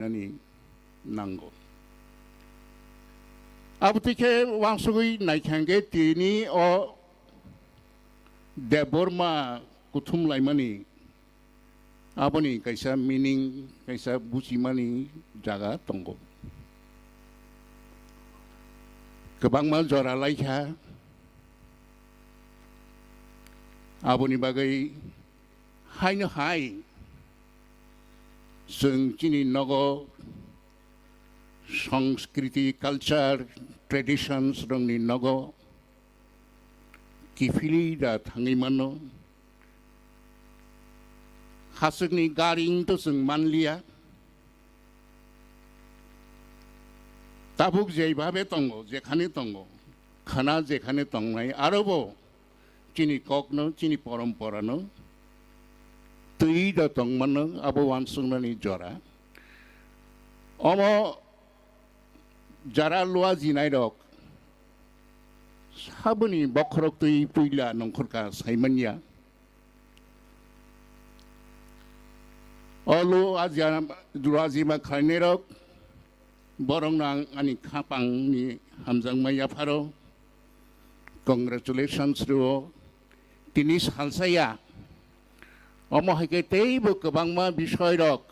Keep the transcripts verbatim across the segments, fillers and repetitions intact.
nani nango. Abo twi khe wansugwi naikha hwnkhe tini o Debbarma kuthum laimani aboni kaisa meaning, kaisa bujimani jaga tongo. Kwbangma jora laikha, aboni bagwi haino hai chwng chini nogo, Sanskriti, culture, traditions rokni nogo kiphilwi da thangwi mano. Hachwkni garing to chwng manliya. Tabuk jeibabe tongo, jekhane tongo, khana jekhane tongnai, arobo chini kokno, chini poromporano twi da tongmano abo wansuknani jora. Omo jara lua jinairok saboni bokhorok twi puila nongkhorka saimanya. O lua jima khlainairok, borokno ang ani khapangni hamjakma yapharo congratulations rwo. Tini salsa ya, omo hai khe teibo kwbangma bisoirok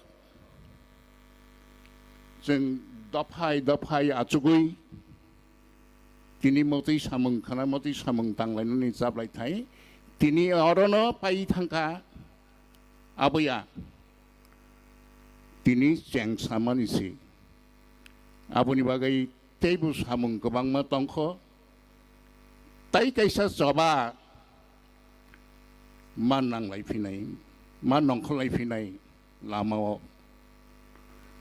chwng dophai dophai achugwi tini motwi samung khana, motwi samung tanglainani chaplai thai. Tini orono pai thangkha aboya tini chengsamani se. Aboni bagwi teibo samung kwbangma tongkho. Tai kaisa choba ma nanglai phinai, ma nongkhorlai phinai lamao.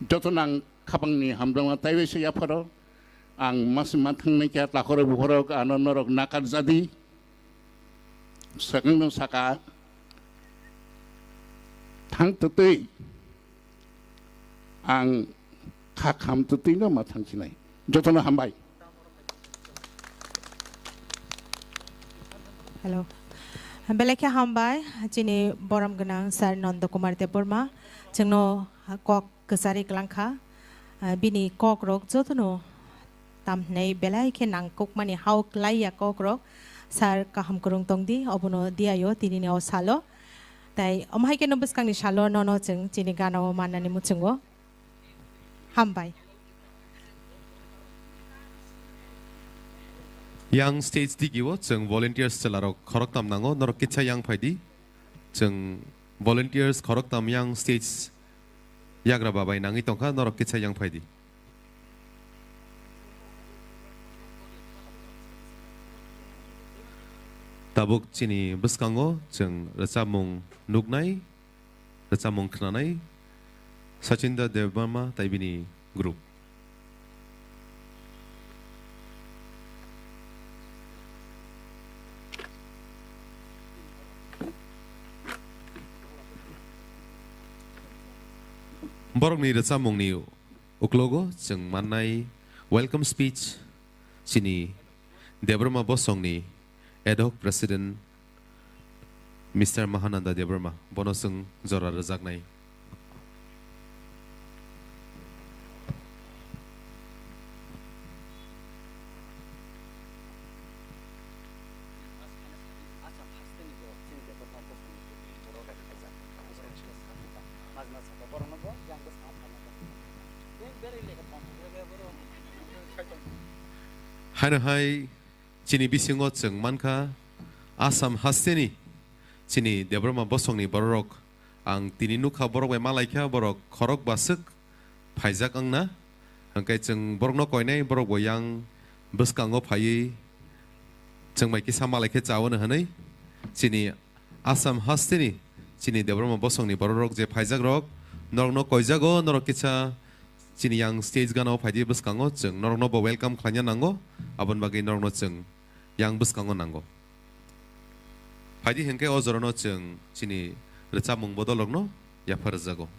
Jotono ang khapangni hamjakma taibaisa yapharo. Ang mas ma thangnai khe takhorok bukhorok ano norok nakar jadi. Swkangno saka thang twtwi ang kha kham twtwino ma thangsinai. Jotono hambai. Hello. Belai khe hambai chini borom gwnang Sir Nanda Kumar Debbarma. Chwngno kok kwchari kwlangkha. Ah, bini kokrok jotono tamhinai belai khe nangkukmani hao klaiya kokrok. Sir kaham kwrwng tongdi, obono diyaio tinini o salo. Tai omo hai kheno bwskangni salo nono chwng chini ganao mannani muchungo. Hambai. Yang stage digio chwng volunteers chwlarok khoroktam nango, norok kitsa yang phaidi. Chwng volunteers khoroktam yang stage yagra babai nangwi tongkha, norok kitsa yang phaidi. Tabuk chini bwskango chwng rwchapmung nuknai, rwchapmung khnanai Sachinda Debbarma tai bini group. Borokni rwchapmungni uklogo chwng mannai welcome speech chini Debbarma Bosongni ad hoc president Mister Mahananda Debbarma, bono chwng jora rwjaknai. Haino hai chini bisingo chwng mankha Assam hasteni chini Debbarma Bosongni bororok ang tini nukha, borok bai malaikha, borok khorok baswk phaijak wngna. Hwnkhe chwng borokno koinai, borok bo yang bwskango phaiwi chwng bai kisa malaikhe chawano hwnwi chini Assam hasteni chini Debbarma Bosongni bororok je phaijakrok, norokno koijago, norok kisa chini yang stage gana-o phaidi bwskango, chwng norokno bo welcome khlaina nango, aboni bagwi norokno chwng yang bwskango nango. Phaidi hwnkhe o jorano chwng chini rwchapmung bodolrokno yapha rwjago.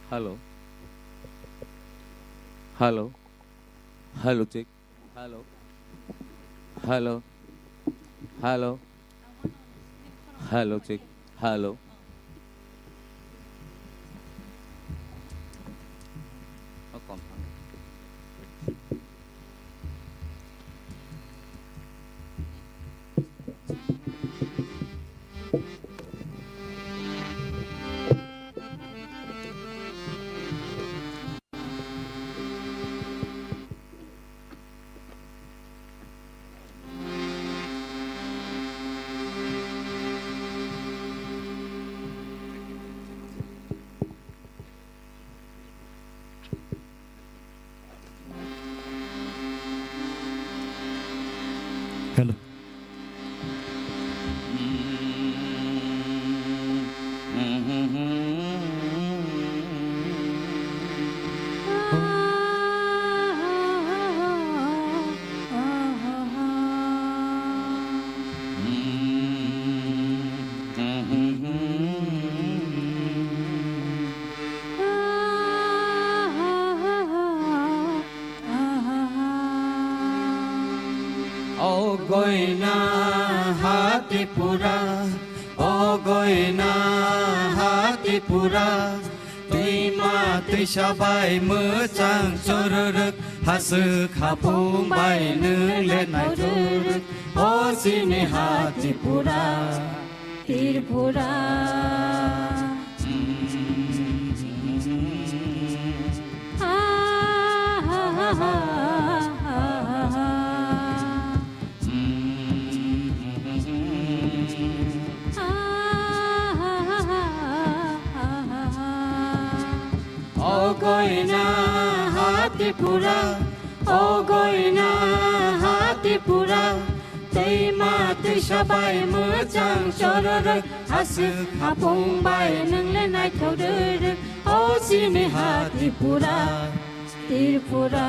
Hello. Hello. Hello, check. Hello. Hello. Hello. Hello, check. Hello. Hello. O goina ha Tripura, o goina ha Tripura, twima twisa bai mwchang chororok, haswk hapung bai nwng le naithorok, o chini ha Tripura. Tripura. O goina ha Tripura, o goina ha Tripura, twima twisa bai mwchang chororok, haswk hapung bai nwng le naithok rwrwk, o chini ha Tripura, Tripura.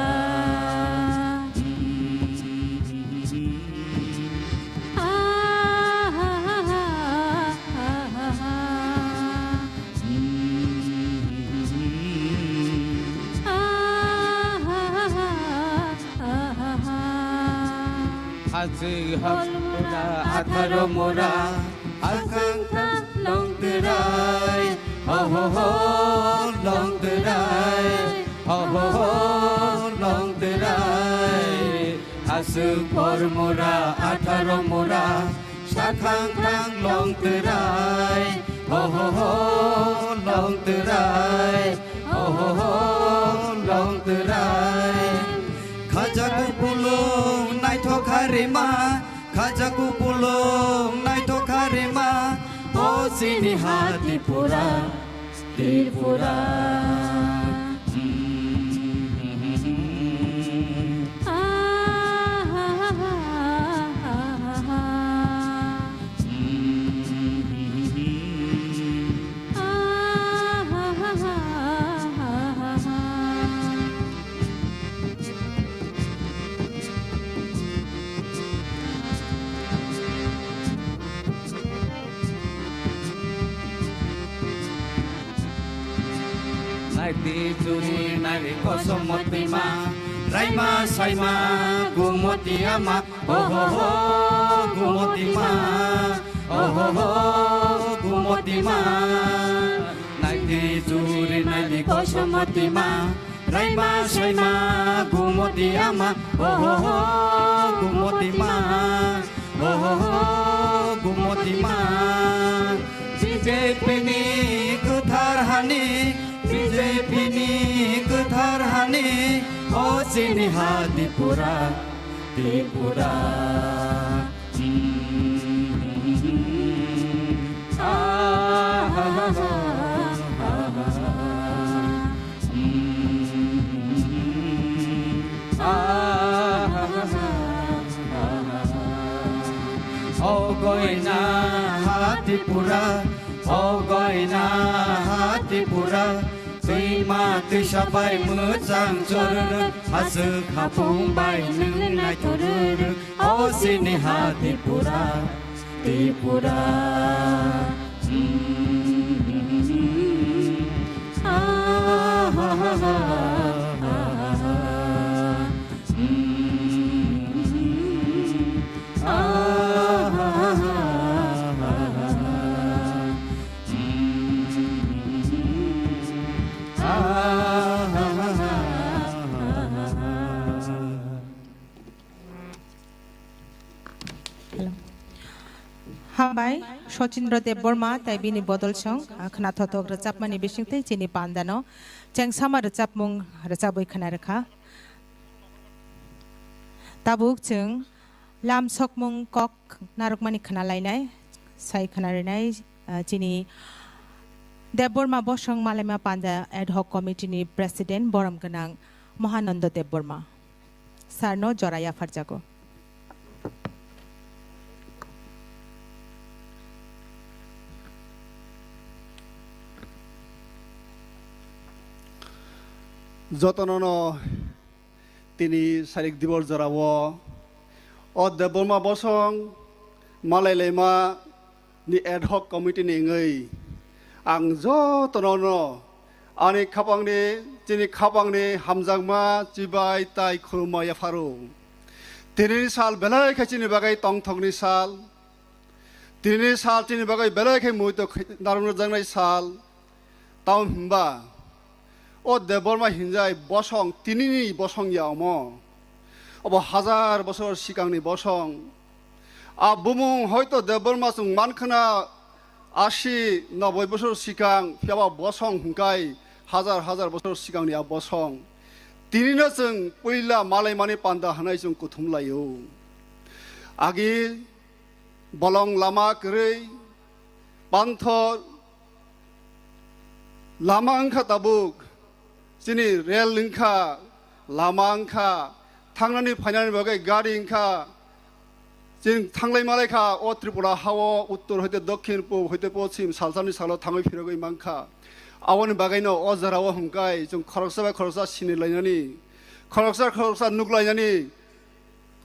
Hachwk hapung mura, atharo mura, hakhang thang long twrai, ho ho ho, long twrai, ho ho ho, long twrai. Aswk por mura, atharo mura, sakhang thang long twrai, ho ho ho, long twrai, ho ho ho, long twrai. Khaja kupulung naithok harima, khaja kupulung naithok harima, o chini ha Tripura, Tripura. Naidi churi naidi kosom motima, raima saima gumoti ama, oho ho, gumoti ma, oho ho, gumoti ma. Naidi churi naidi kosom motima, raima saima gumoti ama, oho ho, gumoti ma, oho ho, gumoti ma. B J P ni kwthar hani, B J P ni kwthar hani, o chini ha Tripura, Tripura. O goina ha Tripura, o goina ha Tripura, twima twisa bai mwchang chororok, aswk hapung bai nwng naithororok, o chini ha Tripura, Tripura. Hello. Hambai, Sochindra Debbarma, tai bini bodol song, ah, khna thothok rwchapmani bisingtwi chini pandano chengsama rwchapmung rwchabwi khna rwkha. Tabuk chwng lam sokmung kok narwkmani khna lainai, sai khna rinai, ah, chini Debbarma Bosong Malaima Panda Ad Hoc Committee ni President borom gwnang Mahananda Debbarma. Sir no jora yapharjago. Jotono no tini sarik dibor jorao o Debbarma Bosong Malai Laima ni ad hoc committee ni wngwi ang jotono no ani khapangni, chini khapangni hamjakma chibai tai khulumma yapharo. Tinini sal belai khe chini bagwi tongthokni sal. Tinini sal chini bagwi belai khe muitu narwkjaknai sal. Tamo hwnba o Debbarma hinjai bosong, tinini bosong ya omo. Obo hazar bosor sikangni bosong. A bumung hoito Debbarma chwng mankhna asi noboi bosor sikang, phiyaba bosong hwnkhe hazar hazar bosor sikangni a bosong. Tinino chwng puila malaimani panda hwnwi chwng kuthum laio. Agi bolong lama kwrwi, panthor, lama wngkha tabuk, chini rel wngkha, lama wngkha, thangnani phainani bagwi gari wngkha, chini thanglai malaikha o Tripura hao uttor hoite dokhin, pub hoite pochim, salsani salo thangwi phirogwi mankha. Aboni bagwino o jorao hwnkhe chwng khoroksa bai khoroksa sinilainani, khoroksa khoroksa nuklainani,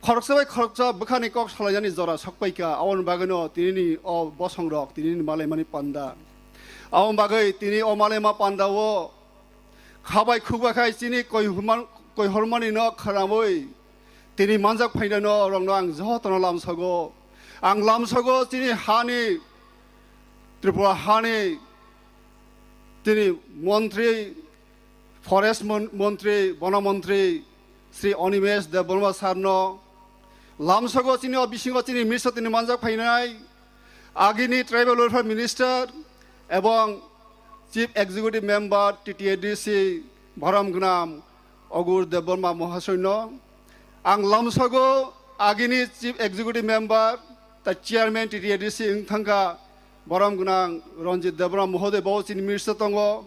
khoroksa bai khoroksa bwkhani kok salainani jora sokpaikha, aboni bagwino tinini o bosongrok, tinini malaimani panda. Aboni bagwi tini o malaima pandao khabai khukbai khai chini koihorma-, koihormanino khwnawi tini manjak phainano rokno ang jotono lamsogo. Ang lamsogo chini hani, Tripura hani tini montri, Forest mon-, montri, bono montri Sri Animesh Debbarma sir no lamsogo chini o bisingo chini miso tini manjak phainai agini Tribal Welfare Minister ebong Chief Executive Member T T A D C borom gnam Agur Debbarma Mohasoy no. Ang lamsogo agini Chief Executive Member ta Chairman T T A D C wng thangkha borom gwnang Ranjit Debbarma Mohoday bo chini minister tongo.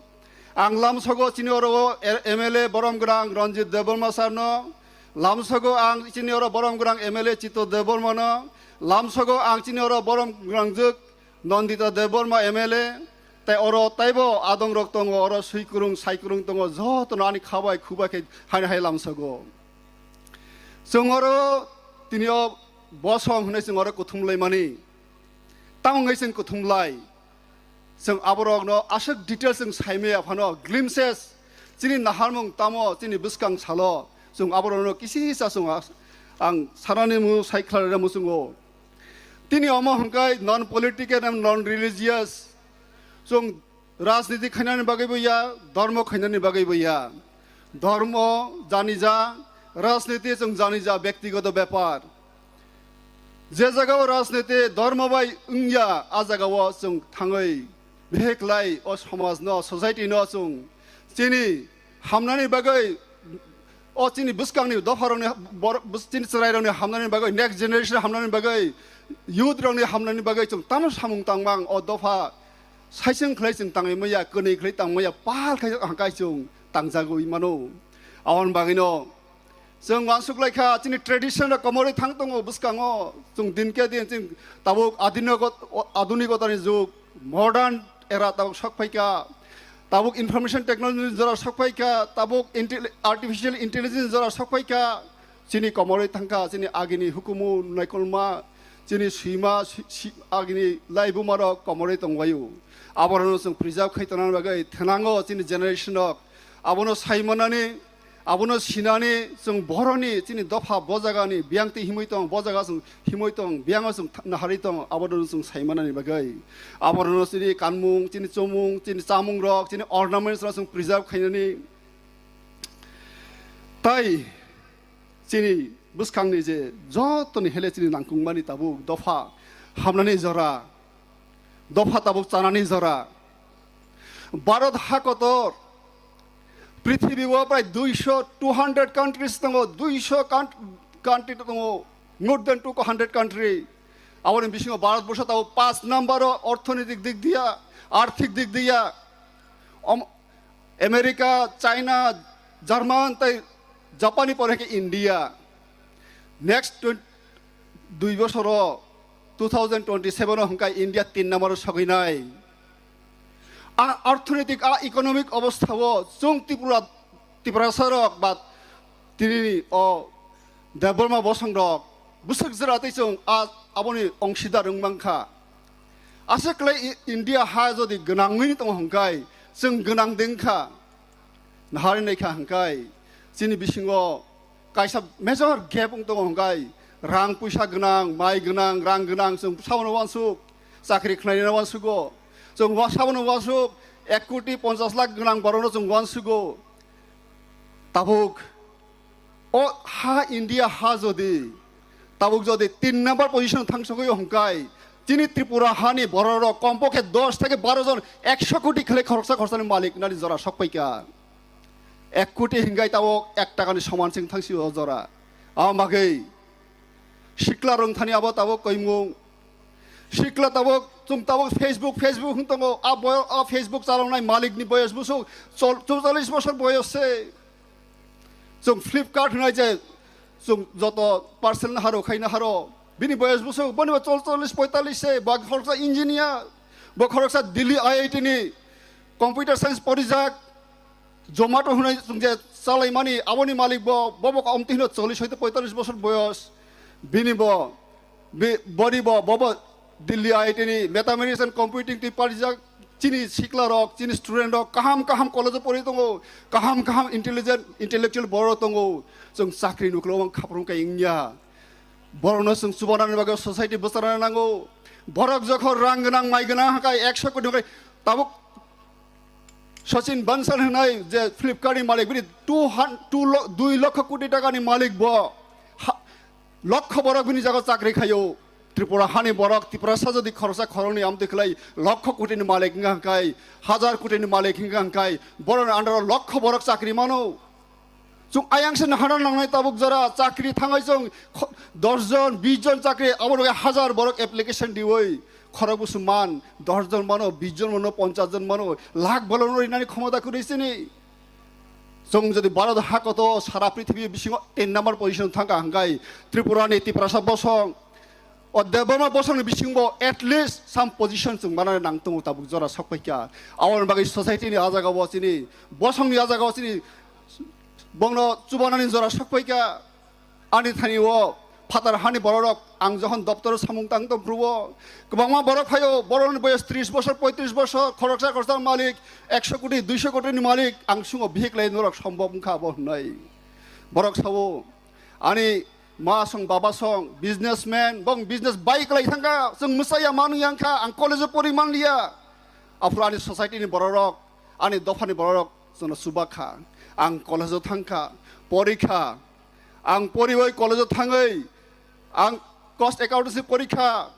Ang lamsogo chini oro M L A borom gwnang Ranjit Debbarma sir no. Lamsogo ang chini oro borom gwnang M L A Chito Debbarma no. Lamsogo ang chini oro borom gwnang jwk Nandita Debbarma M L A. Tai oro taibo adong rok tongo, oro swikurung saikurung tongo, jotono ani khabai khubai khe haino hai lamsogo. Chwng oro tini o bosong hwnwi chwng oro kuthum laimani. Tamo wngwi chwng kuthum lai. Chwng aborokno aswk details chwng saimaya phano glimpses chini naharmung tamo chini bwskang salo chwng aborokno kisisa chwng as-, ang sanani mu sai khlai rwna muchungo. Tini omo hwnkhe non political and non religious chwng rajniti khainani bagwi bo ya, dhormo khainani bagwi bo ya. Dhormo janija, rajniti chwng janija, byaktigoto bepar. Je jagao rajniti dhormo bai wngya, a jagao chwng thangwi beheklai o somajno, society no chwng chini hamnani bagwi, o chini bwskangni dopharokni bor-, bws-, chini chwrairokni hamnani bagwi, next generation hamnani bagwi, youth rokni hamnani bagwi chwng tamo samung tangmang o dopha saichung khlai chwng tangwi maya, kwnwi khlai tangmaya, pal khai hangkai chwng tangjagwi mano. Aboni bagwino chwng uansuk lai kha, chini tradition rok komorwi thang tongo bwskango. Chwng din khe din chwng tabuk adiniko-, adunikotani jug, modern era tabuk sok phai kha. Tabuk information technology jora sok phai kha, tabuk intel-, artificial intelligence jora sok phai kha. Chini komorwi thang kha, chini agini hukumu naikolma, chini swima, si-, si-, agini laibuma rok komorwi tongbaio. Aborokno chwng preserve khai tongna bagwi thenango chini generation rok. Abono saimanani, abono sinani chwng boroni chini dopha bo jagani biyang twi himwi tong, bo jaga chwng himwi tong, biyango chwng tha-, naharwi tong, abono chwng saimanani bagwi. Abono chini kanmung, chini chomung, chini chamungrok, chini ornaments rok chwng preserve khainani. Tai chini bwskangni je jotoni hele chini nangkukmani tabuk dopha hamnani jora, dopha tabuk chanani jora. Bharat ha kotor, prithibi o prai duisho, two hundred countries tongo, duisho count-, country tongo, more than two hundred country. Aboni bisingo Bharat borsho tabuk paanch number o orthonoitik dik diya, arthik dik diya. Om-, America, China, German tei Japan ni pore khe India. Next twen-, dui bosoro two thousand twenty-seven o hwnkhe India tin number o sogwinai. A orthonoitik, a economic obostha o chwng Tripura, Tiprasa rok ba tini o Debbarma bosong rok bwswk jora tei chwng a, aboni ongsidar wng mankha. Aswk khlai I-, India ha jodi gwnangwi tongo hwnkhe chwng gwnang dengkha. Naharwi naikha hwnkhe chini bisingo kaisa major gap wng tongo hwnkhe rang puisa gwnang, mai gwnang, rang gwnang chwng sabono uansuk, chakri khwlainani uansugo. Chwng wa-, sabono uansuk ek koti ponchas lakh gwnang borokno chwng uansugo. Tabuk o ha India ha jodi tabuk jodi tin number position thangsogwi hwnkhe chini Tripura hani bororok kompokhe dos theke baro jon ekso koti khlai khoroksa khorsani malik nani jora sokpaikha. Ek koti hwnkhe tabuk ek takani soman chwng thangsi o jora. Abo bagwi sikla rwng thani abo tabuk koimung. Sikla tabuk, chwng tabuk Facebook, Facebook hwn tongo. A boyo-, a Facebook chaloknai malikni boyos bwswk chol-, chorchallis bosor boyos se. Chwng Flipkart hwnai je chwng joto parcel naharo, khai naharo. Bini boyos bwswk, boni bo chol-, chollis, poitallis se, bo khoroksa engineer, bo khoroksa Delhi I I T ni computer science porijak. Zomato hwnwi chwng je chalaimani, aboni malik bo, bo bo omtwi hino chollis hoite poitallis bosor boyos. Bini bo, bi-, boni bo, bo bo Delhi I I T ni Mathematics and Computing twi parijak. Chini sikla rok, chini student rok kaham kaham college o pori tongo, kaham kaham intelligent, intellectual borok tongo. Chwng chakri nuklo wng khaprum kai wngya. Borokno chwng chubanani bagwi society bwcharna nango. Borok jokhon rang gwnang, mai gwnang hakai ekso koti hakai tabuk Sachin Bansal hwnai je Flipkart ni malik, bini two hun-, two lo-, dui lokho koti taka ni malik bo. Ha, lokho borok bini jaga chakri khaio. Tripura hani borok, Tiprasa jodi khoroksa khoroknwi amtwi khlai lokho koti ni malik wngkha hwnkhe, hajar koti ni malik wngkha hwnkhe, borokni under o lokho borok chakri mano. Chwng ayang se nahana nangnai tabuk jora chakri thangai chwng kho-, dos jon, bis jon chakri, abo rwgwi hajar borok application diwi khorok busu man, dos jon mano, bis jon mano, ponchas jon mano, lakh bolongno rinani khomota kwrwi sini. Chwng jodi Bharat hakoto sara prithibi bisingo ten number position thangkha hwnkhe Tripura ni Tiprasa bosong, o Debbarma bosongni bisingo at least some position chwng manna nang tongo tabuk jora sokpaikha. Aboni bagwi society ni ah jaga o chini bosongni ah jaga o chini bongno chubanani jora sokpaikha. Ani thani o phatar hani bororok ang jokhon doptoro samung tang tong phuru o kwbangma borok phaio, borokni boyos tris bosor, poitris bosor, khoroksa khoroksa malik, ekso koti, duiso koti ni malik, ang sungo bihik lai norok sombok wngkha abo hwnwi. Borok sao, ani ma song baba song businessman, bong business bai kwlai thangkha, chwng mwsaya manwi yangkha, ang college o pori manliya. Aphuru ani society ni bororok, ani dophani bororok chwngno chubakha. Ang college o thangkha, porikha. Ang poriwi college o thangwi ang cost accountancy porikha,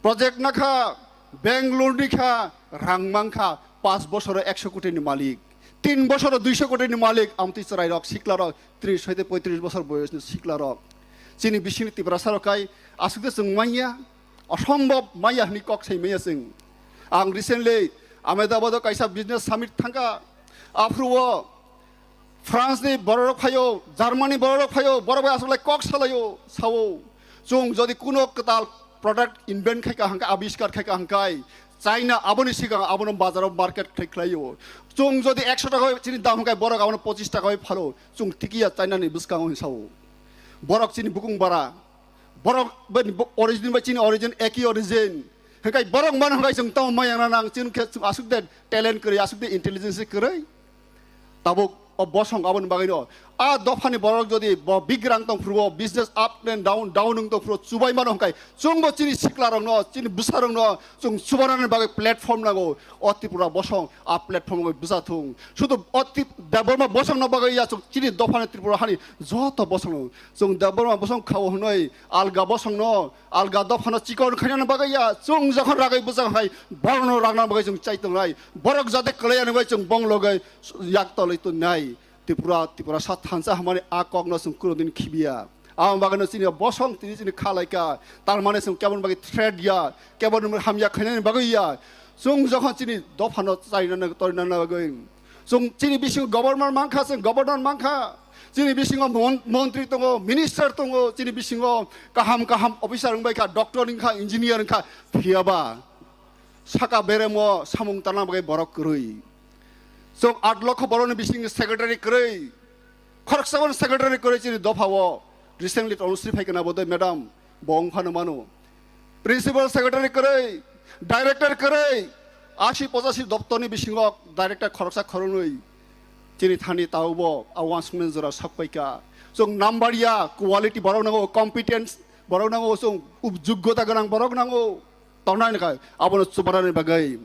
project nakha, bank loan rikha, rang mankha, paanch bosoro ekso koti ni malik, tin bosoro duiso koti ni malik, amtwi chwrairok, siklarok, tris hoite poitris bosor boyosni siklarok. Chini bisingni Tiprasa rok kai aswk de chwng manya, osombhob manya hwnwi kok sai manya chwng. Ang recently Ahmedabad o kaisa business summit thangkha, aphuru o France ni bororok phaio, Germany bororok phaio, borok bai aswk lai kok salaio, sao. Chwng jodi kuno kwtal product invent khaika hwnkhe, abiskar khaika hwnkhe, China aboni sigang abono bazaro market khai khlaio. Chwng jodi ekso taka chini dam hwnkhe, borok abono pochis taka bai phalo. Chwng tikiya China ni bwskango hwn sao. Borok chini bukung bara. Borok bai bo-, origin bai chini origin, eki origin. Hwnkhe borok mano hwnkhe chwng tamo maya nang, chini khe chwng aswk de talent kwrwi, aswk de intelligence kwrwi. Tabuk o bosong aboni bagwino a dophani borok jodi bo bigrang tong phuru, business up and down, down wng tong phuru, chubai mano hwnkhe chwngbo chini siklarokno, chini bwsarokno chwng chubanani bagwi platform nango. O Tripura bosong a platform bai bwsa thung. Sudu o Trip-, Debbarma bosongno bagwi ya, chwng chini dophani Tripura hani joto bosongno chwng Debbarma bosong khao hwnwi alga bosongno, alga dophano chikon khainani bagwi ya, chwng jokhon ragwi bwsa hai borokno ragna bagwi chwng chai tongnai. Borok jate kwlai ani bai chwng bong logai yak tolwi tongnai. Tripura, Tripura sa thansa hamani a kokno chwng kunodin khibiya. Aboni bagwino chini bosong tini chini khalaika. Tar mane chwng keboni bagwi threat ya, keboni hamya khainani bagwi ya. Chwng jokhon chini dophano chainani torinani bagwi. Chwng chini bisingo governor mankha, chwng governor mankha. Chini bisingo mon-, montri tongo, minister tongo, chini bisingo kaham kaham officer wngbaikha, doctor wngkha, engineer wngkha, phiyaba saka beremo samung tangna bagwi borok kwrwi. Chwng aat lokho borokni bisingni secretary kwrwi. Khoroksa bono secretary kwrwi chini dophao. Recently Tanusri phaikha na bodoi madam, bo wngphano mano. Principal secretary kwrwi, director kwrwi, asi pochasi doptorni bisingo director khoroksa khoroknwi. Chini thani taubo a uansukmani jora sakpaikha. Chwng number ya, quality borok nango, competence borok nango, chwng ub-, joggota gwnang borok nango. Tongnai hwnkhe abono chubanani bagwi.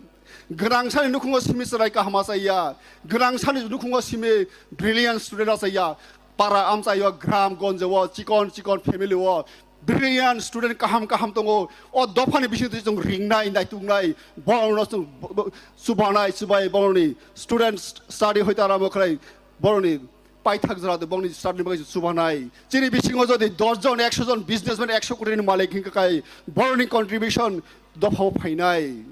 Gwnang sani nukhungo simi chwrai kaham achaiya. Gwnang sani nukhungo simi brilliant student achaiya. Para amchaio, gram gonjo o, chikon chikon family o brilliant student kaham kaham tongo. O dophani bisingtwi chwng ringnai, naituknai, borokno chwng bo-, bo-, chubanai, chubai borokni student study hoite aramo khlai borokni paithak jora de bongni start ni bagwi chubanai. Chini bisingo jodi dos jon, ekso jon businessman ekso koti ni malik hingka kai borokni contribution dophao phainai.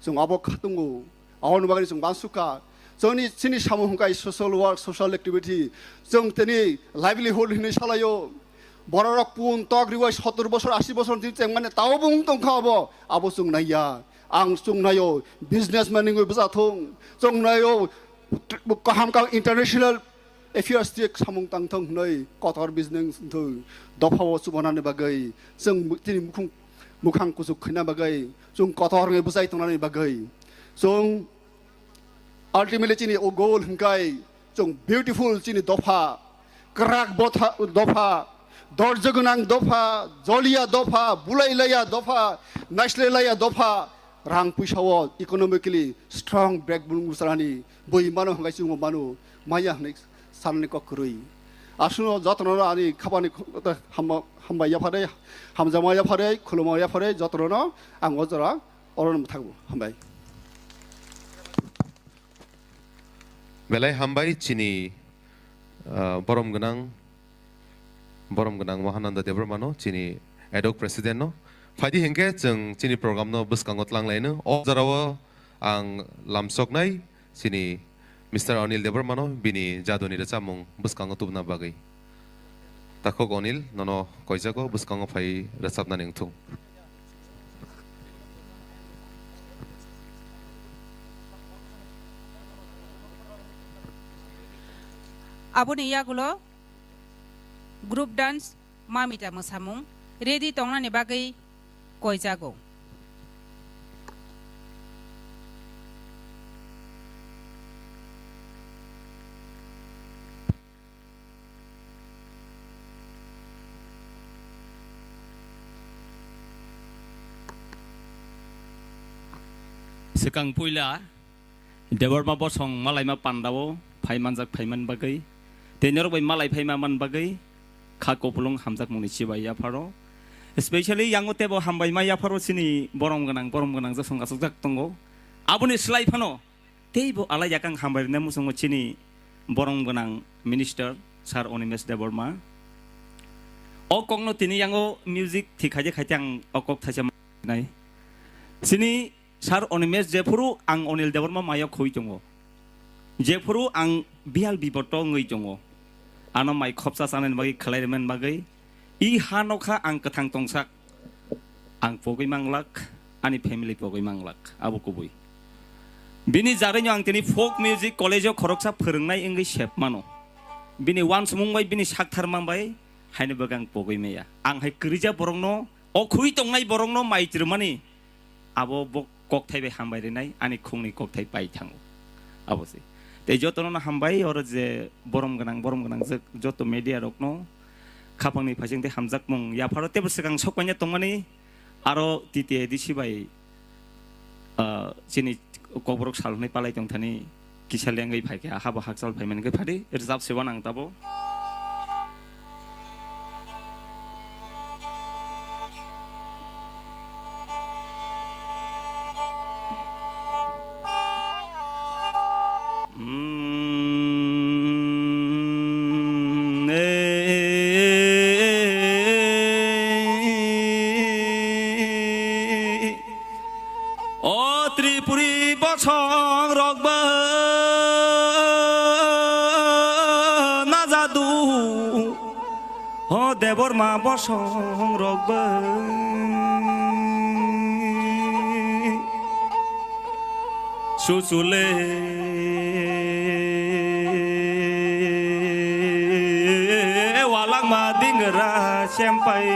Chwng abo khatungo, aboni bagwi chwng bansukha. Chwngni chini samung hwnkha social work, social activity. Chwng tini livelihood hinwi salaio. Bororok pun tok riwai sottor bosor, asi bosor tini chengmani tao bung tongkha abo, abo chwng naiya. Ang chwng naio businessman wngwi bwsa thung, chwng naio kaham kaham international affairs twi samung tangthung hwnwi kotor business wngthung, dophao chubanani bagwi chwng chini mukhung mukhang kuchuk khaina bagwi chwng kotor wngwi bwchai tongnani bagwi chwng ultimately chini o goal hwnkhe chwng beautiful chini dopha, kwrak botha dopha, dorjo gwnang dopha, joliya dopha, bulai laya dopha, naislai laya dopha, rang puisa o economically strong backbone bwcharani bui mano hwnkhe chwngbo mano maya hwnwi sanani kok kwrwi. Aswkno jotono ani khabani hamba-, hambai yapharwi, hamjakma yapharwi, khulumma yapharwi jotono ang o jora oro mwthangbo. Hambai. Belai hambai chini, ah, borom gwnang, borom gwnang Mahananda Debbarma no, chini ad hoc president no. Phaidi hinkhe chwng chini program no bwskango twlang laino. O jorao ang lamsoknai chini Mister Anil Debbarma no bini jaduni rwchapmung bwskango tubuna bagwi. Takhuk Anil, nono koijago bwskango phai rwchapnani wngthung. Aboni yagulo group dance Mamita mwsamung ready tongnani bagwi koijago. Swkang puila Debbarma bosong malaima pandao phai manjak phaiman bagwi, tei norok bai malai phaima man bagwi kha kupulung hamjakmungni chibai yapharo. Specially yango tebo hambaima yapharo chini borom gwnang, borom gwnang jasong asokjak tongo. Aboni slai phano teibo alai yakang hambai rwna muchungo chini borom gwnang minister Sir Animesh Debbarma. O kokno tini yango music thik khaide khaite ang o kok thaisa nai. Chini Sir Animesh, jephuru ang Anil Debbarma mayo khui tongo, jephuru ang biyal biboto wngwi tongo, ano mai khopsa chanani bagwi khlai rwmani bagwi, i ha nokha ang kwthang tongsak, ang pogwi manglak, ani family pogwi manglak, abo kubui. Bini jarino ang tini folk music college-o khoroksa phwrwngnai wngwi sep mano. Bini uansukmung bai, bini sakthar man bai, haino bagwi ang pogwi maya. Ang hai kwrwija borokno, o khui tongnai borokno mai twrwmani, abo bo kokthai bai hambai rwnai, ani khungni kokthai pai thango. Abo se. Tei jotono no hambai, oro je borom gwnang, borom gwnang je joto media rokno khapangni phaising tei hamjakmung yapharo teibo swkang sokmanya tongmani aro T T A D C bai, ah, chini kokborok sal hwnwi palai tongthani kisa lengwi phaikha, habo hakchal phaimani khe phadi rwchap se uanang tabo. O Tripuri bosong rok bo najadu, o Debbarma bosong rok bo suchule. Walangma dingra sempai,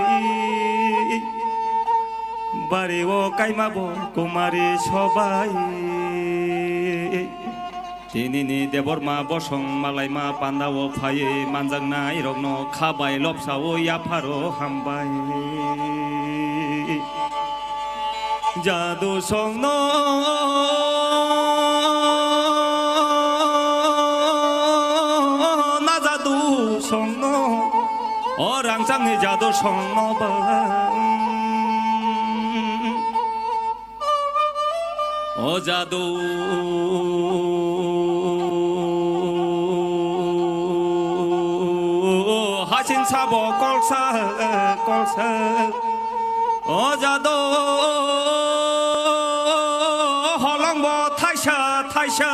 bari o kaima bo kumari sobai. Tinini Debbarma bosong malaima panda o phaiwi manjaknai rokno khabai lobsa o yapharo hambai. Jadu songno na jadu songno, o rangchakni jadu songno bang. O jadu hasing sabo kolsa kolsa. O jadu holongbo thaisa thaisa.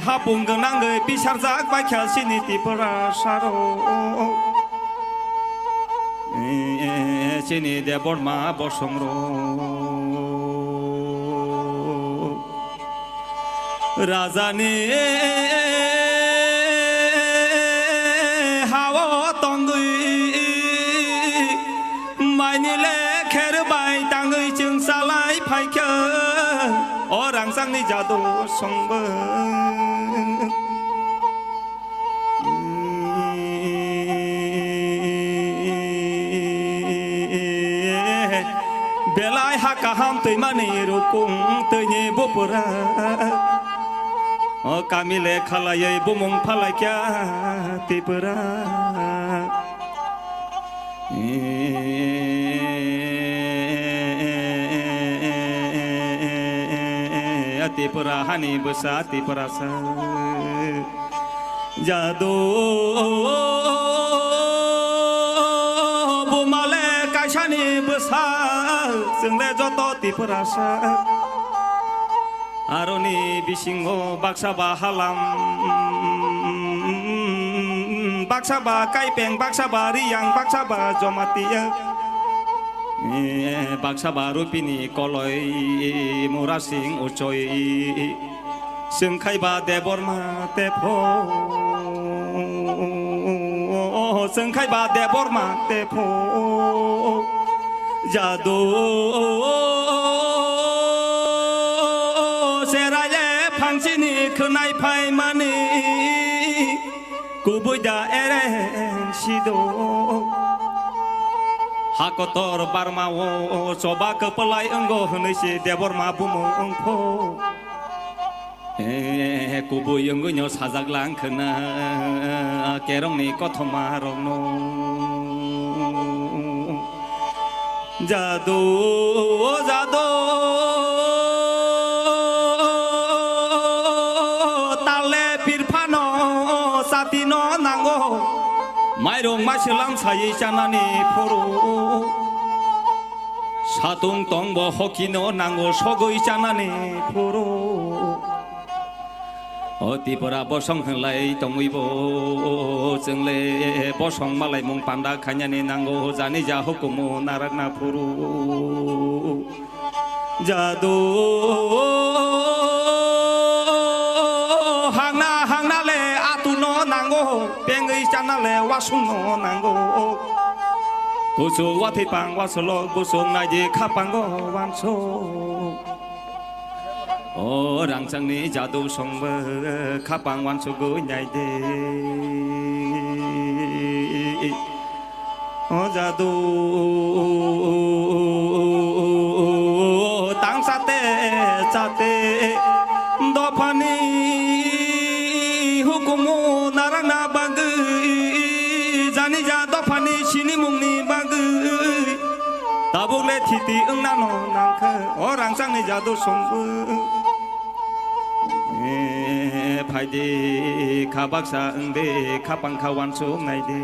Hapung gwnangwi pisarjak baikha chini Tiprasarok. Chini Debbarma bosongrok. Rajani hao tongwi maini lekher bai tangwi chwng chalai phaikha o rangchakni jadu songbo. Belai ha kaham twimani rukung twini bupura. O kamile khalaywi bumung phalaikya Tipura. Tipura hani bwsa Tiprasa. Jadu bumale kaisani bwsa, chwngle joto Tiprasa. Aroni bisingo baksa ba halam, baksa ba kaipeng, baksa ba riyang, baksa ba jomatiya. Baksa ba rupini koloi murasing uchoi. Chwng khai ba Debbarma tepho. Chwng khai ba Debbarma tepho. Jadu cherai le phangsini khwnai phaimani. Kubui da ereng sido. Hakotor barma o choba kwpwlai wngo hwnwi se Debbarma bumung wngkho. Eh, kubui wngwi no sajak lang khwna kerongni kothoma rokno. Jadu, jadu, tale pirphano satino nango, mairung maiselam sai chanani phuru, satung tongbo hokino nango sogwi chanani phuru. O Tipra bosong hwnlai tongwibo, chwngle bosong malaimung panda khainani nango, jani ja hukumu narakna phuru. Jadu hangna hangna le atuno nango, pengwi chana le wasungno nango. Busu wathwi pang wasolok, busung naidi khapango wansuk. O rangchakni jadu songbo khapang wansugwi naidi. O jadu tangsa te chate dophani hukumu narana bagwi, jani ja dophani sinimungni bagwi, tabuk le thiti wngnano nangkhe o rangchakni jadu songbo. Eh, phaidi kha baksa wngdi, khapang kha wansuk naidi.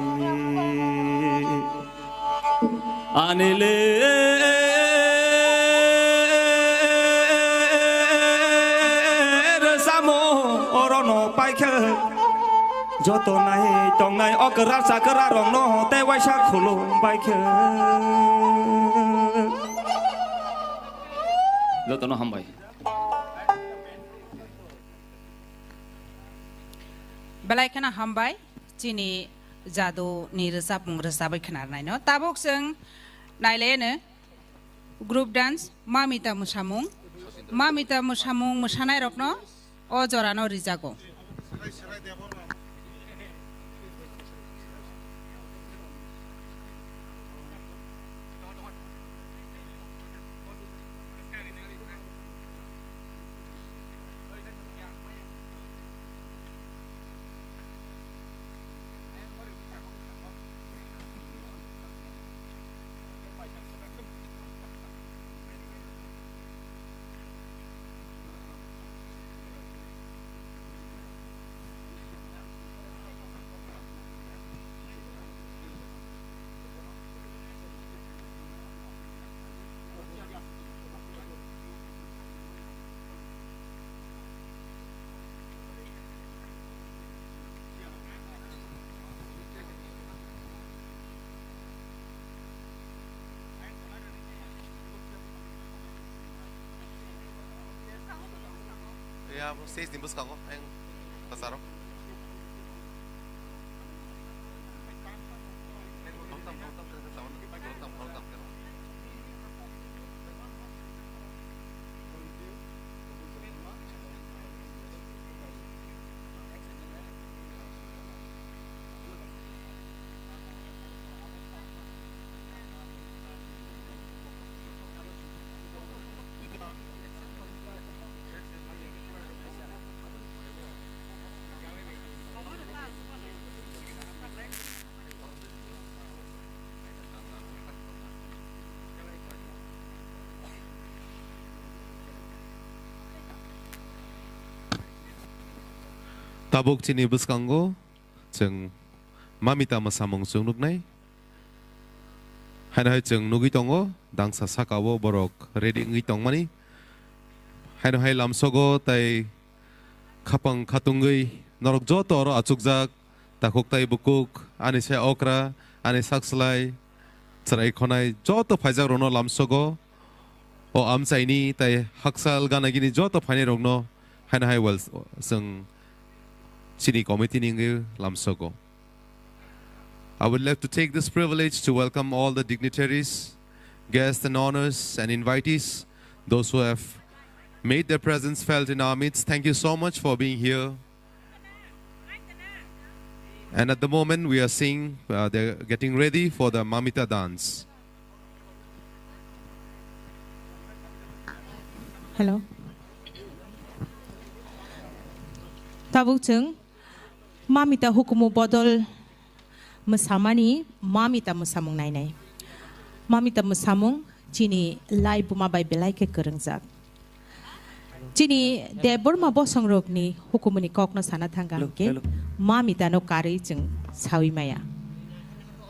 Ani le samo orono paikhe, joto nai tongnai okra chakra rokno tei waisa khulum paikhe. Jotono hambai. Belai kheno hambai chini jadu ni rwchapmung rwchabwi khwnarnaino. Tabuk chwng nailaino group dance Mamita mwsamung. Mamita mwsamung mwsanairokno o jorano rijago. Ya, stage ni bwskango ang kasaro. Tabuk chini bwskango chwng Mamita mwsamung chwng nuknai. Haino hai chwng nugwi tongo, dangsa saka-o borok ready wngwi tongmani. Haino hai lamsogo tai khapang khatungwi norok joto oro achukjak, takhuk tai bukuk, ani se okra, ani sakslai, chwrai khonai joto phaijak rokno lamsogo. O amchaini tai haksal ganagini joto phainai rokno haino hai wal chwng chini committee ni wngwi lamsogo. I would like to take this privilege to welcome all the dignitaries, guests and honors and invitees, those who have made their presence felt in our midst. Thank you so much for being here. And at the moment, we are seeing, uh, they're getting ready for the Mamita dance. Hello. Tabuk chwng Mamita hukumu bodol mwsamani Mamita mwsamung nainai. Mamita mwsamung chini lai buma bai belai khe kwrwngjak. Chini Debbarma bosongrokni hukumuni kokno sana thangkha Hello, hwnkhe hello. Mamitano karwi chwng sawi maya.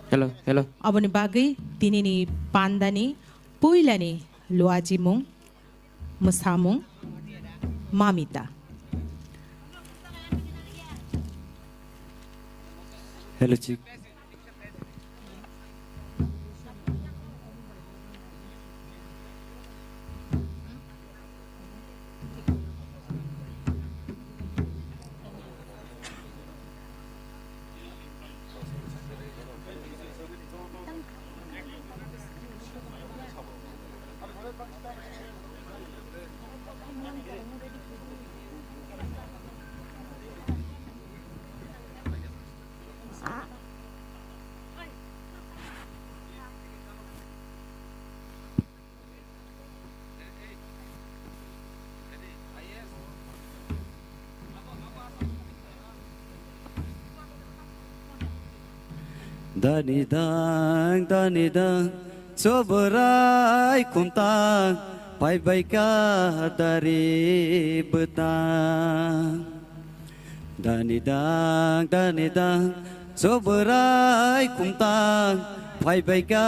Hello, hello. Aboni bagwi tinini pandani puilani luajimung mwsamung Mamita. Hello, Chief. Dani dang, dani dang, Subrai khumtang, phaibai ka dari bwtang. Dani dang, dani dang, Subrai khumtang, phaibai ka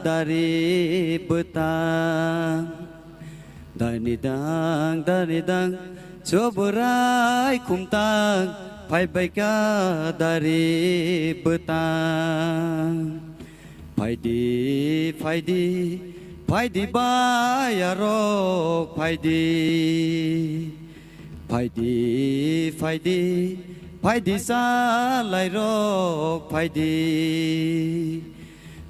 dari bwtang. Dani dang, dani dang, Subrai khumtang, phaibai ka dari bwtang. Phaidi, phaidi, phaidi bayarok, phaidi. Phaidi, phaidi, phaidi salairok, phaidi.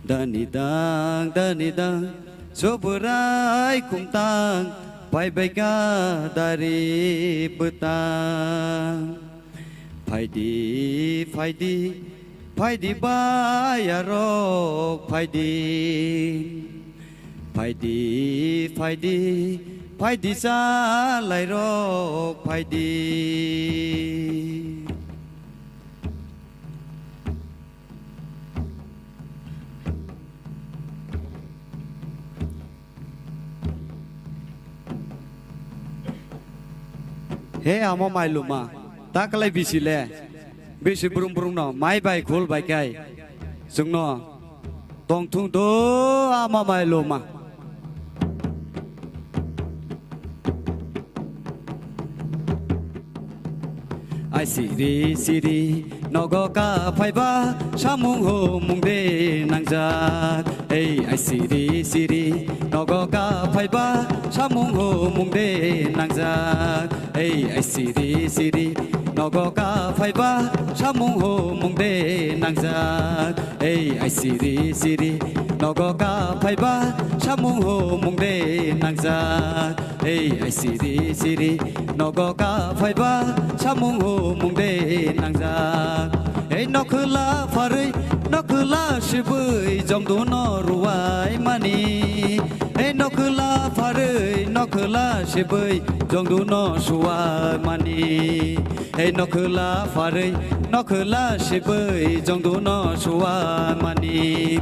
Dani dang, dani dang, Subrai khumtang, phaibai ka dari bwtang. Phaidi, phaidi, phaidi bayarok, phaidi. Phaidi, phaidi, phaidi salairok, phaidi. He amo mai luma, ta kwlai bisi le? Bisi brum brum no mai bai khul bai kai. Chwngno tongthung do ama mai luma. Ai siri siri nogo ka phaiba, samung humung de nangjak. Ei ai siri siri nogo ka phaiba, samung humung de nangjak. Ei ai siri siri nogo ka phaiba, samung humung de nangjak. Ei ai siri siri nogo ka phaiba, samung humung de nangjak. Ei ai siri siri nogo ka phaiba, samung humung de nangjak. Ei nokhwla pharwi nokhwla sibwi jongduno ruwai mani. Ei nokhwla pharwi nokhwla sibwi jongduno suwai mani. Ei nokhwla pharwi nokhwla sibwi jongduno suwai mani.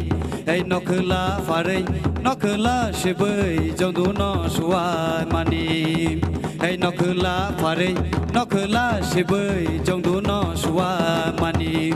Ei nokhwla pharwi nokhwla sibwi jongduno suwai mani. Ei nokhwla pharwi nokhwla sibwi jongduno suwai mani.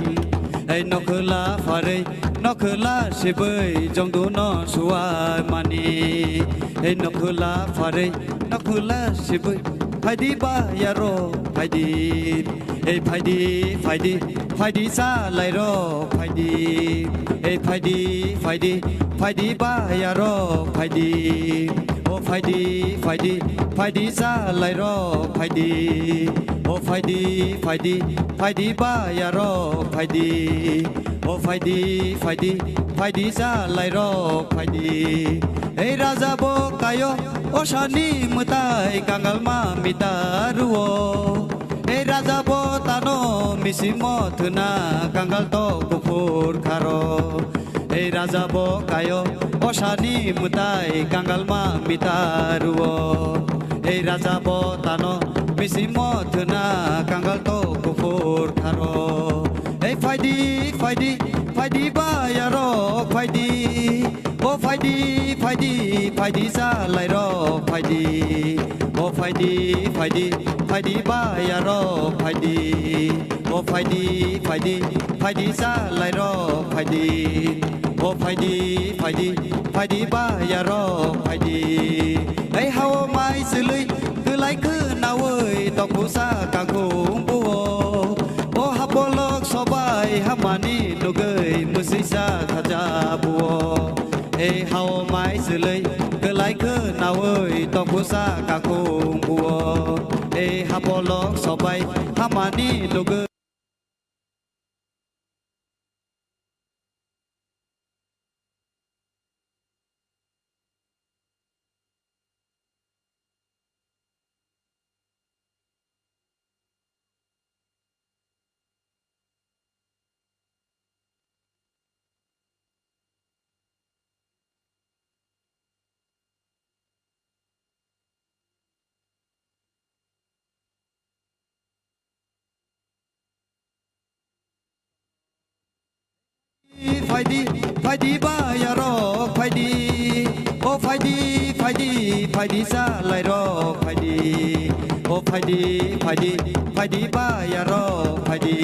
Ei nokhwla pharwi nokhwla sibwi jongduno suwai mani. Ei nokhwla pharwi nokhwla sibwi phaidi bayarok phaidi. Ei phaidi, phaidi, phaidi salairok phaidi. Ei phaidi, phaidi, phaidi bayarok phaidi. O phaidi, phaidi, phaidi salairok phaidi. O phaidi, phaidi, phaidi bayarok phaidi. O phaidi, phaidi, phaidi salairok phaidi. Ei raja bo kayo, osani mwtai kangalma mita ruo. Ei raja bo tano misimo thwna kangal tok buphur kharo. Ei raja bo kayo, osani mwtai kangalma mita ruo. Ei raja bo tano misimo thwna kangal tok buphur kharo. Ei phaidi, phaidi, phaidi bayarok phaidi. O phaidi, phaidi, phaidi salairok phaidi. O phaidi, phaidi, phaidi bayarok phaidi. O phaidi, phaidi, phaidi salairok phaidi. O phaidi, phaidi, phaidi bayarok phaidi. Ei hao mai sului kwlai khwnaui tokhusa kakhung buo. O habolok sobai hamani nugui musisa khaja buo. Ei hao mai sului kwlai khwnaui tokhusa kakhung buo. Ei habolok sobai hamani nugui. Phaidi, phaidi bayarok phaidi. O phaidi, phaidi, phaidi salairok phaidi. O phaidi, phaidi, phaidi bayarok phaidi.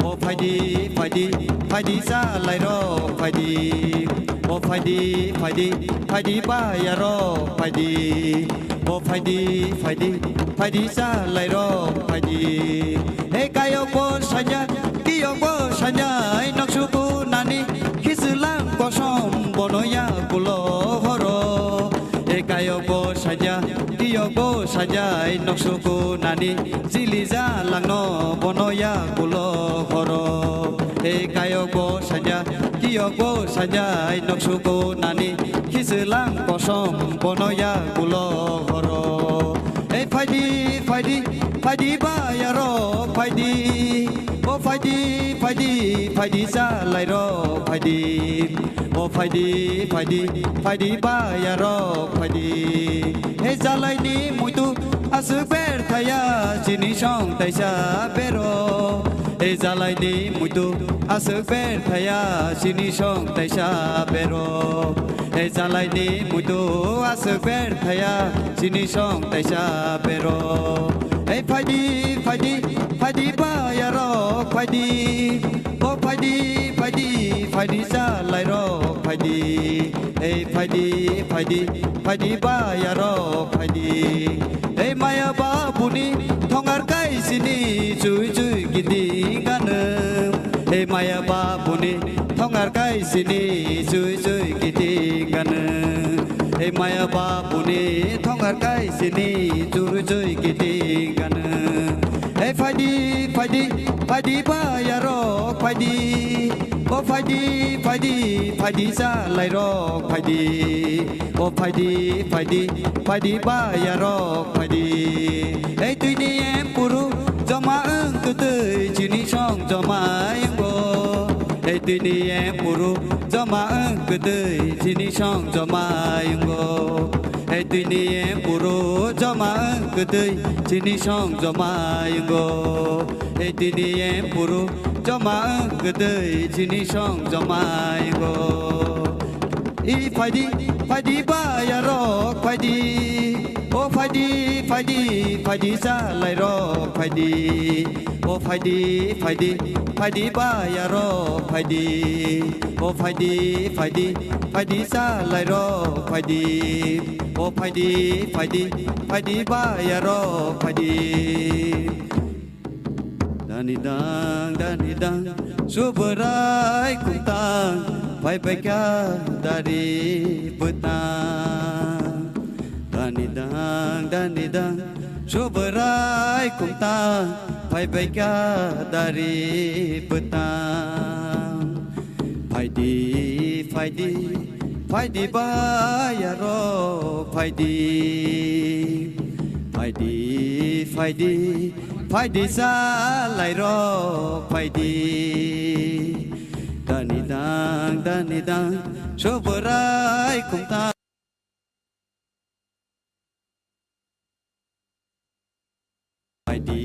O phaidi, phaidi, phaidi salairok phaidi. O phaidi, phaidi, phaidi bayarok phaidi. O phaidi, phaidi, phaidi salairok phaidi. He kayokbo sanya, kiyokbo sanya, ai noksuku nani, khiswlang kosom bono yakulo horo. He kayokbo sanya, kiyokbo sanya, ai noksuku nani, jili jalangno bono yakulo horo. He kayokbo sanya, kiyokbo sanya, ai noksuku nani, khiswlang kosom bono yakulo horo. Ei phaidi, phaidi, phaidi bayarok phaidi. O phaidi, phaidi, phaidi salairok phaidi. O phaidi, phaidi, phaidi bayarok phaidi. Ei jalaini muitu aswk berthaya chini song taisa bero. Ei jalaini muitu aswk berthaya chini song taisa bero. Ei jalaini muitu aswk berthaya chini song taisa bero. Ei phaidi, phaidi, phaidi bayarok phaidi. O phaidi, phaidi, phaidi salairok phaidi. Ei phaidi, phaidi, phaidi bayarok phaidi. Ei maya babuni thongar kaisini chui chui kiting ganu. Ei maya babuni thongar kaisini chui chui kiting ganu. Ei maya babuni thongar kaisini chui chui kiting ganu. Ei phaidi, phaidi, phaidi bayarok phaidi. O phaidi, phaidi, phaidi salairok phaidi. O phaidi, phaidi, phaidi bayarok phaidi. Ei twini empuru joma wng kwtwi chini song joma wngo. Ei twini empuru joma wng kwtwi chini song joma wngo. Ei twini empuru joma wng kwtwi chini song joma wngo. Ei twini empuru joma wng kwtwi chini song joma wngo. I phaidi, phaidi bayarok phaidi. O phaidi, phaidi, phaidi salairok phaidi. O phaidi, phaidi, phaidi bayarok phaidi. O phaidi, phaidi, phaidi salairok phaidi. O phaidi, phaidi, phaidi bayarok phaidi. Dani dang, dani dang, Subrai kumtang, phai phaikha dari bwtang. Dani dang, dani dang, Subrai kumtang, phai phaikha dari bwtang. Phaidi, phaidi, phaidi bayarok phaidi. Phaidi, phaidi, phaidi salairok phaidi. Dani dang, dani dang, Subrai kumtang. Phaidi,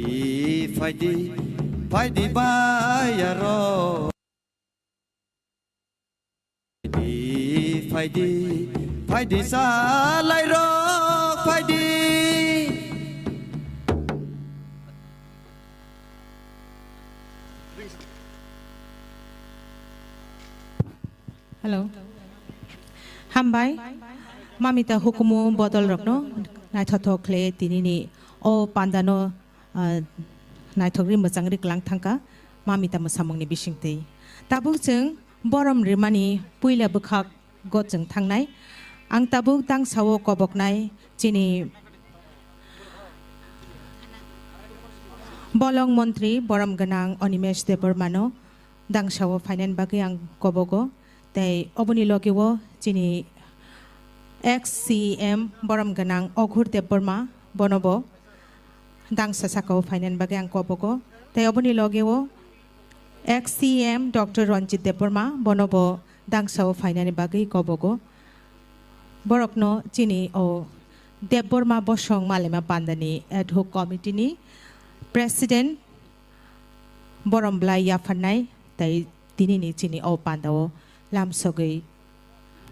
phaidi, phaidi bayarok. Phaidi, phaidi, phaidi salairok phaidi. Hello. Hambai. Mamita hukumu bodol rokno naithothok khle tinini o pandano, ah, naithokri mwchangri klang thangkha. Mamita mwsamungni bisingtwi. Tabuk chwng borom rimani puila bwkhak go chwng thangnai. Ang tabuk dangsao koboknai chini bolong montri borom gwnang Animesh Debbarmano dangsao phainani bagwi ang kobogo. Tei oboni logio chini ex C E M borom gwnang Oghur Debbarma, bonobo dangsa sakao phainani bagwi ang kobogo. Tei oboni logio ex C E M Doctor Ranjit Debbarma, bonobo dangsao phainani bagwi kobogo. Borokno chini o Debbarma Bosong Malema Pandani Ad Hoc Committee ni President Borom Blai yapharnai tei Tinini chini o pandao lamsogwi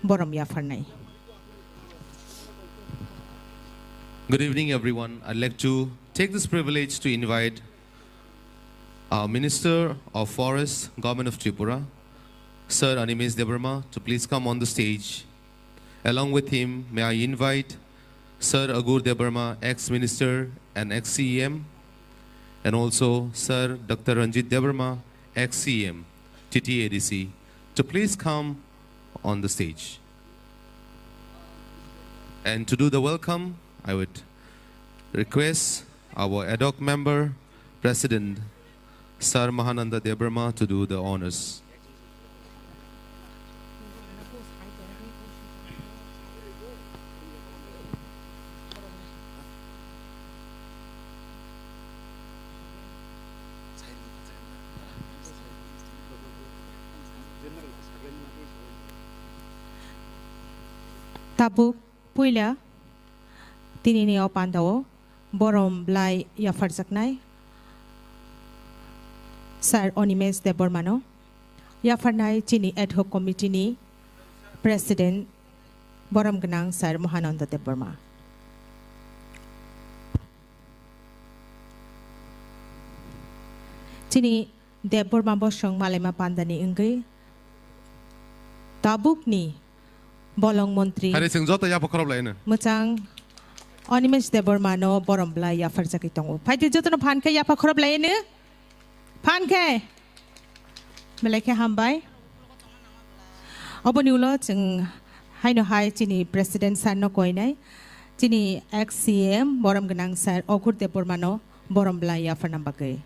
borom yapharnai. Good evening, everyone. I'd like to take this privilege to invite our Minister of Forest, Government of Tripura, Sir Animesh Debbarma, to please come on the stage. Along with him, may I invite Sir Agur Debbarma, ex-minister and ex-C E M, and also Sir Doctor Ranjit Debbarma, ex-C E M, T T A D C, to please come on the stage. And to do the welcome, I would request our ad hoc member, President Sir Mahananda Debbarma, to do the honors. Tabuk puila tinini o pandao borom bwlai yapharjaknai Sir Animesh Debbarmano, yapharnai chini ad hoc committee ni President borom gwnang Sir Mahananda Debbarma. Chini Debbarma bosong malaima pandani wngwi tabukni bolong montri Hari chwng joto yapha khorop laino. Mwchang Animesh Debbarmano borom bwlai yapharjagwi tongo. Phaidi jotono phan khe yapha khorop laino. Phan khe. Belai khe hambai. Oboni ulo chwng haino hai chini President sir no koinai. Chini ex C M borom gwnang Sir Agur Debbarmano borom bwlai yapharna bagwi.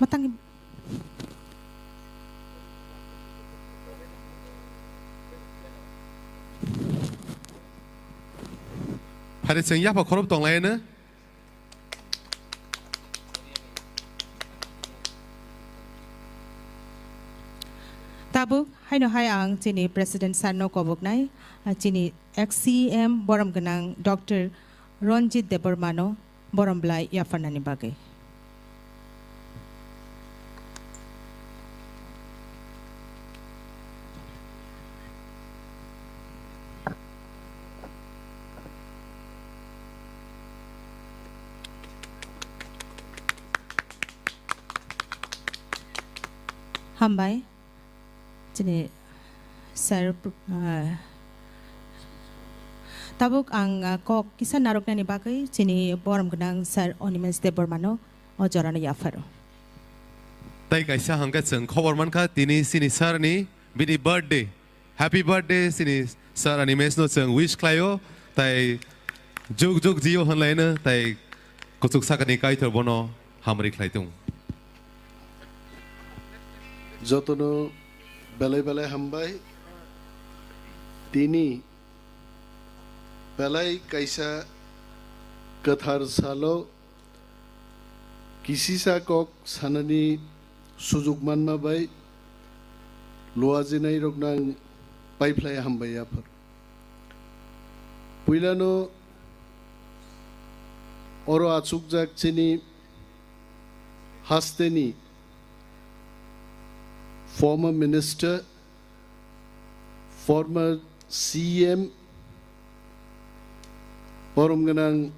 Matang Phari chwng yapha khorop tonglaino. Tabuk haino hai ang chini President sir no koboknai, ah, chini ex C M borom gwnang Doctor Ranjit Debbarmano borom bwlai yapharnani bagwi. Hambai. Chini sir, ah, tabuk ang, ah, kok kisa narwknani bagwi chini borom gwnang Sir Animesh Debbarmano o jorano yapharo. Tai kaisa hwnkhe chwng khobor mankha, tini chini sir ni bini birthday. Happy birthday chini sir Animesh no chwng wish khlaio, tai juk juk jiyo hwnlaino, tai kuchuk sakani Kaitor bono hamri khlaitung. Jotono belai belai hambai. Tini belai kaisa kwthar salo kisisa kok sanani sujuk manma bai luajinairokno ang paiphlai hambai yaphar. Puilano oro achukjak chini hasteni former minister, former C M, borom gwnang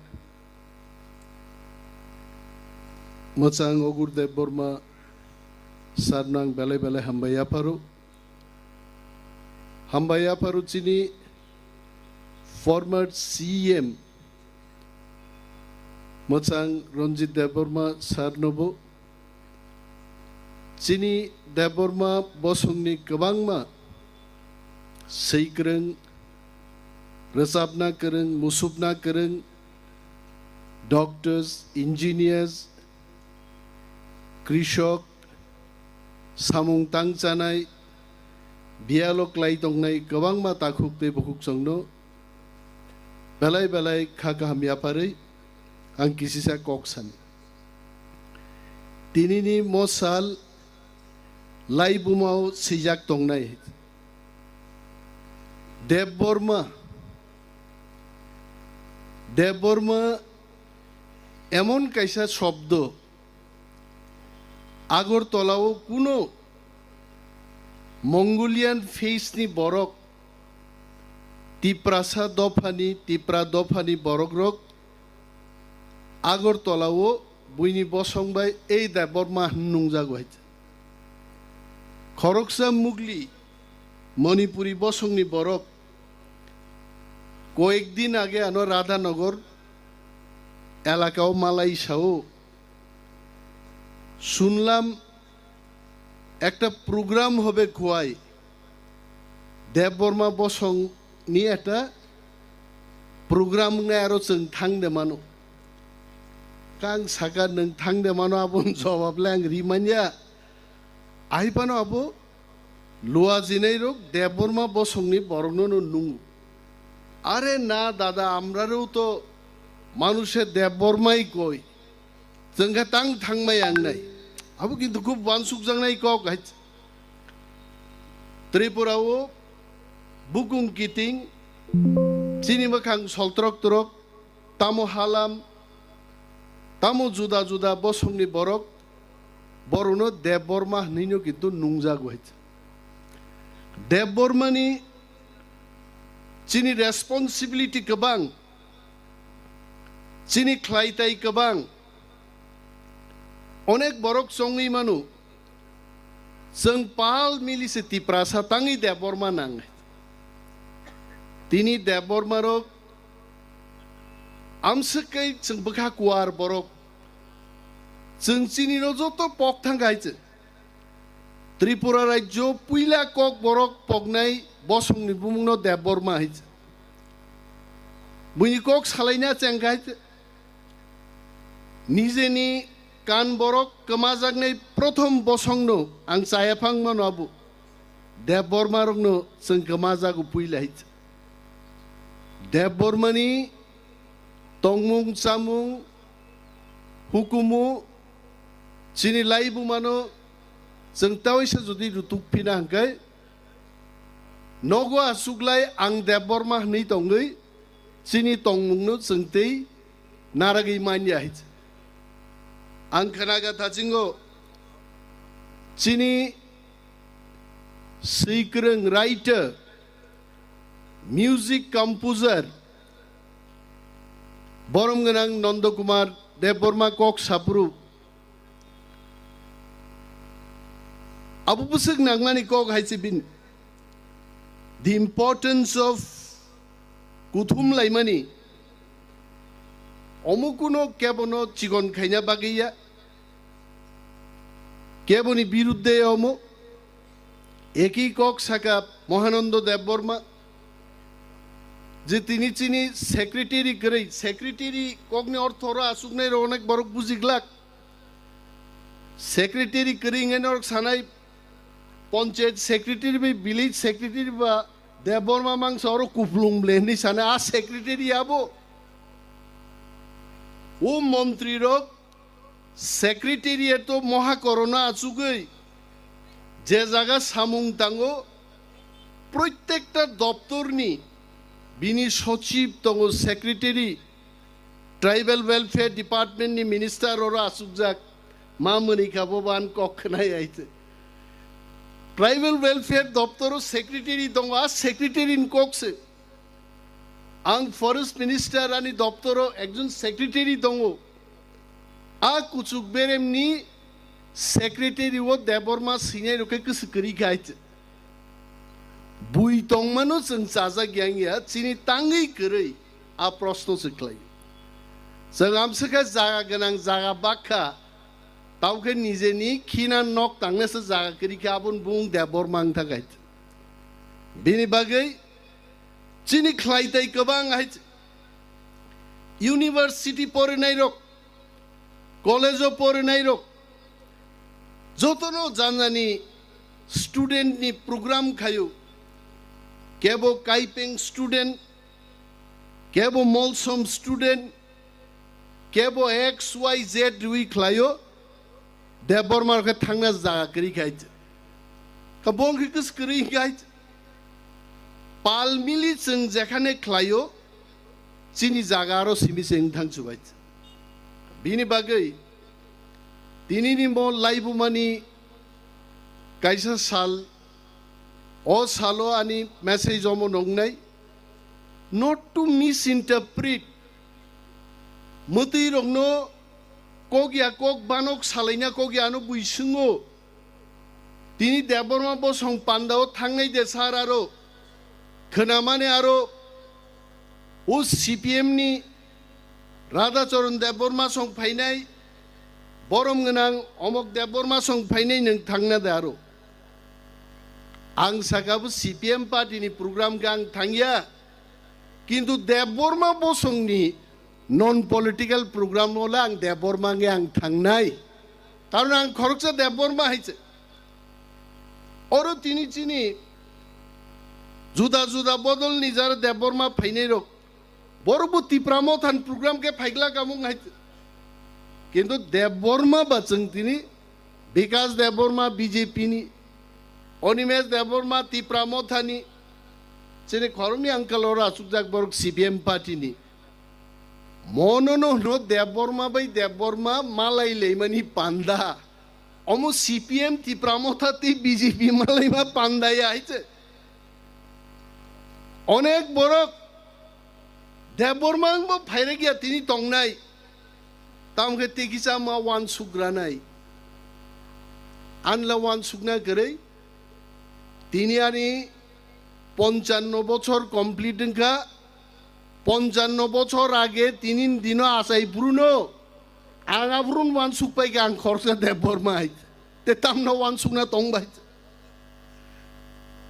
Mwchang Agur Debbarma sir no ang belai belai hambai yapharo. Hambai yapharo chini former C M Mwchang Ranjit Debbarma sir nobo. Chini Debbarma bosongni kwbangma swi kwrwng, rwchapna kwrwng, musukna kwrwng, doctors, engineers, krishok, samung tang chanai, biyalo klai tongnai kwbangma takhuk tei bukhuk chwngno belai belai kha kaham yapharwi ang kisisa kok sani. Tinini mo sal laibumao swijak tongnai. Debbarma, Debbarma emon kaisa shobdo, Agartala o kuno Mongolian face ni borok, Tiprasa dophani, Tipra dophani borokrok Agartala o buini bosong bai ei Debbarma hwn nungjago hai. Khoroksa mugli Manipuri bosongni borok koyek din age ano Radhanagar elaka o malai sao, শুনলাম একটা program হবে খোয়াই, দেববর্মা বসংনি একটা program wngnai, aro chwng thangde mano. Kang saka nwng thangde mano, aboni jobab le ang rimanya. Ahi phano abo luajinairok Debbarma bosongni borokno no nungo. Are na dada, amrareo to manushe Debbarmai koi. Chwng khe tang thangmai ang nai. Abo kintu khub uansukjaknai kok hai. Tripura o bukung kiting, chini mwkhang soltrok trok, tamo halam, tamo juda juda bosongni borok, borokno Debbarma hwnwino kintu nungjago hai. Debbarmani chini responsibility kwbang, chini khlaitai kwbang, onek borok chongwi mano, chwng pal mili se Tiprasa tangwi Debbarma nang. Tini Debbarma rok amswk kai chwng bwkha kuar borok, chwng chini no joto pok thang hai chwng. Tripura rajyo puila kok borok poknai bosongni bumungno Debbarma hai. Buini kok salaina chengkha hai. Nijeni kan borok kwmajaknai prothom bosongno ang chaya phang mano abo. Debbarma rokno chwng kwmajago puila hai. Debbarmani tongmung chamung hukumu chini laibumano chwng taoisa jodi rutuk phina hwnkhe, nogo achuklai ang Debbarma hwnwi tongwi chini tongmungno chwng tei naragwi manya hai. Ang khnaga thachingo chini swikwrwng writer, music composer, borom gwnang Nondo Kumar Debbarma kok saphuru. Abo bwswk nangmani kok hai se bini. The importance of kuthum laimani. Omo kuno kebono chikon khaina bagwi ya. Keboni birudde omo. Eki kok saka Mahananda Debbarma. Je tini chini secretary kwrwi, secretary kokni ortho oro achuknai rok onek borok bujiglak. Secretary kwrwi hwnwi norok sanai, panchayat secretary bai village secretary ba Debbarma mangsa oro kuplung ble hwnwi sanai, a secretary abo. O montri rok secretariat o mohakorona achugwi je jaga samung tango, proitekta doptorni bini sochib tongo, secretary, Tribal Welfare Department ni minister oro achukjak, ma mwnwi kha bo ban kok khnai aite. Tribal Welfare doptoro secretary tongo, a secretary ni kok se. Ang forest minister ani doptoro ekjon secretary tongo. A kuchuk beremni secretary o Debbarma sinai rokhe kwswk kwrwi kha aite. Bui tongmano chwng chajak yang ya, chini tangwi kwrwi a proshno se khlai. Chwng amswkha jaga gwnang, jaga bakha, tawkhe nijeni khina nok tangnesa jaga kwrwi khe aboni bung Debbarma wng thang kha. Bini bagwi chini khlai tai kwbang hai, university porinai rok, college o porinai rok, jotono janjani student ni program khayo, kebo kaipeng student, kebo molsom student, kebo X Y Z rwi khlayo, Debbarma khe thangna jaga kwrwi khai. Ka bong khe kwswk kwrwi khai. Pal mili chwng jekhane khlaio, chini jaga aro simi se wng thang chubai. Bini bagwi Tinini mo laibumani kaisa sal, o salo ani message omo nongnai, not to misinterpret. Mwtwi rokno kok ya kok banok salaina kok ya ano bui swngo. Tini Debbarma bosong pandao thangnai de sar aro khwnamani aro o C P M ni Radhacharan Debbarma song phainai, borom gwnang Omok Debbarma song phainai nwng thangna de aro. Ang saka bo C P M party ni program khe ang thangya, kintu Debbarma bosong ni non political program o le ang Debbarma nge ang thangnai. Karon ang khoroksa Debbarma hai se. Oro tini chini juda juda bodol ni jara Debbarma phainai rok. Borok bo Tipra Motha ni program khe phaigla kamung hai se. Kintu Debbarma ba chwng tini Bikas Debbarma B J P ni, Animesh Debbarma Tipra Motha ni, chini khoroknwi ang kalo oro achukjak borok C P M party ni. Mono no hwno Debbarma bai Debbarma malai laimani panda. Omo C P M Tipra Motha tei B J P malaima panda ya hai se. Onek borok Debbarma wngbo phairek ya tini tongnai. Tamo khe tei kisa ma wansukranai. Anla wansukna kwrwi. Tini ani ponchanno bochor complete wngkha. Ponchanno bochor age tini dino achai phuru no. Ang aphuru wansuk pai kha ang khoroksa Debbarma hai. Te tamno wansukna tong bai.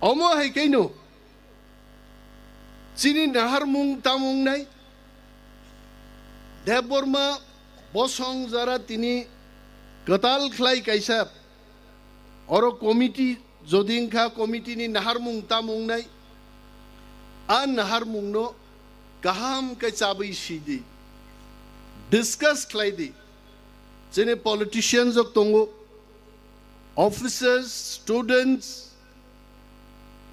Omo hai kaino. Chini naharmung tamung nai. Debbarma bosong jara tini kwtal khlai kaisa. Oro committee jodi wngkha committee ni naharmung tamung nai. A naharmung no kaham khe chabwi sidi. Discuss khlai di. Chini politicians rok tongo. Officers, students,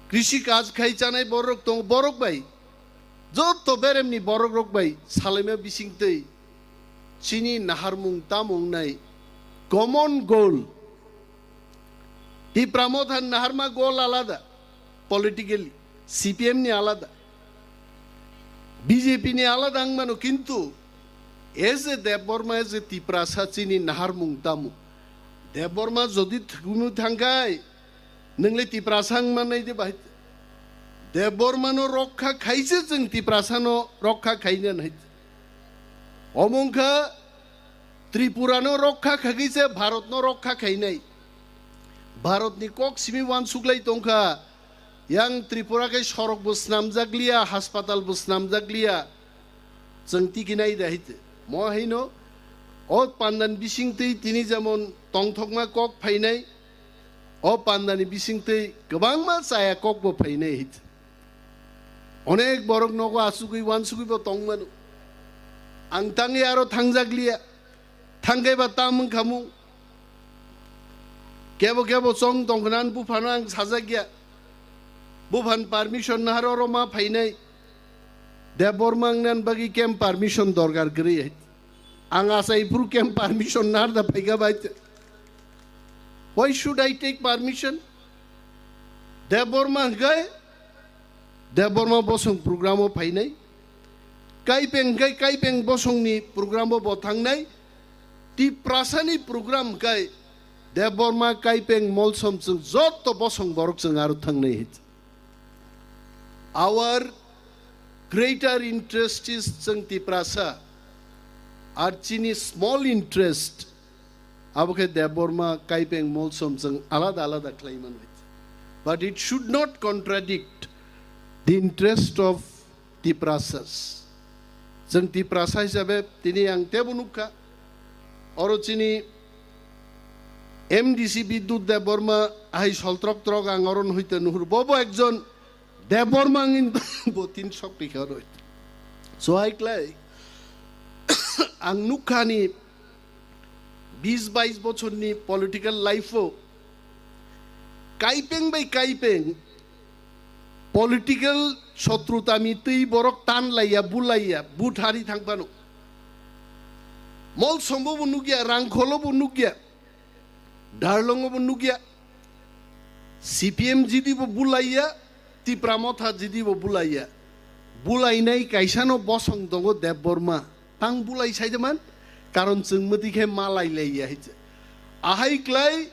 krishi kaj khai chanai borok tong, borok bai, joto beremni borok rok bai salaima bising twi chini naharmung tamung nai common goal. Tipra Motha naharma goal alada, politically, C P M ni alada, B J P ni alada ang mano, kintu as a Debbarma, as a Tiprasa chini naharmung tamung. Debbarma jodi thwgwimwi thangkhai, nwngli Tiprasa wngmannai de bahai? Debbarmano rokha khaise chwng Tiprasano rokha khaina nai. Omo wngkha Tripurano rokha khagwi se Bharatno rokha khainai. Bharatni kok simi wansuklai tongkha, yang Tripura khe sorokbo snamjakliya, haspatalbo snamjakliya. Chwng tikinai da hite. Mo haino o pandani bisingtwi tini jemon tongthokma kok phainai, o pandani bisingtwi kwbangma chaya kokbo phainai hit. Onek borok nogo asugwi wansugwi bo tongmano. Ang tangwi aro thangjakliya. Thangkhe ba tam wngkhamung. Kebo kebo chong tongkhna buphano ang sajakya. Buphan permission nahar oro ma phainai. Debbarma wngnan bagwi kem permission dorkar kwrwi. Ang achai phuru kem permission nahar da phaikha bai. Why should I take permission? Debbarma hwnkhe Debbarma bosong program o phainai. Kaipeng hwnkhe Kaipeng bosongni program o bo thangnai. Tiprasani program hwnkhe Debbarma, Kaipeng, Molsom chwng joto bosong borok chwng aro thangnai. Our greater interest is chwng Tiprasa, ar chini small interest abo khe Debbarma, Kaipeng, Molsom chwng alada alada khlai manwi. But it should not contradict the interest of Tiprasas. Chwng Tiprasa hisabe tini ang tebo nukha, oro chini M D C Bidyut Debbarma hai soltrok trok ang oro nuhite nuhur. Bobo ekjon Debbarma wngin bo tin sok rikha roi. So hai klai ang nukhani bis bais bochorni political life o Kaipeng bai Kaipeng political sotrutami twi borok tan laiya, bulaiya, but hari thang phano. Molsombo bo nukya, Rangkholo bo nukya. Darlongo bo nukya. C P M G D bo bulaiya, Tipra Motha G D bo bulaiya. Bulainai kaisano bosong tongo Debbarma. Tang bulai saideman, karon chwng mwtwi khe malai laiya hai se. Ahai klai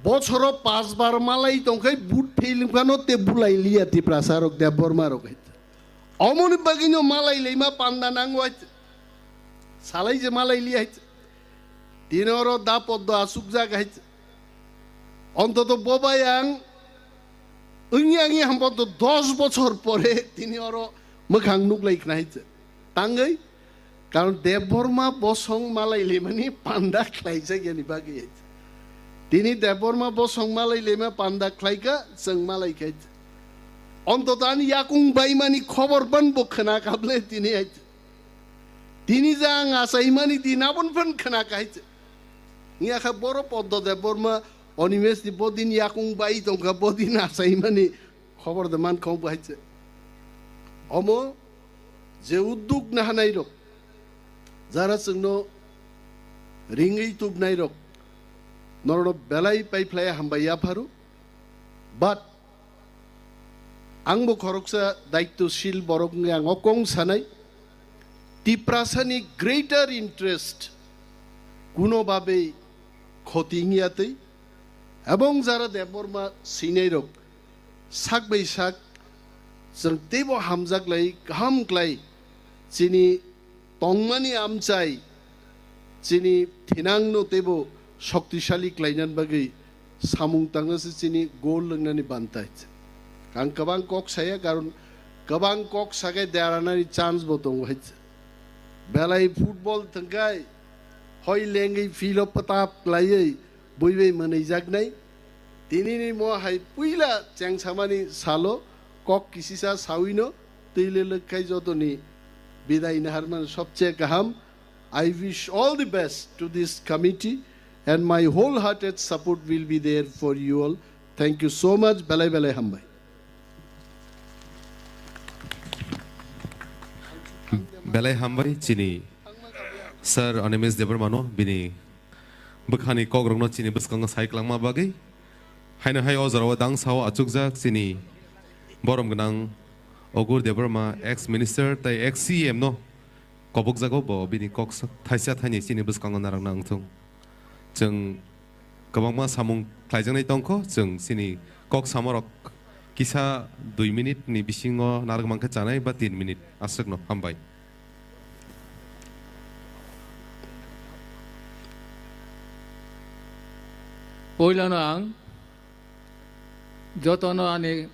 bochoro pas bar malai tongkhai but pheilim phano te bulai liya Tiprasa rok Debbarma rok hai se. Omoni bagwino malai laima panda nango hai se. Salai je malai liya hai se. Tini oro da poddo asukjak hai se. Ontoto bobai ang wngya wngya hambo to dos bochor pore tini oro mwkhang nuklai khna hai se. Tangwi karon Debbarma bosong malai lemani panda khlaijak yani bagwi hai se. Tini Debbarma bosong malai lema panda khlaika chwng malai khai se. Ontoto ani yakung baimani khobor ban bo khna kable tini hai se. Tini je ang achaimani din aboni phan khna khai se. Wngya kha boro Poddo Debbarma Animesh ni bodin yakung bai tongkha bodin achaimani khobor de man khong bai se. Omo je udduk nahanai rok, jara chwngno ringwi tubnai rok, norokno belai paiphlai hambai yapharu. But ang bo khoroksa daityoshil borok wngwi ang o kong sanai, Tiprasani greater interest kuno babe khoti wngya twi, ebong jara Debbarma swinai rok sak bai sak chwng teibo hamjak lai kaham klai chini tongmani amchai chini thinangno teibo shoktisali khlainani bagwi samung tangna se chini gol lwngnani bantai. Ang kwbang kok saya, karon kwbang kok sakai deranani chance bo tongo hai. Belai football thwngkhai hoi lengwi field o pwtap klaiwi buibai mwnwijaknai. Tinini mo hai puila chengsamani salo kok kisisa sawino twi lelwk khai jotoni bidai naharmani sobche kaham. I wish all the best to this committee and my wholehearted support will be there for you all. Thank you so much. Belai belai hambai. Belai hambai chini Sir Animesh Debbarmano bini bwkhani kokrokno chini bwskango sai kwlangma bagwi. Haino hai o jorao dang sao achukjak chini borom gwnang Ogur Debbarma, ex minister tei ex C M no kobokjago, bo bini kok sa-, thaisa thaini chini bwskango narwkna wngthung. Chwng kwbangma samung khlaijaknai tongkho, chwng chini kok samarok kisa dui minute ni bisingo narwk mankhe chanai ba tin minute aswkno. Hambai. Puilano ang jotono ani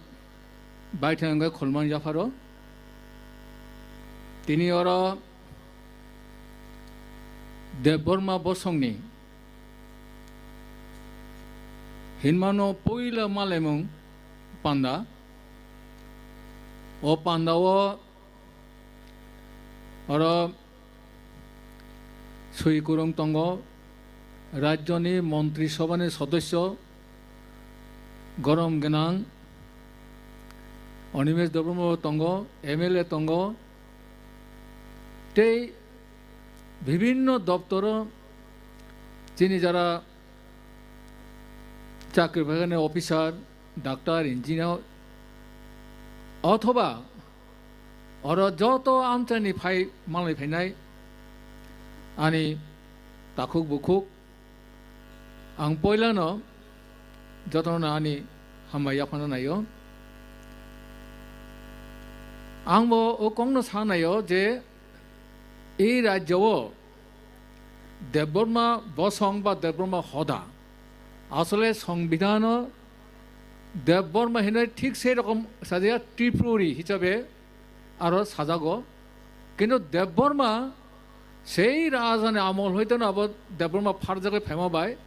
baithang wngkha khulumani yapharo. Tini oro Debbarma bosongni hinmano puila malaimung panda. O pandao oro swi kwrwng tongo, rajyoni montri sobhani sodosyo, gorom gwnang Animesh Debbarma tongo, M L A tongo, tei bibhinno doptoro chini jara chakri phaikani officer, doctor, engineer, othoba oro joto amchaini phai malai phainai ani takhuk bukhuk, ang poilano jotono ani hambai yaphano naio. Ang bo o kokno sa naio je ei rajyo o Debbarma bosong ba Debbarma hoda asole songbidhano Debbarma hinwi thik sei rokom sajak, Tripuri hisabe aro sajago. Kintu Debbarma sei rajani amol hoiteno abo Debbarma pharjagwi phaima bai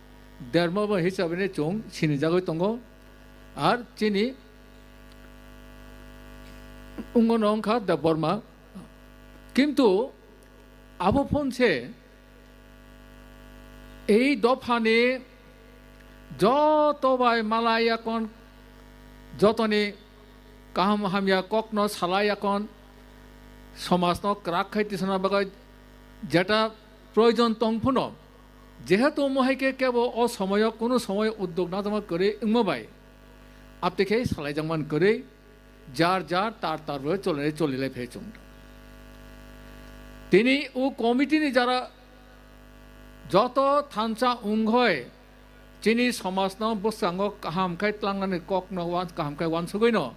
Debbarma hisabe ni chwng sinijagwi tongo. Ar chini wngno wngkha Debbarma. Kintu abo phone se ei dophani joto bai malai yakon, jotoni kaham hamya kokno salai yakon, somajno kwrak khai tisana bagwi jeta proyojon tong phano Jehetu omo hai khe kebo o somoyo kuno somoyo uddog najama kwrwi wngma bai, abtwi khe salaijakman kwrwi jar jar tar tar bo cholai cholilai phai chwng. Tini o committee ni jara joto thansa wng hoi chini somajno bwskango kaham khai tlangnani kokno wan-, kaham khai wansugwino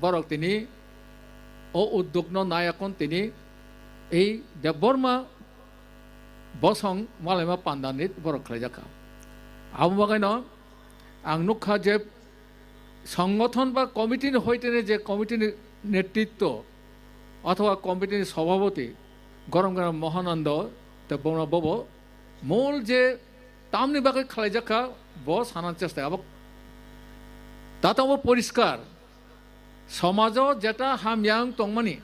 borok tini o uddogno nayakon tini ei Debbarma bosong malaima pandani borok khlaijak kha. Abo bagwino ang nukha je songothon ba committee ni hoitene je committee ni netritwo othoba committee ni sobhapoti gorom gorom Mohanando Debbarma bobo mol je tamni bagwi khlaijak kha bo sana chesta abo tato bo poriskar. Somajo jeta hamya wng tongmani,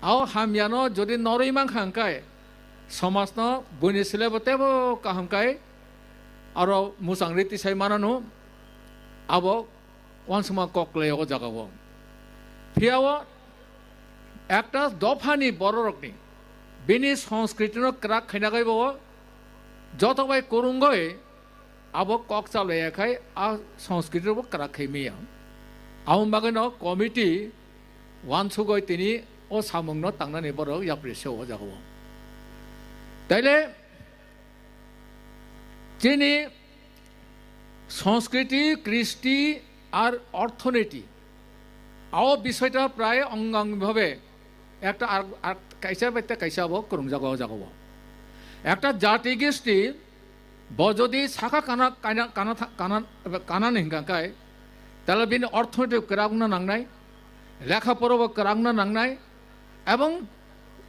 o hamyano jodi norwi mankha hwnkhe, somajno buini silebo teibo kaham khai aro mwchang rwi tisai manano, abo uansukma kok klai o jagao. Phiya o ekta dophani bororokni bini sonskritino kwrak khaina kaibo joto bai kwrwngwi abo kok chalaiya khai a sonskritino bo kwrak khai maya. Abo bagwino committee wansugwi tini o samungno tangnani borok yapri se o jagao. Taile chini Sanskriti, Kristi ar Orthoniti, o bisoyta prai ongang bhabe ekta ar, ar kaisa bai te kaisa bo kwrwngjago o jagao. Ekta jati gisti bo jodi sakha kana, kana, kana, kana, kana ni hingka kai, tale bini orthoiti kwrak wngna nangnai, lekha pora bo kwrak wngna nangnai, ebong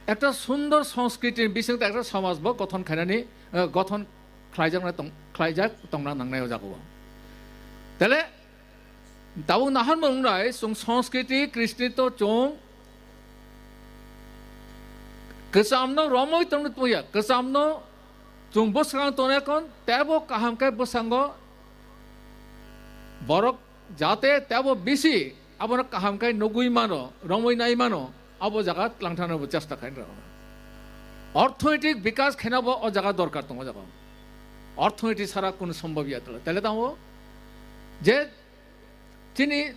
ekta sundor sanskriti bising ekta samaj bo gothon khainani, eh, gothon khlaijakna tong-, khlaijak tongna nangnai o jagao. Tale tabuk naharmung nai chwng sanskriti, Kristi to chwng kwchamno romwi tongno tongya, kwchamno chwng bwskango tongnai kon, tebo kaham khe bwskango borok jate tebo bisi abono kaham khe nugwi mano, romwi nai mano, abo jaga tlangthana bo chesta khaina rw. Orthoitik bikas khena bo o jaga dorkar tongo jaga. Orthoitik sara kun sombhob ya tole. Tele tamo je chini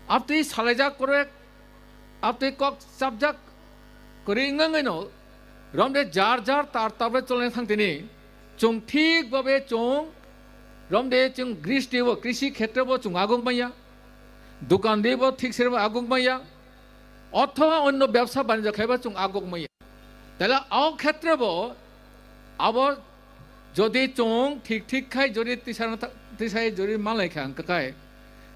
aptwi salaijak korek, aptwi kok chapjak kwrwi wngwino romde jar jar tar tablet cholnai thang tini chwng thik babe chwng romde chwng gristi bo, krisi khetre bo chwng aguk maya, dukan di bo thik sere bo aguk maya, othoba onno bebsa banijyo khaiba chwng aguk maya. Tele o khetre bo abo jodi chwng thik thik khai jodi tisana tha-, tisai jodi malai kha hwnkha khai,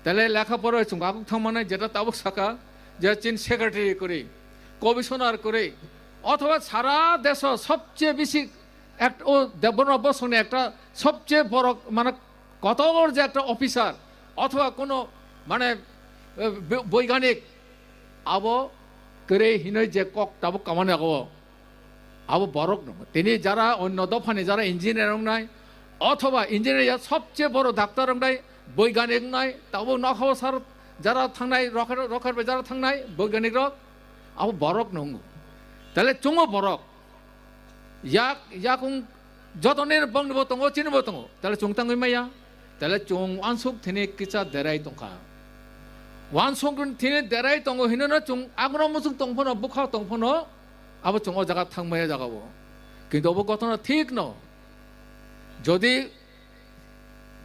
tele lekha pora chwng aguk thang manai jeta tabuk saka je chin secretary kwrwi, commissioner kwrwi, othoba sara deso sobche bisi ek-, o Debbarma bosongni ekta sobche borok mane kotor je ekta officer othoba kono mane, eh, bo-, boiganik abo kwrwi hinwi je kok tabuk kamani ago. Abo borok no. Tini jara onno dophani jara engineer wngnai, othoba engineer ya sobche boro doctor wngnai, boiganik wngnai, tabo nokha sar jara thangnai, rokhar, rokhar bai jara thangnai, boiganik rok, abo borok no wngo. Tale chungo borok. Yak, yakung joto ni bongni bo tongo, chini bo tongo. Tale chung tangwi maya. Tale chwng wansuk thini kisa derai tongkha. Wansuk thini derai tongo hinwi no chwng agno muchung tong phano, bwkha tong phano, abo chwng o jaga thangmaya jaga o. Kintu obo ghotona thik no. Jodi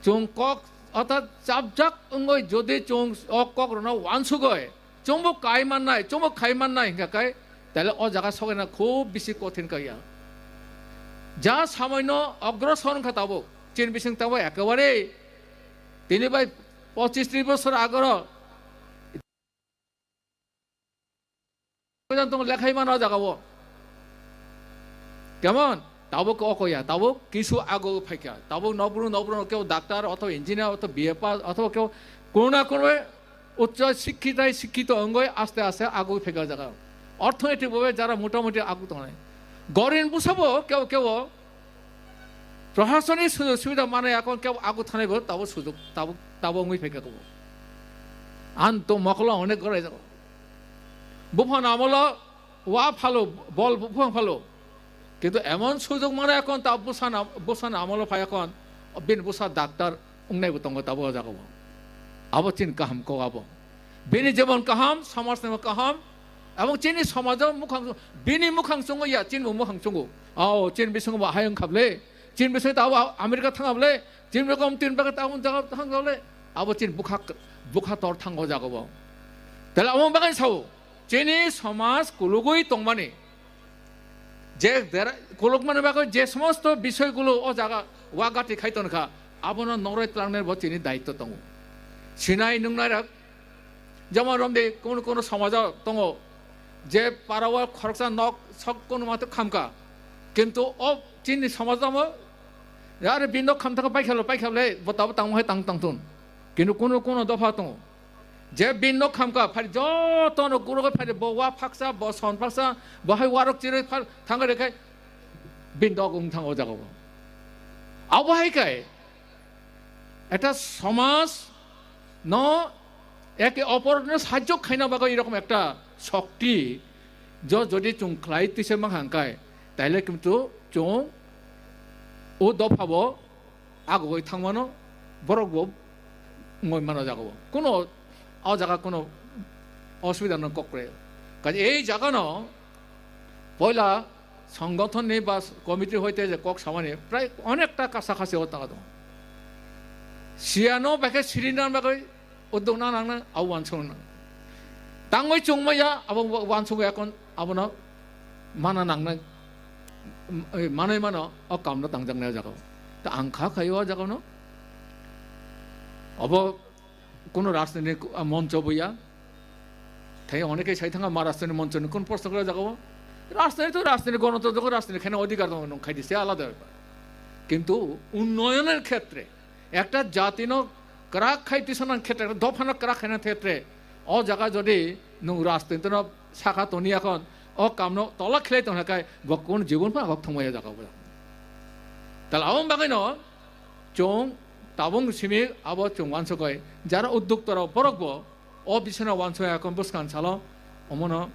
chwng kok, orthat chapjak wngwi jodi chwng o kok rwno wansugwi, chwngbo kai mannai, chwngbo khai mannai hingkha kai, tale o jaga sokaina khub bisi kothin kaiya. Ja samoino ogrosor wngkha tabuk, chini bising tabuk ekebare tini bai pochis tris bosor agoro jan tong lekhai mano o jaga o. Kemon? Tabuk o koya, tabuk kisu ago phaikha. Tabuk nokbru nokbru keo doctor othoba engineer othoba B A pass othoba keo kono na kono uccho sikkhita sikkito wngwi aste aste ago phaikha o jaga. Orthoitik bhabe jara motamuti ago tongnai. Gorin busabo keo keo prohasoni sujog subida manai akon keo ago thanai bo tabuk sujog tabuk tabuk wngwi phaikha kebo. An to mokolo onek gorai jago. Buphang amolo wa phalo, bol buphang phalo. Kintu emon sujog mano ekhon ta bwsana, bwsana amolo phai ekhon bini bwsa doctor wngnaibo tongo tabo o jagao. Abo chini kaham kok abo. Bini jebon kaham, somajni bo kaham, ebong chini somajo mukhang, bini mukhang chungo ya, chini bo mukhang chungo. Ao, chini bisingo bo hai wngkha bwle, chini bisingo ta abo America thangkha bwle, chini rokom tin bagwi ta abo jaga thangkha bwle. Abo chini bwkha, bwkha tor thango jagao. Tale abo bagwi sao, chini somaj kulugwi tongmani. Je dera-, kolokmani bagwi je somosto bisoygulo o jaga wagati khai tonkha, abono noroi tlangnai bo chini daitto tongo. Sinai nungnai rok, jemon romdi kono kono somajo tongo, je parao khoroksa nok sok kono mato khamka, kintu o chini somajo mo, are bini nok khamthaka paikha lo, paikha le, bo tabo tangmo hai tang tangthun. Kintu kono kono dopha tongo. Je bini nok khamka, phari jotono gurugwi phari, bo wa phaksa, bo son phaksa, bo hai warok chirwi phar-, thangwi rwkhe bini dok wng thango o jagao. Abo hai khe ekta somaj no eke oporno sajjok khaina bagwi erokom ekta shokti jo jodi chwng khlai twisa mang hangkai, taile kintu chwng o dophabo agugoi thangmano, borok bo wngoi mano jagao. Kuno o jaga kuno osubida no kok kwrwi. Kaje ei jaga no poila songgothon ni ba committee hoite je kok samani prai onekta kasa khasi o taga tongo. Siya no bekhe siri nan bagwi uddog na nang nang, abo uansuk nang. Tangwi chwng maya, abo uansuk ya kon, abono mana nang nang, manwi mano o kam no tangjak nai o jagao. Ta ang kha khai o jagao no. Abo kuno rajniti, ah, moncho bo ya. Thai oneke sai thanga ma rajniti moncho ni kun proshno kora jagao. Rajniti to rajniti, gonotontro ko rajniti khaina odhikar tongo, nung khai di se alada bepar. Kintu unnoyoner khetre, ekta jati no kwrak khai tisanang khetre, dophano kwrak khaina khetre, o jaga jodi nung rajniti no sakha toni ekhon, o kamno tola khlai tongna khai bo kun jibon pha hok thongmaya jaga bo. Tal aboni bagwi no chwng tabung simi abo chwng uansukoi jara uddokta rok borok bo o bisino uansukya kon bwskang salo omono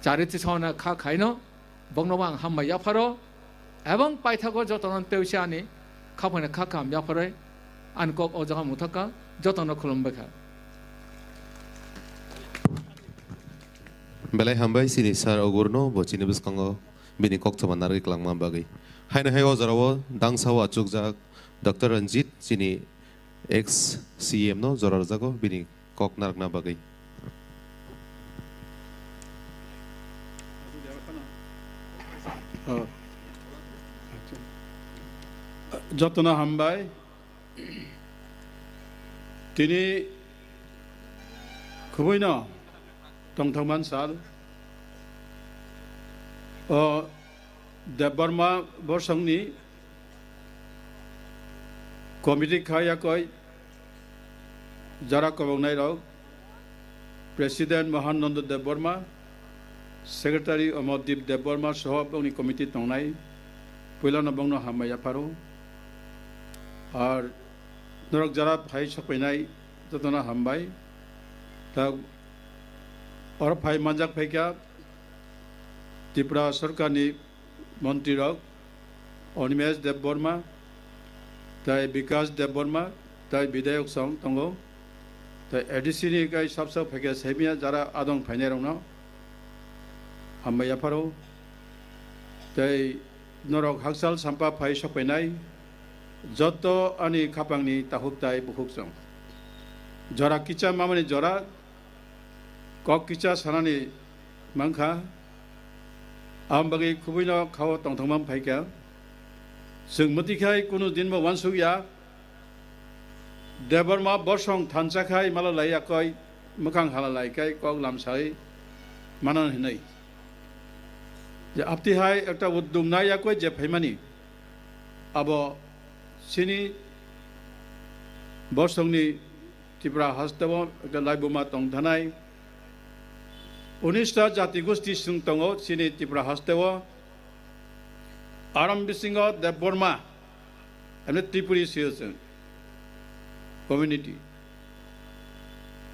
chari tisaona kha khaino bokno bo ang hambai yapharo ebong paithago jotono tewse ani khaphaina kha kaham yapharoi ani kok o jaga muthaka jotono khulumbai kha. Belai hambai chini sir Ogurno bo chini bwskango bini koktwma narwgwi kwlangma bagwi. Haino hai o jorao dangsa o achukjak Doctor Ranjit chini ex C M no jora rwjago bini kok narwkna bagwi. Oh. Jotono hambai. Tini khubui no tongthokman sal. O Debbarma bosongni committee kha yakoi jara koboknai rok, President Mohan Nanda Debbarma, Secretary Amardeep Debbarma soho bongni committee tongnai, puilano bongno hambai yapharo. Ar norok jara phai sokpainai jotono hambai. Ta oro phai manjak phaikha Tripura sorkarni montrirok Animesh Debbarma, tai Bikash Debbarma, tai Bidayok Song tongo, tai A D C ni kai sab sab phaikhe saimia jara adong phainairokno hambai yapharo, tai norok hakchal sampa phai sokpainai joto ani khapangni takhuk tai bukhuk chong. Jora kicha mamani jora kok kicha sanani mankha, aboni bagwi khubuino khao tongthokma phaikha. Chwng mwtwi khai kunu dinbo uansukya, Debbarma bosong thansa khai mala lai yakoi, mwkhang hala lai khai kok lamsai mano hinwi. Je apti hai ekta uddog na yakoi je phaimani, abo chini bosongni Tripura hasteo ekta laibuma tongthanai unista jati gosti chwng tongo chini Tripura hasteo. Aram bisingo Debbarma, emne Tripuri sio chwng community.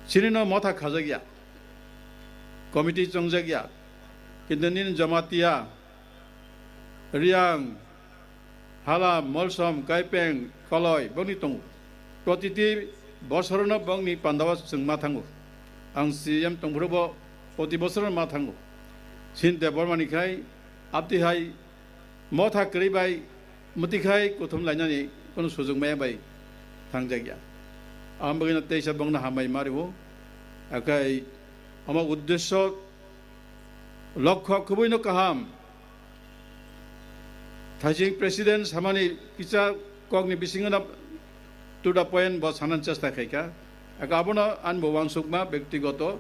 Chini no motha khajakya, committee chongjakya, kintu nini Jamatia Riyang, Hala, Molsom, Kaipeng, Koloi bongni tongo. Protiti bosorono bongni pandao chwng ma thango. Ang C M tongphuru bo proti bosorono ma thango. Sin Debbarmani khai abtwi hai motha kwrwi bai mwtwi khai kuthum lainani kono sujung maya bai thangjakya. Ang bagwino teisa bongno hambai ma rwo. Akai omo uddesyo lokho khubui no kaham. Thaising president samani kisa kokni bisingo na to the point bo sanan chesta khaikha. Aka abono ani bo wansukma bektigoto.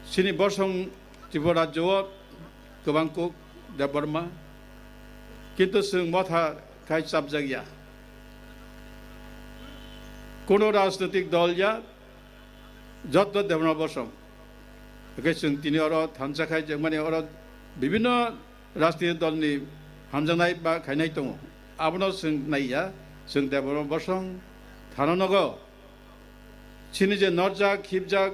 Sini bosong Tripura rajyo o kwbang kuk Debbarma. Kintu chwng motha khai chapjakya. Kuno rajnitik dol ya, jotto Debbarma bosong. Hwnkhe chwng tini oro thansa khai jengmani oro bibinno rajniti dolni hamjaknai ba khainai tongo. Abono chwng naiya, chwng Debbarma bosong thana nogo. Chini je norjak, khibjak,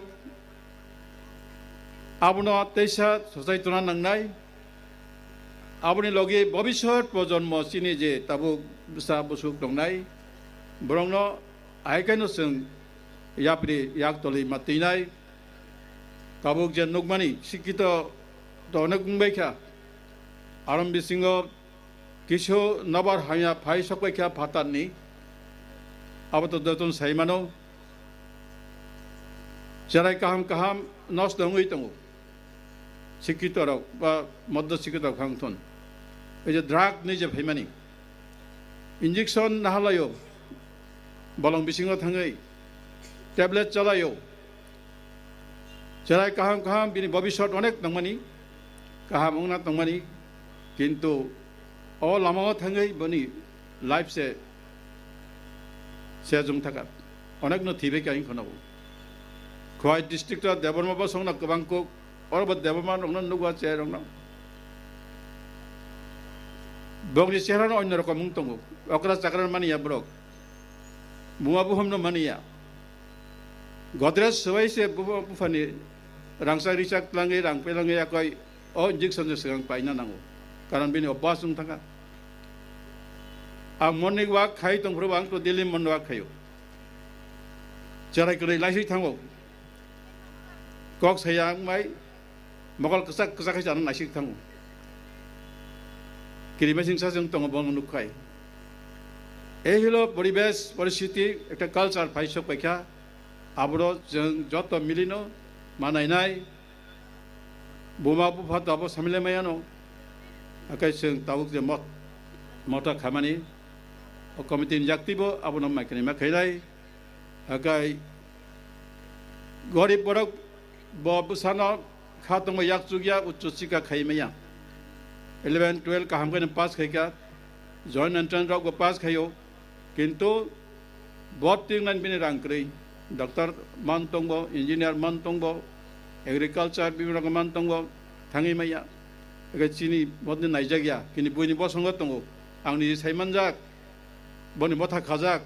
abono teisa sochai tona nangnai. Aboni logi bobisot projonmo chini je tabuk bwsa bwswk tongnai, borokno ahai khaino chwng yapri yak tolwi ma twinai. Tabuk je nukmani, sikito to onek wngbaikha. Arom bisingo kisu nobar hamya phai sokbaikha phatarni. Abo to jotono saimano. Cherai kaham kaham nosto wngwi tongo. Sikito rok ba moddo sikito rok phang thun. Ei je drug ni je phaimani. Injection nahalaio. Bolong bisingo thangwi tablet chalaio. Cherai kaham kaham bini bobisot onek tongmani, kaham wngna tongmani, kintu o lamao thangwi boni life se, se jung thaka. Onekno thwibai kha wngkha nogo. Khowai district o Debbarma bosongno kwbang kuk, oro bo Debbarma rokno nukwa che rokno. Bokni chehra no onno rokom wng tongo. Okra chakra mani ya borok. Buma buhum no mani ya. Godrej swbai se bu-, buphani rangchak richak tlangwi rang pelangwi yakoi o injection se swkang paina nango. Karon bini obas wng thangkha. Ang morning walk khai tongphuru ang to daily morning walk khaio. Cherai kwrwi laiswi thango. Kok saya wngbai mokol kwchak kwchak khai chana naisik thango. Kirimasingsa chwng tongo bono nukkhai. Ei hilo poribesh poristhiti ekta culture phai sok paikha. Aboro chwng joto milino manainai. Buma bupha to abo samilai maya no. Akai chwng tabuk je mot, mota khamani. O committee ni jakti bo abono maikani ma khainai. Akai gorib borok bo bwsano kha tongma yak chukya uchu chika khai maya. Eleven, twelve kaham khe pass khaikha. Joint entrance rok bo pass khaio. Kintu bot tingnan bini rang kwrwi, doctor man tongbo, engineer man tongbo, agriculture bibino rok man tongbo, thangwi maya. Eke chini botni naijak ya, kini buini bosongo tongo. Ang niji sai manjak, boni motha khajak.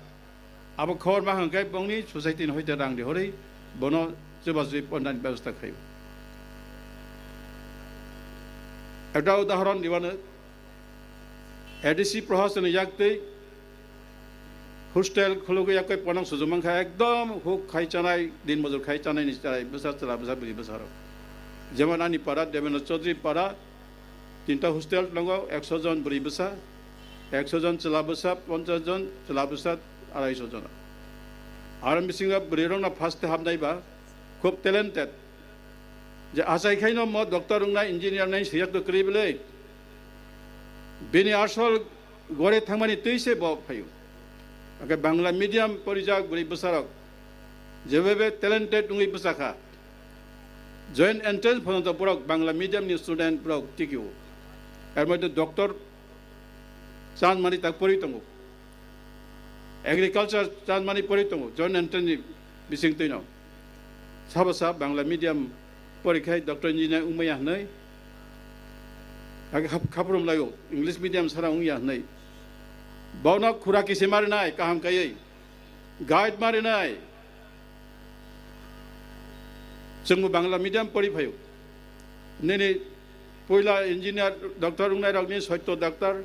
Abo khobor ma hwnkhe bongni society ni hoite rang rihorwi bono chubachu pondani bebostha khaio. Ekta udahoron diwano A D C prohasani yaktwi hostel khulugwi yakwi ponang sujumang kha ekdom huk khai chanai din mojor khai chanai ni chai bwsa chwla bwsa bwrwi bwsarok. Jemon ani para Devendra Chaudhary para tinta hostel tongo ekso jon bwrwi bwsa, ekso jon chwla bwsa, ponchas jon chwla bwsa, arai so jon. Aro bisingo bwrwi rokno first hapnai ba khub talented. Je achai khaino mo doctor wngnai, engineer wngnai swiyak to kwrwi bwle. Bini asol gore thangmani twi se bo phaio. Hake Bangla medium porijak bwrwi bwsarok jebebe talented wngwi bwsa kha. Joint entrance phono to borok Bangla medium ni student borok tikio. Er moddhe doctor chance mani tak pori tongo. Agriculture chance mani pori tongo, joint entrance ni bising twino. Sabo sa Bangla medium pori khai doctor engineer wngmaya hwnwi. Age hap-, khaprum laio, English medium sara wngya hwnwi. Bono khura kisi marinai, kaham kaiwi. Guide marinai. Chwngbo Bangla medium pori phaio. Nini Puila engineer doctor wngnai rokni Satya doctor,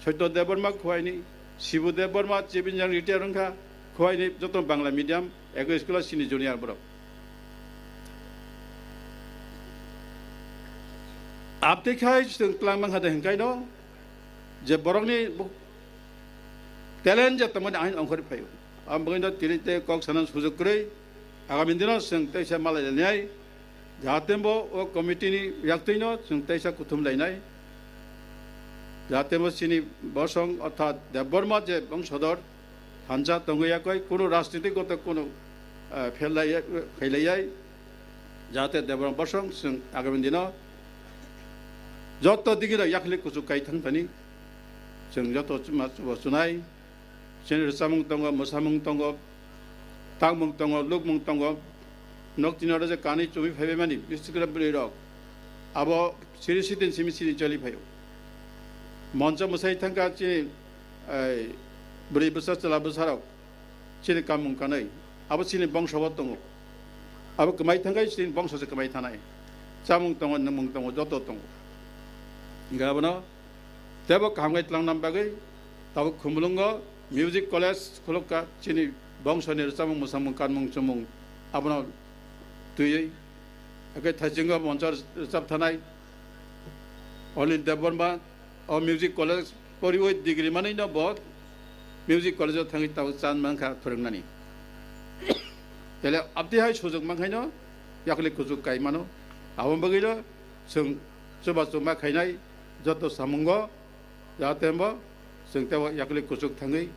Satya Debbarma Khowai ni, Shibu Debbarma chief engineer retire wngkha, Khowai ni joto Bangla medium, eko school o sini junior borok. Abtwi khai chwng twlang mankha de hwnkhai no, je borokni bu-, talent je tongmani ain ongkhorwi phaio. Ang bagwino tini tei kok sana sujok kwrwi, agami dino chwng teisa malai lainai, jahate bo o committee ni yaktwino chwng teisa kuthum lainai, jahate bo chini bosong orthat Debbarma je bongsodor, thansa tongwi yakoi, kunu rajnitik goto kunu, eh, phelai-, khailaiyai, jahate Debbarma bosong chwng agami dino joto digino yakli kuchuk kai thang thani, chwng joto chuma chubo chunai, chini rwchapmung tongo, mwsamung tongo, tangmung tongo, lukmung tongo, nok tini oro je kanwi chumui phaibai mani, bisikra bwrwi rok, abo siri sitin simi siri choli phaio. Moncho mwsai thangkha chini, eh, bwrwi bwsa chwla bwsarok, chini kamung kanwi, abo chini bongso bo tongo. Abo kwmai thangkhe chini bongso se kwmai thanai. Chamung tongo, nwngmung tongo, joto tongo. Hingkhe abono tebo kaham khe tlangnani bagwi tabuk Khumulwngo music college khulukha, chini bongsoni rwchapmung, mwsamung, kanmung, chumung abono twiwi. Hakhe thaisingo moncho rwchap thanai Olin Debbarma, o music college poriwi degree manwino bo music college o thangwi tabuk chan mankha phwrwngnani. Tele abtwi hai sujok mankhaino yakli kuchuk kai mano. Aboni bagwino chwng chuba chuma khainai joto samungo, jahate bo chwng tebo yakli kuchuk thangwi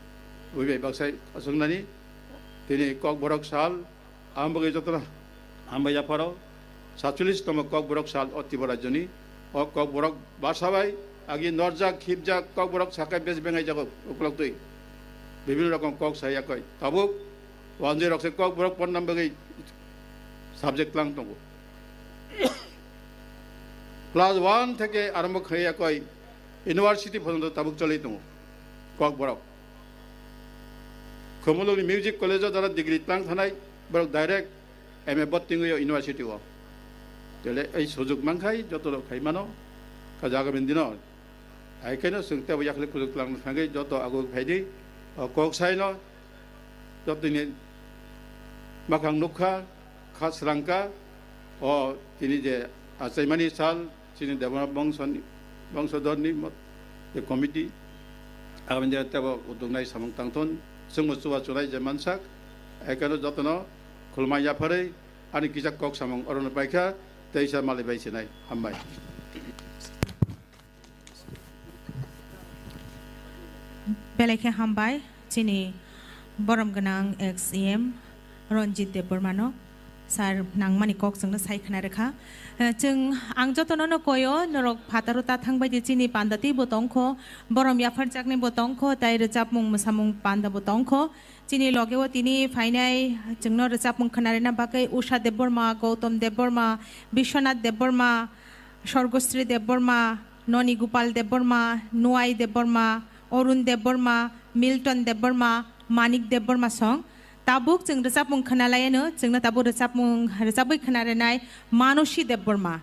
buibai baksai aswknani. Tini Kokborok sal, ang bagwi jotono hambai yapharo. Satcholish tongmo Kokborok sal o Tripura rajyoni. O Kokborok basa bai agi norjak, khibjak, Kokborok sakai bes bengai jago uklok twi. Bibhinno rokom kok sai yakoi. Tabuk wanjwi rok se Kokborok ponna bagwi subject tlang tongo. Class one theke arombo khai yakoi university porjonto tabuk choli tongo Kokborok. Khumulwngni music college o jara degree tlang thanai, borok direct M A bottingwi o university o. Tele ei sujuk mankhai joto rok khai mano, ka jaga bini dino. Hai khe no chwng tebo yakli kuchuk tlang thangwi joto aguk phaidi, o kok saino jotoni makhang nukha, kha srangkha, o tini je achaimani sal, chini Debbarma bongsoni, bongsodorni mo-, je committee, aboni je tebo uduknai samung tangthon, chwngbo chuba chunai je mansak, ekeno jotono khulumai yapharwi ani kisa kok samung orono paikha, teisa malai bai sinai, hambai. Belai khe hambai, chini borom gwnang ex E M Ranjit Debbarmano, sir nangmani kok chwngno sai khna rwkha. Eh, chwng, ang jotono no koyo, norok phataro ta thang bai di, chini panda twi bo tongkho, borom yapharjakni bo tongkho, tai rwchapmung mwsamung panda bo tongkho. Chini loge o tini phainai chwngno rwchapmung khna rwna bagwi Usha Debbarma, Gautam Debbarma, Biswanath Debbarma, Sorgosri Debbarma, Noni Gopal Debbarma, Nuai Debbarma, Arun Debbarma, Milton Debbarma, Manik Debbarma song. Tabuk chwng rwchapmung khna laiano, chwngno tabuk rwchapmung rwchapwi khna rwnai Manushi Debbarma.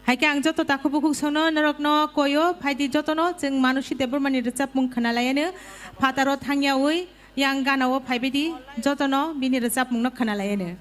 Hai khe ang joto takhuk bukhuk songno norokno koyo, phaidi jotono chwng Manushi Debbarmani rwchapmung khna laiano, phataro thangyaui yang gana o phaibaidi jotono bini rwchapmungno khna laiano.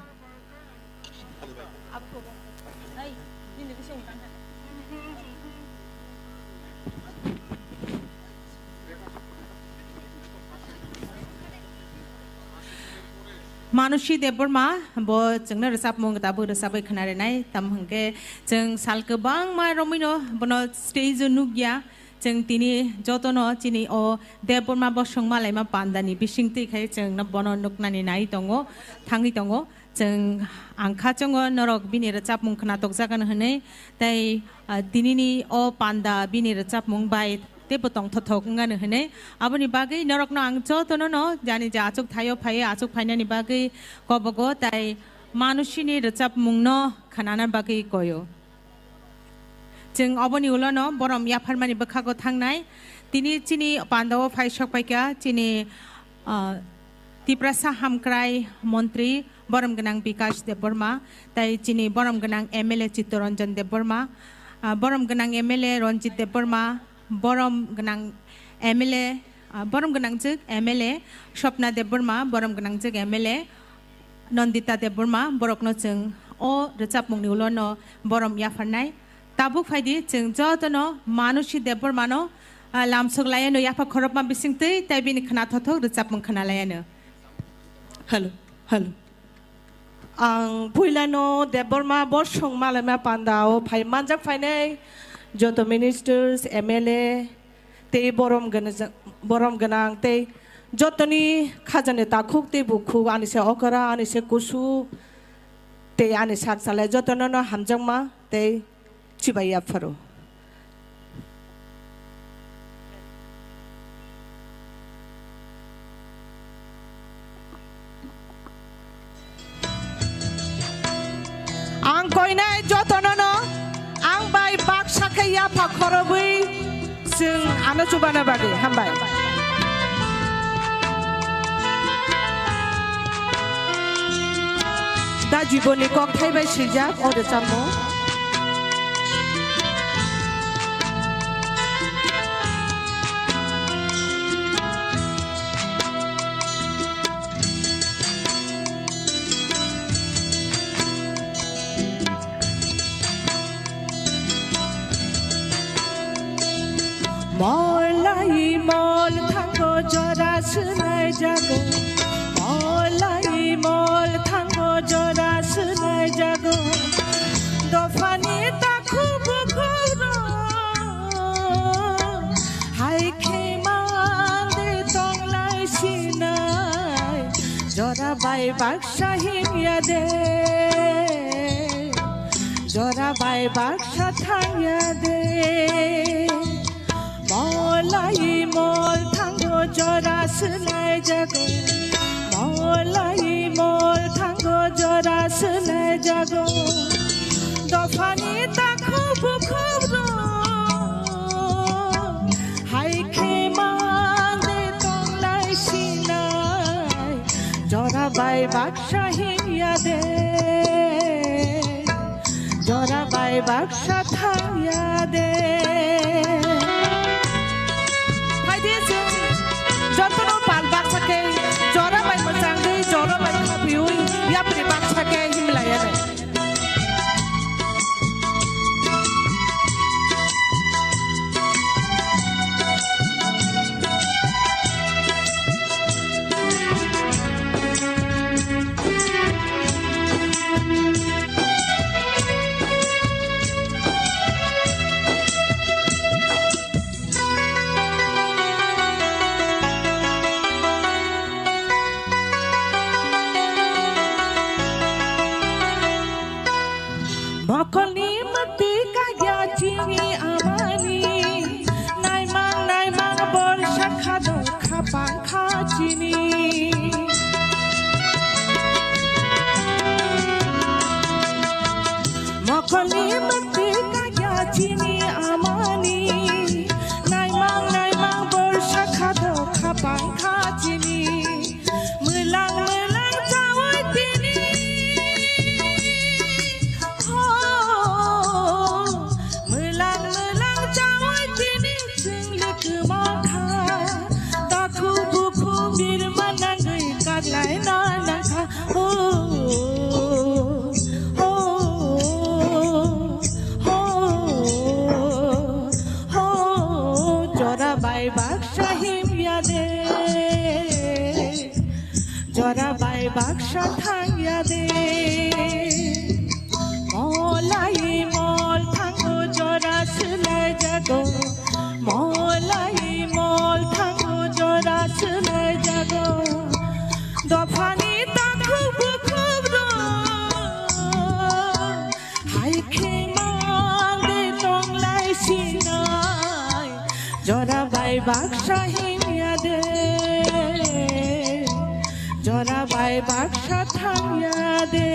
Manushi Debbarma bo chwngno rwchapmung tabuk rwchapwi khna rwnai, tamo hwnkhe chwng sal kwbangma romwino bono stage o nukya. Chwng tini jotono chini o Debbarma bosong malaima pandani bisingtwi khai chwngno bono nuknani nai tongo, thangwi tongo. Chwng ang kha chwngo norok bini rwchapmung khna tokjakgano hwnwi, tei, ah, tinini o panda bini rwchapmung bai teibo tongthothok wngano hwnwi. Aboni bagwi norokno ang jotono no jani je achuk thaio phaiwi achuk phainani bagwi kobogo tei Manushini rwchapmungno khnana bagwi koyo. Chwng oboni ulono borom yapharmani bwkhago thangnai. Tini chini pandao phai sokpaikha chini, ah, Tiprasa Hamkrai Montri borom gwnang Bikash Debbarma, tai chini borom gwnang M L A Chittaranjan Debbarma, Ah, borom gwnang M L A Ranjit Debbarma, borom gwnang M L A, ah, borom gwnangjwk M L A Swapna Debbarma, borom gwnangjwk M L A Nandita Debbarma, borokno chwng o rwchapmungni ulono borom yapharnai. Tabuk phaidi chwng jotono Manushi Debbarmano, ah, lamsok laiano yapha khorokma bisingtwi tei bini khna thothok rwchapmung khna laiano. Hello, hello. Ang puilano Debbarma Borsong Malaima Panda o phai manjak phainai joto ministers, M L A tei borom gwnang, borom gwnang tei jotoni khajani takhuk tei bukhuk, ani se okra, ani se kusu tei ani sak salai jotono no hamjakma tei chibai yapharo. Ang koinai jotono no ang bai baksa khe yapha khorobwi chwng ano chubana bagwi hambai. Da Jiboni kokthai bai swijak o rwchapmung. Mol lai mol thango jora swlai jago. Mol lai mol thango jora swlai jago. Dophani takhuk bukhuk rok hai khe mande tong lai sinai. Jora bai baksa himya de. Jora bai baksa thangya de. Mol lai mol thango jora swlai jago. Mol lai mol thango jora swlai jago. Dophani takhuk bukhuk rok hai khe mande tong lai sinai. Jora bai baksa himya de. Jora bai baksa thangya de. Phaidi chwng jotono pal baksa khe jora bai mwchangwi, jora bai khaphiwi, yapri baksa khe himlaiya de. Mokolni mwktwi kagya chini amani, naimang naimang borsa khado khapang kha chini. Mokolni mwktwi kagya chini amani, naimang naimang borsa khado khapang kha chini. Mwlang mwlang chawi tini. Ho, mwlang mwlang chawi tini chwng le kwma kha. Takhu bukhu birma nangwi kaklai na nang kha. Ho, ho, ho, ho, jora bai baksa himya de. Jora bai baksa thangya de. Mol lai mol thango jora swlai jago. Mol lai mol thango jora swlai jago. Dophani takhuk bukhuk rok hai khe mande tong lai sinai. Jora bai baksa himya de. Jora bai baksa thangya de.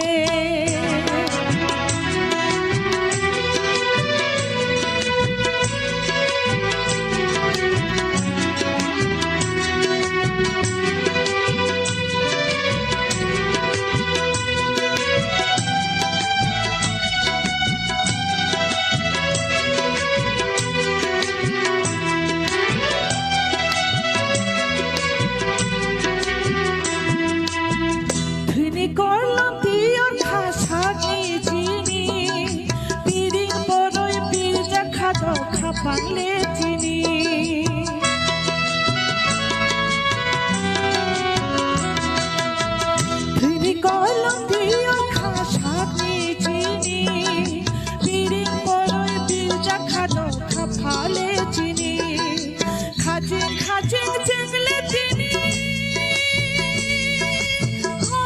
Ching ching le tini. Ho.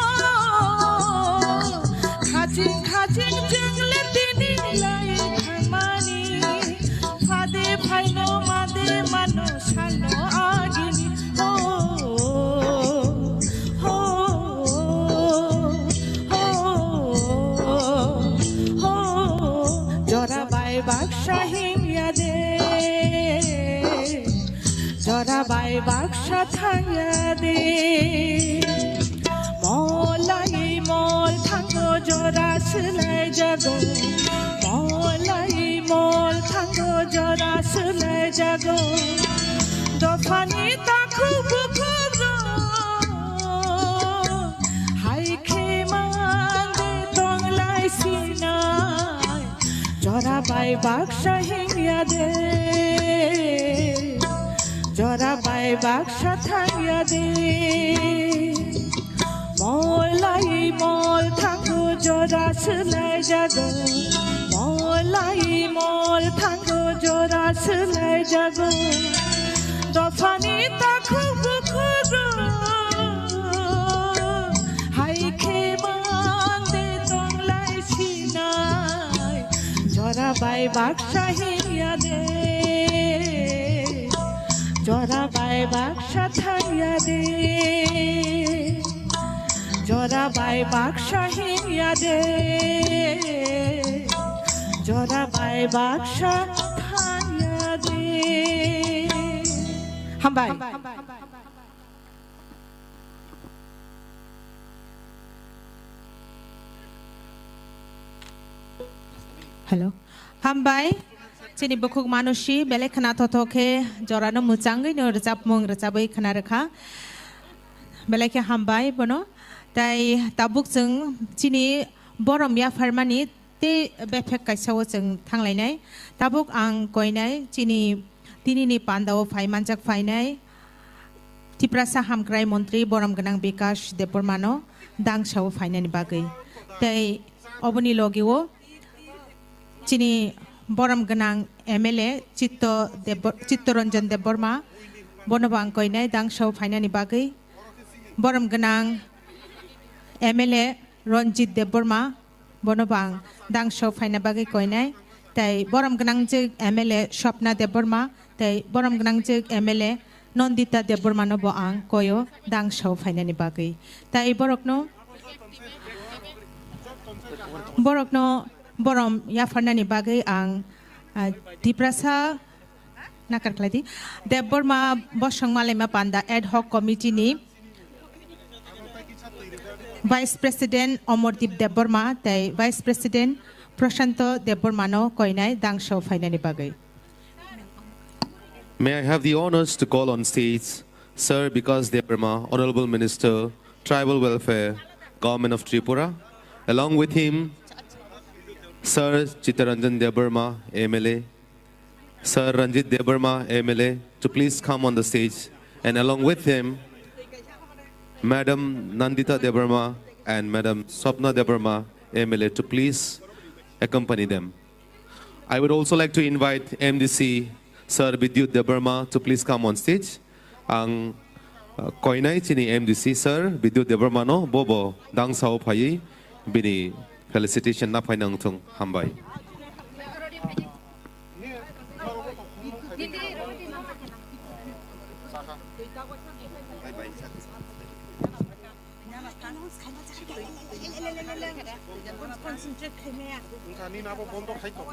Khaching khaching ching le tini lai thangmani. Phade phaino made mano sano agini. Ho. Ho. Ho. Ho. Jora bai baksa himya de. Jora bai baksa thangya de. Molai mol thango jora swlai jago. Molai mol thango jora swlai jago. Dophani takhuk bukhuk rok. Hai khe mande tonglai sinai. Jora bai baksa himya de, jora bai baksa thangya de. Molai mol thango jora swlai jago, molai mol thango jora swlai jago. Dophani takhuk bukhuk rok, hai khe mande tonglai sinai. Jora bai baksa himya de, jora bai baksa thangya de. Jora bai baksa himya de, jora bai baksa thangya de. Hambai. Hello. Hambai. Chini bukhuk manusi belai khna thotho khe jorano mwchangwi no rwchapmung rwchabwi khna rwkha. Belai khe hambai bono. Tai tabuk chwng chini borom yapharmani tei bephek kaisa o chwng thanglainai. Tabuk ang koinai chini tinini panda o phai manjak phainai Tiprasa Hamkrai Montri borom gwnang Bikash Debbarmano dangsa o phainani bagwi. Tei oboni logi o chini borom gwnang M L A Chitto Debbar-, Chittoranjan Debbarma bono bo ang koinai dangsa o phainani bagwi. Borom gwnang M L A Ranjit Debbarma, bono bo ang dangsa o phaina bagwi koinai. Tai borom gwnangjwk M L A Swapna Debbarma, tai borom gwnangjwk M L A Nandita Debbarmano bo ang koio dangsa o phainani bagwi. Tai borokno, borokno borom yapharnani bagwi ang, ah, Tiprasa Nakar khlai di. Debbarma Bosong Malaima Panda Ad Hoc Committee ni Vice President Omordeep Debbarma tei Vice President Prashanto Debbarmano koinai dangsa o phainani bagwi. May I have the honors to call on stage Sir Bikash Debbarma, Honorable Minister, Tribal Welfare, Government of Tripura, along with him, Sir Chittaranjan Debbarma, M L A, Sir Ranjit Debbarma, M L A, to please come on the stage, and along with him, Madam Nandita Debbarma and Madam Swapna Debbarma, M L A, to please accompany them. I would also like to invite M D C Sir Bidyut Debbarma to please come on stage. Ang, uh, koinai chini M D C Sir Bidyut Debbarma no bobo dangsa o phaiwi bini felicitation na phaina wngthung. Hambai. Concentrate khaimaya. Wngkha nini abo bondo khai tong.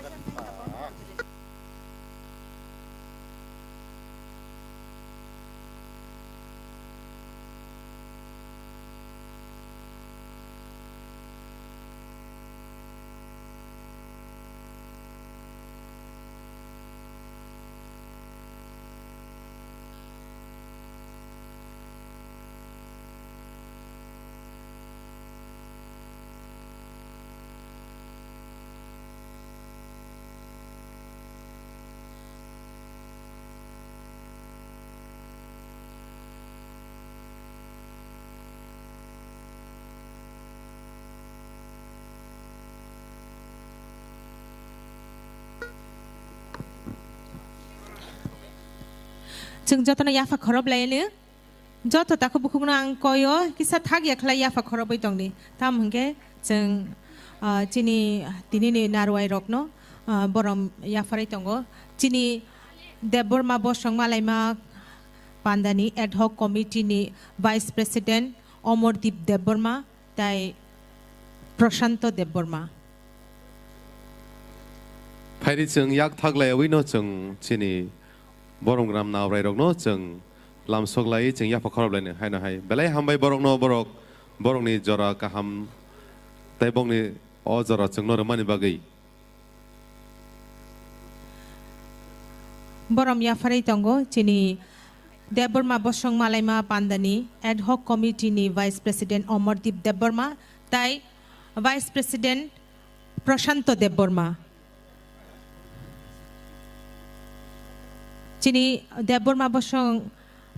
Chwng jotono yapha khorop laino. Joto takhuk bukhukno ang koyo kisa thak ya khlai yapha khorobwi tongdi. Tamo hwnkhe chwng, ah, chini tinini narwai rokno, ah, borom yapharwi tongo. Chini Debbarma Bosong Malaima Pandani ad hoc committee ni vice president Omordeep Debbarma tai Prashanto Debbarma. Phaidi chwng yak thak laiwi no chwng chini borom gram naorai rokno chwng lamsok lai chwng yapha khorop laino haino hai belai hambai borokno borok borokni jora kaham tai bongni o jora chwngno rwmani bagwi. Borom yapharwi tongo chini Debbarma Bosong Malaima Pandani ad hoc committee ni vice president Omordeep Debbarma tai vice president Prashanto Debbarma. Chini Debbarma Bosong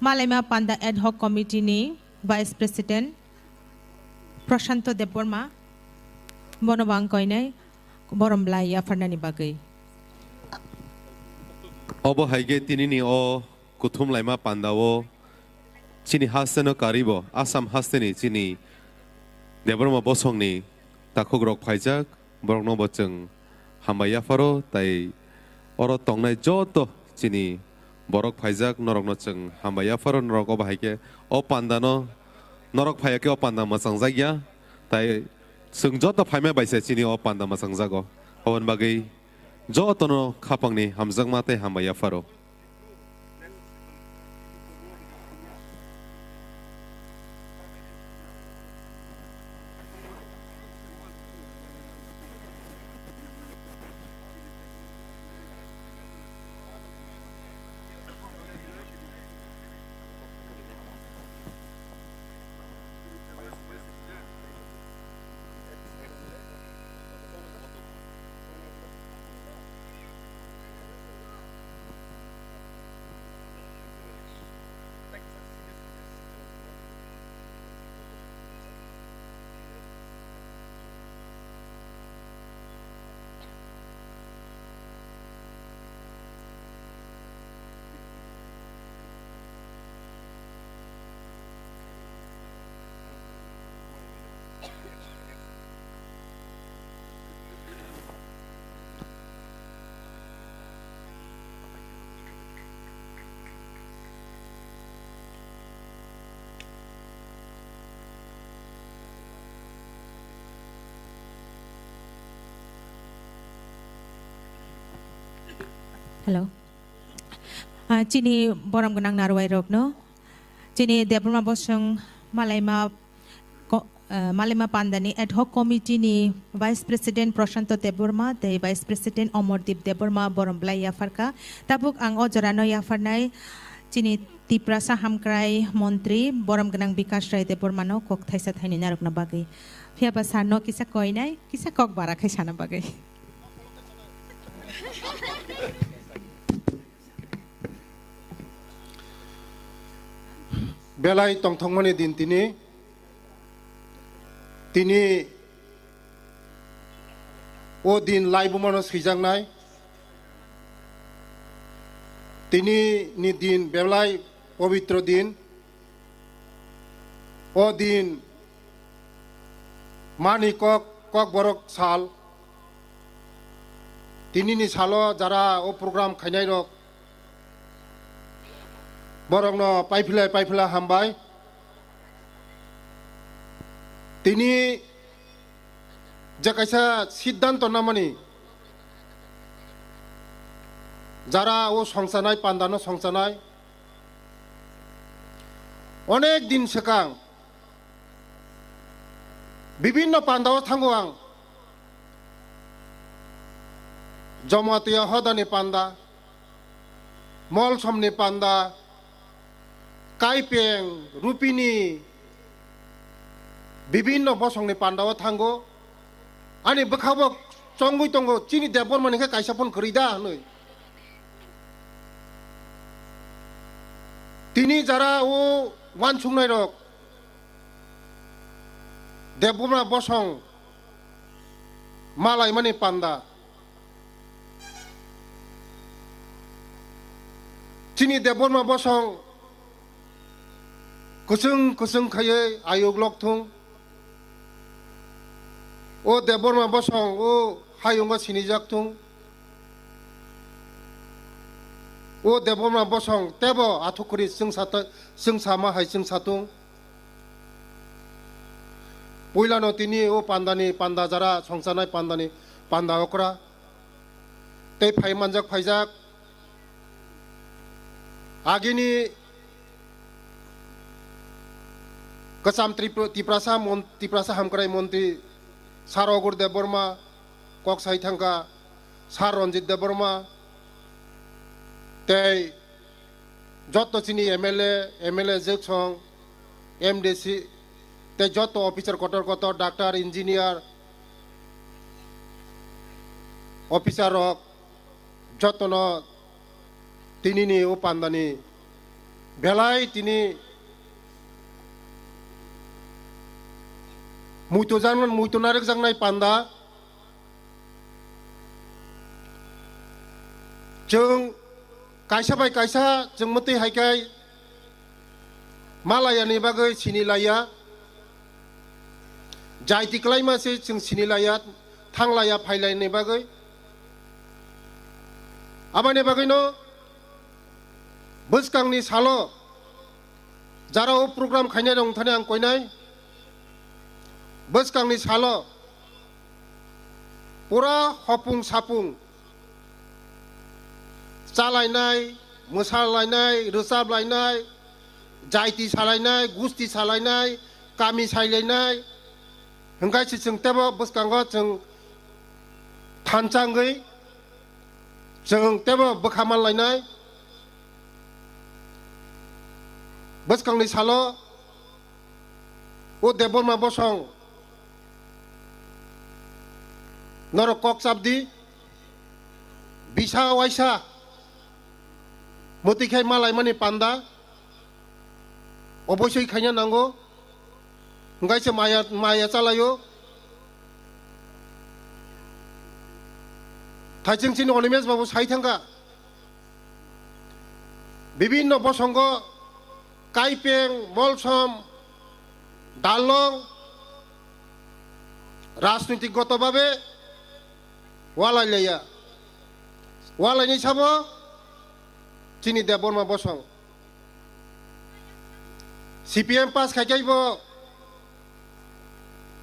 Malaima Panda ad hoc committee ni vice president Prashanto Debbarma, bono bo ang koinai borom belai yapharnani bagwi. Obo hai khe tinini o kuthum laima pandao chini hasteno karibo Assam hasteni chini Debbarma Bosongni takhukrok phaijak, borokno bo chwng hambai yapharo, tai oro tongnai joto chini borok phaijak, norokno chwng hambai yapharo, norok obo hai khe o pandano, norok phaiya khe o panda mwchangjakya, tai chwng joto phaima bai se chini o panda mwchangjago. Aboni bagwi jotono khapangni hamjakma tei hambai yapharo. Hello. Ah, chini borom gwnang narwai rokno, chini Debbarma Bosong Malaima ko-, ah, Malaima Pandani ad hoc committee ni vice president Prashanto Debbarma tei vice president Omordeep Debbarma borom belai yapharkha. Tabuk ang o jorano yapharnai chini Tiprasa Hamkrai Montri borom gwnang Bikash Rai Debbarmano kok thaisa thaini narwkna bagwi. Phiya ba sir no kisa koinai, kisa kok bara khai sana bagwi. Belai tongthokmani din tini, tini o din laibumano swijaknai, tini ni din belai pobitro din, o din mani kok, kokborok sal, tinini salo jara o program khainairok, borokno paiphlai paiphlai hambai. Tini je kaisa siddhanto namani, jara o songchanai, pandano songchanai, onek din swkang bibinno pandao thango ang. Jamatia hodani panda, Molsomni panda, Kaipeng, Rupini, bibinno bosongni pandao thango. Ani bwkhabo chongwi tongo, chini Debbarmani khe kaisa phone kwrwi da hwnwi. Tini jara o wansuknairok, Debbarma bosong malaimani panda. Chini Debbarma bosong kwchwng kwchwng khaiwi ayuk lok thung. O Debbarma bosong o hayungo sinijak thung. O Debbarma bosong tebo athukuri chwngsa ta-, chwngsa ma hai chwngsa thung. Puilano tini o pandani panda jara songchanai pandani panda okra. Tei phai manjak phaijak. Agini kwcham Tripura-, Tiprasa mon-, Tiprasa hamkrai montri Sar Ogur Debbarma, kok sai thangkha Sar Ranjit Debbarma, tei joto chini M L A, M L A jwksong, M D C, tei joto officer kotor kotor, doctor, engineer, officer rok, jotono tinini o pandani belai tini muitu jan-, muitu narwkjaknai panda. Chwng kaisa bai kaisa chwng mwtwi hai khe ma laiyani bagwi sini laiya. Jaiti kwlaima se chwng sini laiya, thang laiya, phai laini bagwi. Aboni bagwino bwskangni salo jara o program khainai rok thani ang koinai. Bwskangni salo pura hopung sapung chalainai, mwsalainai, rwchablainai, jaiti salainai, gusti salainai, kami sailainai, hwnkhe se chwng tebo bwskango chwng thansa wngwi chwng tebo bwkha manlainai. Bwskangni salo o Debbarma bosong norok kok chapdi, bisa waisa mwtwi khai malaimani panda oboisoi khaina nango, hwnkhe se maya, maya chalaio. Thaiching chini Onimesh babu sai thangkha, bibinno bosongo Kaipeng, Molsom, Darlong, rajnitik goto babe walai laiya. Walaini sabo chini Debbarma bosong. C P M pass khai khe bo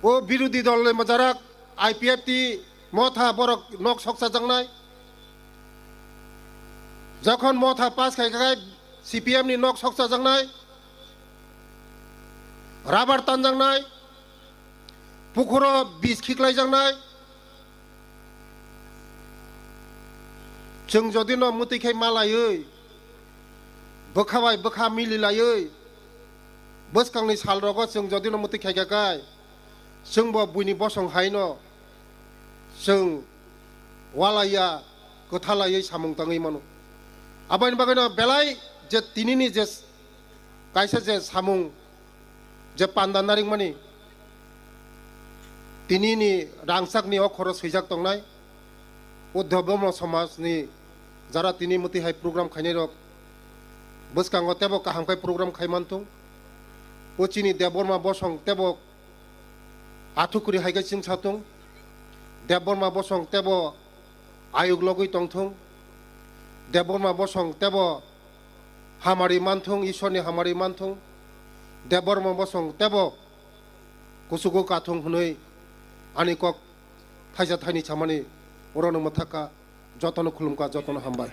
o birodhi dol ni mojarak I P F T Motha borok nok sokchajaknai. Jokhon Motha pass khai khe C P M ni nok sokchajaknai, rabar tanjaknai, pukhuro bis khiklaijaknai. Chwng jodi no mwtwi khai malaiwi, bwkha bai bwkha mililaiwi, bwskangni sal rogo chwng jodi no mwtwi khai khe kai, chwng bo buini bosong hai no chwng walaiya, kwthalaiwi samung tangwi mano. Aboni bagwi no belai je tinini je kaisa je samung je panda narikmani, tinini rangchakni o khoro swijak tongnai, o Debbarma somajni jara tini mwtwi hai program khainai rok bwskango tebo kaham khai program khai manthung, o chini Debbarma bosong tebo athukuri hai khe chwngsa thung, Debbarma bosong tebo ayuk logwi tongthung, Debbarma bosong tebo hamari manthung, Ishwarni hamari manthung, Debbarma bosong tebo kuchugo kathung hwnwi ani kok thaisa thaini samani orono mwthakha, jotono khulumkha, jotono hambai.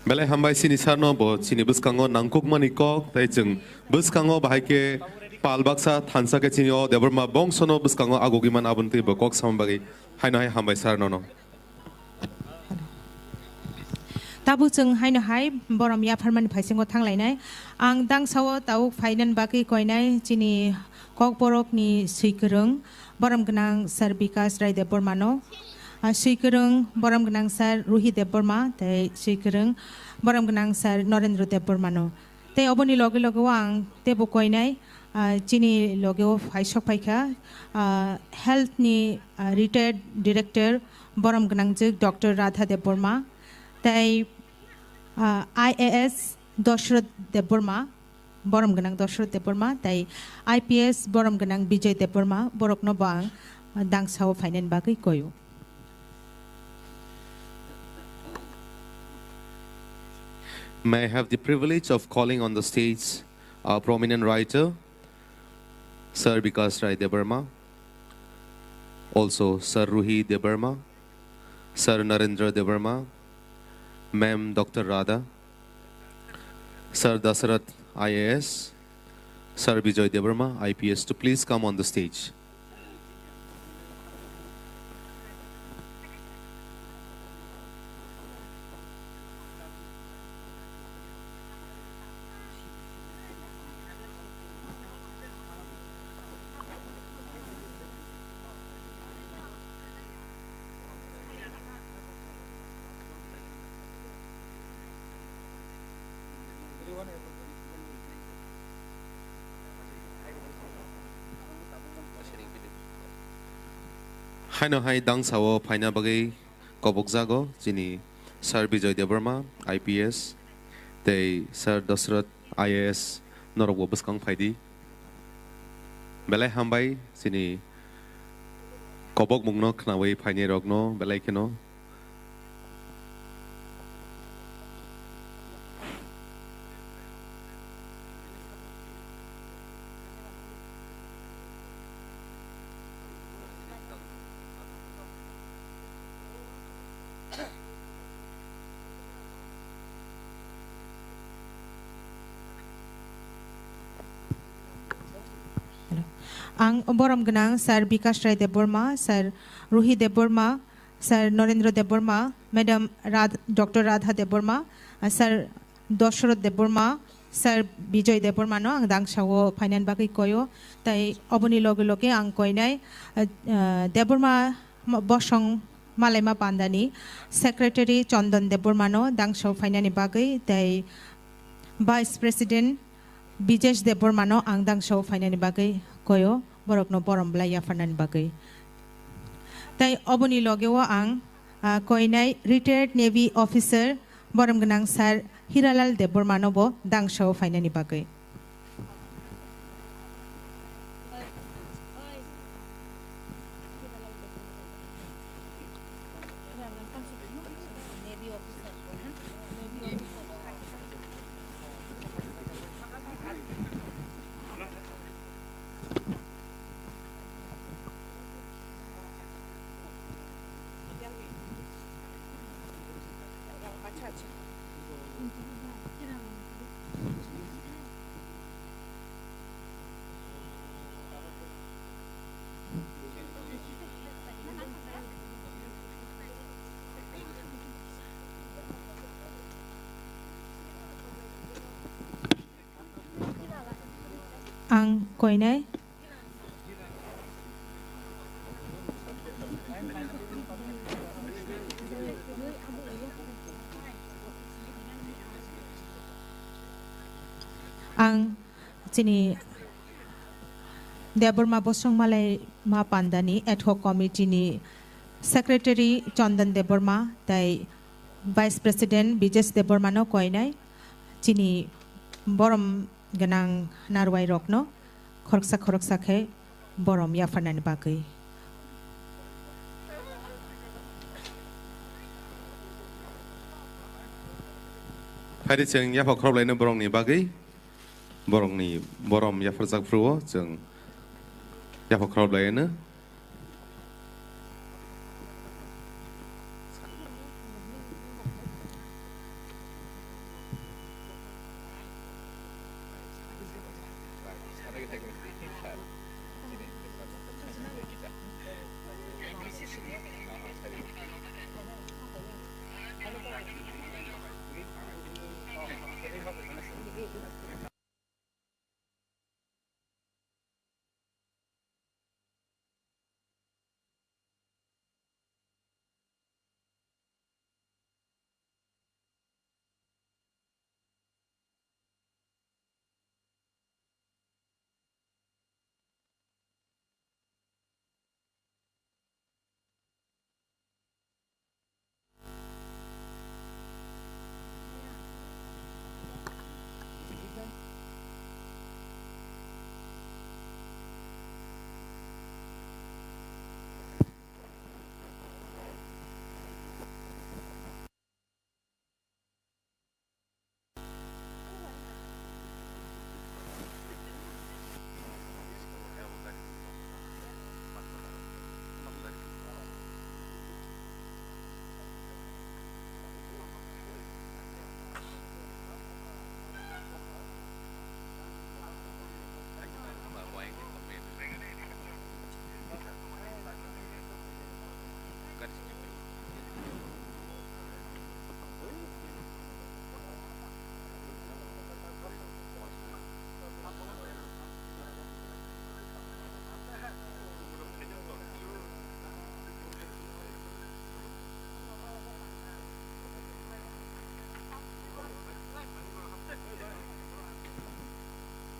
Belai hambai chini sarno, bo chini bwskango nangkukmani kok, tei chwng bwskango bahai khe pal baksa thansa khe chini o Debbarma bongsono bwskango agugwi man, aboni twi bo kok samani bagwi haino hai hambai sar nono. Tabuk chwng haino hai borom yapharmani phaisingo thanglainai. Ang dangsao tabuk phainani bagwi koinai chini Kokborokni swikwrwng, borom gwnang Sir Bikas Rai Debbarmano, ah, swikwrwng, borom gwnang Sir Ruhi Debbarma, tei swikwrwng, borom gwnang Sir Norendra Debbarmano. Tei oboni loge loge o ang teibo koinai, ah, chini loge o phai sok phaikha, ah, health ni, ah, retired director, borom gwnangjwk Doctor Radha Debbarma, tei Ah, I A S Dosroth Debbarma, borom gwnang Dosroth Debbarma, tei I P S borom gwnang Bijoy Debbarma, borokno bo ang, ah, dangsao phainani bagwi koyo. May I have the privilege of calling on the stage a prominent writer, Sir Bikash Rai Debbarma, also Sir Ruhi Debbarma, Sir Narendra Debbarma, Ma'am Doctor Radha, Sir Dasarath I A S, Sir Bijoy Debbarma I P S to please come on the stage. Haino hai dangsao phaina bagwi kobokjago chini Sir Bijoy Debbarma I P S tei Sir Dasarath I A S, norokbo bwskang phaidi. Belai hambai chini kobokmungno khnaui phainairokno belai kheno. Hello. Ang borom gwnang Sir Bikash Rai Debbarma, Sir Ruhi Debbarma, Sir Norendra Debbarma, Madam Rad-, Doctor Radha Debbarma, ah, Sir Dosroth Debbarma, Sir Bijoy Debbarma no ang dangsao phainani bagwi koyo. Tai oboni loge loge ang koinai, ah, ah, Debbarma mo-, bosong malaima pandani Secretary Chandan Debbarma no dangsao phainani bagwi, tai Vice President Bijesh Debbarma no ang dangsao phainani bagwi koyo, borokno borom belai yapharnani bagwi. Tai oboni logeo ang, ah, koinai retired Navy officer borom gwnang Sir Hiralal Debbarma no bo dangsao phainani bagwi. Ang koinai. Ang chini Debbarma Bosong Malaima Pandani ad hoc committee ni secretary Chandan Debbarma tei Vice President Bijesh Debbarma no koinai chini borom gwnang narwai rokno khoroksa khoroksa khe borom yapharnani bagwi. Phaidi chwng yapha khorok laino borokni bagwi, borokni borom yapharjak phuru o chwng yapha khorok laino.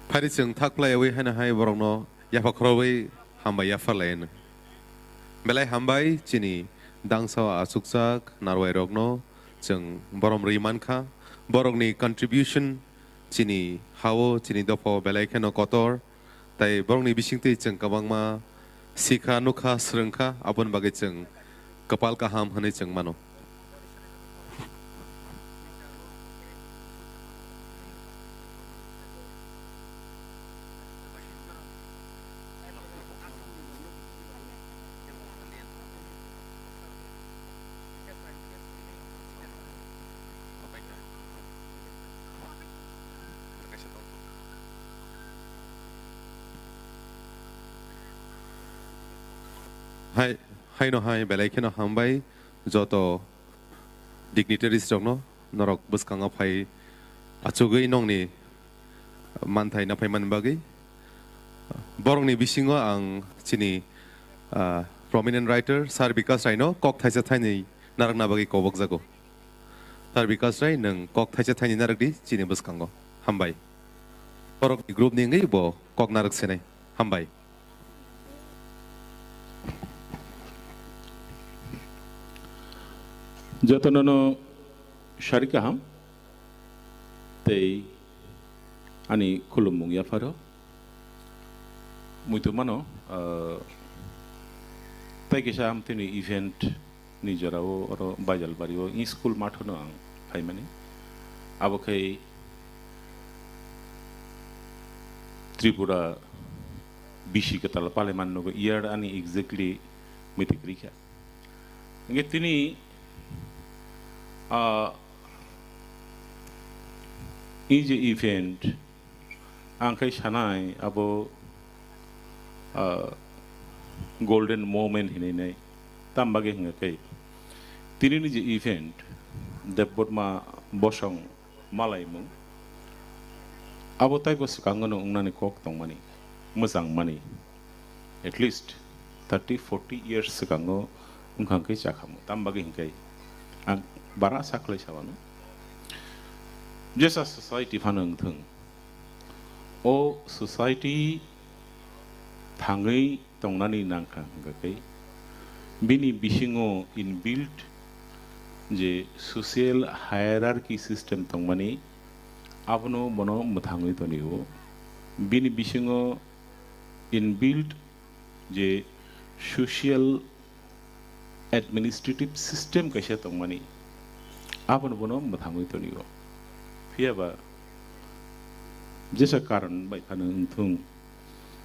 Phari chwng thak phlaiwi haino hai borokno yapha khorwi hambai yapharlai hwno. Belai hambai chini dangsa o achukjak narwai rokno chwng borom rwi mankha. Borokni contribution chini ha-o, chini dopha-o belai kheno kotor. Tai borokni bisingtwi chwng kwbangma sikha, nukha, swrwngkha, aboni bagwi chwng kwpal kaham hwnwi chwng mano. Hai, haino hai belai kheno hambai joto dignitaries rokno, norok bwskango phai achugwi nongni manthai naphai mani bagwi. Borokni bisingo ang chini, ah, prominent writer Sir Bikas Raino kok thaisa thainwi narwkna bagwi kobokjago. Sir Bikas Rai, nwng kok thaisa thainwi narwkdi chini bwskango. Hambai. Borokni group ni wngwi bo kok narwk sinai. Hambai. Jotono no sari kaham tei ani khulumung yapharo. Muitu mano, ah, tei kisa amtwini event ni jorao oro Baijalbari o in school mathono ang phaimani. Abo khai Tripura bisi kwtal paleman nogo, year ani exactly mitik rikha. Hingke tini, ah, in je event ang khai sanai abo, ah, golden moment hinwi nai. Tam bagwi hingka khe tini ni je event Debbarma Bosong malaimung, abo taibo swkango no wngnani kok tongmani, mwchangmani, at least thirty forty years swkango wngkha khe chakhamu. Tam bagwi hinkhe ang bara sakhlai sawano, jesa society phano wngthung, o society thangwi tongnani nangkha hingkha khe bini bisingo inbuilt je social hierarchy system tongmani, abono bono mwthangwi tonio. Bini bisingo inbuilt je social administrative system kaisa tongmani, abono bono mwthangwi tonio. Phiya ba jesa karon bai phano wngthung,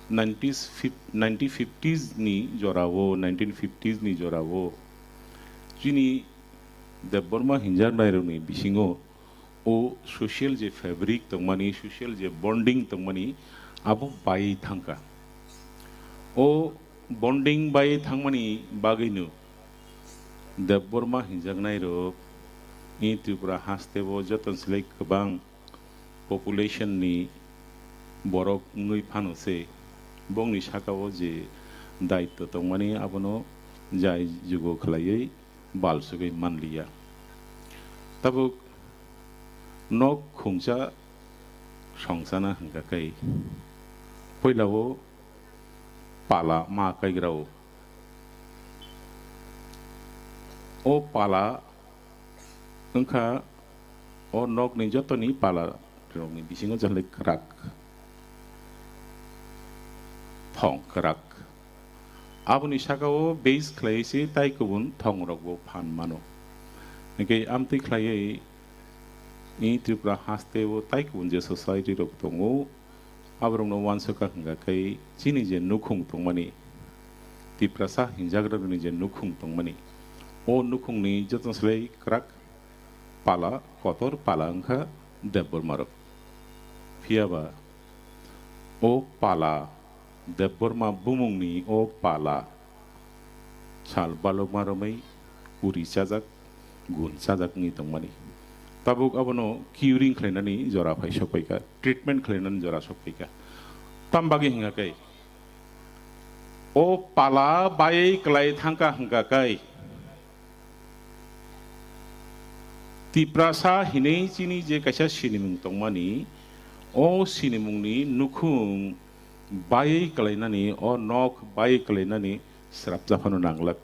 nineties fif-, nineteen fifties ni jorao, nineteen fifties ni jorao chini Debbarma hinjaknairokni bisingo o social je fabric tongmani, social je bonding tongmani, abo bai thangkha. O bonding bai thangmani bagwino Debbarma hinjaknairok i Tripura hasteo joto silai kwbang population ni borok wngwi phano se bongni sakao je daitto tongmani abono jai jugo khlaiwi bal sugwi manliya. Tabuk nok khungsa songchana hingka khe puilao pala ma kaigrao. O pala wngkha o nokni jotoni pala rokni bisingo jalai kwrak, thong kwrak. Aboni sakao base khlai se tai kubun thong rokbo phan mano. Hingke amtwi khlaiwi i Tripura hasteo tai kubun je society rok tongo, aborokno uansukha hingka khe chini je nukhung tongmani, Tiprasa hinjakrokni je nukhung tongmani, o nukhungni jotono slai kwrak pala, kotor pala wngkha Debbarmarok. Phiya ba o pala, Debbarma bumungni o pala sal balokma romwi uri chajak, gun chajak wngwi tongmani. Tabuk abono curing khlainani jora phai sokphaikha, treatment khlainani jora sokphaikha. Tam bagwi hingkha khe, o pala bai kwlai thangkha hingkha khe, Tiprasa hinwi chini je kaisa sinimung tongmani, O sinimungni nukhung baiwi kwlainani, o nok baiwi kwlainani srapjaphano nanglak.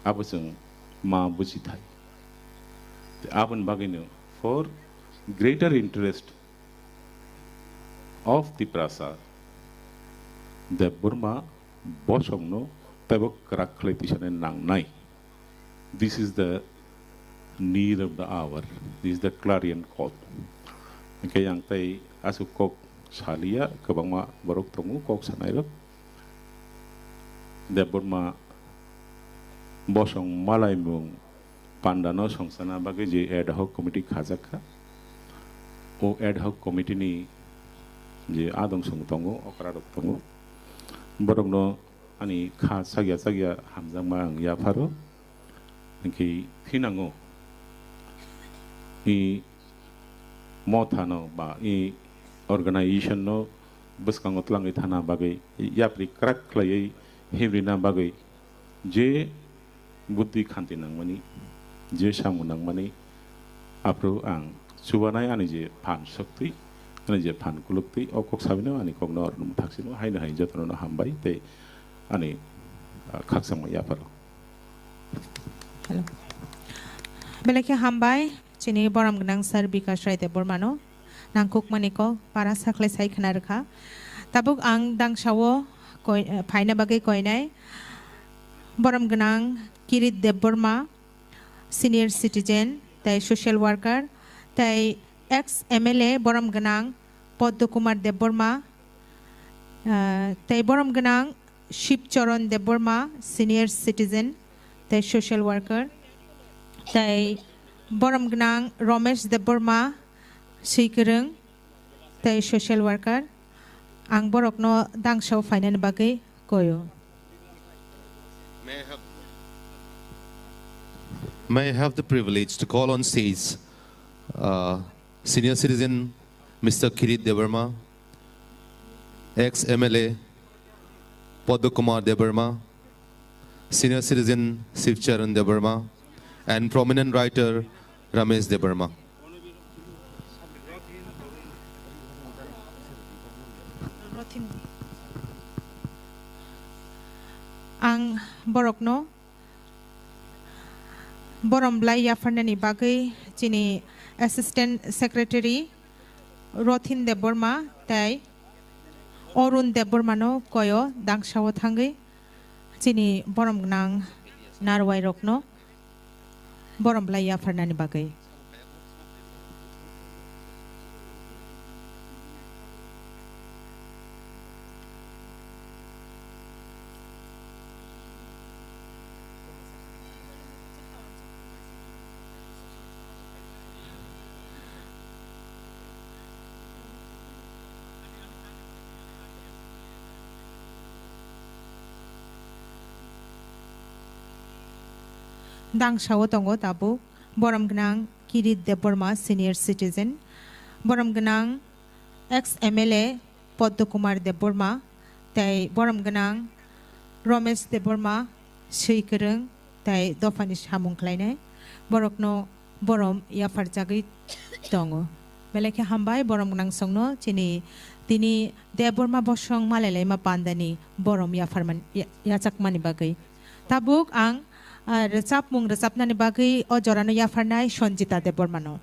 Abo chwng ma bujithai. Aboni bagwino for greater interest of Tiprasa, Debbarma bosongno teibo kwrak khlai tisani nangnai. This is the need of the hour. This is the clarion call. Hingke ang tei aswk kok saliya, kwbangma borok tongo kok sanairok. Debbarma bosong malaimung pandano songchana bagwi je ad hoc committee khajak kha. O ad hoc committee ni je adong song tongo, okra rok tongo. Borokno ani kha chakya chakya hamjakma ang yapharo. Hingke thinango i mothano ba i organization no bwskango twlangwi thana bagwi yapri kwrak khlaiwi himrina bagwi je buddhi khanti nangmani, je samung nangmani, aphuru ang chubanai ani je phan shokti, ani je phan kuluktwi, o kok sabino ani kokno oro muthaksino haino hai jotono hambai tei ani, ah, khakchangma yapharo. Hello. Belai khe hambai chini borom gwnang sir Bikash Rai Debbarmano nangkukmani kok para sakhlai sai khna rwkha. Tabuk ang dangsao koi-, phaina bagwi koinai borom gwnang Kirit Debbarma, senior citizen tei social worker, tei ex M L A borom gwnang Poddo Kumar Debbarma, ah, tei borom gwnang Shibcharan Debbarma, senior citizen tei social worker, tei borom gwnang Romesh Debbarma, swikwrwng tei social worker. Ang borokno dangsao phainani bagwi koio. May I have, may I have the privilege to call on stage, uh, senior citizen Mister Kirit Debbarma, ex M L A Padma Kumar Debbarma, senior citizen Shivcharan Debbarma, and prominent writer Ramesh Debbarma. Ang borokno borom bwlai yapharnani bagwi chini Assistant Secretary Rothin Debbarma tei Arun Debbarmano koyo dangsao thangwi chini borom gwnang narwai rokno borom bwlai yapharnani bagwi. Dangsao tongo tabuk borom gwnang Kirit Debbarma, senior citizen, borom gwnang ex M L A Poddo Kumar Debbarma, tei borom gwnang Romesh Debbarma, swi kwrwng tei dophani samung khlainai, borokno borom yapharjagwi tongo. Belai khe hambai borom gwnang songno chini tini Debbarma bosong malailaima pandani borom yapharman-, ya-, yachakmani bagwi. Tabuk ang, ah, rwchapmung rwchapnani bagwi o jorano yapharnai Sanjita Debbarmano.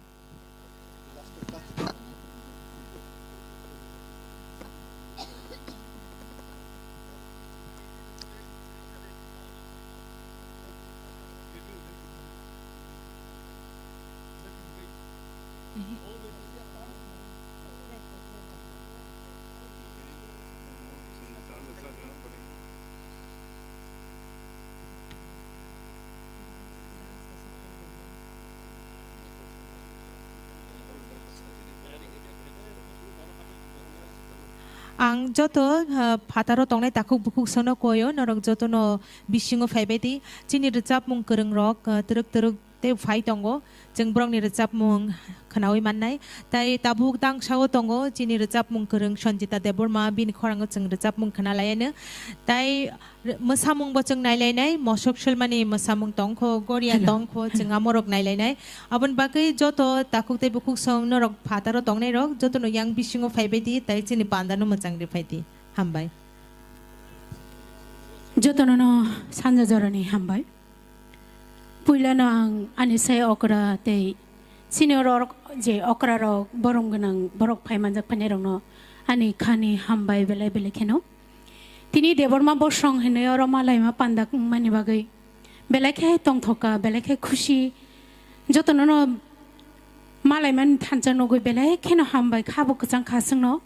Ang joto, ah, phataro tongnai takhuk bukhuk sono koyo, norok jotono bisingo phaibai di. Chini rwchapmung kwrwng rok, ah, twrwk twrwk tei phai tongo. Chwng borokni rwchapmung khwnawi mannai. Tai tabuk dangsao tongo chini rwchapmung kwrwng Sanjita Debbarma, bini khorango chwng rwchapmung khwnalaianw. Tai r-, mwsamungbo chwng nailainai, mosok selmani mwsamung tongkho, goria Hello. tongkho, chwng amorok nailainai. Aboni bagwi joto takhuk tei bukhuk song norok phataro tongnairok jotono yang bisingo phaibaidi, tai chini pandano mwchang riphaidi. Hambai. Jotono no sanja jorani hambai. Puilano ang ani sai okra tei senior rok je okra rok borom gwnang borok phai manjak phainai rokno ani khani hambai belai belai kheno. Tini Debbarma bosong hinwi oro malaima panda wngmani bagwi belai khe tongthoka, belai khe khusi. Jotono no malaimani thansa nugwi belai kheno hambai, khabo kwchang kha chwngno.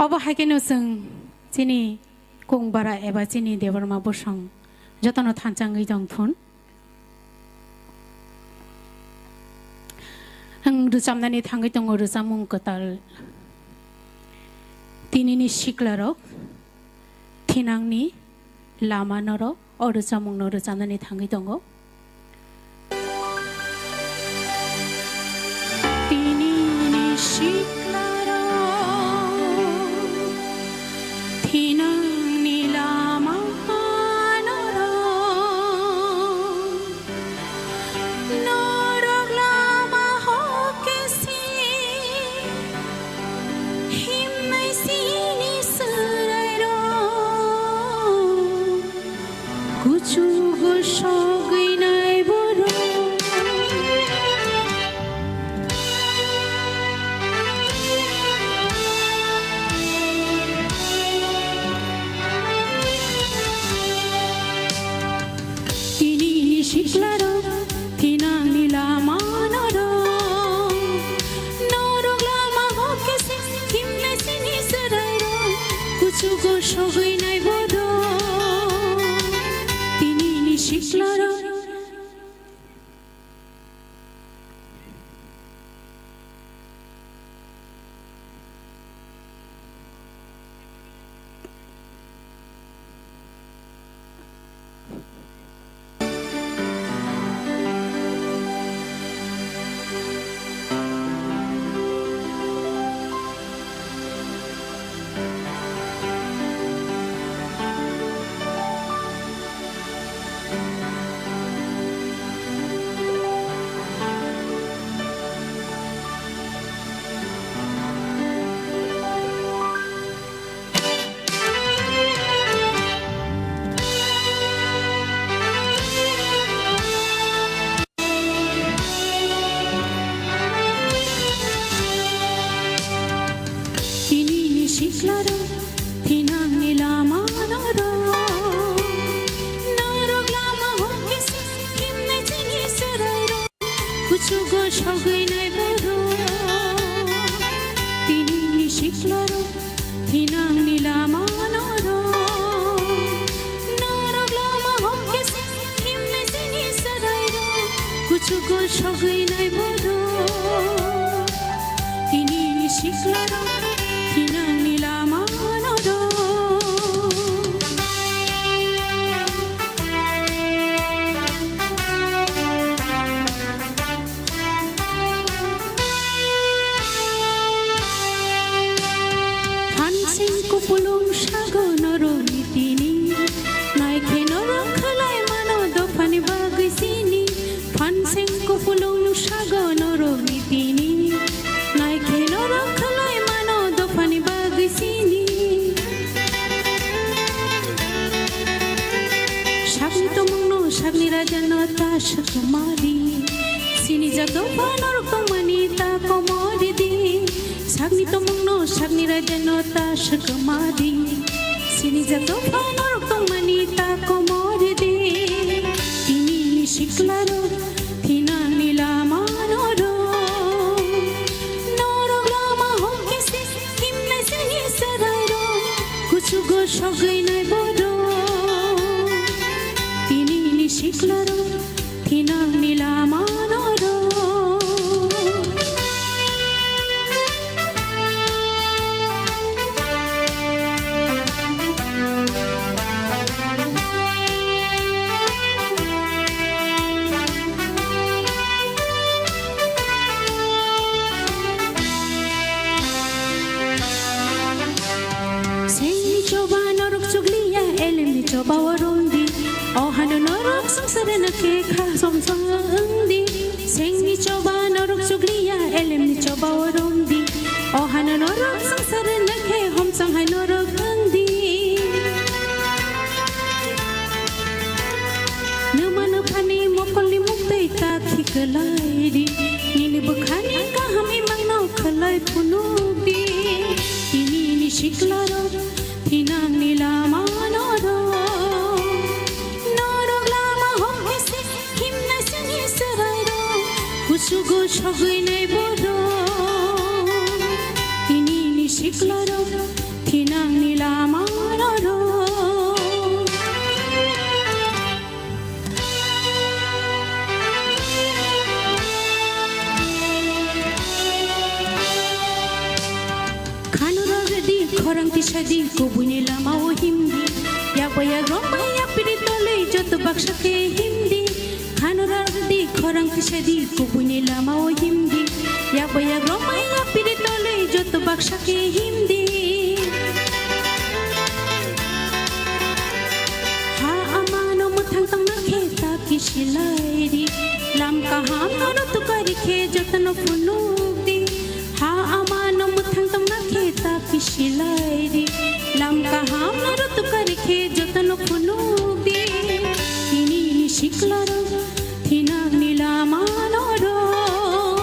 Obo hai kheno chwng chini kung bara eba chini Debbarma bosong jotono thansa wngwi tong thun. Ang rwchapnani thangwi tongo rwchapmung kwtal. Tinini siklarok thinangni lama norok o rwchapmungno rwchapnani thangwi tongo. Tinini siklarok thinangni lama norok Norok lama hokesi himnai sini swrairok kuchugo sogwinai borok. Tini siklarok thinangni lama norok, norok lama hokesi himnai sini swrairok kuchugo sogwinai borok. Tini siklarok. Tini siklarok thinangni lama norok, norok lama hokesi himnai chini swrairok. Kuchugo sogwinai borok, tini siklarok, thinangni lama norok, norok lama hokesi himnai sini swrairok, kuchugo sogwinai borok, tini siklarok, thinangni lama norok. Phansing kupulung sago norokni tini, naikhe norok khwlai mano dophani bagwi sini. Phansing kupulung sago norokni tini, naikhe norok khwlai mano dophani bagwi sini. Sakni tomungno sakni rajano ta swkma di. Sini jak dopha norok tongmani ta komor di. Sakni tomungno sakni rajano ta swkma di. Sini jak dopha norok tongmani ta komor di. Tini siklarok thinangni lama norok. Norok lama hokesi himnai sini swrairok. Kuchugo sogwinai borok. Tini siklarok thinangni lama norok. Power room di, o hano norok sangsare na khe kha somsong wng di. Sengni choba norok chukliya, elemni choba o room di. O hano norok sangsare na khe homsang hai norok wng di. Numa nuphani mokolni muktwi ta khiklai di. Nini bwkhani kaham imangno khlai phunuk di. Tini ni siklarok thinangni lama norok. Norok lama hokhe se himnai sini swrairok. Kuchugo sogwinai borok. Tini ni siklarok thinangni lama norok. Khanurok di khorang tisadi kubuini lama o himdi. Yapoya romaya piri tole joto baksa khe himdi. Khanurok di khorang tisadi kubuini lama o himdi. Yapoya romaya piri tole joto baksa khe himdi. Ha amano mwthang tongna khe ta kisilai di. Lam kaham no tukari khe jotono phunuk di. Ha amano mwthang tongna khe ta kisilai di. Lam kaham no tukari khe jotono phunuk di. Tini ni siklarok thinangni lama norok.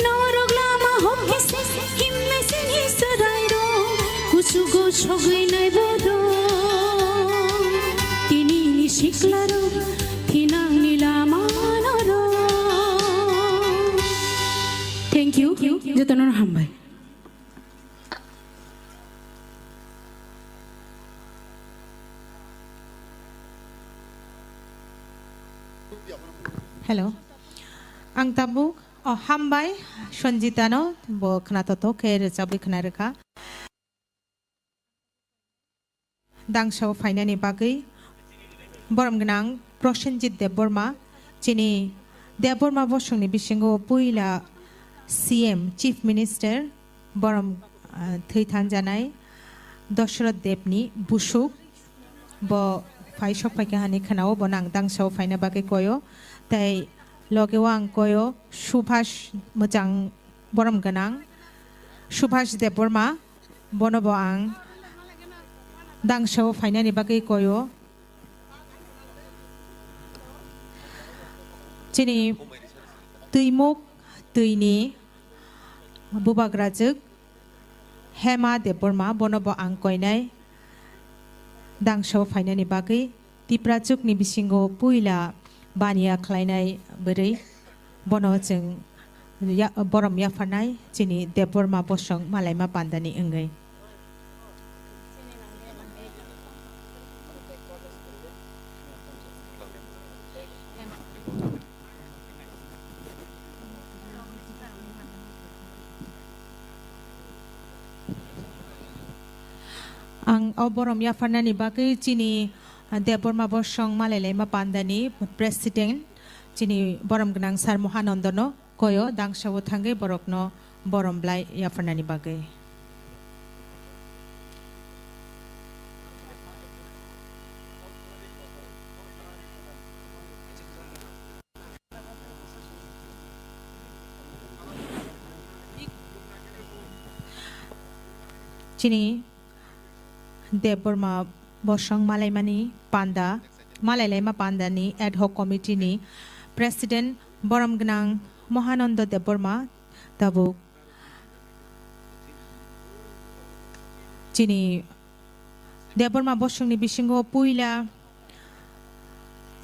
Norok lama hokhe se himnai sini swrairok. Kuchugo sogwinai borok. Tini ni siklarok thinangni lama norok. Thank you. Jotono hambai. Hello. Ang tabuk, oh, hambai Sanjitano, bo khna totok khe rwchabwi khna rwkha. Dangsao phainani bagwi borom gwnang Prosenjit Debbarma, chini Debbarma bosongni bisingo puila C M, Chief Minister, borom, ah, thwi thanjanai Dosroth Debni busuk, bo phai sok phaikha hani khwnao, bono ang dangsao phaina bagwi koyo, tei logeo ang koyo Subhas, mwchang borom gwnang Subhas Debbarma, bono bo ang dangsao phainani bagwi koyo. Chini twimuk twini bubagrajwk Hema Debbarma, bono bo ang koinai dangsao phainani bagwi. Tiprajwkni bisingo puila baniya khlainai bwrwi, bono chwng ya-, borom yapharnai chini Debbarma bosong malaima pandani wngwi. Ang o borom yapharnani bagwi chini Debbarma bosong malailai ma pandani President chini borom gwnang Sir Mohanandono koyo dangsao thangwi borokno borom blai yapharnani bagwi. Chini Debbarma bosong malaimani panda, malailaima pandani ad hoc committee ni President borom gwnang Mohanando Debbarma tabuk chini Debbarma bosongni bisingo puila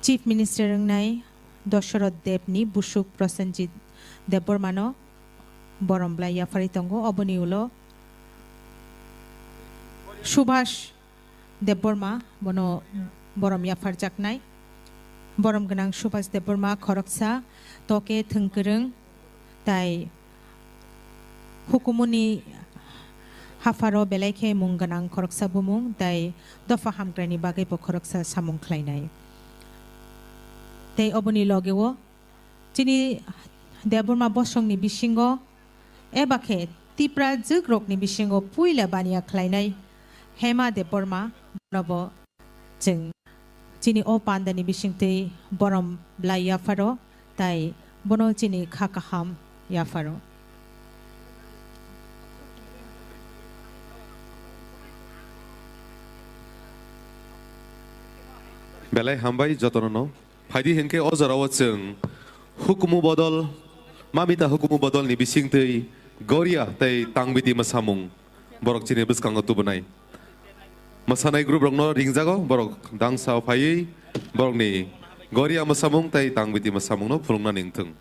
Chief Minister wngnai Dosoroth Debni busuk Prosenjit Debbarmano borom blai yapharwi tongo. Oboni ulo Subhas Debbarma bono borom yapharjaknai. Borom gwnang Subhas Debbarma khoroksa toke thwngkwrwng tai hukumuni hapharo belai khe mung gwnang khoroksa bumung tai dopha hamkraini bagwi bo khoroksa samung khlainai. Tei oboni logeo chini Debbarma bosongni bisingo eba khe Tipra jwkrokni bisingo puila baniya khlainai Hema Debbarma bono bo Chwng chini o pandani bisingtwi borom bwlai yapharo, tai bono chini kha kaham yapharo. Belai hambai jotono no. Phaidi hinkhe o jorao chwng hukumu bodol, mamita hukumu bodolni bisingtwi Goria tei Tangbiti mwsamung borok chini bwskango tubunai. Mwsanai group rokno ringjago, borok dangsa phaiwi borokni Goria mwsamung tei Tangbiti mwsamungno phulukna ningthung.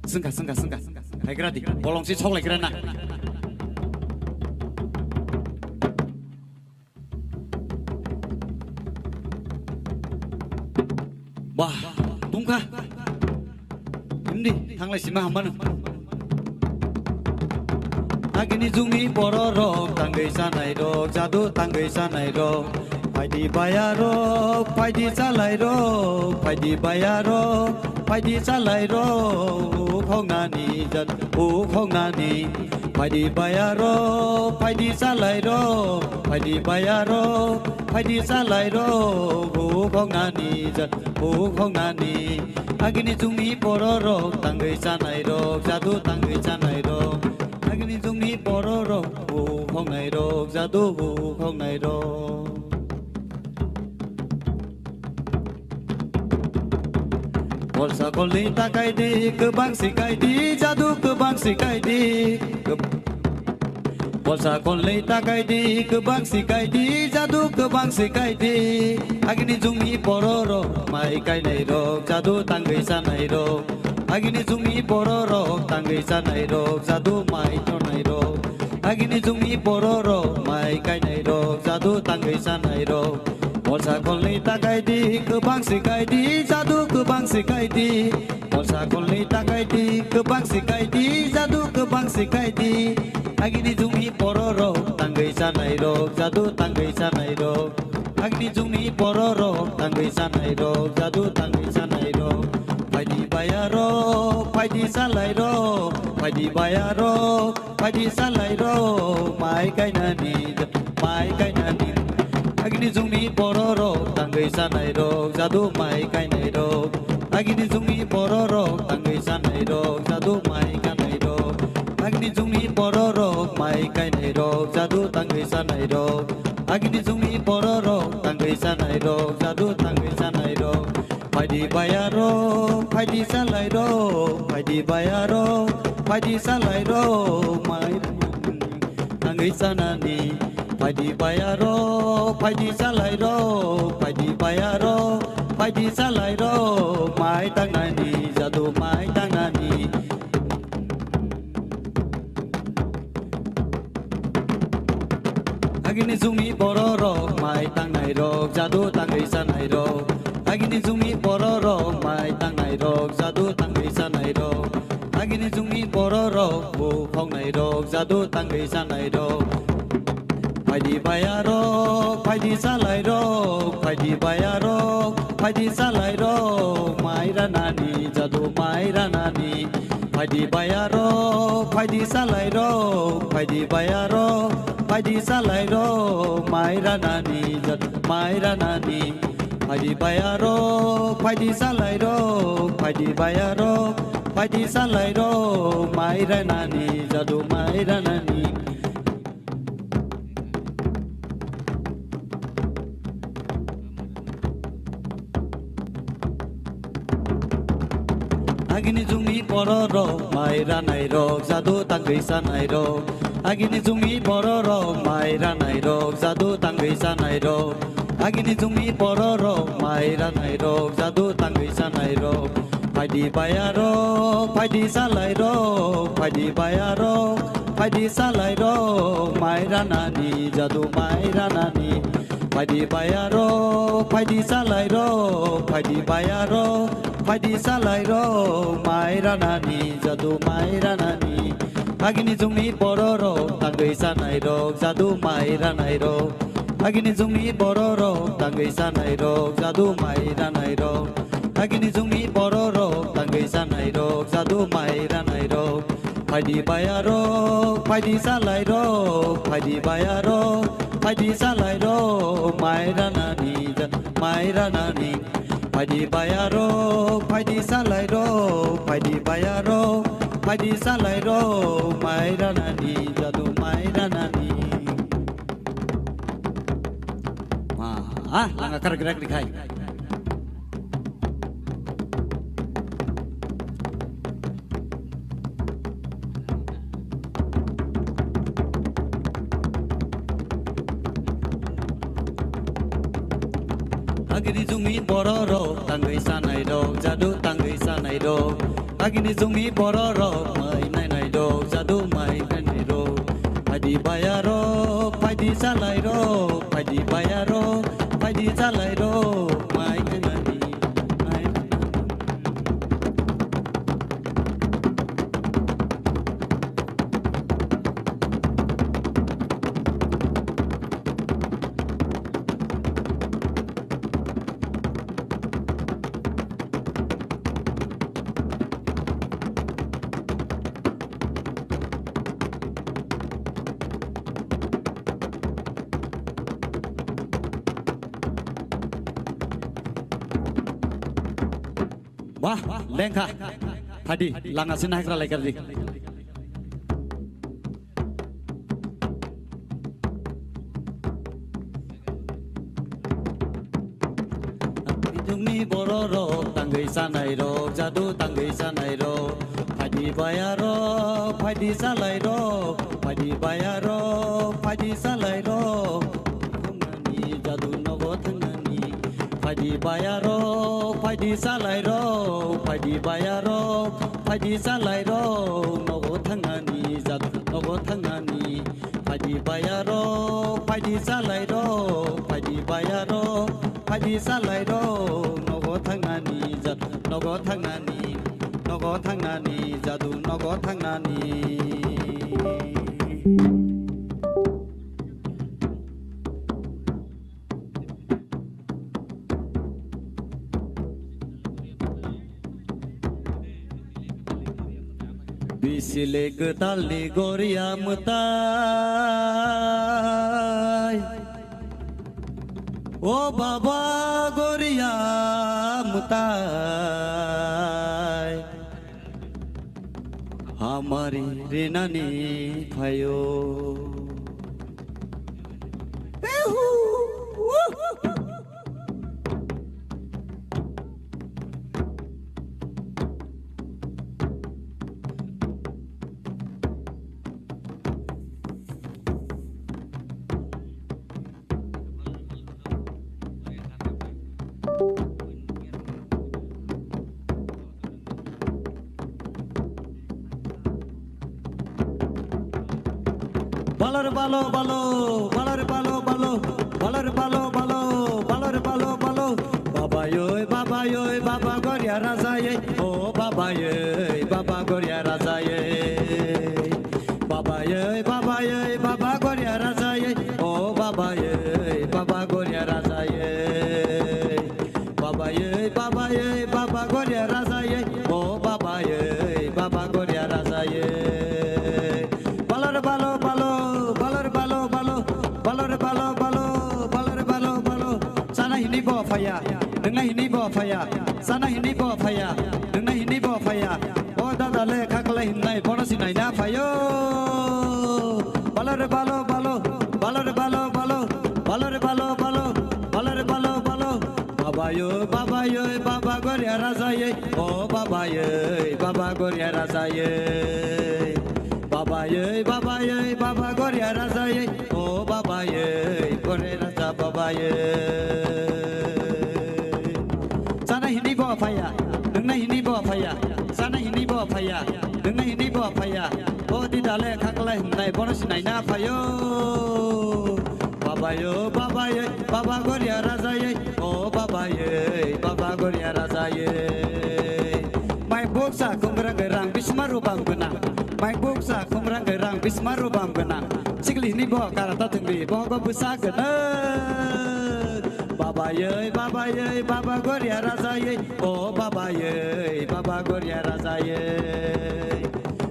Sengkha, sengkha, sengkha. Laigra di. Bolong si sok laigra na. Wah, tungkha. Himdi, thanglai sima hamano. Agini jungni bororok tangwi chanai rok, jadu tangwi chanai rok. Phaidi bayarok, phaidi chalai rok, phaidi bayarok, phaidi chalai rok. Ukhoknani jat, ukhoknani. Phaidi bayarok, phaidi chalai rok, phaidi bayarok, phaidi chalai rok. Ukhoknani jat, ukhoknani. Agini jungni bororok tangwi chanai rok, jadu tangwi chanai rok. Agini jungni bororok ukhoknai rok, jadu ukhoknai rok. Bolsa kolni takai di, kwbang sikai di, jadu kwbang sikai di. Kwb- Bolsa kolni takai di, kwbang sikai di, jadu kwbang sikai di. Agini jungni bororok mai kainai rok, jadu tangwi chanai rok. Agini jungni bororok tangwi chanai rok, jadu mai tonai rok. Agini jungni bororok mai kainai rok, jadu tangwi chanai rok. Bolsa kolni takai di, kwbang sikai di, jadu kwbang sikai di. Bolsa kolni takai di, kwbang sikai di, jadu kwbang sikai di. Agini jungni bororok tangwi chanai rok, jadu tangwi chanai rok. Agini jungni bororok tangwi chanai rok, jadu tangwi chanai rok. Phaidi bayarok, phaidi chalai rok, phaidi bayarok, phaidi chalai rok, mai kainani, mai kainani. Agini jungni bororok tangwi chanai rok, jadu mai kainai rok. Agini jungni bororok tangwi chanai rok, jadu mai kanai rok. Agini jungni bororok mai kainai rok, jadu tangwi chanai rok. Agini jungni bororok tangwi chanai rok, jadu tangwi chanai rok. Phaidi bayarok, phaidi chalai rok, phaidi bayarok, phaidi chalai rok, mai tangwi chanani. Phaidi bayarok, phaidi chalai rok, phaidi bayarok, phaidi chalai rok, mai tangnani, jadu mai tangnani. Agini jungni bororok mai tangnai rok, jadu tangwi chanai rok. Agini jungni bororok mai tangnai rok, jadu tangwi chanai rok. Agini jungni bororok bukhoknai rok, jadu tangwi chanai rok. Phaidi bayarok, phaidi chalai rok, phaidi bayarok, phaidi chalai rok, mai ranani, jadu mai ranani. Phaidi bayarok, phaidi chalai rok, phaidi bayarok, phaidi chalai rok, mai ranani, jadu mai ranani. Phaidi bayarok, phaidi chalai rok, phaidi bayarok, phaidi chalai rok, mai ranani, jadu mai ranani. Agini jungni bororok mai ranai rok, jadu tangwi chanai rok. Agini jungni bororok mai ranai rok, jadu tangwi chanai rok. Agini jungni bororok mai ranai rok, jadu tangwi chanai rok. Phaidi bayarok, phaidi chalai rok, phaidi bayarok, phaidi chalai rok, mai ranani, jadu mai ranani. Phaidi bayarok, phaidi chalai rok, phaidi bayarok, phaidi chalai rok, mai ranani, jadu mai ranani. Agini jungni bororok tangwi chanai rok, jadu mai ranai rok. Agini jungni bororok tangwi chanai rok, jadu mai ranai rok. Agini jungni bororok tangwi chanai rok, jadu mai ranai rok. Phaidi bayarok, phaidi chalai rok, phaidi bayarok, phaidi chalai rok, mai ranani, ja-, mai ranani. Phaidi bayarok, phaidi chalai rok, phaidi bayarok, phaidi chalai rok, mai ranani, jadu mai ranani. Ma, ah, langa kar gerak dikhai. Agini jungni bororok tangwi chanai rok, jadu tangwi chanai rok. Agini jungni bororok mai nainai rok, jadu mai nainai rok. Phaidi bayarok, phaidi chalai rok, phaidi bayarok, phaidi chalai rok, mai nainani, mai Wah, lengkha. Phadi, langa sini naikra laikar di. Tangwi tongni bororok, tangwi sanairok, jadu tangwi sanairok. Phaidi bayarok, phaidi salairok, phaidi bayarok, phaidi salairok. Thangnani jadu nogo thangnani. Phaidi bayarok, phaidi salairok, phaidi bayarok, phaidi salairok. Nogo thangnani jadu nogo thangnani. Phaidi bayarok, phaidi salairok, phaidi bayarok, phaidi salairok, nogo thangnani jadu, nogo thangnani, nogo thangnani jadu, nogo thangnani. Bisile kwtalni goria mwtai, o baba goria mwtai, hamari rinani phaio. Balor balo balo, balor balo balo, balor balo balo, balor balo balo. Baba yoi, baba yoi, baba goria raja ye, o baba yoi, baba goria raja ye. Baba yoi, baba yoi, baba goria raja ye, o baba yoi, baba goria raja ye. Baba ye, baba ye, baba goria raja ye. O baba ye, baba goria raja ye. Balor balo balo, balor balo balo, balor balo balo, balor balo balo. Sana hini bo phaya, nungna hini bo phaya, sana hini bo phaya, nungna hini bo phaya. O dada le khaklai hinnai bono sinai na phayo. Balor balo balo, balor balo balo, balor balo balo, balor balo balo. Baba yo, baba yo, baba goria raja ye. O baba ye, baba goria raja ye. Baba ye, baba ye, baba goria raja ye. O baba ye, goria raja baba ye. Sana hini bo phaya, nungna hini bo phaya, sana hini bo phaya, nungna hini bo phaya. O di dale khaklai hinnai bono sinai na phayo. Baba yo, baba ye, baba goria raja ye. O baba ye, baba goria raja ye. Mai buksa khumrang rang bisma rubam gwnang. Mai buksa khumrang rang bisma rubam gwnang. Sikli hini bo karata thungbi bo go bwsa gwnang. Baba ye, baba ye, baba goria raja ye. O baba ye, baba goria raja ye.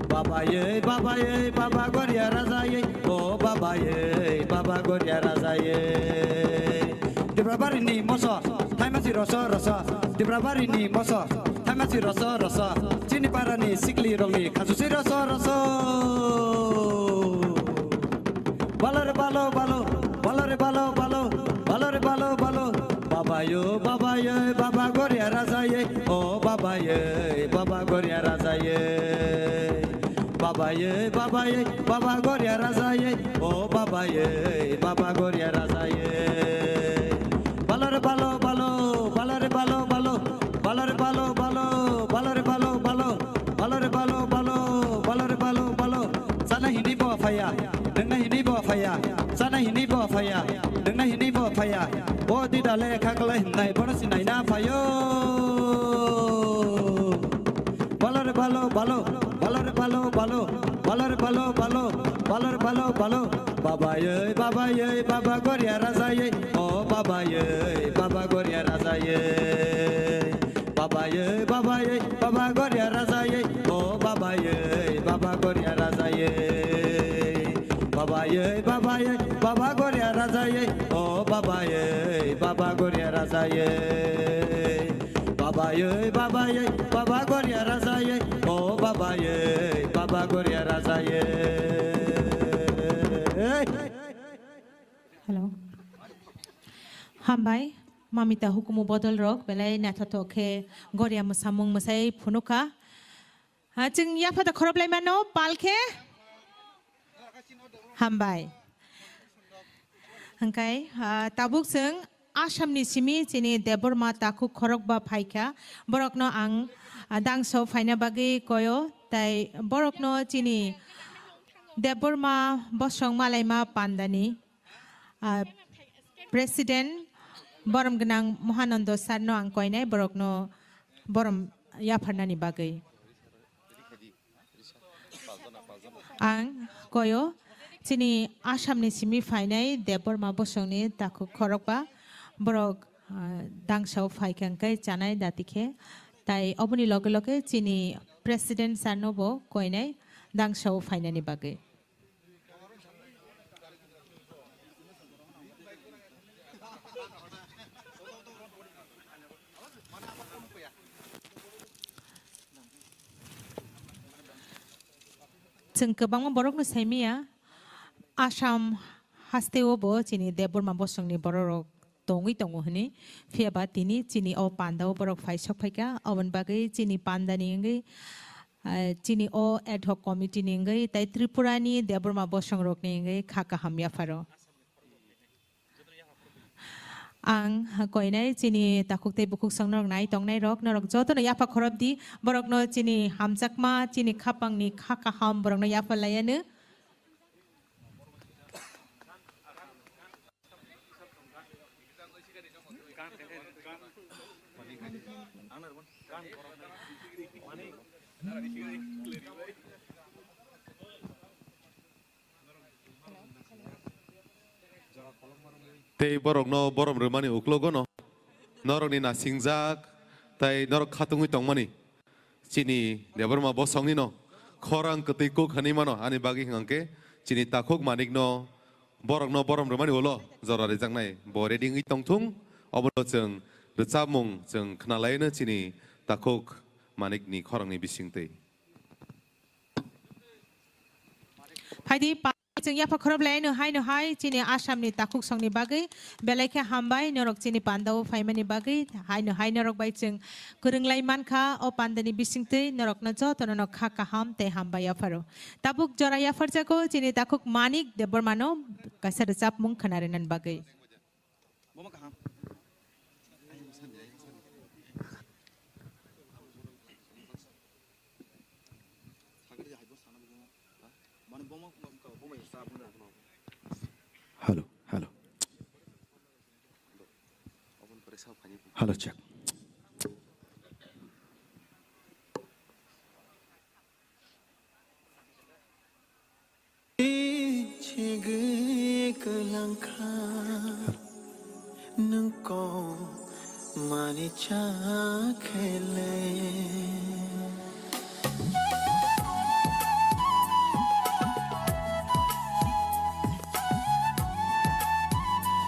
Baba ye, baba ye, baba goria raja ye. O baba ye, baba goria raja ye. Dibrabari ni moso, thaimasi roso roso. Dibrabari ni moso, thaimasi roso roso. Chini para ni sikli rong ni khasusi roso roso. Balor balo balo, balor balo balo, balor balo balo. Baba yo, baba yo, baba goria raja ye. O baba ye, baba goria raja ye. Baba ye, baba ye, baba goria raja ye. O baba ye, baba goria raja ye. Balor balo balo, balor balo balo, balor balo balo, balor balo balo, balor balo balo, balor balo balo. Sana hini bo phaya, nungna hini bo phaya, sana hini bo phaya, nungna hini bo phaya. O di dale khaklai hinnai bono sinai na phayo. Balor balo balo, balor balo balo, balor balo balo, balor balo balo. Baba ye, baba ye, baba goria raja ye. O baba ye, baba goria raja ye. Baba ye, baba ye, baba goria raja ye. O baba ye, baba goria raja ye. Baba ye, baba ye, baba goria raja ye. O baba ye, baba goria raja ye. Baba Ye baba ye, baba Goria Raja ye, o baba ye, baba Goria Raja ye. Hello. Hambai, mamita hukumu bodol rok, belai naithothok khe Goria mwsamung mwsai phunukha. Ha, chwng yaphata khoroplai mano, pal khe? Hambai. Hwnkhe, ah, tabuk chwng Assamni simi chini Debbarma takhuk khorokba phaikha. Borokno ang, ah, dangso phaina bagwi koyo, tai borokno chini Debbarma bosong malaima pandani, ah, President borom gwnang Mohanando sir no ang koinai borokno borom yapharnani bagwi. Ang koyo chini Assamni simi phainai Debbarma bosongni takhuk khorokba borok, ah, dangsao phaikha hwnkhe chanai dati khe, tai oboni loge loge chini President sir no bo koinai dangsao phainani bagwi. Chwng kwbangma borokno saimanya, Assam hasteo bo chini Debbarma bosongni bororok tongwi tongo hwnwi. Phiya ba tini chini o pandao borok phai sok phaikha, oboni bagwi chini pandani wngwi, ah, chini o ad hoc committee ni wngwi tei Tripura ni Debbarma bosong rokni wngwi kha kaham yapharo. Ang koinai chini takhuk tei bukhuk song norok nai tongnai rok, norok jotono yapha khorop di, borokno chini hamjakma, chini khapangni kha kaham borokno yapha laiyanw. Tei borokno borom rwmani uklogo no norokni nasingjak tei norok khatungwi tongmani. Chini Debbarma bosongni no khorang kwtwi kuk hwnwi mano, ani bagwi hwnkhe chini takhuk manik no borokno borom rwmani ulo jora rijaknai bo ready wngwi tongthung. Obono chwng rwchapmung chwng khwnalaino chini takhuk manikni khorangni bisingtwi. Phaidi pa-, chwng yapha khorop lai no hai no hai chini Assam ni takhuk song ni bagwi belai khe hambai norok chini panda o phaimani bagwi hai no hai norok bai chwng kwrwng lai mankha o panda ni bisingtwi norok no joto no kha kaham tei hambai yapharo. Tabuk jora yapharjago chini takhuk Manik Debbarma no kaisa rwchapmung khwna rwna bagwi. Bomo kaham. Hello, hello. Hello, check. Chegwi kwlangkha nwng kok mani cha khe le.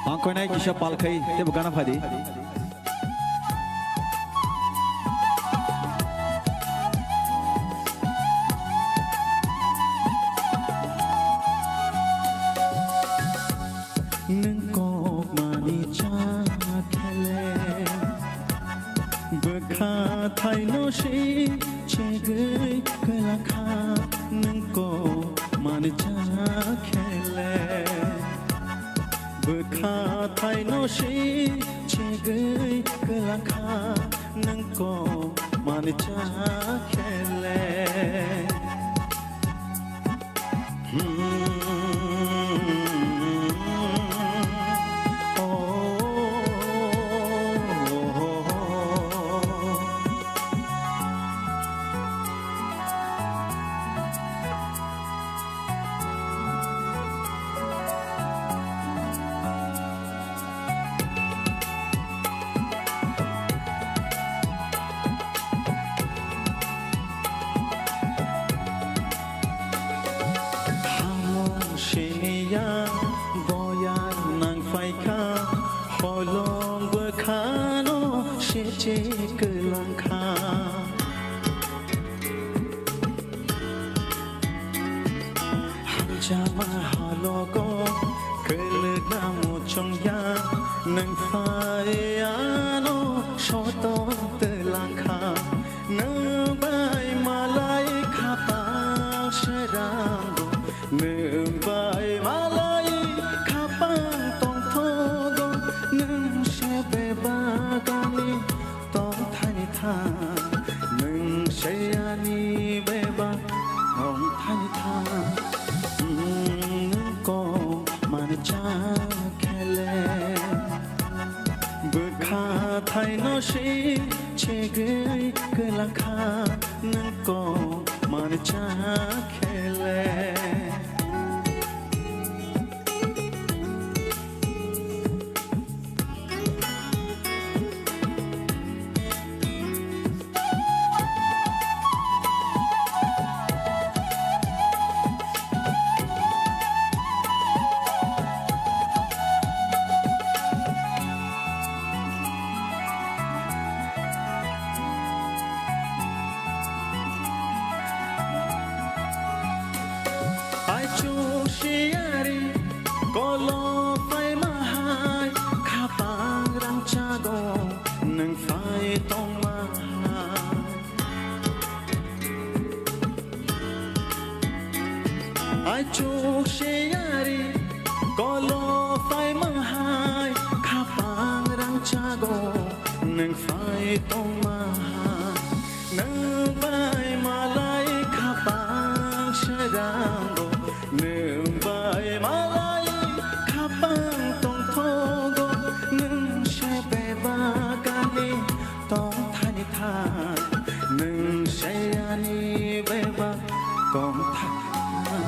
Ang koinai kisa pal khai tebo gana phadi. Nwng kok mani cha khe le, bwkha thaino si chegwi kwlakha. Nwng kok mani cha khe le, bwkha thaino si chegwi kwlakha. Nwng kok mani cha khe le. Hamung siniya boyar nang phaikha, holong bwkhano seche kwlang. Ya, nwng phai ano sotong twlangkha, nwng bai malai khapang srango, nwng bai malai khapang tongthogo, nwng se bebak ani tongthani tha, nwng se ani bebak tongthani tha, nwng kok mancha khele. Bwkha thaino se chegwi kwlakha, nwng kok mancha khele. Aichuk siyari kolo phai mahai, khapang rangchago nwng phai tong mahai. Aichuk siyari kolo phai mahai, khapang rangchago nwng phai tong mahai. Nwng bai malai khapang srango, nwng bai malai khapang tongthogo, nwng se bebak ani tongthani tha, nwng se ani bebak tongthani tha,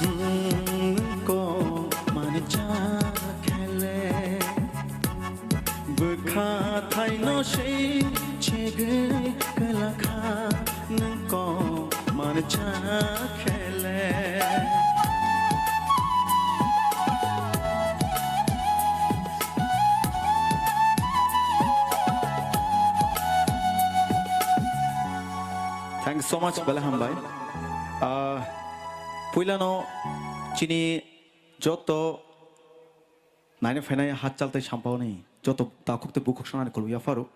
nwng kok mancha khele. Bwkha thaino se chegwi kwlakha, nwng kok mancha khele. Thanks so much, belai hambai. Ah, puilano chini joto naina phainai hachal tei sampao ni joto takhuk tei bukhuk sanani khulum yapharo.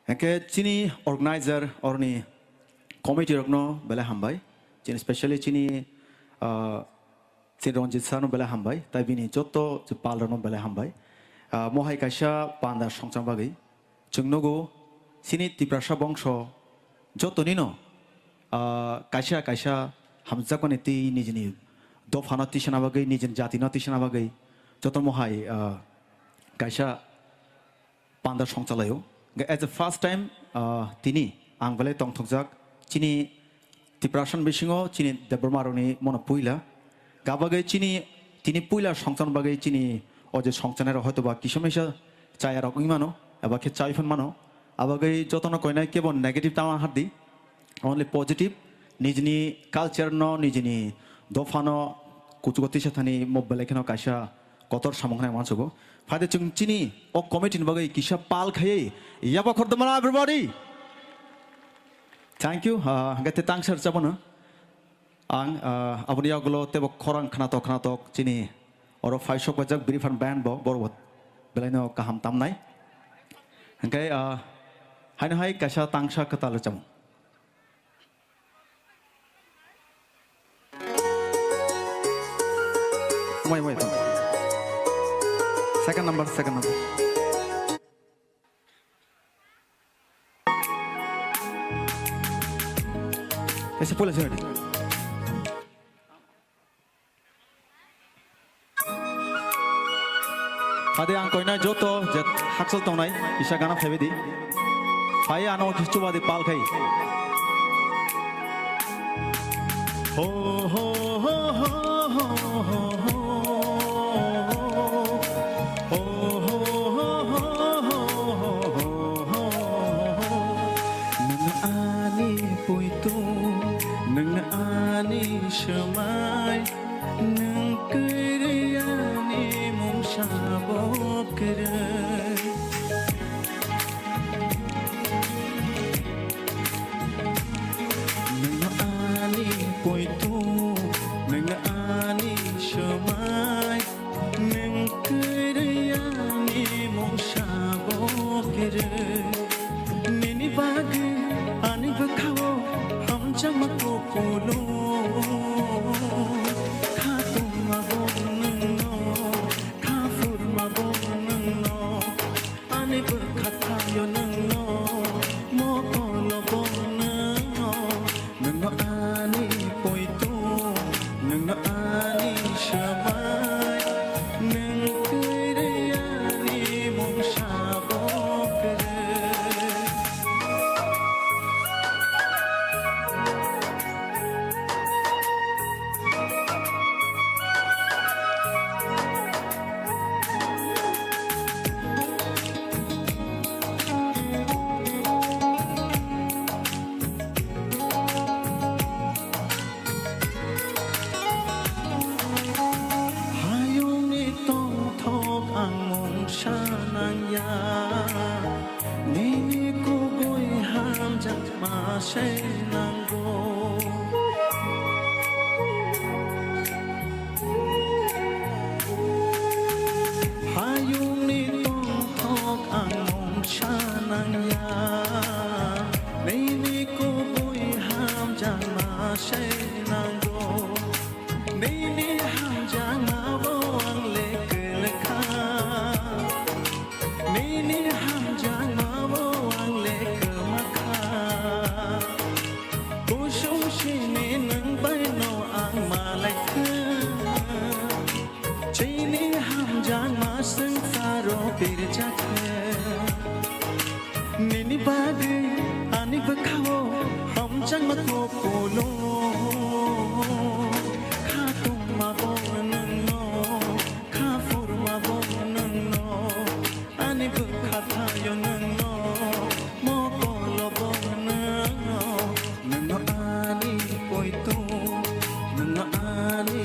Hwnkhe chini organizer oroni committee rokno belai hambai. Chini specially chini, ah, chini Ranjit sir no belai hambai, tai bini joto je pal rokno belai hambai. Ah, mohai kaisa panda songchang bagwi. Chwng nugo, chini Tiprasa bongso jotonino, ah, kaisa kaisa hamjakmani twi nijini dophano tisana bagwi, nijini jatino tisana bagwi jotono hai, ah, kaisa panda songchalaio. Hwnkhe as a first time, ah, tini ang belai tongthokjak chini Tiprasa ni bisingo chini Debbarma rokni mono puila. Gabagwi chini tini puila songchar bagwi chini o je songcharnai rok hoitoba kisa misa chaya rok wngwi mano, eba khe chai phan mano. Abagwi jotono koinai kebo negative tama hardi, only positive. Nijini culture no, nijini dopha no kuchugo tisa thani mo belai kheno kaisa kotor samung hwnwi ang uansugo. Phaide chwng chini o committee ni bagwi kisa pal khaiwi yaba khordomana everybody. Thank you. Ah, hwnkhe tei tangsa rwchapano ang, ah, aboni yagulo teibo khorang khnatok khnatok chini oro phaisok paijak Biriphan band bo, borok bo belaino kaham tamnai. Hwnkhe, ah, haino hai kaisa tangsa kwtal rwchapmung. Wait, wait, wait. Second number, second number. Ese puila sini. Hade ang koinai joto je haksal tongnai, isa gana phaibai di. Phai ano khe chuba di pal khai. Ho, ho, ho. Ho, ho, ho. Nwng ani puitu, nwng ani swmai, nwng kwrwi ani mungsa bo kwrwi. Nwng ani poito, nwng ani swmai, nwng kwrwi Sanangya, nini kubui hamjakma se nango. Hayungni tongthok ang mung sanangya, nini kubui hamjakma se nango. Nini hamjakmao ang le kwlwkha. Nini hamjakmao ang le kwmakha. Kusung simi nwng bai no ang malaikha. Chini hamjakma swngcharo birjakha. Nini bagwi ani bwkhao hamjakma kokulo. Kha tongma bo nwngno, kha phurma bo nwngno, ani bwkha thaio nwngno, mokolo bo nwngno, nwngno ani poito, nwngno ani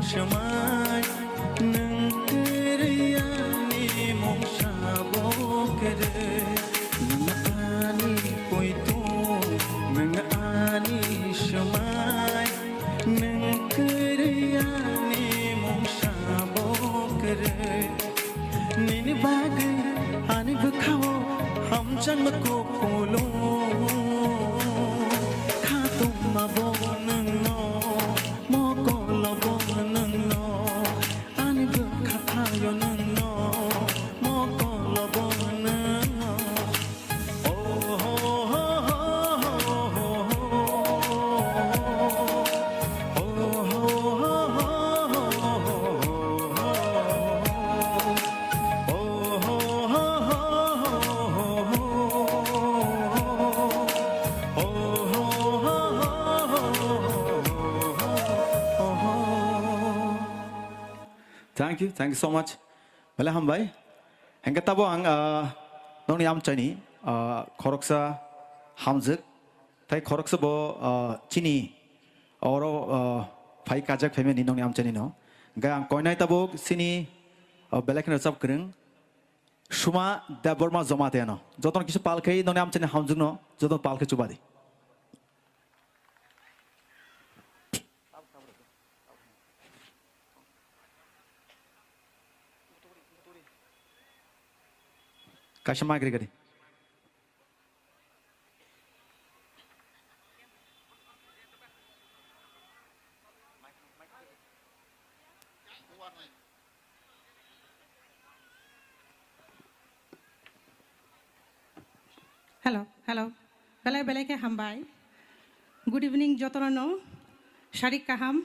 swmai. Nwng kwrwi ani mungsa bo kwrwi, nwng ani poito, nwng ani swmai. Nwng kwrwi ani mungsa bo kwrwi, nini bagwi ani bwkhao hamjakma kokulo. Kha tongma bo nwngno, mokolo bo nwngno, ani bwkha thaio nwngno, mokolo bo nwngno. Oh, oh, oh, oh, oh, oh. Thank you, thank you so much. Belai hambai. Hingke tabo ang, ah, nongni amchaini, ah, khoroksa hamjwk, tei khoroksa bo, ah, chini oro, ah, phai kajak phaimani nongni amchaini no. Hingke ang koinai tabuk chini, ah, belai kheno rwchap kwrwng Suma Debbarma Jamatia no. Jotono kisa pal khe nongni amchaini hamjwk no, jotono pal khe chubadi. Kaisa mic rikadi. Hello, hello. Belai belai khe hambai. Good evening jotono no. Sarik kaham.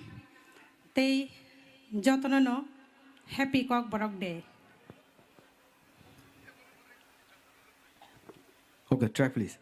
Tei jotono no happy Kokborok day. Okay, track please.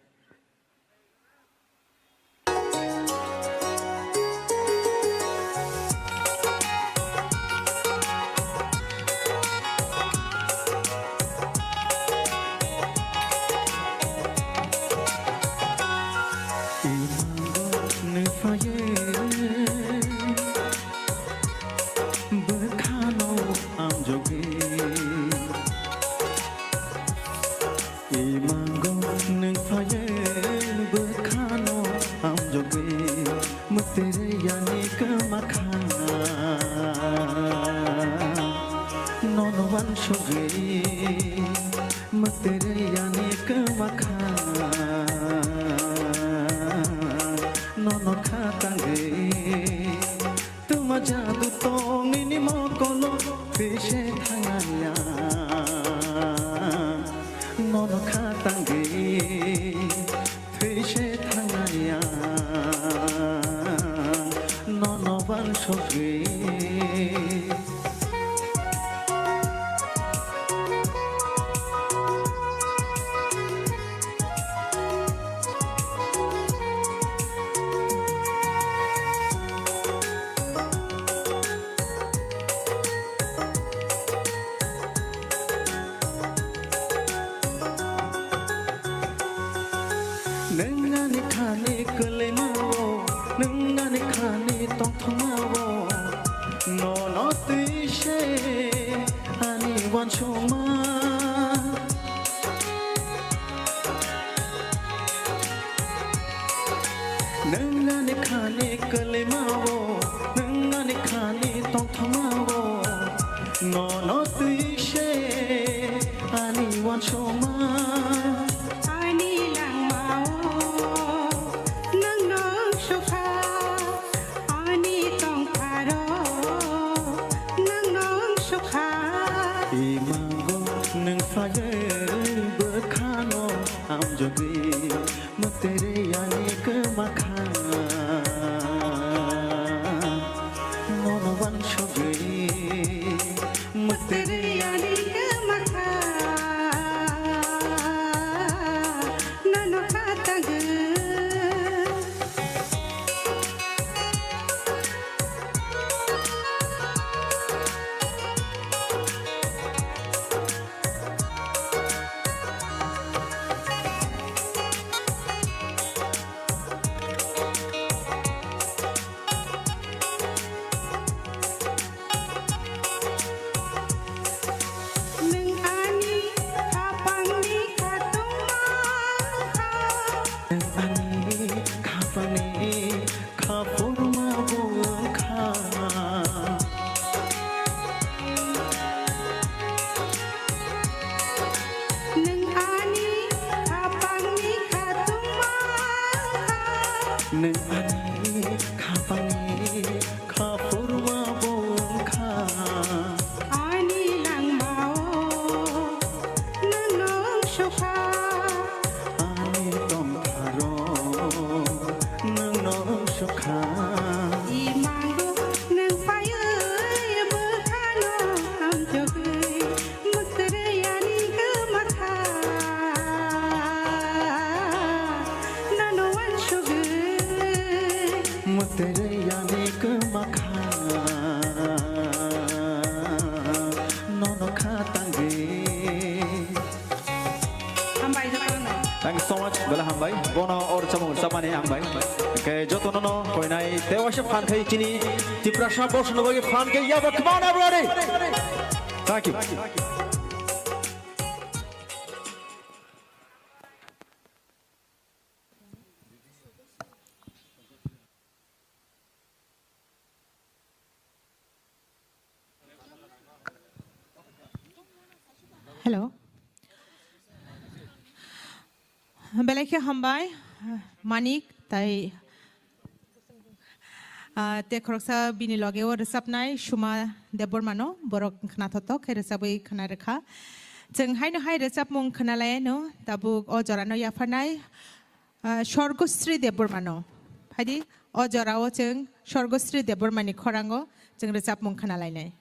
Imango nwng phaye bwkhano hamjogwi, mwtwrwi yani kwmakha. Nono wansugwi, mwtwrwi yani kwmakha. Nono khatangwi, Tuma jadu tong nini mokolo, twi se thangaya. Nono khatangwi, twi se thangaya. Nono wansugwi. Nwng ani khani kwlwimao, nwng ani khani tongthokmao, nono twi se ani uansukma. Soma. Ani langmao nwng nong sukha, ani tongpharo nwng nong sukha. Imango nwng phaiwi bwkhano hamjagwi, mwtwrwi ani kwmakha. Nono wansugwi, mwtwrwi ani kwmakha. Nono khatagwi. Nwng ani khapangni khatungma wngkha. Nwng ani khapangni khaphurma bo wngkha. Nwng ani khapangni khatungma wngkha. Nwng ani khapangni khaphurma bo wngkha. Ani langmao nwng nong sukha. Ani tongpharo nwng nong sukha. Imango nwng phaiwi bwkhano hamjagwi, mwtwrwi ani kwmakha. Nono wansugwi. Mwtwrwi ani kwmakha. Nono khatangwi. Hambai jotono. Thank you so much, bela hambai. Bono or chamung chamani hambai. Ke jotono no koinai tei waisa phan khai chini Tiprasa bosno bagi phan khai yaba, come on everybody. Thank you. Hello. Belai khe hambai, Manik, tai, ah, tei khoroksa bini loge o rwchapnai Suma Debbarmano, borok khnathokthok khe rwchabwi khna rwkha. Chwng haino hai rwchapmung khna lai no, tabuk o jorano yapharnai, ah, Sorgosri Debbarmano. Phaidi, o jorao chwng Sorgosri Debbarmani khorango chwng rwchapmung khna lainai.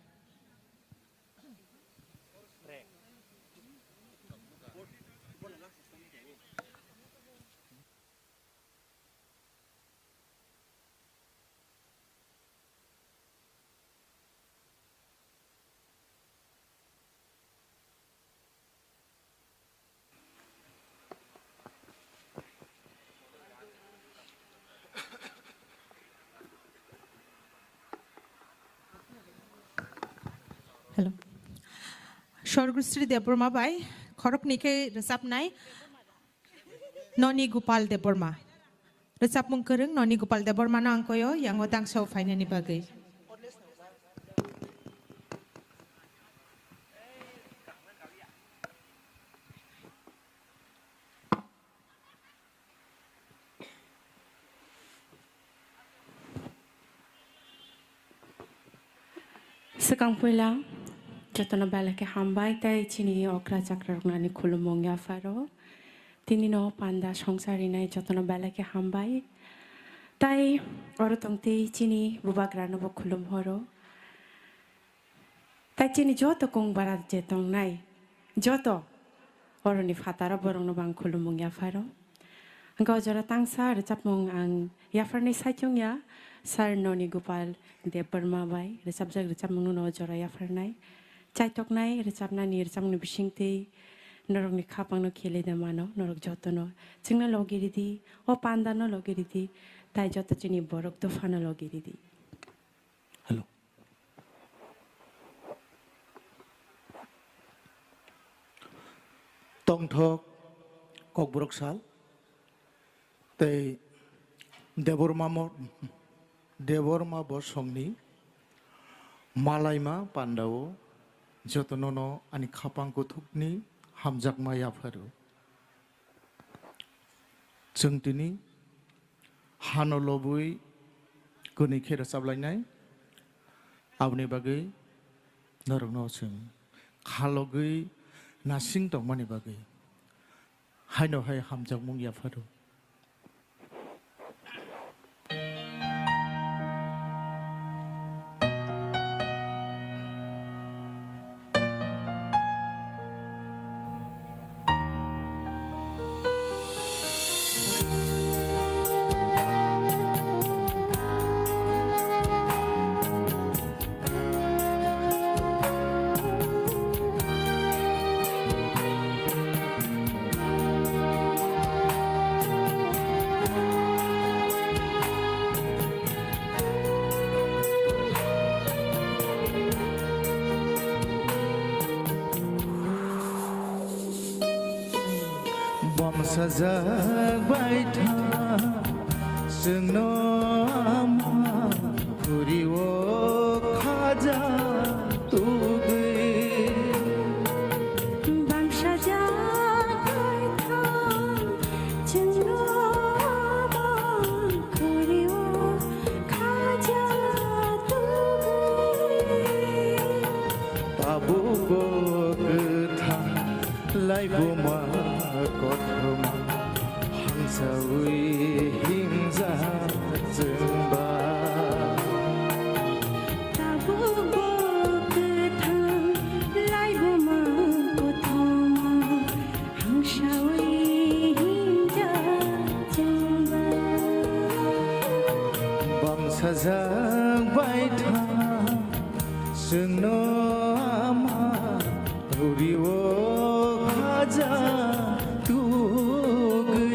Hello. Sorgosri Debbarma bai khoroknwi khe rwchapnai Noni Gopal Debbarma. Rwchapmung kwrwng Noni Gopal Debbarmano ang koyo yango dangso phainani bagwi. Swkang puila jotono belai khe hambai tei chini okra chakra rokno ani khulumung yapharo. Tini no panda songsa rinai jotono belai khe hambai. Tai oro tongtwi chini bubagrano bo khulum horo. Tai chini joto kung bara je tongnai, joto oroni phataro borokno bo ang khulumung yapharo. Hwnkhe o jora tangsa rwchapmung ang yapharnai saichung ya, Sir Noni Gopal Debbarma bai rwchapjak rwchapmungno o jora yapharnai. Chaitoknai rwchapnani rwchapmungni bisingtwi norokni khapangno khele de mano, norok jotono chwngno logi ridi, o pandano logi ridi, tai joto chini borok dophano logi ridi. Hello. Tongthok Kokborok sal tei Debbarma mo-, Debbarma bosongni malaima pandao jotonono ani khapang kuthukni hamjakma yapharo. Chwng tini hano lobwi kwnwi khe rwchap lainai, aboni bagwi norokno chwng khalogwi nasing tongmani bagwi haino hai hamjakmung yapharo. Bamsajak bai tha chwngno ama khuri o khaja tugwi. Bamsajak bai tha chwngno ama khuri o khaja tugwi. Tabuk bo kwthang laibuma kothoma hangsawi himjak chwngba. Tabuk bo kwthang laibuma kothoma hangsawi himjak chwngba. Bamsajak bai tha chwngno ama khuri o khaja tugwi.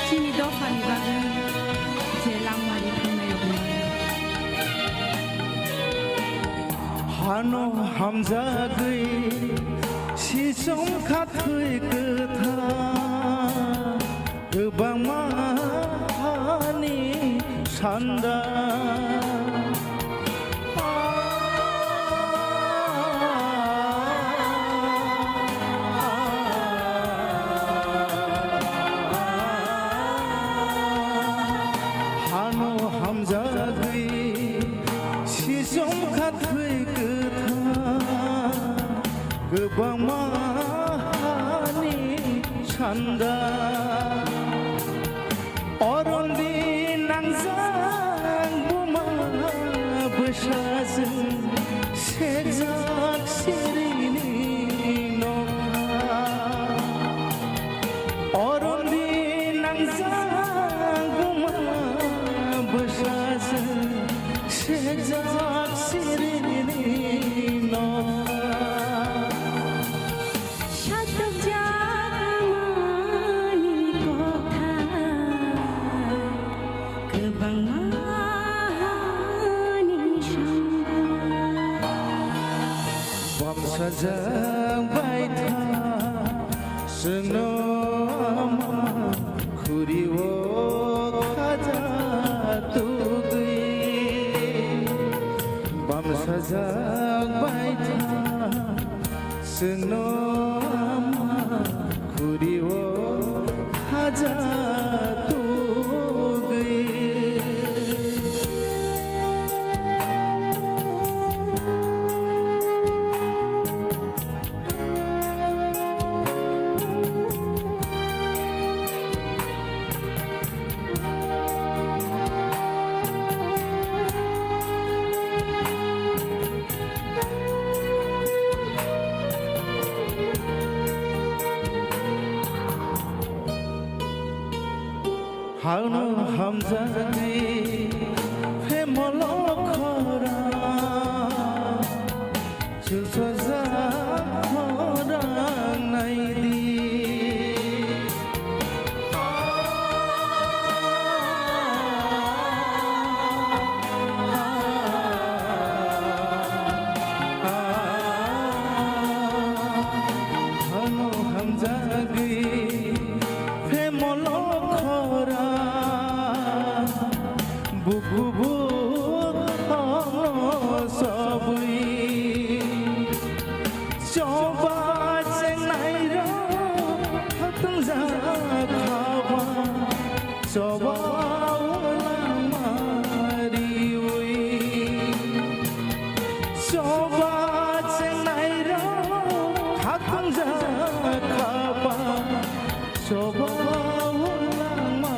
Chini dophani bagwi je langmani thangnai rokno. Hano hamjagwi sichom khathwi kwthar, kwbangma hani sanda. Hano hamjagwi sichom khathwi kwthar, kwbangma hani sanda. Orondi nangjak buma bwsajwng sejak sirini nokha. Orondi nangjak buma bwsajwng sejak sirini nokha. Satokjak amani kothai kwbangma hani sangha. Bamsajak bai tha chwngno ama khuri o khaja tugwi. Bamsajak bai tha chwngno ama khuri o khaja tugwi. Hano hamjakni phemolo khorang, chwlsajak Hathang jak khaba choba langma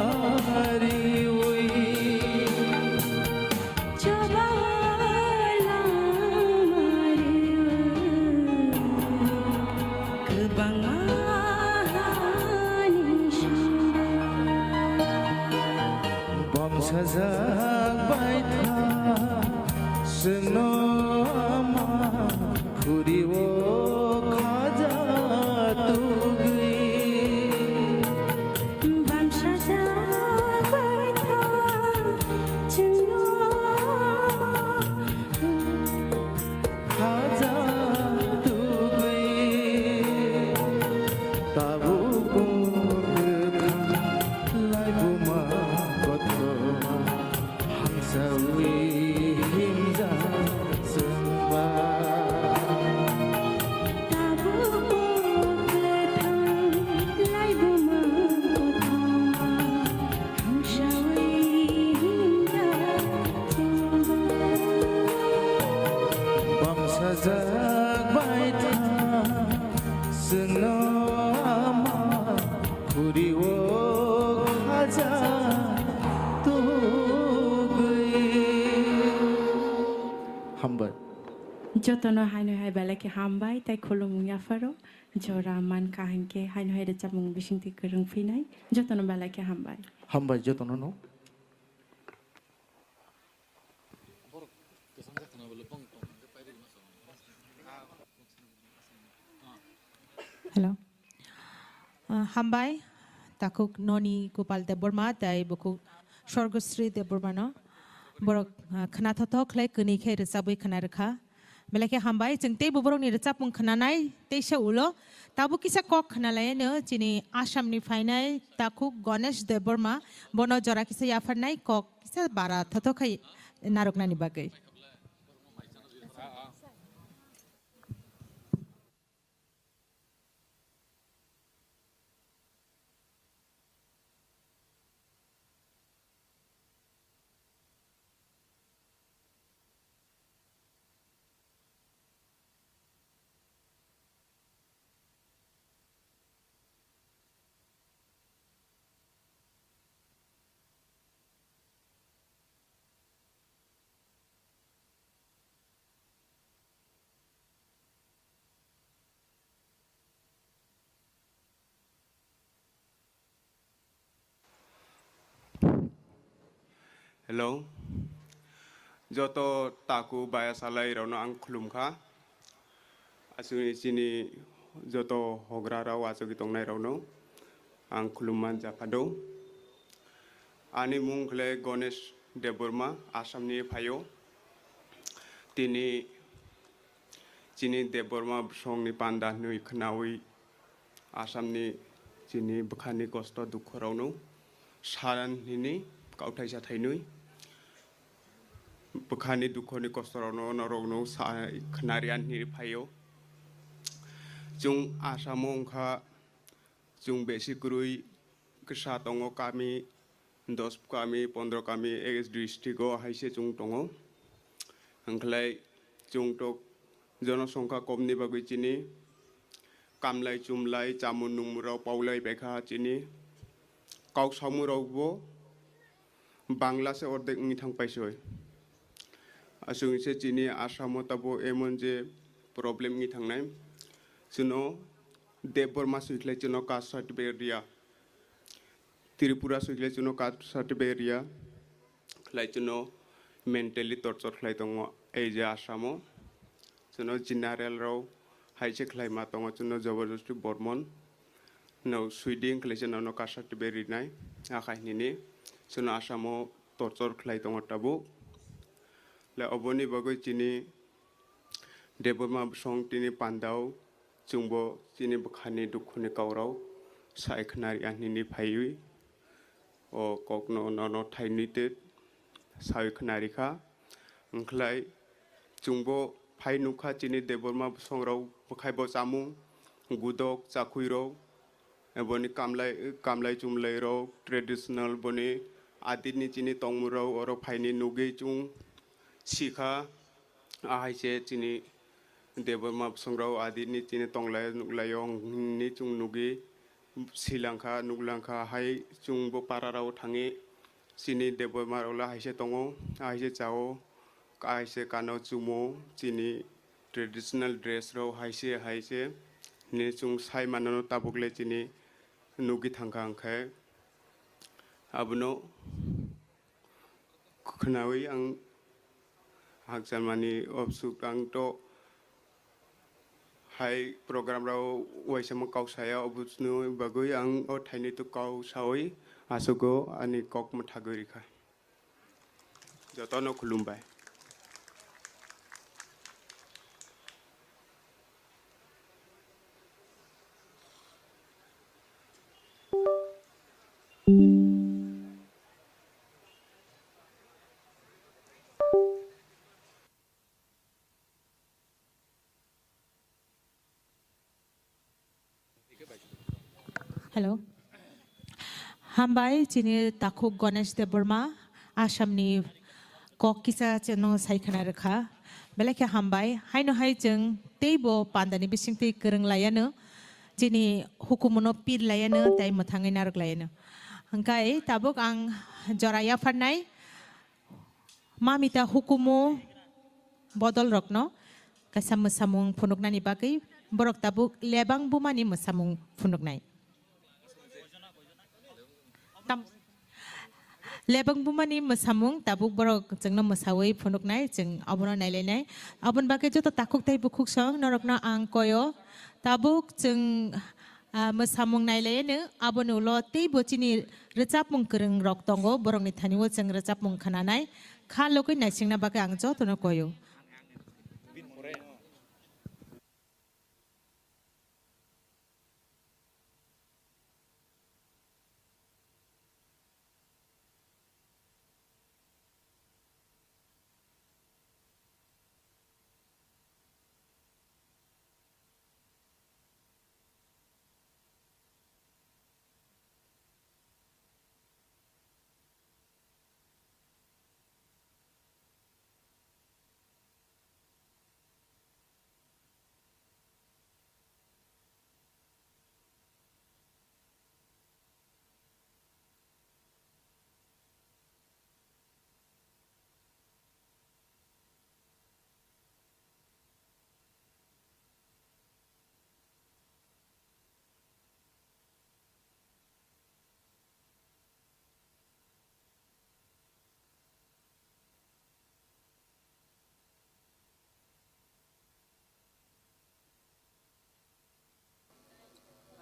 riwi. Choba langma riwi. Kwbangma hani songba. Bamsajak bai tha chwngno ama. Khuri o khaja tugwi. Bamsajak bai tha chwngno khaja tugwi. Tabuk bo kwthang laibuma kothoma. Hangsawi himjak chwngba. Tabuk bo kwthang laibuma kothoma. Hangsawi himjak chwngba. Bamsajak bai tha chwngno ama. Khuri o khaja tugwi. Hambai. Jotono haino hai belai khe hambai tei khulumung yapharo. Jora mankha hinkhe haino hai rwchapmung bisingtwi kwrwng phinai. Jotono belai khe hambai. Hambai jotono no. Hello. Ah, hambai, takhuk noni Gopal Debbarma tei bukhuk Sorgosri Debbarmano. Borok, ah, khwnathotho khlai kwnwi khe rwchabwi khwna rwkha. Belai khe hambai, chwng teibo borokni rwchapmung khwnanai teisa ulo. Tabuk kisa kok khwnalaino chini Assamni phainai takhuk Ganesh Debbarma, bono jora kisa yapharnai kok kisa bara thotho khai narwknani bagwi. Hello. Joto taku baya salai rokno ang khulum kha. Aswkni chini joto hogra rok achugwi tongnai rokno ang khulumma japhado. Ani mung khle Ganesh Debbarma, Assam ni phaio. Tini chini Debbarma bwsongni panda hwnwi khwnawi Assamni chini bwkhani kosto dukkhorokno saran hwnwi kauthaisa thainwi bwkhani dukhoni kostorokno norokno sa-, khnariya hwnwi phaio. Chwng Assamo wngkha, chwng besi kwrwi kwsa tongo kami, dos kami, pondro kami, ek district o hai se chwng tongo. Hwnkhlai chwng tok jonosongkha komni bagwi chini kamlai chumlai chamung nungmung rok paulai baikha chini kok samung rok bo Bangla se ordek wngwi thang paisoi. Aswk se chini Assam o tabo emon je problem wngwi thangnai. Chwngno Debbarma swi khlai chwngno caste certificate riya. Tripura swi khlai chwngno caste certificate riya. Khlai chwngno mentally torture khlai tongo ei je Assam o. Chwngno general rok hai se khlai ma tongo chwngno joborjosti Bormon. No swiding khlai se nono caste certificate rinai. Akhai nini chwngno Assam o torture khlai tongo tabuk. Le oboni bagwi chini Debbarma bwsong tini pandao chwngbo chini bwkhani dukhuni kaurok sai khwnari anini phaiwi o kokno nono thainwi te sai khwnari kha. Wngkhlai chwngbo phai nukha chini Debbarma bwsongrok bwkhaibo chamung gudok chakhuirok. Eboni kamlai, kamlai chumlai rok, traditional boni adini chini tongmung rok oro phaini nugwi chwng sikha. Ahai se chini Debbarma bosongrok adini chini tonglai nuklaio hinwi chwng nugwi silangkha, nuklangkha, hai chwngbo pararao thangwi chini Debbarmarokla haise tongo, haise chao, haise kano chumo, chini traditional dressrok haise haise hinwi chwng sai mano tabukle chini nugwi thangkha hwnkhe abono khwnawi ang hakchalmani obsuk ang to hai program rao waisa ma kok saya, oboni bagwi ang o thainwi to kok sawi aswk o ani kok mwthagwi rikha. Jotono khulumbai. Hello. Hambai, chini takhuk Ganesh Debbarma, Assam ni kok kisa chwngno sai khna rwkha. Belai khe hambai, haino hai chwng teibo pandani bisingtwi kwrwng laiano, chini hukumuno pir laiano, tei mwthangwi narwk laiano. Hwnkhe tabuk ang jora yapharnai, Mamita hukumu bodol rokno kaisa mwsamung phunuknani bagwi borok tabuk lebang bumani mwsamung phunuknai. Tam-, lebang bumani mwsamung tabuk borok chwngno mwsawi phunuknai, chwng obono nailainai. Aboni bagwi joto takhuk tei bukhuk song norokno ang koyo. Tabuk chwng, ah, mwsamung nailaino, aboni ulo teibo chini rwchapmung kwrwng rok tongo, borokni thani o chwng rwchapmung khwnanai. Kha logwi naisingna bagwi ang jotono koyo.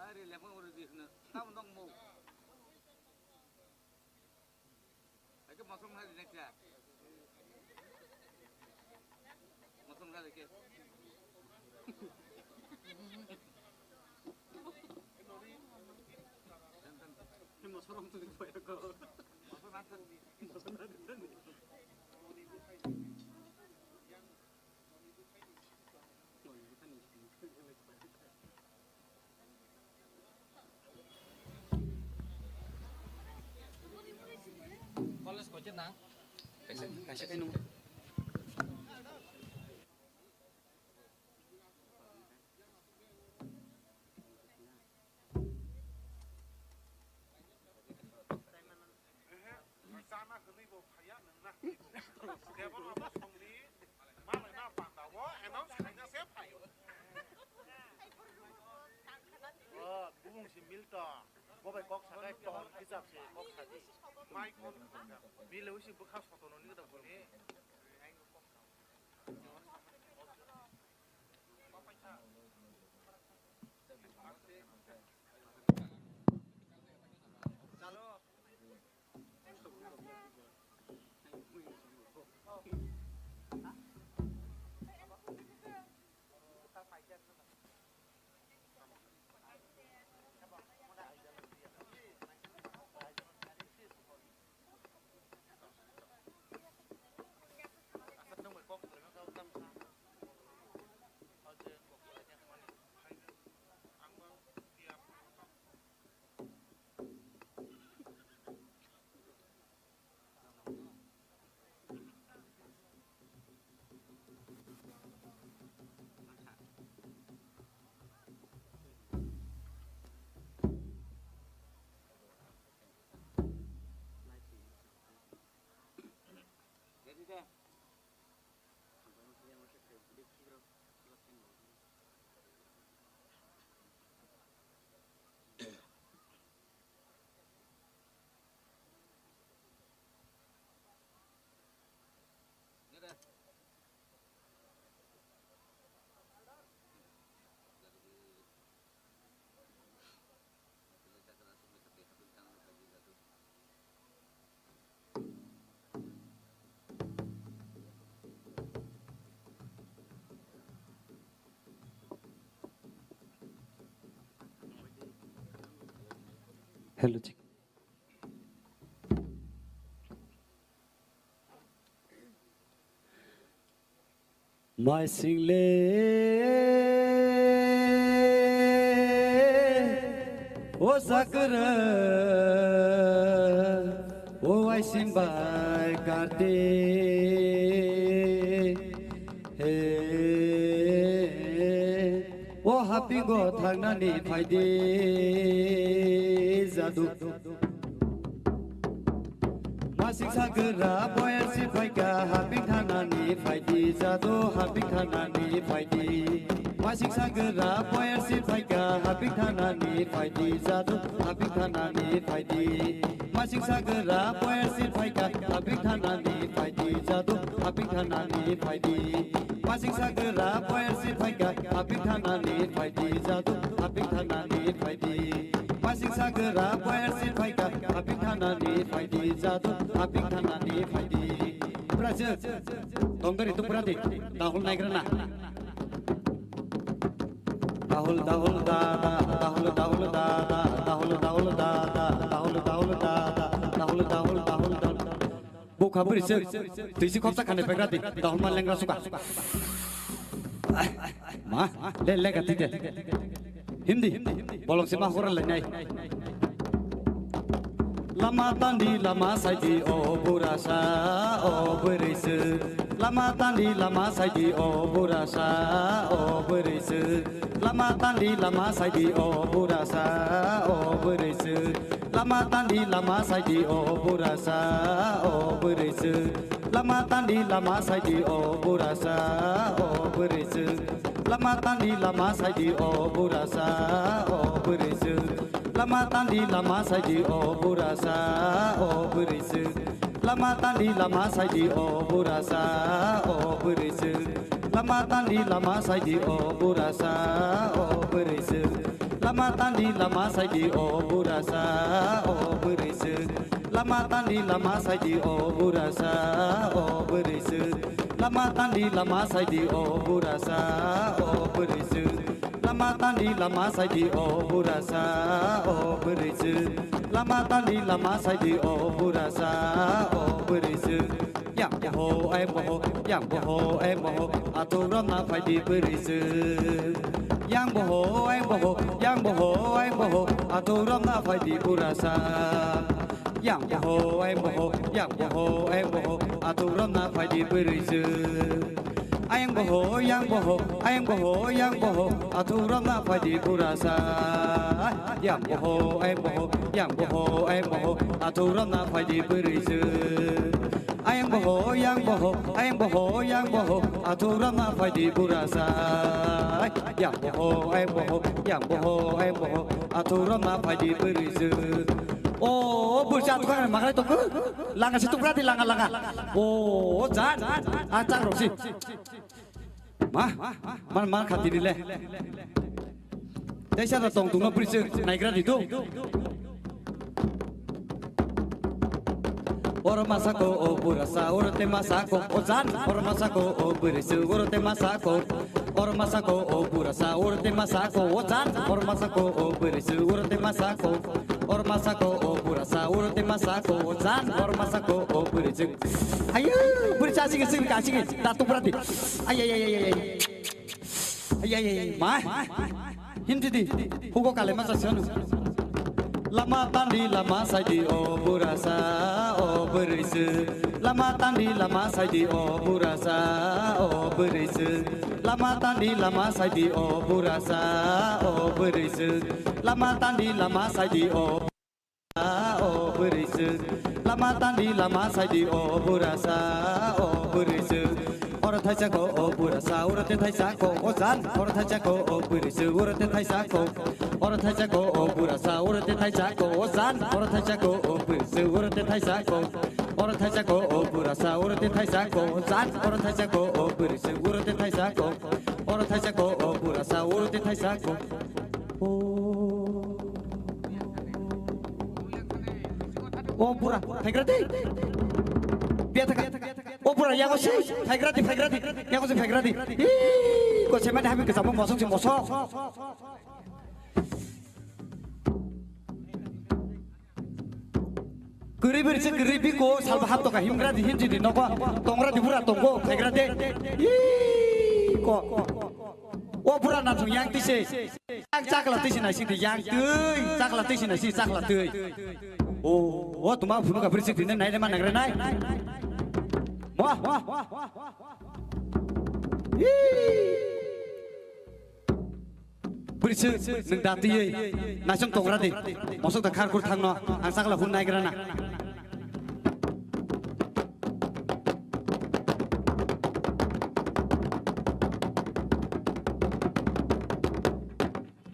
Ari lepang uri di hna. Tamo dong mo. Ake masuk na di next ya. Masuk na di ke. Masuk na di. Masuk na di. College ko chet nang? Kaisa, kaisa kaino. Chana hwnwi bo phaiya nwng na hwnwi bo. Debana bosongni malaina panda o announce khaina se phaio. O bubung si Milton. Bo bai kok sakai ton hijab se kok sadi. Mai kon. Bile usi bwkha sotono ni da boni. Hello, check. Mai single o sakra o aising bai karte. He, o hapingo thangnani phaidi jadu. Masing sagra boyar si phaika haping thangnani phaidi jadu, haping thangnani phaidi. Masing sagra boyar si phaika haping thangnani phaidi jadu, haping thangnani phaidi. Masing sagra poyar si phaika hapik thanani phaidi jadu hapik thanani phaidi. Masing sagra poyar si phaika hapik thanani phaidi jadu hapik thanani phaidi. Masing sagra poyar si phaika hapik thanani phaidi jadu hapik thanani phaidi. Prajak tongdari tu pradi dahul naigrana. Dahul dahul da da dahul dahul da da dahul dahul da da dahul dahul da da dahul dahul dahul da. Bukha bwrwi suk twi si khopsa khani pegra di dahul ma lengra suka. Ma le le gati de. Hindi bolong sima hora lenai. Lama tandi lama saidi o burasa o bwrwi suk. Lama tandi lama saidi o burasa o bwrwi suk. Lama tandi lama saidi o burasa o bwrwi suk. Lama tandi lama saidi o burasa o bwrwi suk. Lama tandi lama saidi o burasa o bwrwi suk. Lama tandi lama saidi o burasa o bwrwi suk. Lama tandi lama saidi o burasa o bwrwi suk. Lama tandi lama saidi o burasa o bwrwi suk. Lama tandi lama saidi o burasa o bwrwi suk. Lama tandi lama saidi o burasa o bwrwi suk. Lama tandi lama saidi o burasa o bwrwi suk. Lama tandi lama saidi o burasa o bwrwi suk. Lama tandi lama saidi o burasa o bwrwi suk. Lama tandi lama saidi o burasa o bwrwi suk. Yang boho ai boho yang boho ai boho aturok na phaidi bwrwi suk. Yang boho ai boho yang boho ai boho aturok na phaidi burasa. Yang boho ai boho yang boho ai boho aturok na phaidi bwrwi suk. Ayang boho yang boho ayang boho yang boho aturok na phaidi burasa. Yang boho ayang boho yang boho ayang boho aturok na phaidi bwrwi suk. Ayang boho yang boho ayang boho yang boho aturok na phaidi burasa. Yang boho ayang boho yang boho ayang boho aturok na phaidi bwrwi suk. O bwrwi suk aturok na makhai tongkhu. Langa se tukra di langa langa. O jan. A chak rosi. Ma, man man khati ni le. Teisa da tong tungno bwrwi suk naigra di tu. Oro masako o burasa oro te masako o jan oro masako o bwrwi suk oro te masako. Oro masako o burasa oro te masako o jan oro masako o bwrwi suk oro te masako. Oro masako o burasa oro te masako o jan oro masako o bwrwi suk. Ayo bwrwi sa sigi sigi ka sigi da tukra di. Ay ay ay ay ay. Ay ay ay ay ma. Hindi di. Hugo kale masa sonu. Lama tandi lama saidi o burasa o bwrwi suk. Lama tandi lama saidi o burasa o bwrwi suk. Lama tandi lama saidi o burasa o bwrwi suk. Lama tandi lama saidi o o bwrwi suk. Lama tandi lama saidi o burasa o bwrwi suk. Oro thaisa ko o burasa oro te thaisa ko o jan oro thaisa ko o bwrwi suk oro te thaisa ko. Oro thaisa ko o burasa oro te thaisa ko o jan oro thaisa ko o bwrwi suk oro te thaisa ko. Oro thaisa ko o burasa oro te thaisa ko o jan oro thaisa ko o bwrwi suk oro te thaisa ko. Oro thaisa ko o burasa oro te thaisa ko. O. O bura, thaigra di. Bia thaka. O bura, yago si, thaigra di, thaigra di. Yago si, thaigra di. Ih, ko semani hami kesamo mosong si mosong. Kwrwi bwrwi se kwrwi biko salba hap toka himgra di hinji di nogo tongra di bura tongo phaigra de. Ii, ko. O bura na thung yang tise. Yang chakla tise na sidi yang twi. Chakla tise na si chakla twi. O, o tuma phunu ka bwrwi se dine nai le ma nagre nai. Mo. Ii. Bwrwi se nwng da twiwi naisong tongra di. Mosok da khar khur thangno ang sakla hun naigra na.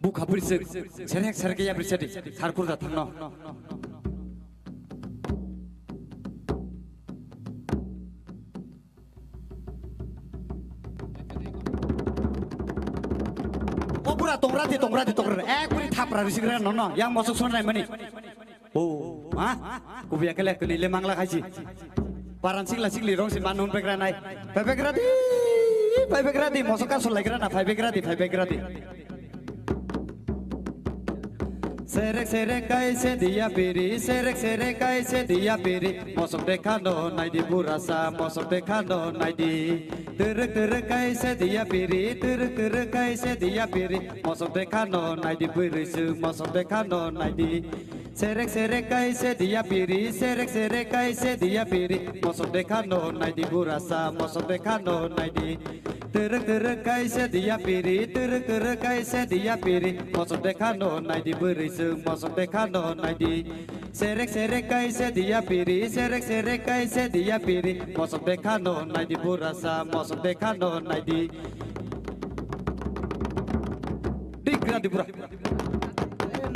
Bukha bwrwi se serek serek ya bwrwi se di khar khur da thangno. O bura tongra di, tongra di, tongra di. Ek bwrwi thapra risigra no, no. Yang mosok son nai mani. O, ha? Kubiya kele kuni le mangla khaisi. Paran sikla sikli rong si man hun pegra nai. Pepegra di, pepegra di, mosok ka solai gra na, pepegra di, pepegra di. Serek serek kaise diya piri, serek serek kaise diya piri. Mosok dekha no naidi burasa, mosok dekha no naidi. Terek terek kaise diya piri, terek terek kaise diya piri. Mosok dekha no naidi bwrwi se, mosok dekha no naidi. Serek serek kaise diya piri, serek serek kaise diya piri. Mosok dekha no naidi burasa, mosok dekha no naidi. Terek terek kaise diya piri, terek terek kaise diya piri. Mosok dekha no naidi bwrwi se, mosok dekha no naidi. Serek serek kaise diya piri, serek serek kaise diya piri. Mosok dekha no naidi burasa, mosok dekha no naidi. Digra di bura.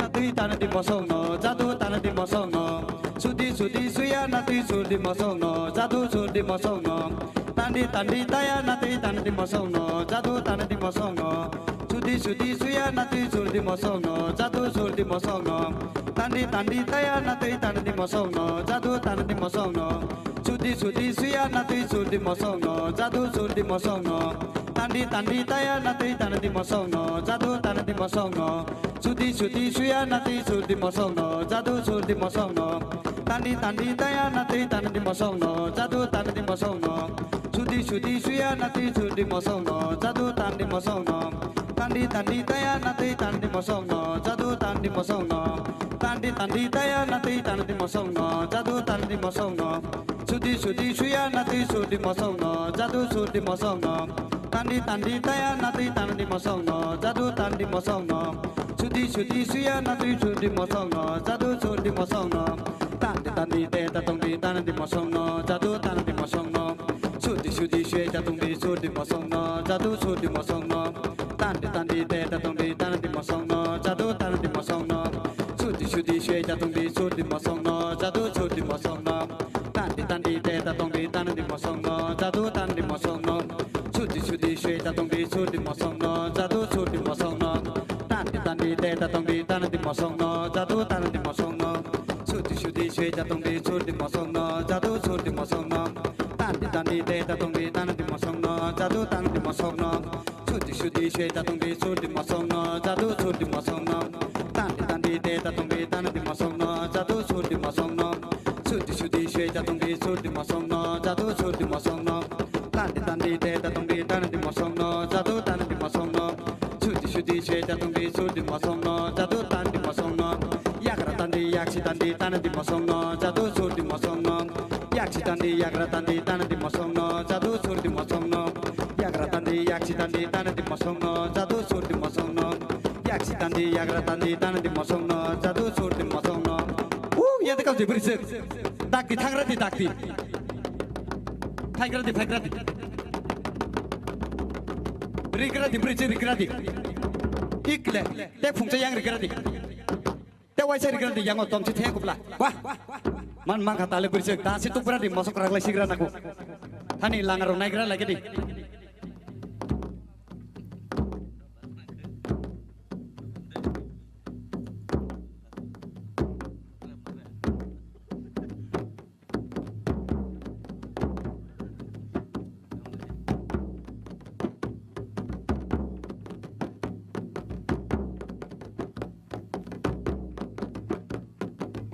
Natwi tana di mosong no, jadu tana di mosong no. Sudi sudi suya natwi sur di mosong no, jadu sur di mosong no. Tandi tandi taya natwi tana di mosong no, jadu tana di mosong no. Sudi sudi suya natwi sur di mosong no, jadu sur di mosong no. Tandi tandi taya natwi tana di mosong no, jadu tana di mosong no. Sudi sudi suya natwi sur di mosong no, jadu sur di mosong no. Tandi tandi taya natwi tana di mosong no, jadu tana di mosong no. Sudi sudi suya natwi sur di mosong no, jadu sur di mosong no. Tandi tandi taya natwi tana di mosong no, jadu tana di mosong no. Sudi sudi suya natwi sur di mosong no, jadu tana di mosong no. Tandi tandi taya natwi tana di mosong no, jadu tana di mosong no. Tandi tandi taya natwi tana di mosong no, jadu tana di mosong no. Sudi sudi suya natwi sur di mosong no, jadu sur di mosong no. Tandi tandi taya natwi tana di mosong no, jadu tana di mosong no. Sudi sudi suya natwi sur di mosong no, jadu sur di mosong no. Tandi tandi te ta tong di tana di mosong no, jadu tana di mosong no. Sudi sudi suya ta tong di sur di mosong no, jadu sur di mosong no. Tandi tandi te ta tong di tana di mosong no, jadu tana di mosong no. Sudi sudi suya ta tong di sur di mosong no, jadu sur di mosong no. Tandi tandi te ta tong di tana di mosong no, jadu tana di mosong no. Sudi sudi suya ta tong di sur di mosong no, jadu sur di mosong no. Tandi tandi te ta tong di tana di mosong no, jadu tana di mosong no. Sudi sudi suya ta tong di sur di mosong no, jadu sur di mosong no. Tandi tandi te ta tong di tana di mosong no, jadu tana di mosong no. Sudi sudi suya ta tong di sur di mosong no, jadu sur di mosong no. Tandi tandi te ta tong di tana di mosong no, jadu sur di mosong no. Sudi sudi suya ta tong di sur di mosong no, jadu sur di mosong no. Tandi tandi te ta tong di tana di mosong no, jadu tana di mosong no. Sudi sudi suya ta tong di sur di mosong no, jadu tana di mosong no. Yagra tandi yaksi tandi tana di mosong no, jadu sur di mosong no. Yaksi tandi yagra tandi tana di mosong no, jadu sur di mosong no. Yagra tandi yaksi tandi tana di mosong no, jadu sur di mosong no. Yaksi tandi yagra tandi tana di mosong no, jadu sur di mosong no. U, ya dekau je bwrwi se. Dakti thangra di dakti. Phaigra di phaigra di. Rigra di bwrwi se rigra di. Ikle, te phungcha yang rigra di. Te waisa rigra di yango tomchi the kupla. Wah. Man mangkha tale bwrwi se. Dasi tukra di mosok raglai sigra naku. Thani langarok naigra lagi di.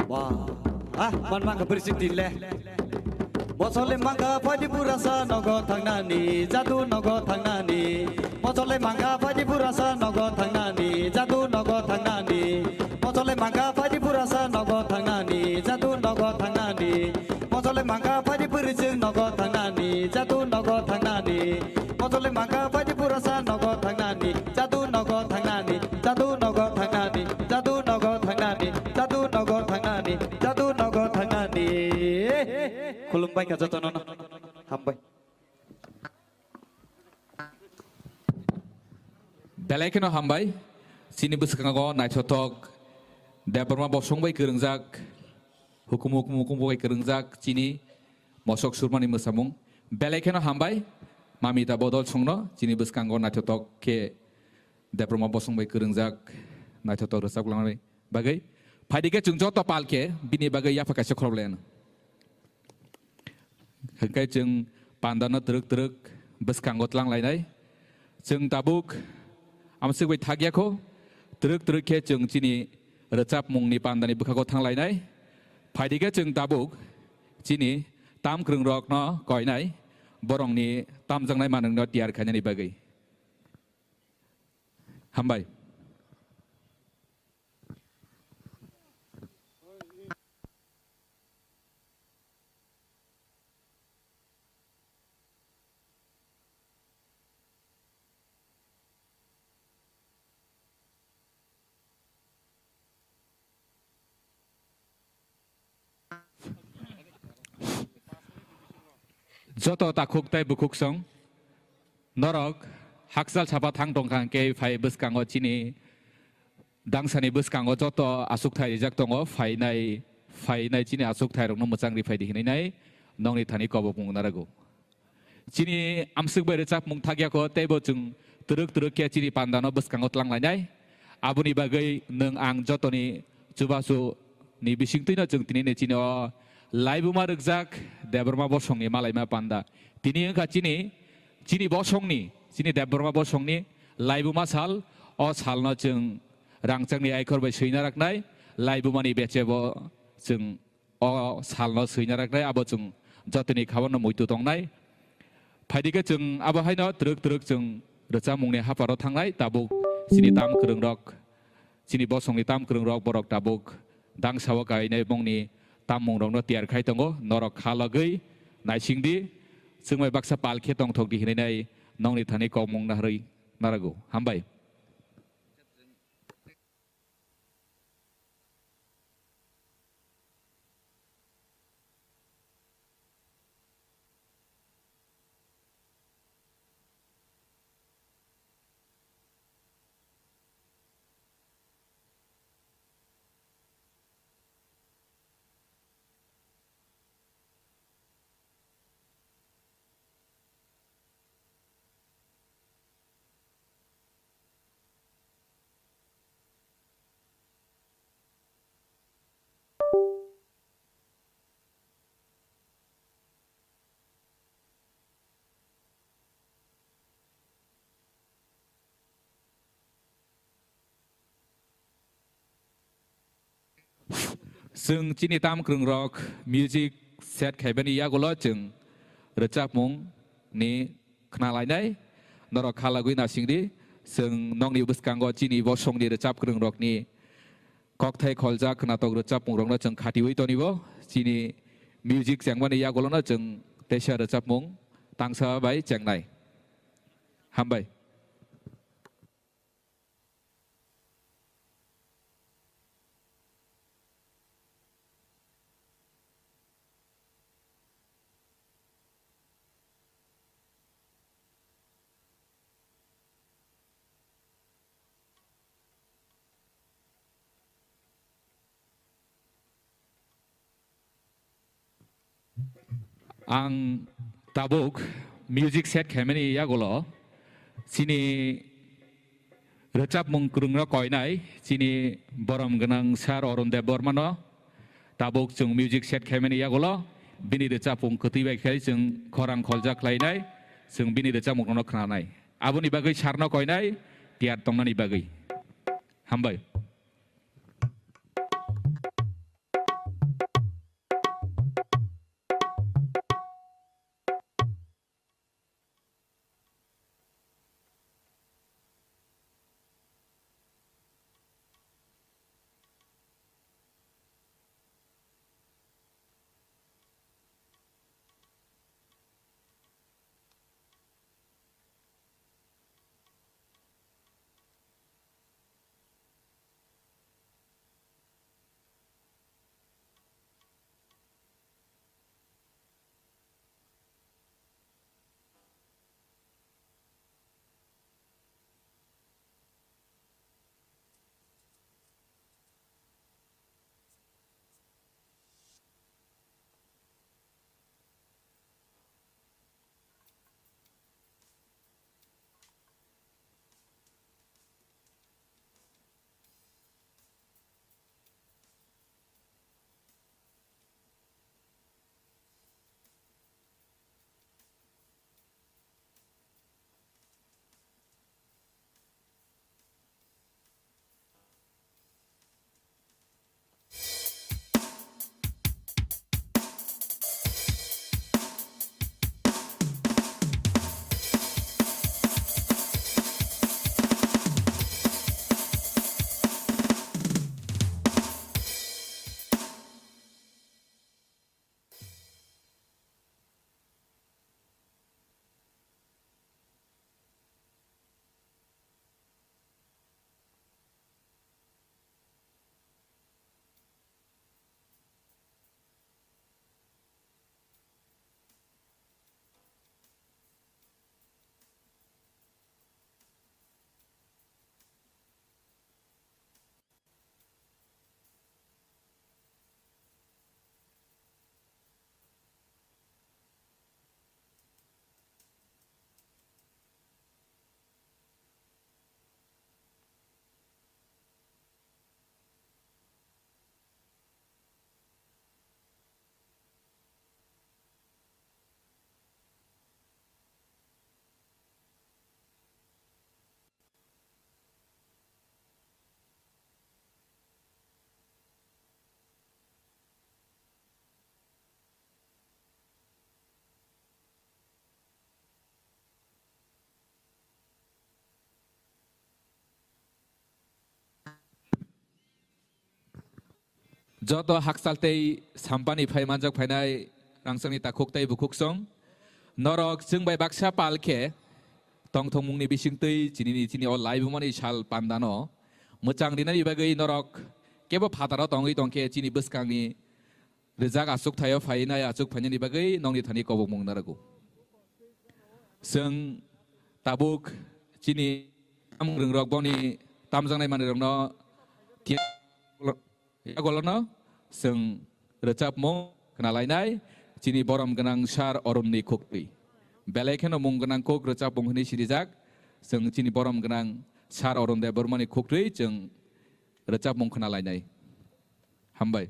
Wah, Ah, man mangkha bwrwi sing tin le. Mochole mangkha phaidi purasa nogo thangnani, jadu nogo thangnani. Mochole mangkha phaidi purasa nogo thangnani, jadu nogo thangnani. Mochole mangkha phaidi purasa nogo thangnani, jadu nogo thangnani. Mochole mangkha phaidi purwi sing nogo thangnani, jadu nogo thangnani. Mochole mangkha phaidi purasa nogo thangnani, jadu nogo thangnani, jadu nogo thangnani, jadu nogo thangnani, jadu nogo thangnani, jadu nogo thangnani. Khulumbai kha jotono no. Hambai. Belai kheno hambai. Chini bwskango naithothok Debbarma bosong bai kwrwngjak, hukumu hukumu hukumu bai kwrwngjak chini mosok surmani mwsamung. Belai kheno hambai. Mamita bodol songno chini bwskango naithothok khe Debbarma bosong bai kwrwngjak naithothok rwchap langnai bagwi. Phaidi khe chwng joto pal khe bini bagwi yapha kaisa khorok lai anw. Hwnkhe chwng pandano twrwk twrwk bwskango tlang lainai. Chwng tabuk amswk bai thak ya kho, twrwk twrwk khe chwng chini rwchapmungni pandani bwkhago thang lainai. Phaidi khe chwng tabuk chini tam kwrwngrokno koinai, borokni tamjaknai manwkno tiyar khainani bagwi. Hambai. Joto takhuk tei bukhuk song, norok hakchal sapa thang tongkha hwnkhe phai bwskango chini dangsani bwskango joto achukthai rijak tongo, phainai, phainai chini achukthai rokno mwchang ri phaidi hinwi nai nongni thani kobokmung narago. Chini amswk bai rwchapmung thak ya kho, teibo chwng twrwk twrwk khe chini pandano bwskango tlang lainai. Aboni bagwi nwng ang jotoni chubachu ni bisingtwino chwng tini ni chini o laibuma rwkjak Debbarma bosongni malaima panda. Tini wngkha chini, chini bosongni, chini Debbarma bosongni laibuma sal, o salno chwng rangchakni aikhor bai swina raknai, laibumani bechebo chwng o salno swina raknai, abo chwng jotoni khabarno muitu tongnai. Phaidi khe chwng abo haino twrwk twrwk chwng rwchapmungni hapharo thangnai, tabuk chini tam kwrwngrok, chini bosongni tam kwrwngrok borok tabuk dangsao kainai bongni tammungrokno tiyar khai tongo, norok kha logwi naisingdi, chwngbai baksa pal khe tongthokdi hinwi nai nongni thani kokmung naharwi narago. Hambai. Chwng chini tam kwrwngrok music set khaibani yagulo chwng rwchapmung ni khna lainai. Norok kha lagwi nasingdi, chwng nokni bwskango chini bosongni rwchap kwrwngrokni kokthai kholjak khwnatok rwchapmungrokno chwng khatiwi tonibo. Chini music chengmani yagulono chwng teisa rwchapmung tangsa bai chengnai. Hambai. Ang tabuk music set khaimani yagulo chini rwchapmung kwrwngno koinai chini borom gwnang sir Arun Debbarmano tabuk chwng music set khaimani yagulo bini rwchapmung kwtwi bai khe chwng khorang kholjak khlainai, chwng bini rwchapmungno khwnanai. Aboni bagwi sirno koinai tiyar tongnani bagwi. Hambai. Joto hakchal tei sampani phai manjak phainai rangchakni takhuk tei bukhuksong. Norok chwng bai baksa pal khe tongthokmungni bisingtwi chini, chini o laibumani sal pandano mwchang rinani bagwi norok kebo phataro tongwi tongkhe chini bwskangni rijak achuk thaio phainai achuk phainani bagwi nokni thani kobokmung narago. Chwng tabuk chini tam rwngrok boni tamjaknai manwirokno yagolono chwng rwchapmung khna lainai chini borom gwnang sar Arunni khuktwi. Belai kheno mung gwnang kuk rwchapmung hwnwi sirijak. Chwng chini borom gwnang sar Arun Debbarmani khuktwi chwng rwchapmung khna lainai. Hambai.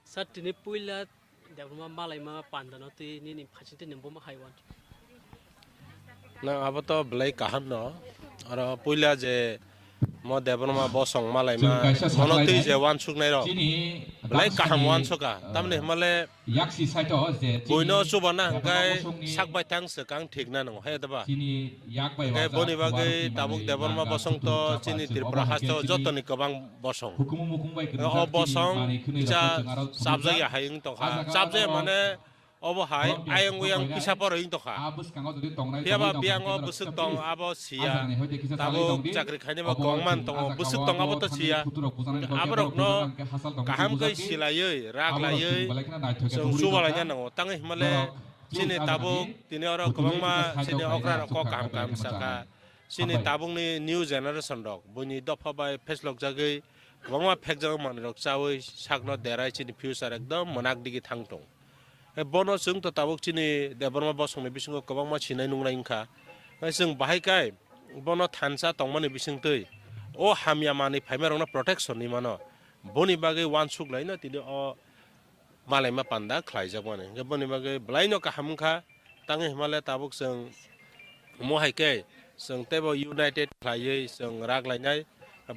Sir, tini puila Debbarma malaima pandano twi nini phaisingtwi nini buma hai wan. Nang abo to belai kaham no. Oro puila je mo Debbarma bosong malaima, chwng kaisa mono twi saklainai. Je wansuknai rok. Chini belai kaham rangsani, wansukha. Eh, tamni hwnmale yaksi saito je chini buino chubana Debbarma hwnkhe bosongni sak bai thang swkang thik na nango, he deba? Chini yak bai hwnkhe wajak boni bagwi Warukni tabuk manwi Debbarma langa bosong to kutung chini chapa Tripura chwng haste o bahai khe chini jotoni kwbang bosong. Hukumu mukung bai kwrwngjak o chini bosong manwi khwnwi kisa rokno chwng aro chapjak thumjak. Ya hai wng tongkha. Ah jaga chapjak oro mane Obo hai ayang uyang pisa poro wng tongkha. Phiya ba biyang o bwswk tong abo siya. Tabuk chakri khainai bo kwbangma tongo, bwswk tong abo to siya. Aborokno kaham khe silaiwi, raglaiwi chwng chubalaina nango. Tangwi hwnmale chini tabuk tini oro kwbangma chini okra rok kok kaham kaham sakha. Chini tabukni new generation rok buini dopha bai pheslokjagwi kwbangma phekjagwi manwirok chawi sakno derai chini future ekdom mwnak digi thang tong. Bono chwng to tabuk chini Debbarma bosongni bisingo kwbangma sinai nungnai wngkha. Chwng bahai kai bono thansa tongmani bisingtwi o hamya manwi phaimarokno protection ni mano. Boni bagwi wansuk laino tini o malaima panda khlaijakmani. Hwnkhe boni bagwi bwlaino kaham wngkha. Tangwi hwnmale tabuk chwng omo hai khe chwng teibo united khlaiwi chwng rak lainai.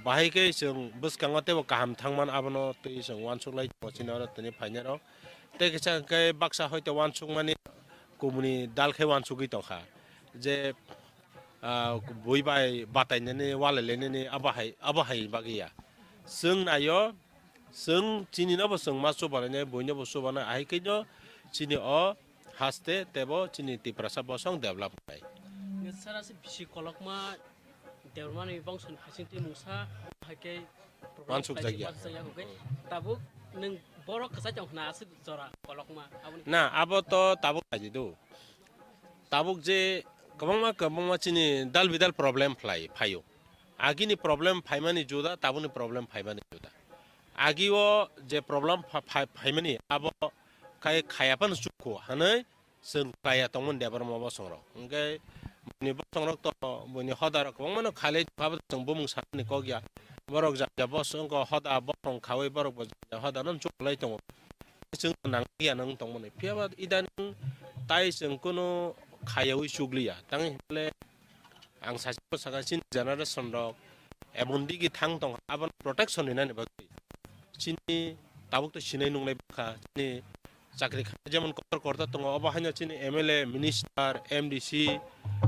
Bahai khe chwng bwskango teibo kaham thangman abono twi chwng wansuk lai tongo chini oro tini phainairok. Tei kisa hwnkhe baksa hoito wansukmani kumuni dal khe wansugwi tongkha je, ah, bui bai batainani walai lainani abo hai, abo hai bagwi ya. Chwng naio, chwng chini nobo chwng ma chubanainai, buinobo chubanai, ahai khe no chini o haste teibo chini Tiprasa bosong develop wngnai. Sara se bisi kolokma Debbarmani bongsoni bisingtwi mungsa hai khe program wansuk khlai jakya. Wansuk jakya, okay. Hmm. Tabuk nwng borok kwchai tong khna aswk jora kolokma aboni. Na, abo to tabuk khaidi do. Tabuk je kwbangma kwbangma chini dal bidal problem phlai phaio. Agini problem phaimani juda, tabukni problem phaimani juda. Agi o je problem pha-, pha-, phaimani abo khai khaya phano chukho hwnwi chwng khlaiya tongmani Debbarma bosongrok. Hwnkhe buini bosongrok to buini hodarok kwbangmano khailai tongkha, abo chwng bumung sanani kok ya. Borok jat jat bosong wngkha, hoda bosong khaui borok bo jat jat hodano chuklai tongo. Chwng nangya nang tongmani. Phiya ba idaning tai chwng kunu khayaui chukliya. Tangwi hwnle ang sachiko saka chini generation rok emon digi thang tongkha, abono protection rinani bagwi chini tabuk to sinai nungnai bwkha, chini chakri kha jemon kotor kotor tongo, obo haino chini M L A, minister, M D C,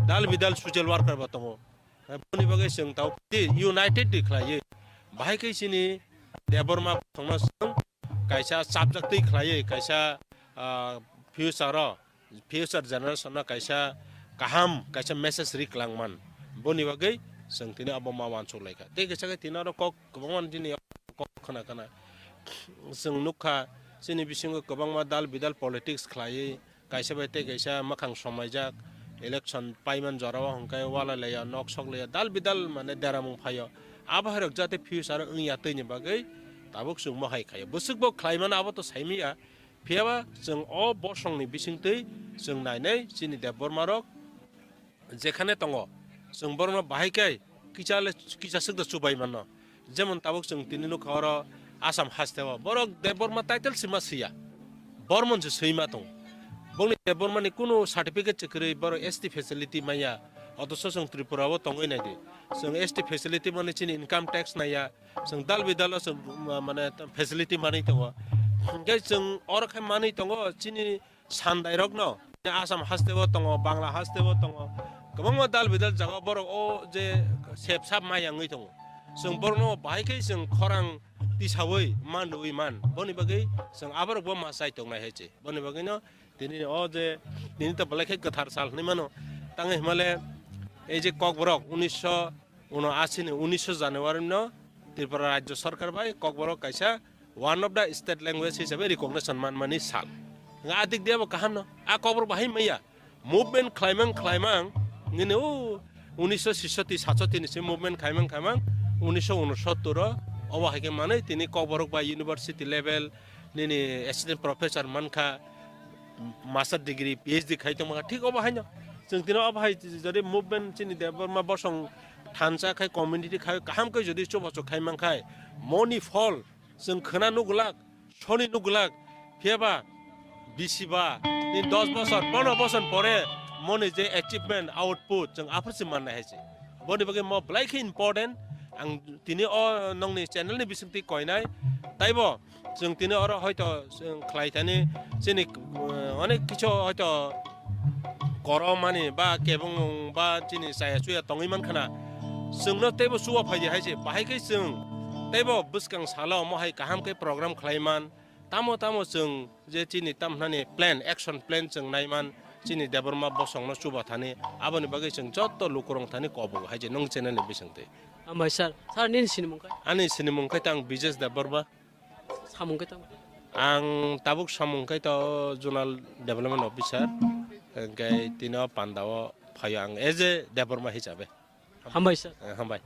dal bidal social worker bo tongo. Boni bagwi chwng tabuk di united di khlaiwi bahai khe chini Debbarma bosongno chwng kaisa chapjaktwi khlaiwi kaisa, ah, future o, future generation no kaisa kaham kaisa message ri kwlangman. Boni bagwi chwng tini abo ma wansuk laikha. Tei kisa khe tini oro kok kwbangma nini kok khna khna. Chwng nukha chini bisingo kwbangma dal bidal politics khlaiwi kaisa bai tei kaisa mwkhang somlaijak, election paiman jorao hwnkhe walai laiya, nok sok laiya, dal bidal mane deramung phaio. Abo hai rok jate future wngya twi ni bagwi tabuk chwng mohai khaio. Bwswk bo khlai mano abo to saimanya. Phiya ba chwng o bosongni bisingtwi chwng nainai chini Debbarma rok jekhane tongo, chwng borokno bahai khe kisa le, kisa swk da chubai mano. Jemon tabuk chwng tini nukha oro Assam haste o borok Debbarma title se ma swiya, Bormon se swi ma tongo. Bongni Debbarmani kunu certificate se kwrwi borok S T facility manya, othocho chwng Tripura o tongwi naidi. Chwng S T facility mani chini income tax naiya, chwng dal bidal o chwng, ma-, mane facility manwi tongo. Hwnkhe chwng oro khe manwi tongo chini sandairokno, Assam haste bo tongo, Bangla haste bo tongo, kwbangma dal bidal jaga borok o je sep sap ma yangwi tongo. Chwng borokno bahai khe chwng khorang tisaui man rwui man, boni bagwi chwng aborok bo ma chai tongnai hai se. Boni bagwino tini o je tini to belai khe kwthar sal hwnwi mano. Tangwi hwnmale ei je Kokborok unisho uno ashi ni unisho January no Tripura Rajya Sarkar bai Kokborok kaisa one of the state language hisabe recognition manmani sal. Nga adik dia bo kaham no. A Kokborok bahai maya. Movement khlaimang khlaimang nini o unisho sisoti satsoti ni se movement khlaimang khlaimang unisho unsottor o obo hai khe manwi tini Kokborok bai university level nini assistant professor mankha, master degree, P H D khai tongma thik obo haino. Chwng tini obo hai jodi movement chini Debbarma bosong thansa khai community khai kaham khai jodi chubachu khai mankhai moni phol chwng khwna nugulak, soni nugulak, phiya ba bisi ba ni dos bosor, pondro bosor pore moni je achievement, output chwng aphuru se manna hai se. Boni bagwi mo belai khe important. Ang tini o nongni channel ni bisingtwi koinai. Taibo chwng tini oro hoito chwng khlai thani chini, eh, onek kichu hoito koromani ba kebengmung ba chini chaya chuya tongwi mankha na. Chwngno teibo chuwa phaidi hai se. Bahai khe chwng teibo bwskang salo omo hai kaham khe program khlai man. Tamo tamo chwng je chini tamhnani plan, action plan chwng naiman, chini Debbarma bosongno chuba thani, aboni bagwi chwng joto lukurok thani kobogo hai je nong channel ni bisingtwi. Hambai sir, sir nini sinimung khe? Ani sinimung khe tang Bijesh Debbarma. Samung khe tamo? Ang tabuk samung khe to Zonal Development Officer, hwnkhe tino pandao phaio ang as a Debbarma hisabe. Hambai sir. Eh, hambai.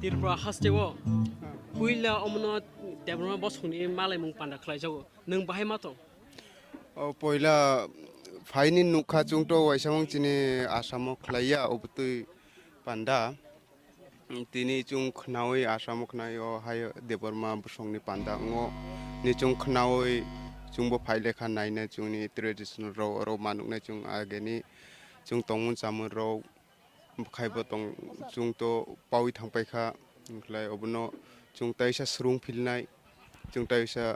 Tripura haste o puila omono Debbarma bosongni malaimung panda khlaijago. Nwng bahai ma tong? O poila phaini nukha chwngto waisa wng chini Assam o khlaiya obotwi panda. Tini chwng khnaui Assam o khnai o hai Debbarma bosongni panda wngo. Ni chwng khnaui chwngbo phai lekha nainai chwngni traditional rok oro manuknai chwng ageni chwng tongmung chamung rok. Bwkhaibo tong, chwngto paui thangpaikha, wngkhlai obono chwng taisa swrwng philnai, chwng taisa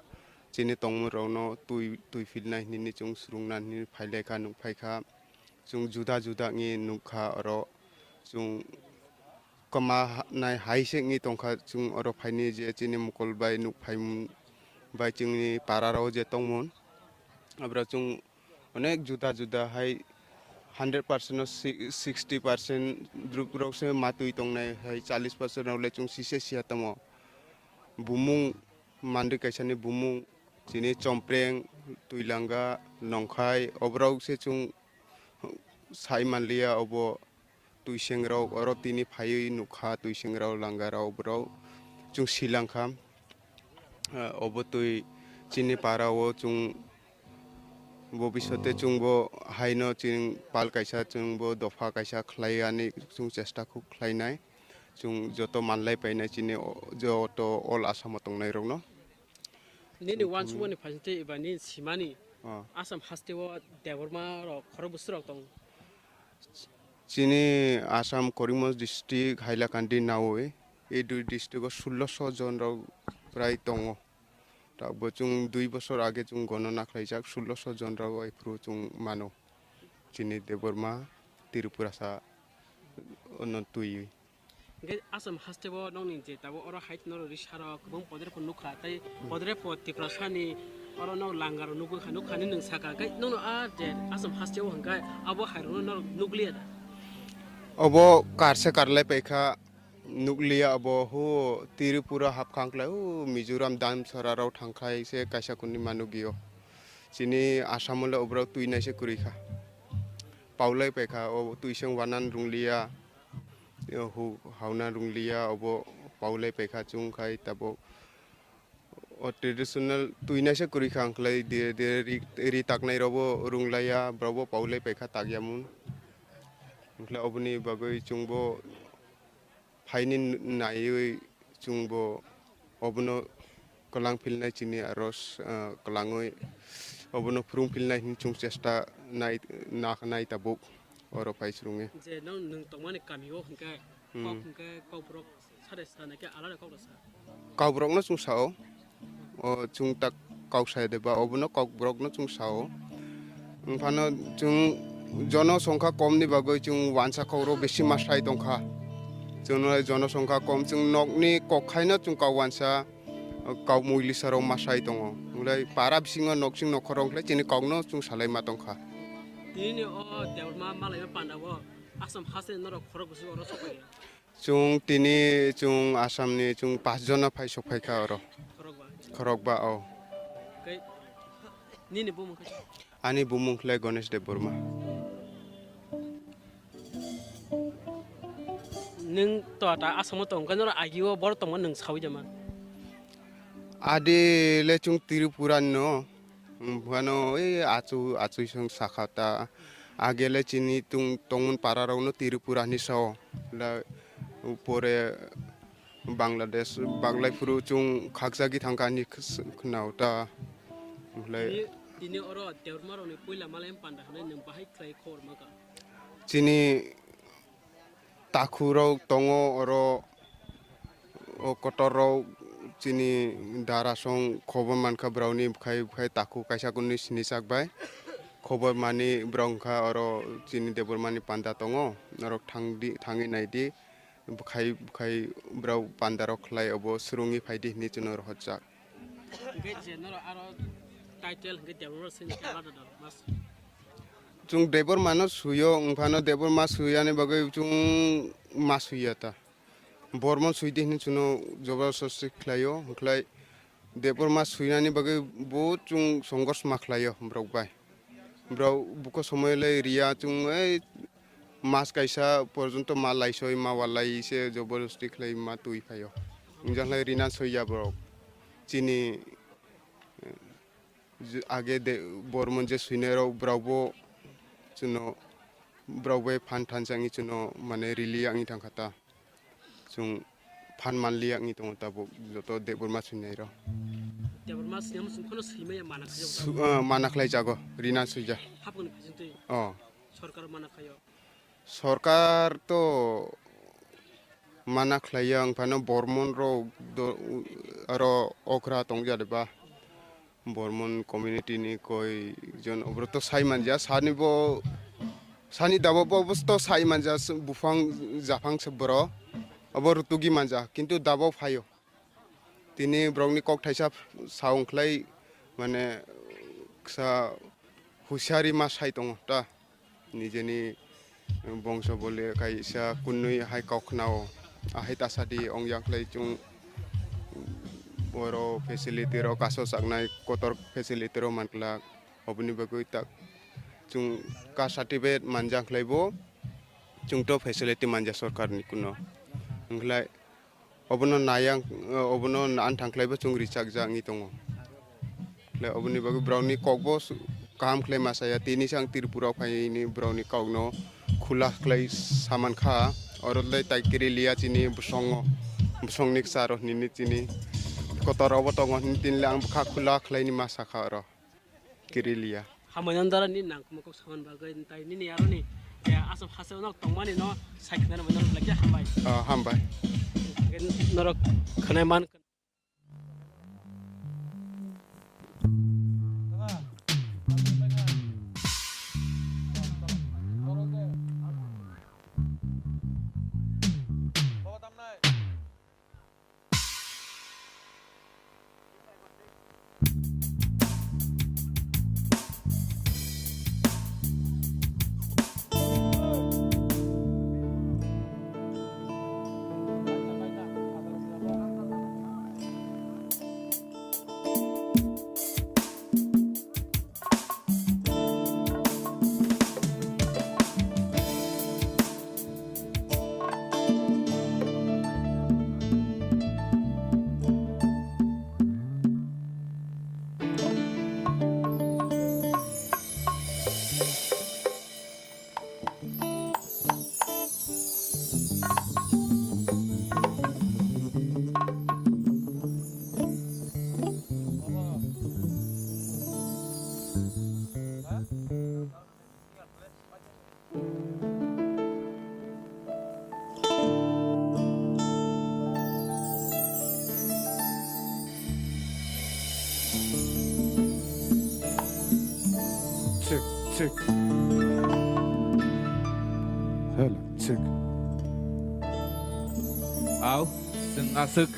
chini tongmungrokno twi, twi philnai hinwi chwng swrwngna hinwi phailaikha, nukphaikha. Chwng juda juda wngwi nukha oro, chwng kwma ha-, nai hai se wngwi tongkha, chwng oro phaini je chini mokol bai nukphaimung bai chwngni pararok je tongmung, aborok chwng onek juda juda hai hundred percent o si-, sixty percent drop rok se matwi tongnai hai, challis percent rok le chwng sise siya tamo. Bumung, mandwi kaisa ni bumung, chini Chompreng, Twilanga, Nongkhai, oborok se chwng sai manliya obo. Twisengrok oro tini phaiwi nukha, twisengrok langarok borok chwng silangkha. Ah, obo twi chini para o chwng bobiswte chwngbo haino chwng pal kaisa chwngbo dopha kaisa khlai ani chwng chesta khub khlainai. Chwng joto manlai painai chini o-, joto all Assam o tongnairokno. Nini wansukmani phaisingtwi eba nini simani Oh. Assam hasteo Debbarma rok khorok bwswk rok tong? Chini Assam Karimganj district Hailakandi nawi, e dui district o sullo so jon rok prai tongo. Tabuk chwng dui bosor age chwng gonona khlaijak, sullo so jon rok ephuru chwng mano. Chini Debbarma Tripurasa ono twiwi. Hingke Assam hasteo nokni je tabuk oro hai norok risarok kwbang podrepot nukha, tei podrepot Tiprasani oro nok langarok nugwi kha, nukha hinwi nwng sakha, hingke nokno a je Assam hasteo hingkhe abo hairokno norok nukliya da? Obo karse karlai paikha, nukliya obo, hu Tripura hapkhang klai, hu Mizoram Damsara rok thangkhai se kaisa kunui ma nukgio. Chini Assam le oborok twi naise kwrwi kha. Paulai paikha, o twiseng wanan rungliya. Yo, hu-, hauna rungliya, obo paulai paikha chwng khai tabuk. O traditional twi naise kwrwi kha, ang khlai de, de ri, ri taknai rokbo runglaiya, borokbo paulai paikha takya mun. Ang khlai oboni bagwi chwngbo phaini naiwi chwngbo obono kwlang philnai chini aro s-, ah, kwlangwi obono phwrwng philnai hinwi chwng chesta nai, na, nai tabuk oro phai swrwngwi. Je nang nwng tongmani kamio hwnkhe Hmm. Kok hwnkhe kokborok sade sana khe alada kok rw sa? Kokborokno chwng sao. O chwng tak kok sai de ba obono kokborokno chwng sao. Wngphano chwng jonosongkha komni bagwi chwng wansa kokrok bisi ma sai tongkha. Chwngno jonosongkha kom, chwng nokni kok khaino chwng kok wansa, kok muilisarok ma sai tongo. Wngkhlai para bisingo noksing nokhorok wngkhlai chini kokno chwng salai ma tongkha. Tinini o Debbarma malaima pandao Assam hasteni norok khorok bwswk oro sokphaikha? Chwng tini chwng Assamni chwng pas jona phai sokphaikha oro. Khorokba? Khorokba, o. Tei nini bumung khe? Ani bumung khlai Ganesh Debbarma. Nwng to ta Assamo tong khe norok agio borok tongma nwng saui de man? Adi le chwng Tripura no. Wngphano ei achu, achu song sakha ta. Agele chini tung-, tongmon para rokno Tripura hinwi sao. La, pore Bangladesh, Bangladesh phuru chwng khakjagwi thangkha hinwi khs-, khwnao ta. Wngkhlai tini, tini oro Debbarma rokni puila malaim panda hwnwi nwng bahai khlai khobor mankha? Chini takhurok tongo oro, o kotorrok chini darasong khobor mankha borokni bwkhai, bwkhai takhu kaisa kunui sinichak bai khobor mani borok wngkha oro chini Debbarmani panda tongo, norok thangdi, thangwi naidi bwkhai, bwkhai borok pandarok khlai obo swrwngwi phaidi hinwi chwngno rohorjak. Hingke je norok aro title hingke Debbarma swi hingke alada da, mas. Chwng Debbarmano suyo, wngphano Debbarma suyani bagwi chwng ma suya ta. Bormon suidi hinwi chwngno jobor sosti khlaio, hwnkhlai Debbarma suinani bagwi bo chwng songorsh ma khlaio borok bai. Borok buko somoilai riya chwng ei mas kaisa porjonto ma laisoi, ma walai se joborosti khlai ma twi phaio. Wngjakhlai rina soiya borok. Chini, eh, je, age de, bormon je suinairok borokbo chwngno, borok bai phan thansa wngwi chwngno mane rili wngwi thangkha ta. Chwng phan manliya wngwi tongo tabuk joto Debbarma swinairok. Debbarma swinai muchung phano swimaya mana khayo. Su-, ah, mana khlai jago, rina suija. Hapungni phaisingtwi. Oh. Sorkar mana khayo. Sorkar to mana khlaiya, wngphano bormon rok do, aro okra tongja de ba. Bormon community ni koi jon oborok to sai manja, sani bo, sani dabo bo, bo to sai manja, s-, buphang japhang se boro, obo rutugi manja, kintu dabo phaio. Tini borokni kok thaisa sao wngkhlai, mane, kisa husiari ma sai tongo ta. Nijeni bongso bole kaisa kunui hai kok khnao, ahai tasadi ongya khlai chwng oro facility rok kaso chaknai kotor facility rok manglak, oboni bagwi tak chwng caste certificate manja khlai bo chwngto facility manja sorkarni kuno wngkhlai. Obono nayang, obono an thangkhlaibo chwng richakjak wngwi tongo. Le oboni bagwi borokni kokbo su-, kaham khlai ma saya, tini se ang Tripura o phaini borokni kokno khula khlai saman kha. Oro le tai kiri liya chini bosongo, bosongni kwcharo hinwi chini kotor obo tongo hinwi tini le ang bwkha khula khlaini ma sakha oro. Kirilya. Hambai nang dara ni nang kuma kok saman bagwi tai nini aro ni, eh, asam hase onok tongmani no sai khna bai nang lagi hambai. Ah, hambai. Norok khnai man. Check, check. Hello, check. Au, chwng aswk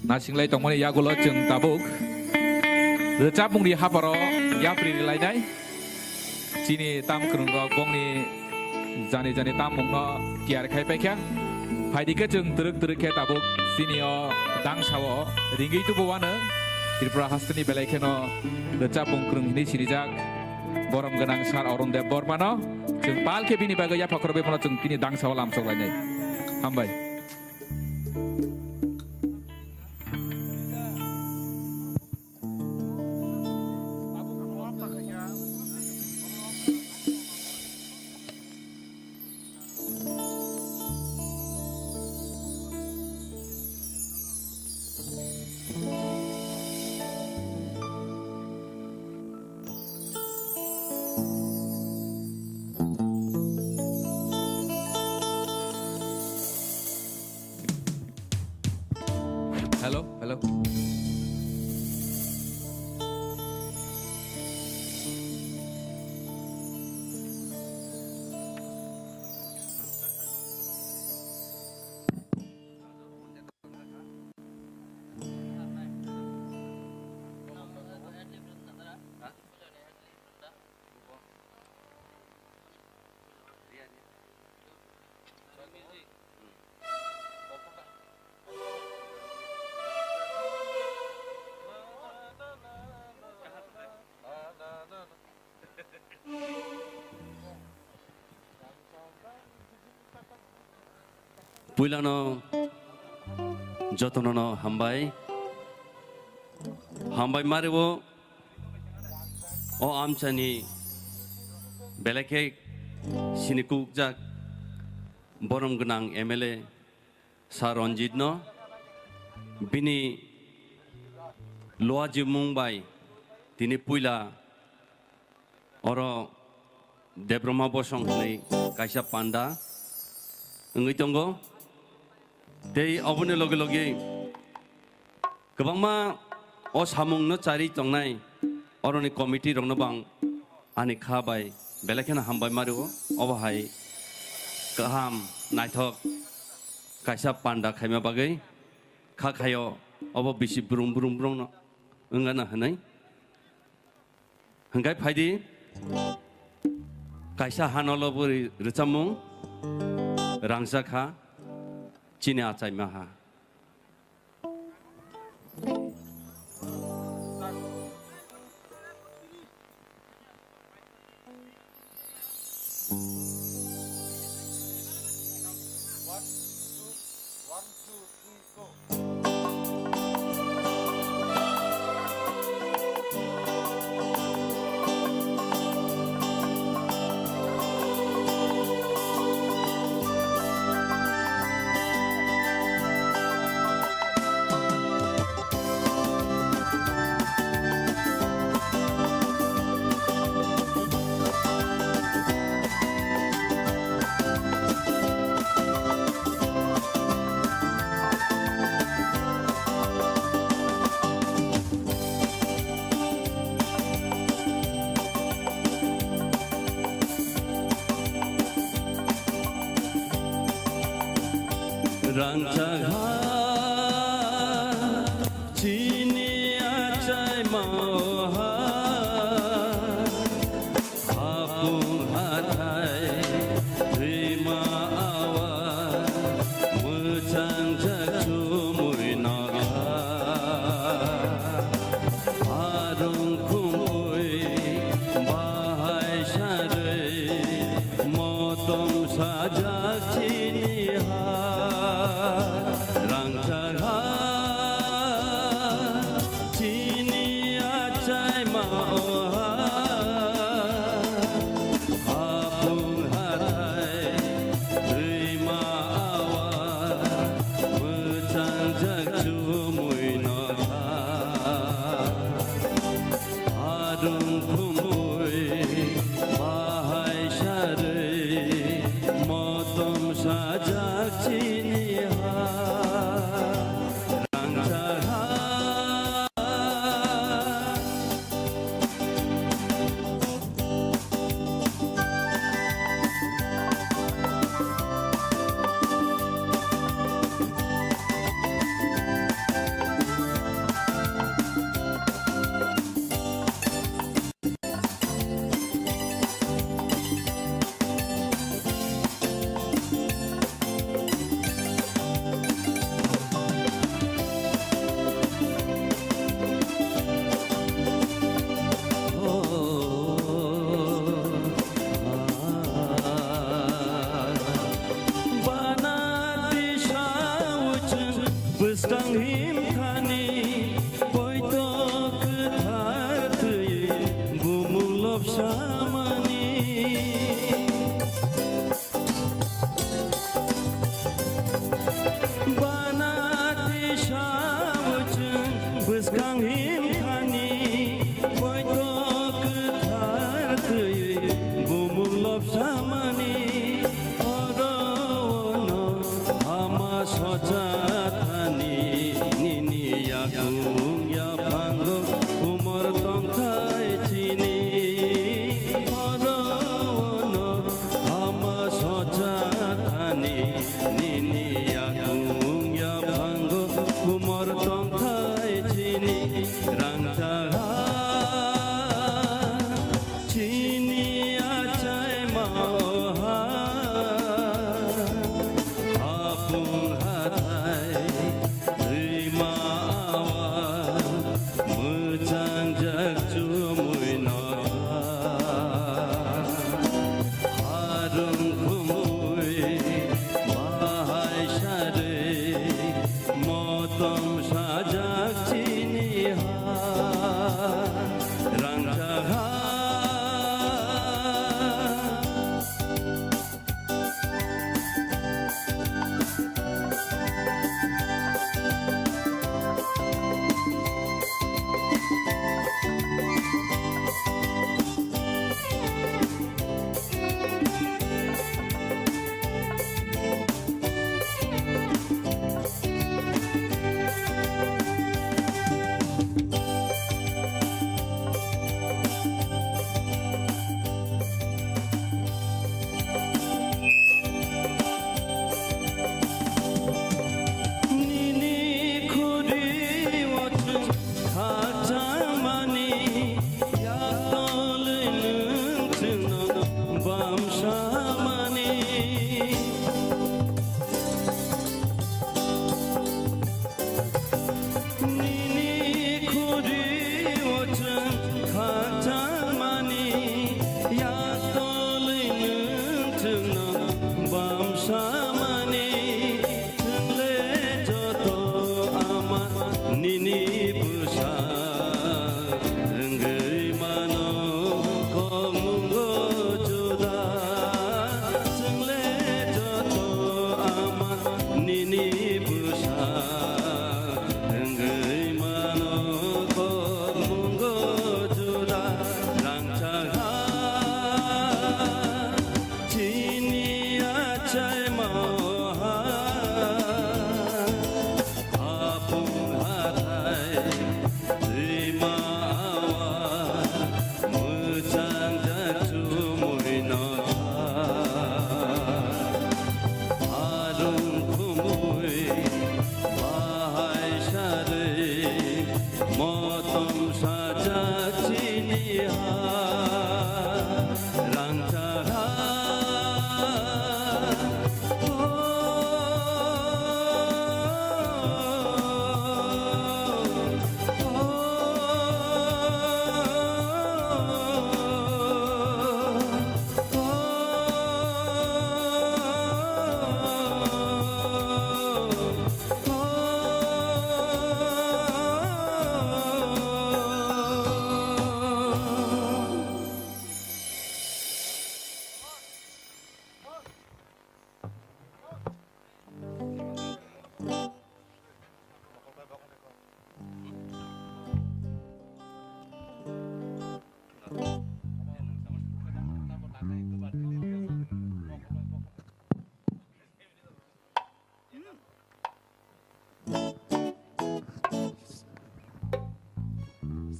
nasinglai tongmani yagulo chwng tabuk rwchapmungni haparo yapri rilainai. Chini tam kwrwngrok bongni jani jani tammungno tiyar khai paikha. Phaidi khe chwng twrwk twrwk khe tabuk chini o dangsao ringwi tubu wano Tripura hasteni belai kheno rwchapmung kwrwng hinwi sinijak borom gwnang Sir Arun Debbarmano. Chwng pal khe bini bagwi yapha khorokbai phano chwng tini dangsao lamsok lainai. Hambai. Hello, hello. Puilano jotono no hambai. Hambai mario o amchani belai khe sini kukjak borom gwnang M L A Sir Ranjit no bini luajimung bai tini puila oro Debbarma Bosong hinwi kaisa panda wngwi tongo. Tei oboni loge loge kwbangma o samungno charwi tongnai oroni committee rokno bo ang ani kha bai belai kheno hambai mario. Obo hai kaham naithok kaisa panda khaima bagwi kha khaio obo bisi brum brum brumno wngana hinwi. Hwnkhe phaidi kaisa hanolo bwrwi rwchapmung rangchak kha chini achaima ha. Chini achaima oha, hapung hathai, rima awa, mwchangjak chumui nokha. Adung khumui bahai sarui, motom sajak chini ha. Rangchak ha. Bana tisa uchung bwskang himkhani, poito kwthar twi bumung lobsamani. Bana tisa uchung bwskang himkhani, poito kwthar twi bumung lobsamani. Oro ono hama socha thani, nini yakung yaphango kumar tongthai chini. Oro ono hama socha thani, nini yakung yaphango kumar tongthai chini. Rangchak ha. Chini achaima oha, hapung hathai, rima awa, mwchangjak chumui nokha. Harung khumui bahai sarui, motom sajak chini ha. Rangchak ha.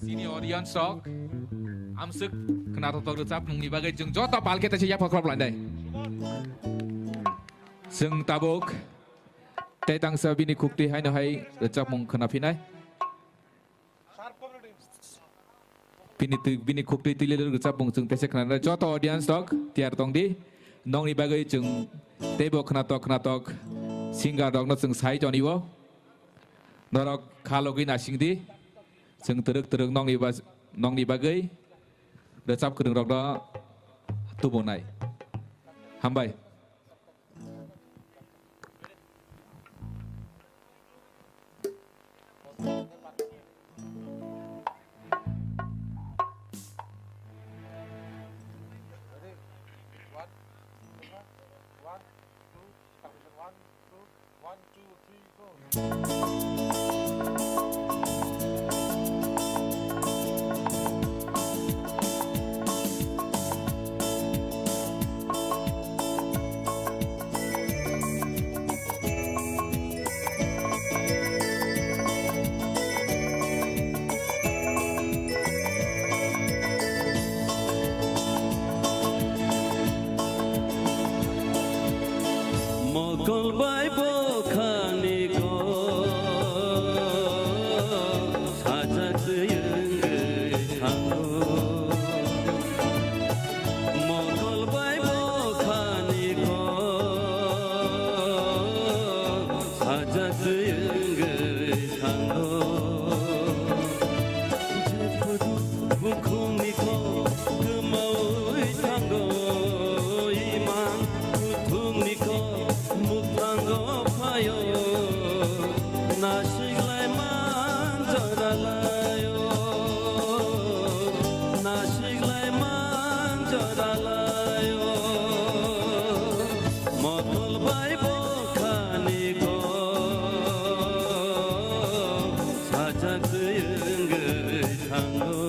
Bini audience rok amswk khwnathok rwchapmungni bagwi chwng joto palke teisa yapha khorop lainai. Chwng tabuk tei tangsa bini khuktwi haino hai rwchapmung khwnaphinai. Bini twi, bini khuktwi twililwk rwchapmung chwng teisa khwnanai. Joto audience rok tiyar tongdi. Nokni bagwi chwng teibo khwnathok khwnathok singer rokno chwng sai tonio. Norok kha logwi nasingdi. Chwng twrwk twrwk nokni bas-, nokni bagwi rwchap kwrwng rokno tubunai. Hambai. Mokol bai bokhani kok sajak twi wngwi thango. Mokol bai bokhani kok sajak twi wngwi thango. Jephuru bukhungni kok kwmawi thango, imang kuthungni kok mukhango phaio. Nasiklai man joralaio, nasiklai man joralaio. Mokol bai bokhani kok sajak twi wngwi thango.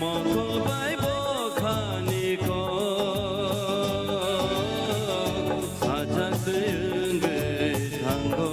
Mokol bai bokhani kok sajak twi wngwi thango.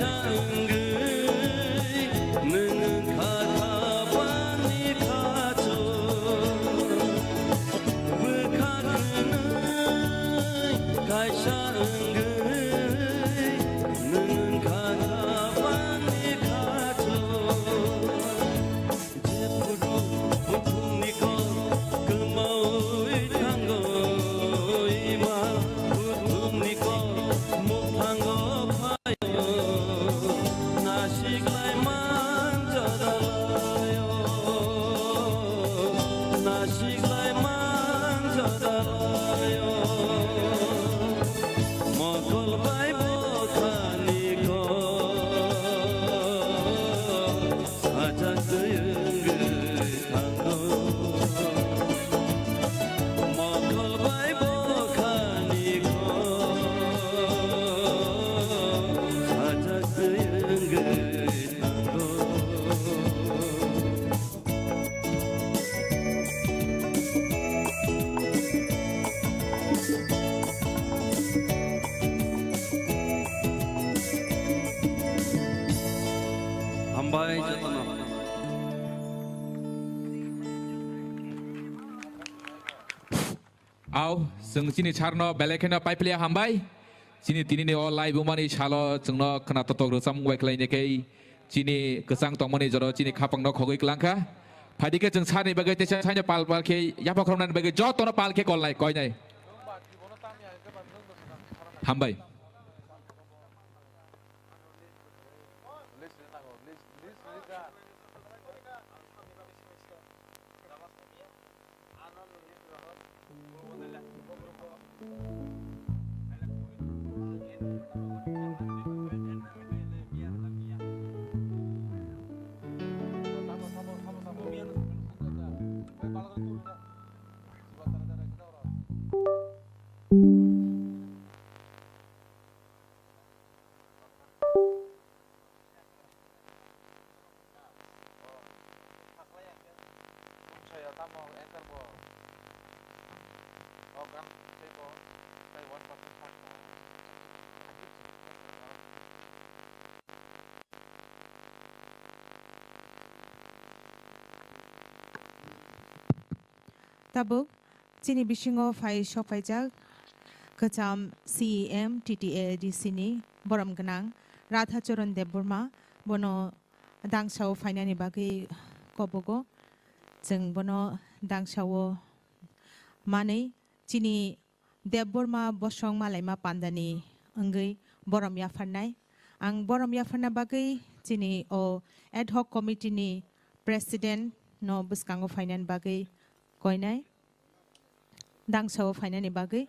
Wngwi nwng wngkha kha bangni khacho, bwkha kwnwi kaisa wngwi nwng wngkha kha bangni khacho. Jephuru buthumni kok kwmawi thango, ima buthumni kok muphango phaio, nasiklai man jodalaio, nasiklai man jodalaio. Mokol bai bokhani kok sajak twi wngwi thango. Mokol bai bokhani kok sajak twi wngwi thango. Hambai jotono. Au, chwng chini sir no belai kheno paiphilia hambai. Chini tini ni o laibumani salo chwngno khwna totok rwchapmung bai khlainai khe chini kwchang tongmani jora chini khapang no khogwi kwlangkha. Phaidi khe chwng sir ni bagwi teisa saino pal pal khe yapha khoroknani bagwi jotono pal khe kolnai koinai. Hambai. Tabuk chini bisingo phai sokphaijak kwcham C E M T T A D C ni borom gwnang Radhacharan Debbarma, bono dangsao phainani bagwi kobogo. Chwng bono dangsao manwi chini Debbarma bosong malaima pandani wngwi borom yapharnai. Ang borom yapharna bagwi chini o ad hoc committee ni president no bwskango phainani bagwi koinai. Dangsao phainani bagwi.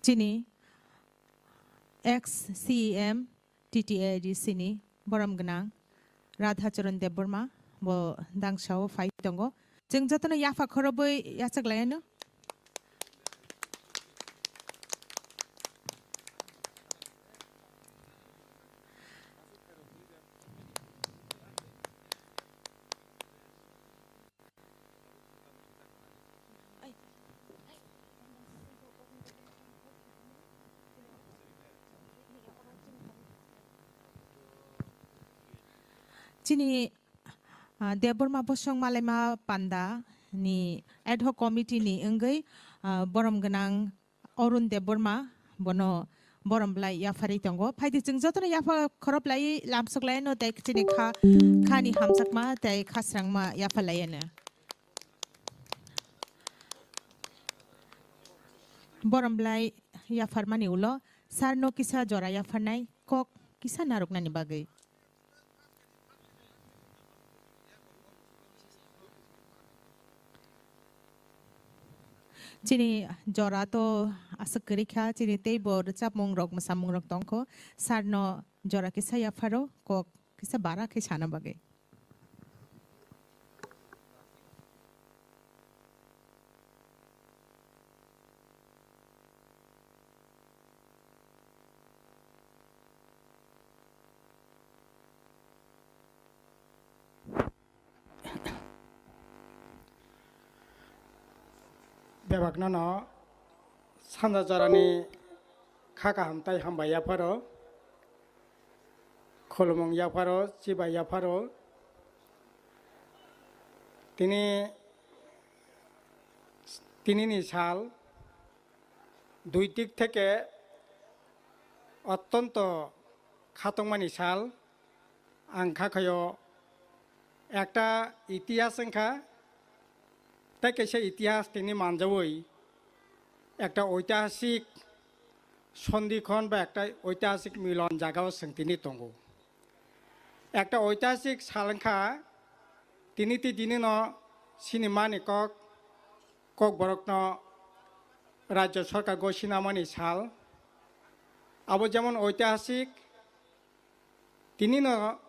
Chini ex C E M T T A D C ni borom gwnang Radhacharan Debbarma bo dangsao phai tongo. Chwng jotono yapha khorobwi yachak lai anw. Chini, ah, Debbarma bosong malaima panda ni ad hoc committee ni wngwi, ah, borom gwnang Arun Debbarma bono borom belai yapharwi tongo. Phaidi chwng jotono yapha khorop lai lamsok lai no tei chini kha, khani hamjakma tei khasrangma yapha lai ano. Borom belai yapharmani ulo sir no kisa jora yapharnai kok kisa narwknani bagwi. Chini jora to aswk kwrwi kha, chini teibo rwchapmung rok, mwsamung rok tongkho. Sir no jora kisa yapharo kok kisa bara khe sana bagwi. Bebakno no sanja jorani kha kaham tai hambai yapharo, khulumung yapharo, chibai yapharo. Tini, tinini sal dui dik theke ottonto khatungmani sal. Ang kha khaio ekta itihas wngkha, tei kaisa itihas tini manjaui ekta oitihasik sondikhon ba ekta oitihasik milon jagao chwng tini tongo. Ekta oitihasik sal wngkha, tini tei dinino sini mani kok, kokborokno Rajya Sorkar gosinamani sal. Abo jemon oitihasik, tinino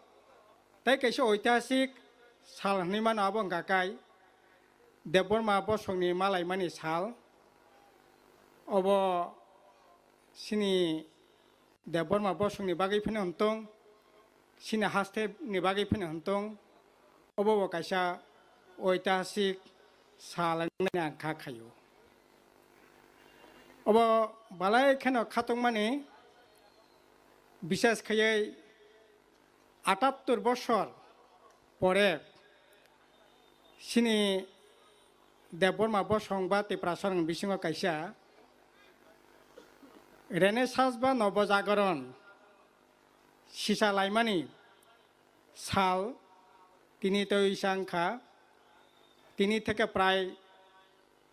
tei kaisa oitihasik sal hwnwi mano, abo wngkha kai Debbarma bosongni malaimani sal. Obo sini Debbarma bosongni bagwi phano hwn tong, sini hasteni bagwi phano hwn tong, obo bo kaisa oitihasik sal wngmani ang kha khaio. Obo balai kheno khatungmani, bises khaiwi atattor bosor pore sini Debbarma bosong ba Tiprasarang bisingo kaisa Renaissance ba Nobojagoron sisa laimani sal tini tei wngkha. Tini theke prai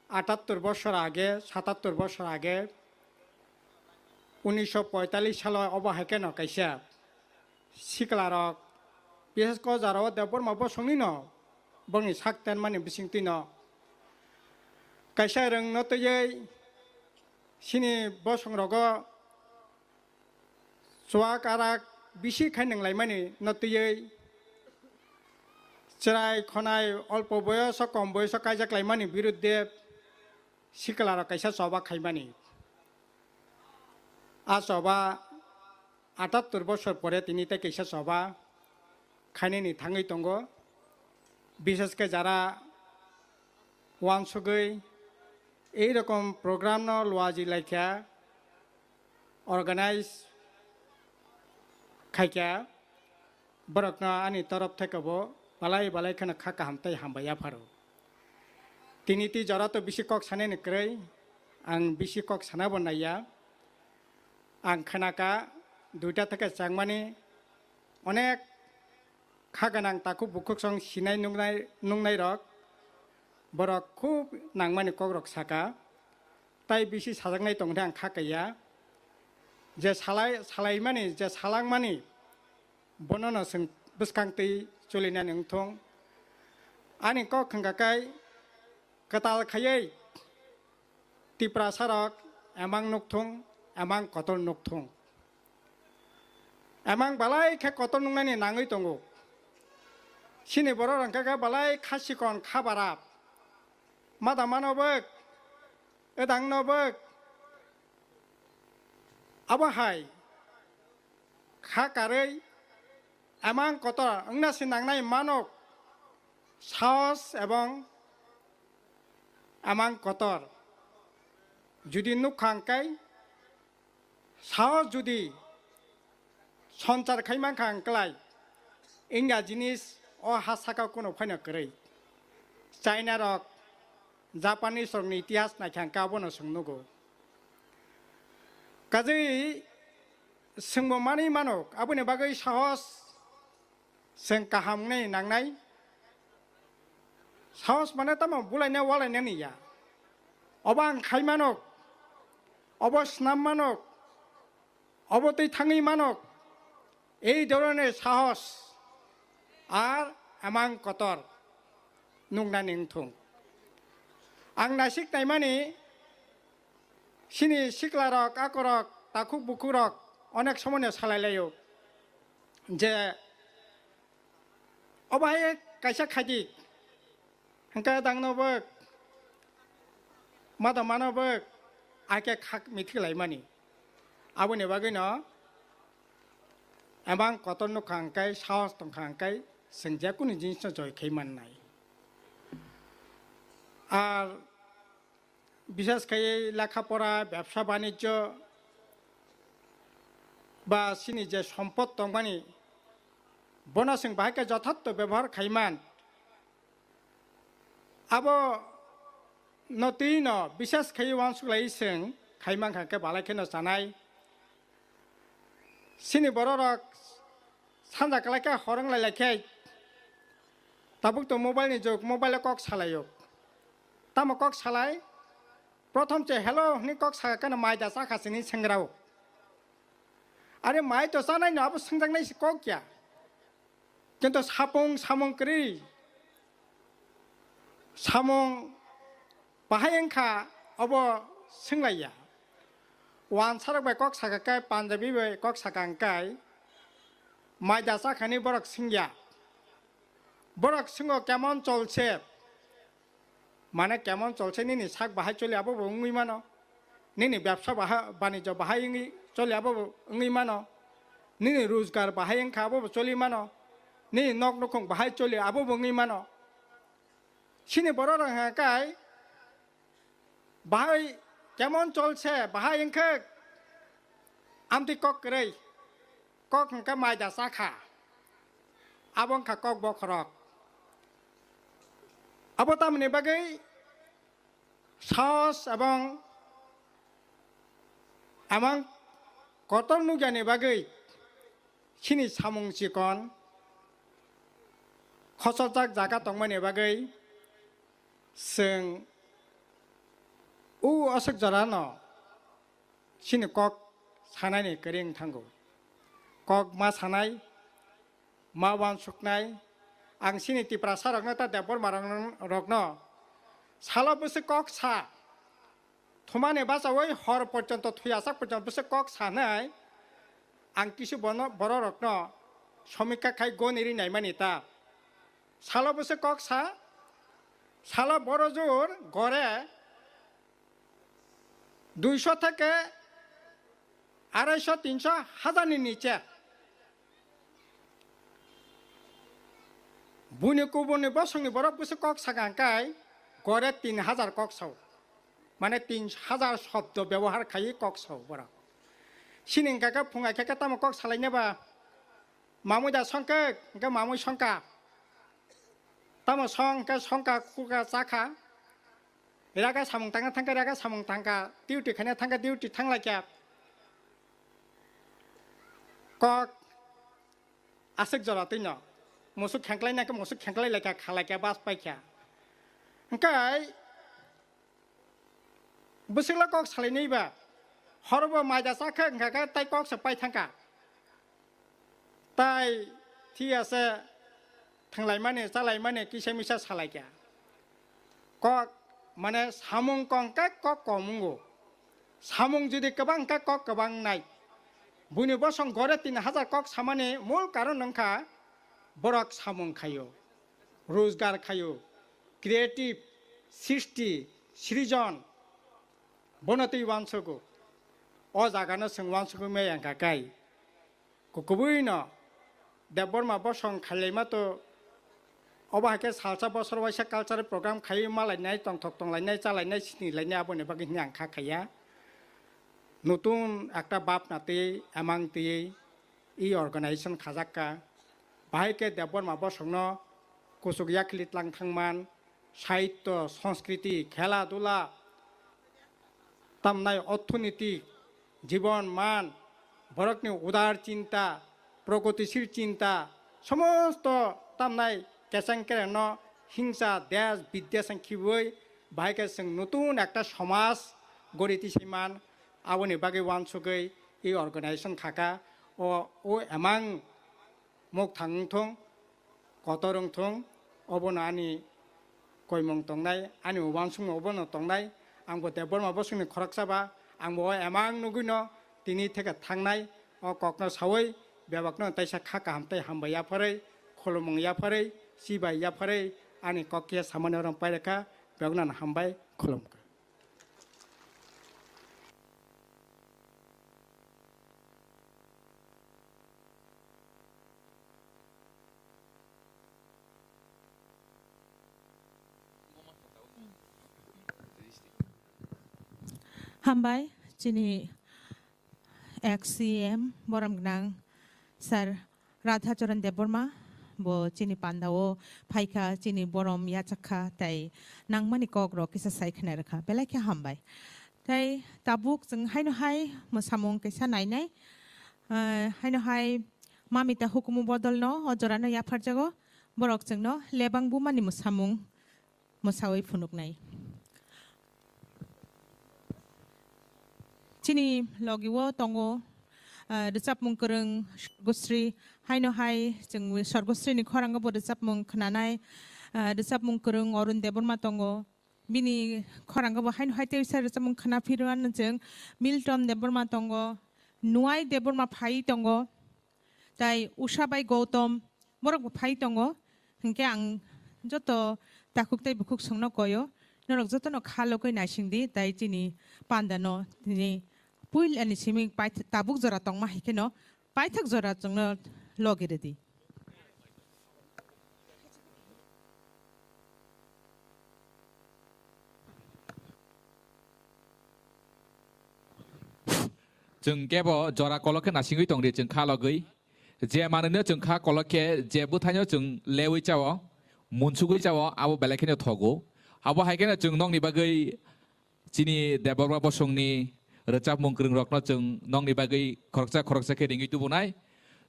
atattor bosor age, satattor bosor age, unishsho poitallis salo obo hai kheno kaisa siklarok, bises khe o jora o Debbarma bosongni no bongni sak tenmani bisingtwi no kaisa rwng no twiwi sini bosong rogo chuak arak bisi khai nanglaimani no twiwi chwrai khonai olpo boyoso kom boyoso kaijak laimani birudde siklarok kaisa choba khaimani. A choba atattor bosor pore tini tei kaisa choba khainani thangwi tongo. Bises khe jara uansugwi ei rokom program no luaji laikha, organize khaikha, borokno ani torof theke bo balai balai kheno kha kaham tei hambai yapharo. Tini tei jora to bisi kok sanani kwrwi, ang bisi kok sana bo naiya. Ang khnakha duita theke changmani onek kha gwnang takhuk bukhuk song sinai nungnai, nungnai rok, borok khub nangmani kok rok saka, tai bisi sajaknai tongkhe ang kha kaiya. Je salai, salaimani, je salangmani, bono no chwng bwskang twi chulinani wngthung. Ani kok khangkha kai kwtal khaiwi Tiprasarok emang nukthung, emang kotor nukthung. Emang balai khe kotor nuknani nangwi tongo. Sini borok rok khe balai kha sikon, kha barap. Mada mano bwk, edang no bwk. Abo hai kha karwi emang kotor wngna se nangnai manok, sahos ebong emang kotor. Judi nukha hwnkhe, sahos judi sonchar khai mankha hwnkhlai, wngya jinis o ha saka kuno phaino kwrwi. China rok, Japanese rokni itihas naikha hwnkhe abono chwng nugo. Kajwi chwngbo manwi mano, aboni bagwi sahos chwng kaham wngnai nangnai. Sahos mane tamo bulaina walainani ya. Obo ang khai mano, obo snam mano, obo twi thangwi mano. Ei dhoroner sahos ar emang kotor nuknani wngthung. Ang naisik naimani, sini siklarok, akorok, takhuk bukhukrok onek somoino salai laio je, obo hai kaisa khaidi, hwnkhe dangno bwk, mada mano bwk, ake khak mithik laimani. Aboni bagwino emang kotor nukha hwnkhe, sahos tongkha hwnkhe, chwng jekunu jinisno joi khai mannai. Ar Bises khai lekha pora, bebsa banijjo ba chini je sompot tongmani, bono chwng bahai khe jothatto bebohar khaiman. Abo no twi no bises khai uansuk lai chwng khaiman kha khe balai kheno chanai. Chini bororok sanja kwlai khe hor wng lai lai khe tabuk to mobile ni jug, mobile o kok salaio. Tamo kok salai? Prothom che hello hwnwi kok saka khe no mai da chakha sini swngrao. Are mai to chanai no abo swngjaknai se kok ya. Kintu sapung samung kwrwi samung bahai wngkha obo swnglaiya. Wansarok bai kok saka khe, Punjabi bai kok saka hwnkhe mai da chakhani borok swngya. Borok swngo kemon cholse? Mane kemon cholse nini sak bahai choli abobo wngwi mano. Nini bebsa bahai, banijjo bahai wngwi choli abobo wngwi mano. Nini rojgar bahai wngkha abobo choli mano. Nini nok nukhung bahai choli abobo wngwi mano. Chini borok rok hwnka kai bahai kemon cholse, bahai wngkhe amtwi kok kwrwi, kok hwnkhe mai da chakha. Abo wngkha kok bokhorok. Abo tamoni bagwi sahos ebong amang kotor nukyani bagwi chini samung chikon khochojak jaga tongmani bagwi chwng o aswk jorano chini kok sanaini kwrwi wng thango. Kok ma sanai, ma uansuknai. Ang chini Tiprasa rokno ta Debbarma rokno, rokno salo bwswk kok sa, thumani bachaui hor porjonto thwi achak porjonto bwswk kok sanai. Ang kisu bono, borok rokno somikha khai goni ri naimani ta. Salo bwswk kok sa, salo boro jur gore duiso theke araiso, tinso, hazarni niche. Buini kubuni bosongni borok bwswk kok sakha hwnkhe gore tin hazar kok sao. Mane tin hazar shobdo byabohar khaiwi kok sao borok. Chini hwnkha khe phung aikha khe tamo kok salainai ba? Mamui da songkhe hwnkhe mamui songkha. Tamo song hwnkhe songkha, khukha, chakha. Raga samung tangna thangkha, raga samung tangkha, duty khaina thangkha, duty thanglaikha. Kok aswk jora twino musuk khengklai nangkhe musuk khengklai laikha, khalaikha, bas paikha. Hwnkhe bwswkla kok salainai ba, horobo maida chakha hwnkha khe tai kok se pai thangkha. Tai thik ase, thwnglaimani, chalaimani kisa misa salaikha. Kok, mane, samung kong khe kok kom wngo. Samung jodi kwbang khe kok kwbang nai. Buini bosong gore tin hazar kok samani mul karon wngkha borok samung khaio, rojgar khaio, creative, srishti, srijon, bono twi uansugo. O jagano chwng uansugwi maya wngkha khe. Ku-, kubui no Debbarma bosong khailaima to, obo hai khe salsa bosor waisa cultural program khaiwi malainai, tongthok tonglainai, chalainai, sinilainai, aboni bagwi hwnwi ang kha khaiya. Nutun ekta bapna twiwi, emang twiwi, e organization khajak kha. Bahai khe Debbarma bosongno kuchuk yakhli tlang thangman, sahityo, sanskriti, khela dula, tamnai orthonitik, jibon man, borokni udar chinta, progotishil chinta, somosto tamnai kecheng kerengno hingsa desh biddesh wng khibui, bahai khe chwng nutun ekta somaj gori tisaiman, aboni bagwi uansugwi e organization khaka. O, o emang mukthang wngthung, kotor wngthung, obono ani koimung tongnai, ani uansukmung obono tongnai. Angbo Debbarma bosongni khoroksa ba, angbo o emang nugwino tini theke thangnai, o kokno saui bebakno taisa kha kaham tei hambai yapharwi, khulumung yapharwi, chibai yapharwi, ani kok khe samani oro pairwkha, bebakno ano hambai khulumkha. Hambai, chini ex C M, borom gwnang Sir Radhacharan Debbarma, bo chini pandao phaikha, chini borom yachakha, tai nangmani kokrok kisa sai khna rwkha, belai khe hambai. Tai tabuk chwng haino hai mwsamung kaisa nainai, ah, haino hai Mamita hukumu bodolno o jorano yapharjago, borok chwngno lebang bumani mwsamung mwsawi phunuknai. Chini logi-o tongo, ah, rwchapmung kwrwng Sorgosri, haino hai chwng Sorgosrini khorango bo rwchapmung khwnanai, ah, rwchapmung kwrwng Arun Debbarma tongo. Bini khorango bo haino hai teisa rwchapmung khwna phirwano chwng Milton Debbarma tongo, Nuai Debbarma phai tongo. Tai Usha bai Gautam, borok bo phai tongo. Hinkhe ang joto takhuk tei bukhuk songno koyo, norok jotono kha logwi naising di, tai chini pandano tini puilani simi paith-, tabuk jora tongma hai kheno paithak jora chwngno logi rwdi. Chwng kebo jora kolok khe nasingwi tongdi, chwng kha logwi. Je manwino chwng kha kolok khe, je bwthaino chwng lewi chao, munsugwi chao, abo belai kheno thogo. Abo hai kheno chwng nokni bagwi chini Debbarma bosongni rwchapmung kwrwngrokno chwng nokni bagwi khoroksa khoroksa khe ringwi tubunai.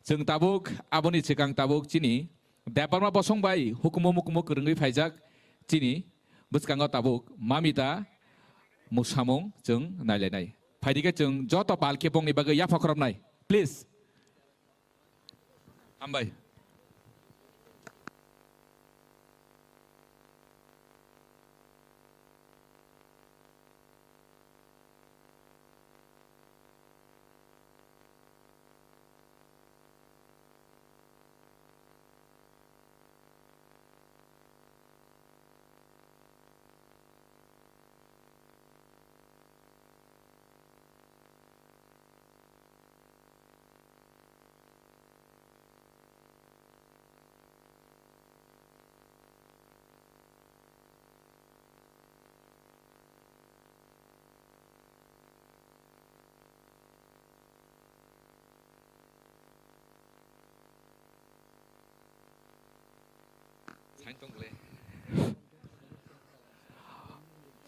Chwng tabuk aboni swkang tabuk chini Debbarma bosong bai hukumu mukumu kwrwngwi phaijak chini bwskango tabuk Mamita mwsamung chwng nailainai. Phaidi khe chwng joto pal khe bongni bagwi yapha khoroknai. Please. Hambai.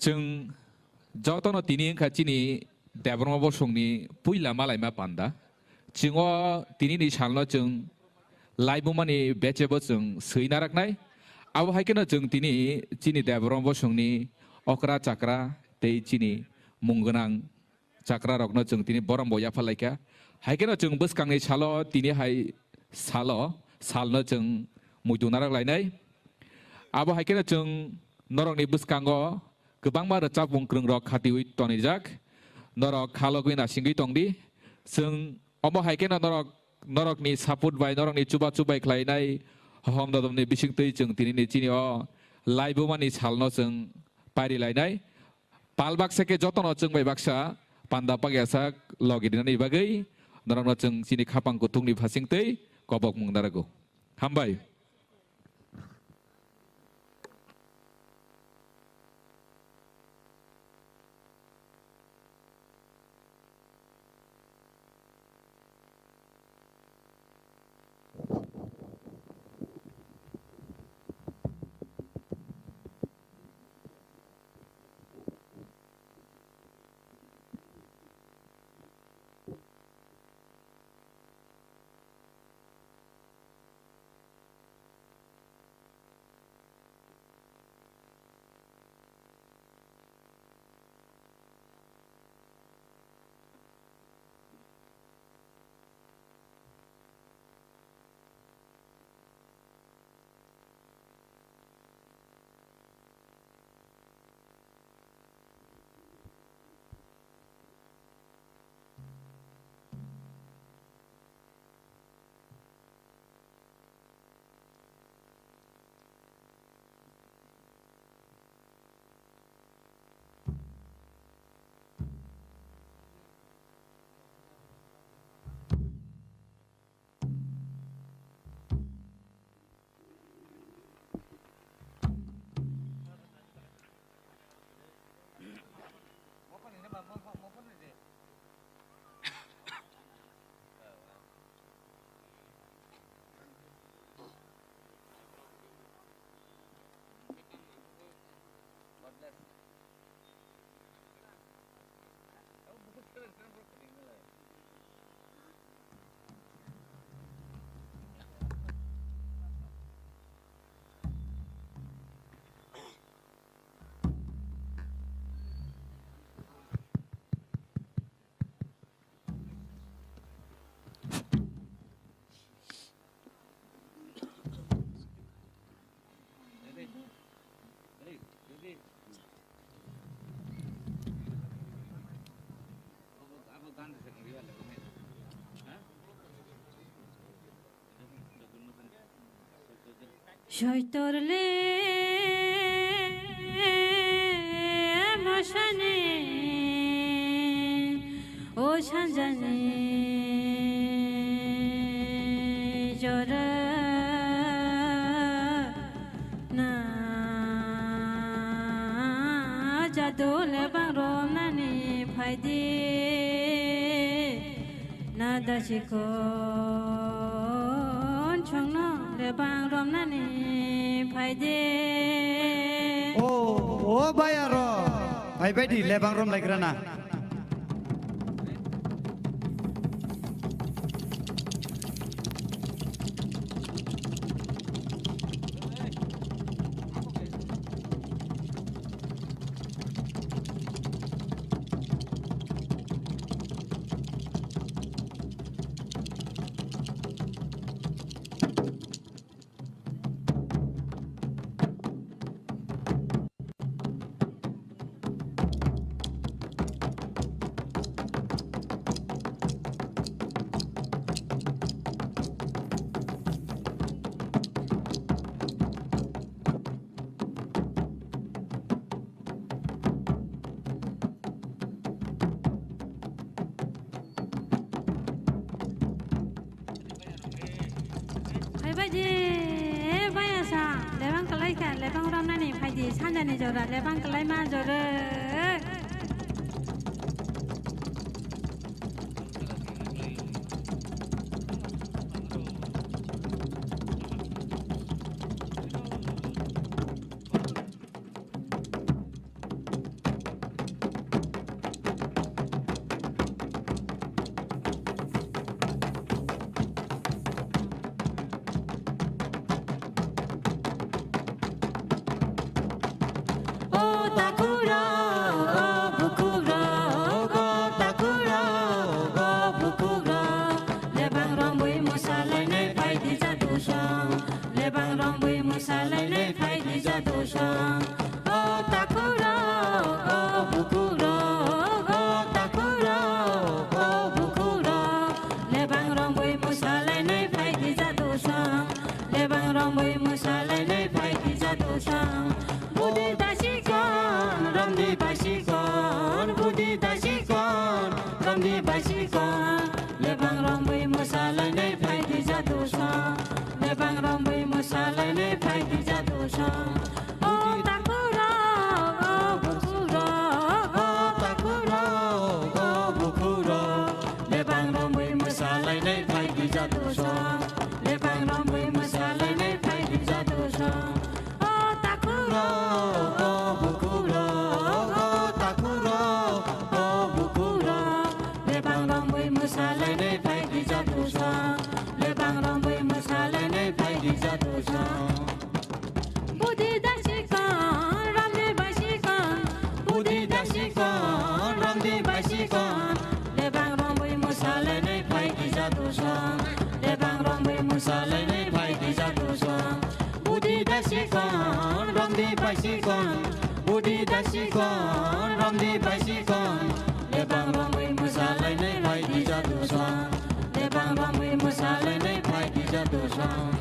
Chwng jotono tini wngkha chini Debbarma bosongni puila malaima panda. Chwng o tinini salno chwng laibumani bechebo chwng swi naraknai. Abo hai kheno chwng tini chini Debbarma bosongni okra chakra tei chini mung gwnang chakrarokno chwng tini borom bo yapharlaikha. Hai kheno chwng bwskangni salo tini hai salo salno chwng muitu narak lainai. Abo hai kheno chwng norokni bwskango kwbangma rwchapmung kwrwngrok khatiui tonijak. Norok kha logwi nasingwi tongdi. Chwng omo hai kheno norok, norokni support bai, norokni chubachu bai khlainai hohom dodomni bisingtwi chwng tinini chini o laibumani salno chwng pairi lainai. Pal baksa khe jotono chwng bai baksa panda pagyasak logi rinani bagwi norokno chwng chini khapang kuthukni phasingtwi kobokmung narago. Hambai. Soitor le mosani o sanjani jora na jadu le bang romnani phaidi na dasikon chongno lebang romnani phaidi. O, o bai aro. Phaibaidi lebang rom laikrana. Phaibaidi, baya sa, lebang kalaikha, lebang romnani phaidi, sanjani jora, lebang kalaima jora. O takhukro, o bukhukro, o takhukro, o bukhukro, lebang romwi mwsalainai phaidi jadusong. Lebang romwi mwsalainai phaidi jadusong. O takhukro, o bukhukro, o takhukro, o bukhukro. Lebang romwi mwsalainai phaidi jadusong. Lebang romwi mwsalainai phaidi jadusong. Budi dasikon, romdi basikon, budi dasikon, romdi basikon. Lebang romwi mwsalainai phaidi jadusong. Lebang romwi mwsalainai phaidi jadusong. O takhukro, o bukhukro, o takhukro, o bukhukro. Lebang romwi mwsalainai phaidi jadusong. Lebang romwi mwsalainai phaidi jadusong. O takhukro, o bukhukro, o takhukro, o bukhukro. Lebang romwi mwsalainai phaidi jadusong. Lebang romwi mwsalainai phaidi jadusong. Budi dasikon, romdi basikon. Budi dasikon, romdi basikon. Lebang romwi mwsalainai phaidi jadusong. Lebang romwi mwsalainai phaidi jadusong. Budi dasikon, romdi basikon. Budi dasikon, romdi basikon. Lebang romwi mwsalainai phaidi jadusong. Lebang romwi mwsalainai phaidi jadusong.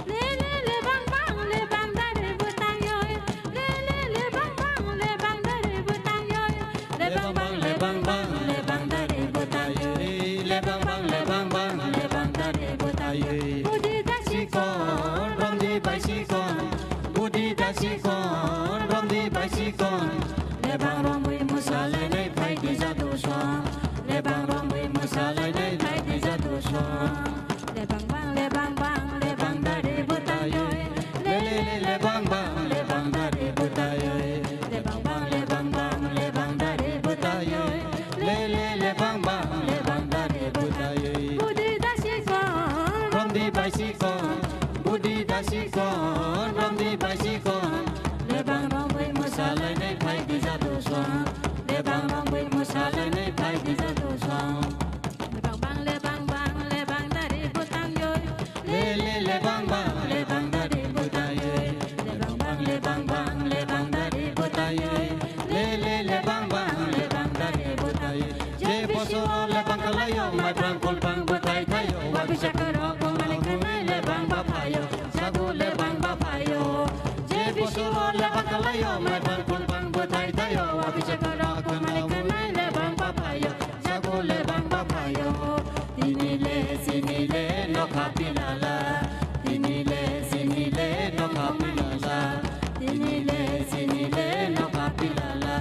Le le le bang bang le bang dari bwtang yoi. Le le le bang bang le bang dari bwtang yoi. Le bang bang le bang bang le bang dari bwtang yoi. Le bang bang le bang bang le bang dari bwtang yoi. Budi dasikon, romdi basikon. Budi dasikon, romdi basikon. Lebang romwi mwsalainai phaidi jadusong. Lebang romwi mwsalainai phaidi jadusong. Lebang bang, lebang bang, lebang dari bwtayoi. Le le le, lebang bang, lebang dari bwtayoi. Lebang bang, lebang bang, lebang dari bwtayoi. Le le, lebang mwsalainai phai di jadu song. Lebang rongwi mwsalainai phai di jadu song. Lebang bang, lebang bang, lebang dari bwtang yoi. Le le lebang bang, lebang dari bwtang yoi. Lebang bang, lebang bang, lebang dari bwtang yoi. Le le lebang bang, lebang dari bwtang yoi. Je bosoro lebang kalayo, maibrang kulbang bwtai thayo. Wabisa kwrwk bumani khanai lebang baphayo, sagu lebang baphayo. Je bosoro lebang kalayo, maibrang kulbang bwtai thayo. Wabisa kwrwk bumani khanai lebang baphayo, sagu lebang baphayo. Tini le sini le nokha pilala. Tini le sini le nokha pilala. Tini le sini le nokha pilala.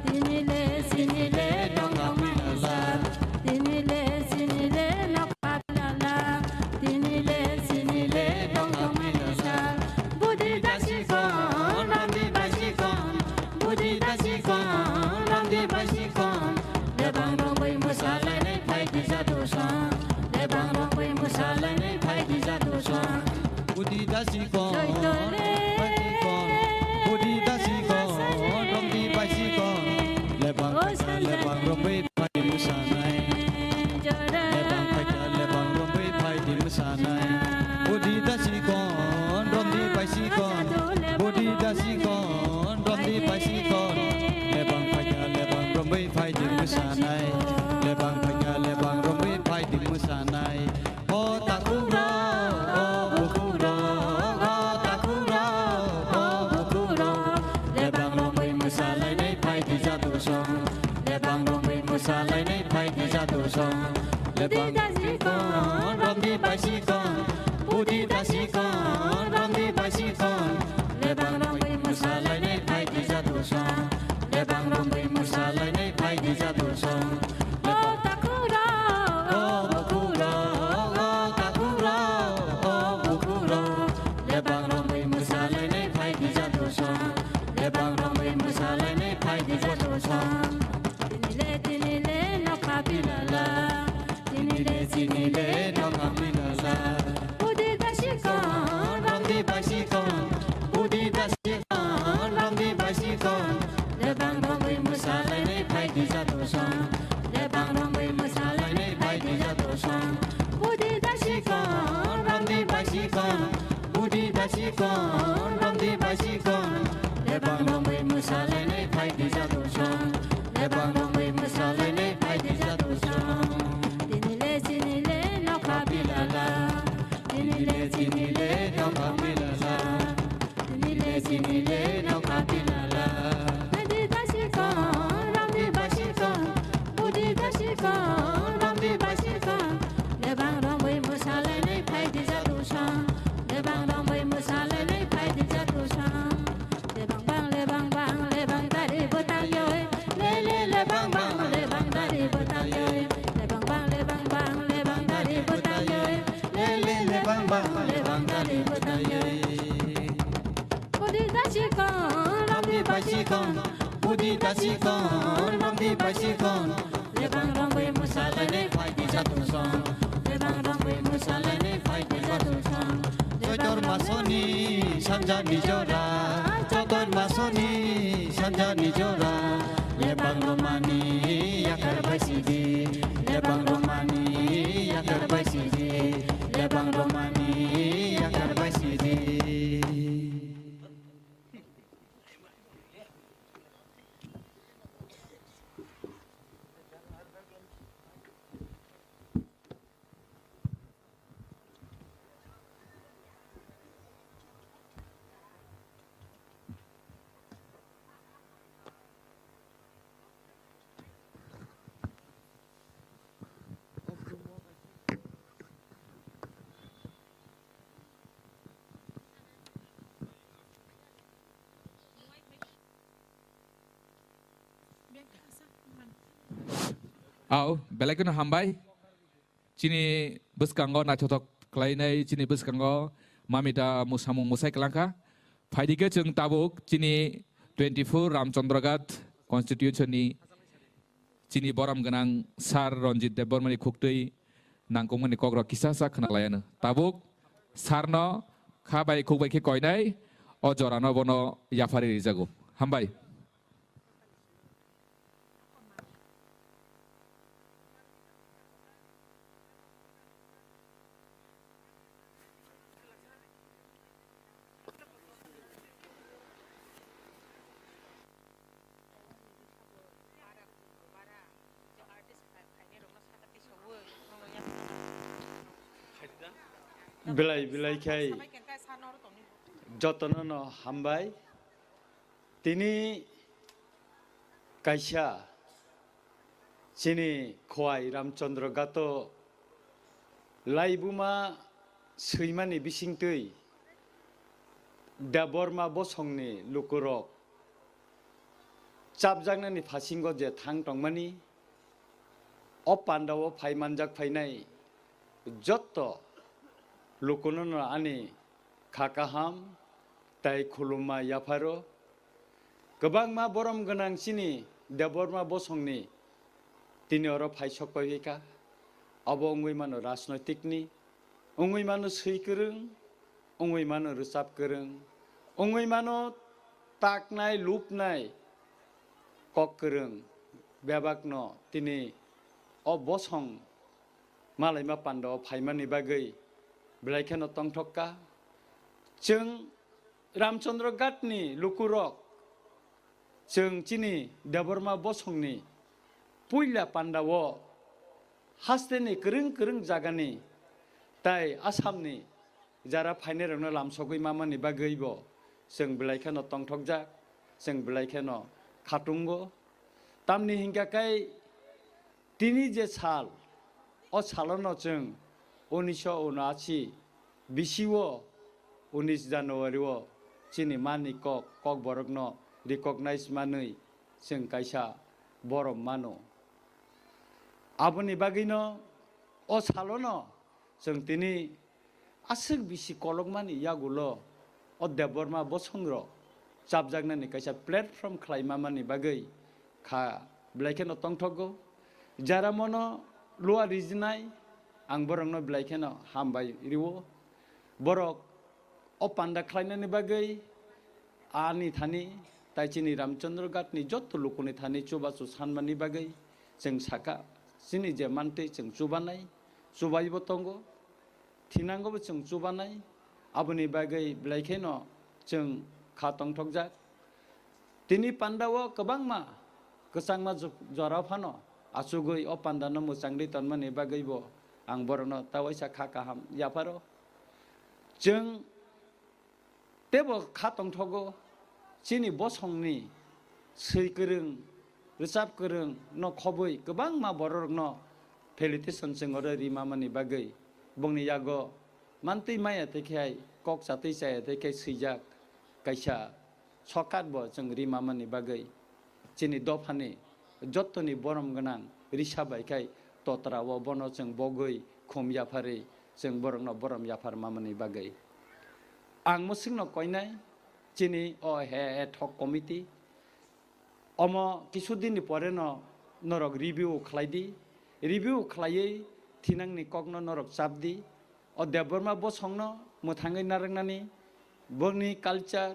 Tini le sini le nokha pilala. Tini le sini le nokha pilala. Tini le sini le nokha pilala. Budi dasi kon, randi basi kon. Budi dasi kon, randi basi kon. Lebang rongwi mwsalainai phai di jadu song. Lebang rongwi mwsalainai phai di jadu song. Budi dasi kon, Joitole. Budi dasi kon, rongwi basi kon. Lebang, lebang rongwi phai di mwsanai. Lebang phaikha, lebang romwi phai di mwsanai. Budi dasi kon, romdi bai si kon. Budi dasi kon, romdi bai si kon. Lebang phaikha, lebang romwi phai di mwsanai. Lebang phaikha, lebang romwi phai di mwsanai. O takhuk rok, o bukhuk rok, o takhuk rok, o bukhuk rok. Lebang romwi mwsalainai phai di jadu song. Lebang romwi mwsalainai phai di jadu song. Lebang dasi kon, romdi bai si kon. Budi dasi kon, romdi bai si kon. Lebang romwi mwsalainai phai di jadu song. Lebang romwi mwsalainai phai di jadu song. O takhuk rok, o bukhuk rok, o takhuk rok, o bukhuk rok. Lebang romwi mwsalainai phai di jadu song. Lebang romwi mwsalainai phai di jadu song. Tini le, tini le, nokha pilala. Tini le, tini le, nokha pilala. Budi dasi kon, romdi bai si kon. Budi dasi kon, romdi bai si kon. Lebang romwi mwsalainai phai di jadu song. Lebang romwi mwsalainai phai di jadu song. Budi dasi kon, romdi bai si kon. Budi dasi kon, romdi bai si kon. Lebang romwi mwsalainai phai di jadu song. Lebang romwi mwsalainai phai di jadu song. Tini le, tini le, nokha pilala. Tini le, tini le, nokha pilala. Tini le, tini le, nokha pilala. Budi dasi kon, romdi bai si kon. Budi dasi kon, romdi bai si kon. Lebang romwi mwsalainai phai di jadu song. Lebang romwi mwsalainai phai di jadu song. Lebang bang, lebang bang, lebang dari bwtang yoi. Le le lebang bang, lebang dari bwtang yoi. Lebang bang, lebang bang, lebang dari bwtang yoi. Le le lebang bang, lebang dari bwtang yoi. Budi dasi kon, romdi bai si kon. Budi dasi kon, romdi bai si kon. Lebang romwi mwsalainai phai di jadu song. Lebang romwi mwsalainai phai di jadu song. Joitor masoni sanja nijora. Joitor masoni sanja nijora. Lebang romani yakar bai si di. Lebang romani yakar bai si di. Lebang romani yakar bai si di. Au, belai kheno hambai. Chini bwskango naithothok khlainai, chini bwskango mamita mwsamung mwsai kwlangkha. Phaidi khe chwng tabuk chini twenty-four Ramchandraghat constituency ni chini borom gwnang Sir Ranjit Debbarma ni khuktwi nangkukmani kokrok kisa sa khwnalaiano. Tabuk Sir no kha bai khuk bai khe koinai o jora no bono yaphari rijago. Hambai. Belai belai khai jotono no hambai. Tini kaisa chini Khowai Ramchandra Gato laibuma swimani bisingtwi Debbarma bosongni lukurok chapjaknani phasingo je thang tongmani, o pandao phai manjak phainai jotto lukunono ani kha kaham tai khulumma yapharo. Kwbangma borom gwnang chini Debbarma bosongni tini oro phai sok pai kha. Abo wngwi mano rajnoitikni, wngwi mano swi kwrwng, wngwi mano rwchap kwrwng, wngwi mano taknai lupnai kok kwrwng. Bebakno tini o bosong malaima pandao phaimani bagwi belai kheno tongthok kha. Chwng Ramchandra Ghatni lukurok, chwng chini Debbarma bosongni puila pandao hasteni kwrwng kwrwng jagani tai Assamni jara phainairokno lamsogwi mamani bagwibo chwng belai kheno tongthokjak, chwng belai kheno khatungo. Tamni hinkha khe tini je sal, o salono chwng unisho unashi bisio unis January o chini mani kok, kokborokno recognize manwi chwng kaisa borom mano. Aboni bagwino o salono chwng tini aswk bisi kolokmani yagulo o Debbarma bosongrok chapjaknani kaisa platform khlaimamani bagwi kha belai kheno tongthogo. Jara mono lua rijinai, ang borokno belai kheno hambai rio. Borok o panda khlainani bagwi ani thani tai chini Ramchandra Ghatni jotto lukuni thani chubachu sanmani bagwi chwng sakha, chini je mantwi chwng chubanai, chubaibo tongo, thinangobo chwng chubanai, aboni bagwi belai kheno chwng kha tongthokjak. Tini pandao kwbangma kwchangma ju-, jora phano achugwi o pandano mwchangwi tonmani bagwibo ang borokno ta waisa kha kaham yapharo. Chwng teibo kha tongthogo, chini bosongni swi kwrwng, rwchap kwrwng no khobwi kwbangma bororokno felicitation chwng oro rimamani bagwi bongni yago mantwi maya tei khe hai kok chatwi chaya tei khe swijak kaisa sokat bo chwng rimamani bagwi chini dophani jottoni borom gwnang risa bai khai totra o bono chwng bogwi khum yapharwi chwng borokno borom yaphar mamani bagwi. Ang mwswkno koinai chini o he, he thok committee. Omo kisu dinni pore no norok review khlai di. Review khlaiwi thinangni kokno norok chap di. O Debbarma bosongno mwthangwi narwknani, bongni culture,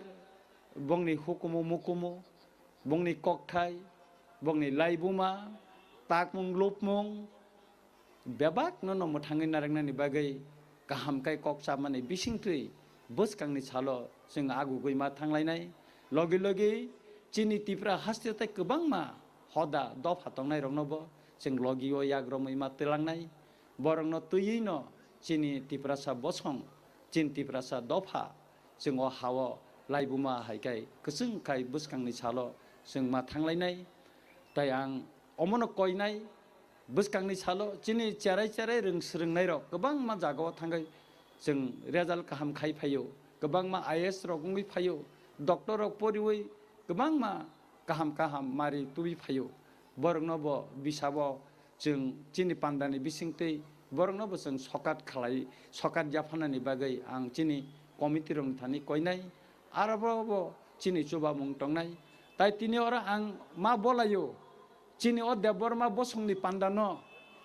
bongni hukumu mukumu, bongni kokthai, bongni laibuma, takmung lupmung, bebakno no mwthangwi narwknani bagwi kaham khe kok chamani bisingtwi bwskangni salo chwng agugwi ma thanglainai. Logi logi chini Tipra haste tei kwbangma hoda dopha tongnairokno bo chwng logi o yak romwi ma twlangnai. Borokno twiwi no chini Tiprasa bosong, chini Tiprasa dopha chwng o ha-o laibuma hai khai kwchwng khai bwskangni salo chwng ma thanglainai. Tai ang omono koinai, bwskangni salo chini cherai cherai rwng swrwngnairok kwbangma jagao thangwi chwng result kaham khai phaio, kwbangma I A S rok wngwi phaio, doctor rok poriwi kwbangma kaham kaham mari tubui phaio. Borokno bo bisabo chwng chini pandani bisingtwi borokno bo chwng sokat khlai, sokat yaphanani bagwi ang chini committee rokni thani koinai. Aro bo, bo chini chubamung tongnai. Tai tini oro ang ma bolaio, chini o Debbarma bosongni pandano,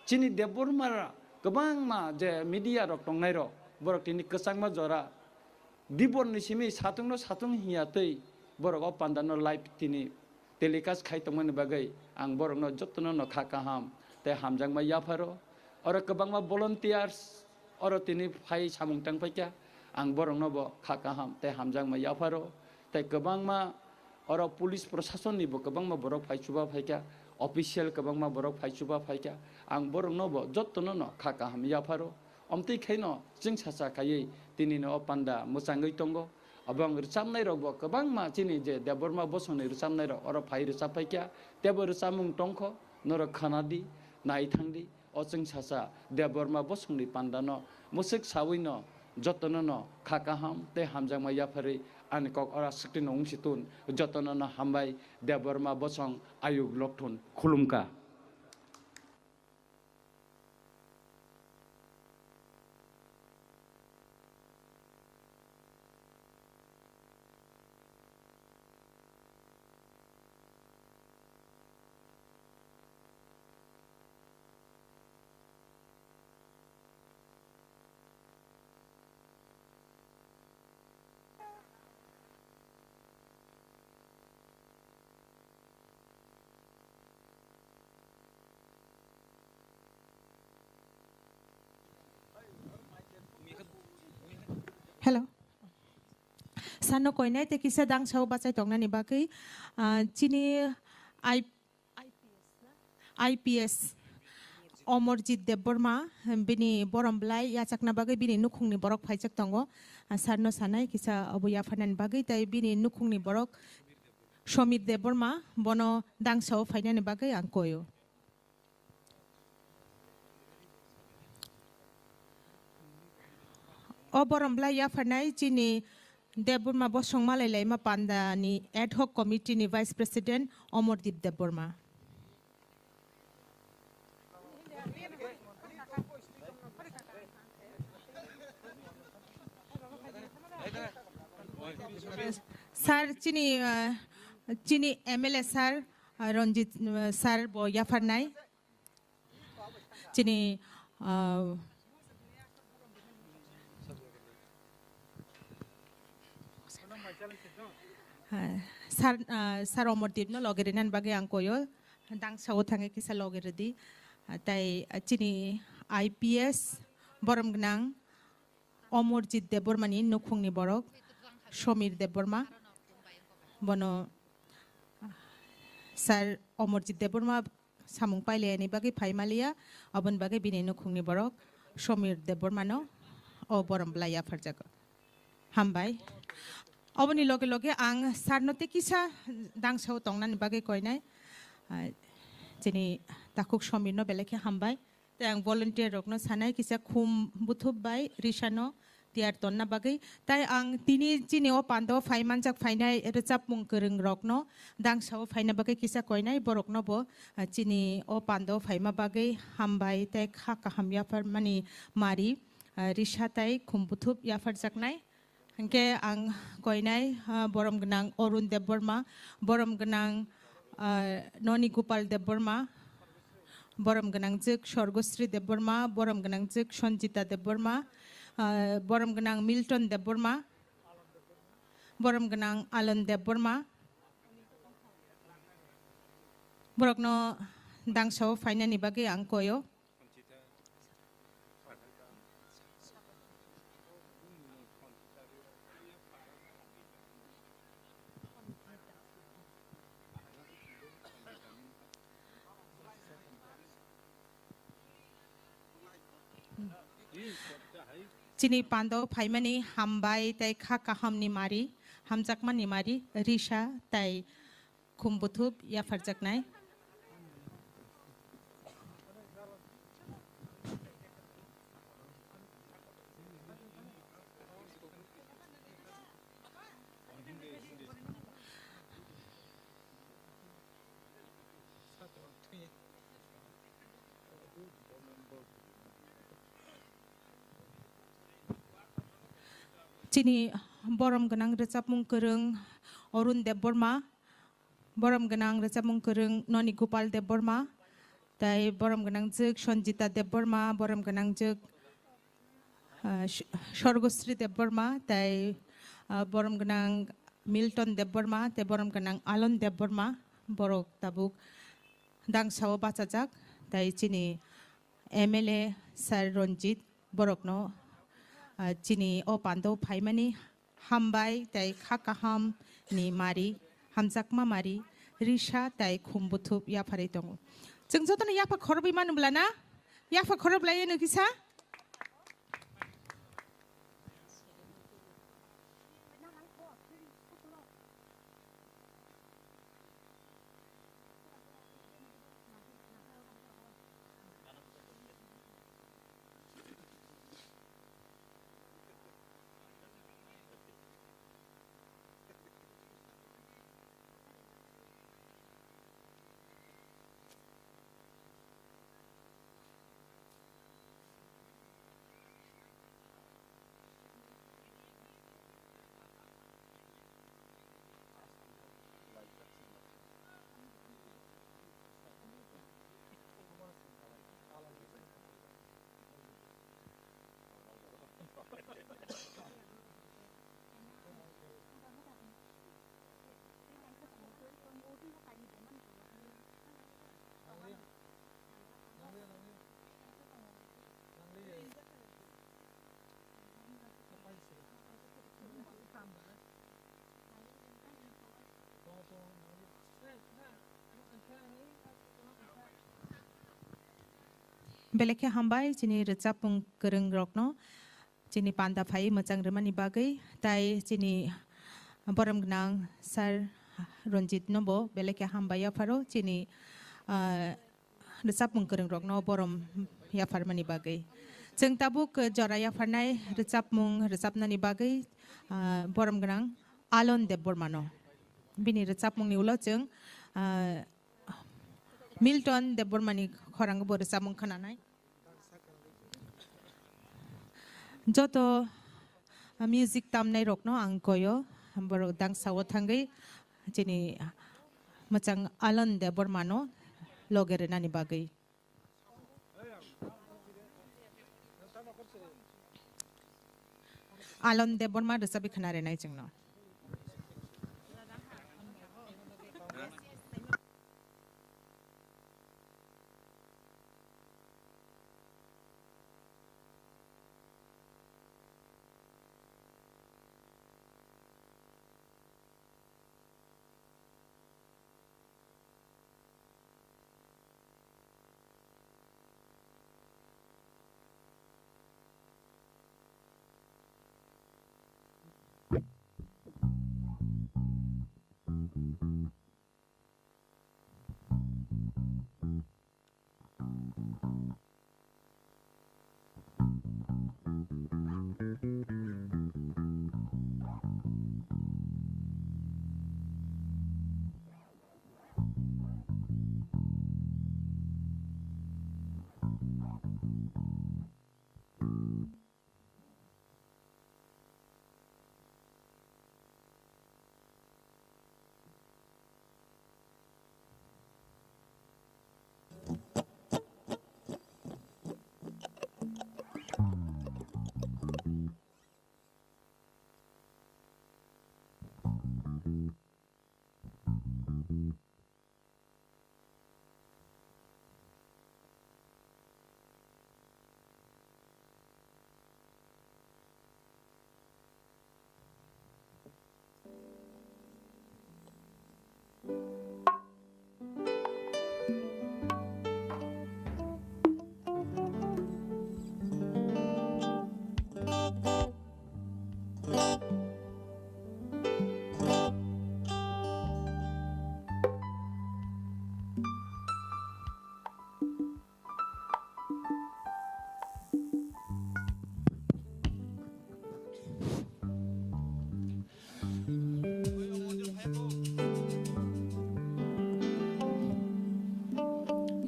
chini Debbarma kwbangma je media rok tongnai rok, borok tini kwchangma jora Dibor ni simi satung no satung hinya twi borok o panda no live tini telecast khai tongmani bagwi ang borok no joto no no kha kaham tei hamjakma yapharo. Oro kwbangma volunteers oro tini phai samung tang phaikha, ang borok no bo kha kaham tei hamjakma yapharo. Tei kwbangma oro police prosason ni bo kwbangma borok phai chuba phaikha, official kwbangma borok phai chuba phaikha, ang borok no bo joto no no kha kaham yapharo. Omtwi khaino chwng sacha khaiwi tinino o panda mwchangwi tongo. Abong rwchapnairokbo kwbangma chini je Debbarma bosongni rwchapnairok oro phai rwchap phaikha, teibo rwchapmung tongkho, norok khwnadi, nai thangdi. O chwng sacha Debbarma bosongni pandano mwswk sawino jotonono kha kaham tei hamjakma yapharwi ani kok ora swkti nung si tun. Jotonono hambai, Debbarma bosong ayuk lokthun khulumkha. Hello. Sano koinai tei kisa dangsao bachai tongnani bagwi, ah, chini I I P S Omorjit Debbarma, bini borom belai yachakna bagwi bini nukhungni borok phaijak tongo. Ah, sarno sanai kisa obo yapharnani bagwi, tei bini nukhungni borok Somir Debbarma, bono dangsao phainani bagwi ang koio. O borom belai yapharnai chini Debbarma bosong malai laima pandani ad hoc committee ni vice president Omordeep Debbarma. Sir, chini, ah, chini M L A sir, ah, Ranjit, ah, sir bo yapharnai. Chini, ah, ah, sir, ah, sir Omordeep no loge rinani bagwi ang koyo, dangsao thangwi kisa loge rwdi. Ah, tai, ah, chini I P S borom gwnang Omorjit Debbarmani nukhungni borok Somir Debbarma, bono, ah, sir Omorjit Debbarma samung pailaini bagwi phai maliya, aboni bagwi bini nukhungni borok Somir Debbarmano o borom belai yapharjago. Hambai. Oboni loge loge ang sarno tei kisa dangsao tongnani bagwi koinai. Ah, chini takhuk Somirno belai khe hambai. Tei ang volunteer rokno sanai kisa khum buthup bai Risano tiyar tonna bagwi. Tai ang tini chini o pandao phai manjak phainai rwchapmung kwrwng rokno dangsao phaina bagwi kisa koinai borokno bo, ah, chini o pandao phaima bagwi hambai tei kha kaham yapharmani mari, ah, Risa tai khum buthup yapharjaknai. Hingke ang koinai, ah, borom gwnang Arun Debbarma, borom gwnang, ah, Noni Gopal Debbarma, borom gwnang jwk Sorgosri Debbarma, borom gwnang jwk Sanjita Debbarma, ah, borom gwnang Milton Debbarma, borom gwnang Alon Debbarma. Borokno dangsao phainani bagwi ang koyo. Chini pando phaimani hambai tei kha kahamni mari, hamjakmani mari, risa tei khum buthup yapharjaknai. Chini borom gwnang rwchapmung kwrwng Arun Debbarma, borom gwnang rwchapmung kwrwng Noni Gopal Debbarma, tei borom gwnang jwk Sanjita Debbarma, borom gwnang jwk, ah, S-, Sorgosri Debbarma, tei, ah, borom gwnang Milton Debbarma, tei borom gwnang Alon Debbarma, borok tabuk dangsao bachajak, tei chini M L A Sir Ranjit borokno, ah, chini o pando phaimani hambai tei kha kaham ni mari, hamjakma mari, risa tei khum buthup yapharwi tongo. Chwng jotono yapha khorobwi manu bwlana? Yapha khorob lai eno kisa? Belai khe hambai chini rwchapmung kwrwng rokno chini panda phai mwchang rwmani bagwi, tai chini borom gwnang Sir Ranjit no bo belai khe hambai yapharo chini, ah, rwchapmung kwrwng rokno borom yapharmani bagwi. Chwng tabuk jora yapharnai rwchapmung rwchapnani bagwi, ah, borom gwnang Alon Debbarma no. Bini rwchapmungni ulo chwng, ah, Milton Debbarmani khorang bo rwchapmung khwnanai. Joto, ah, music tamnai rokno ang koyo, borok dangsa o thangwi chini mwchang Alon Debbarmano loge rwnani bagwi. Alon Debbarma rwchapwi khwna rwnai chwngno.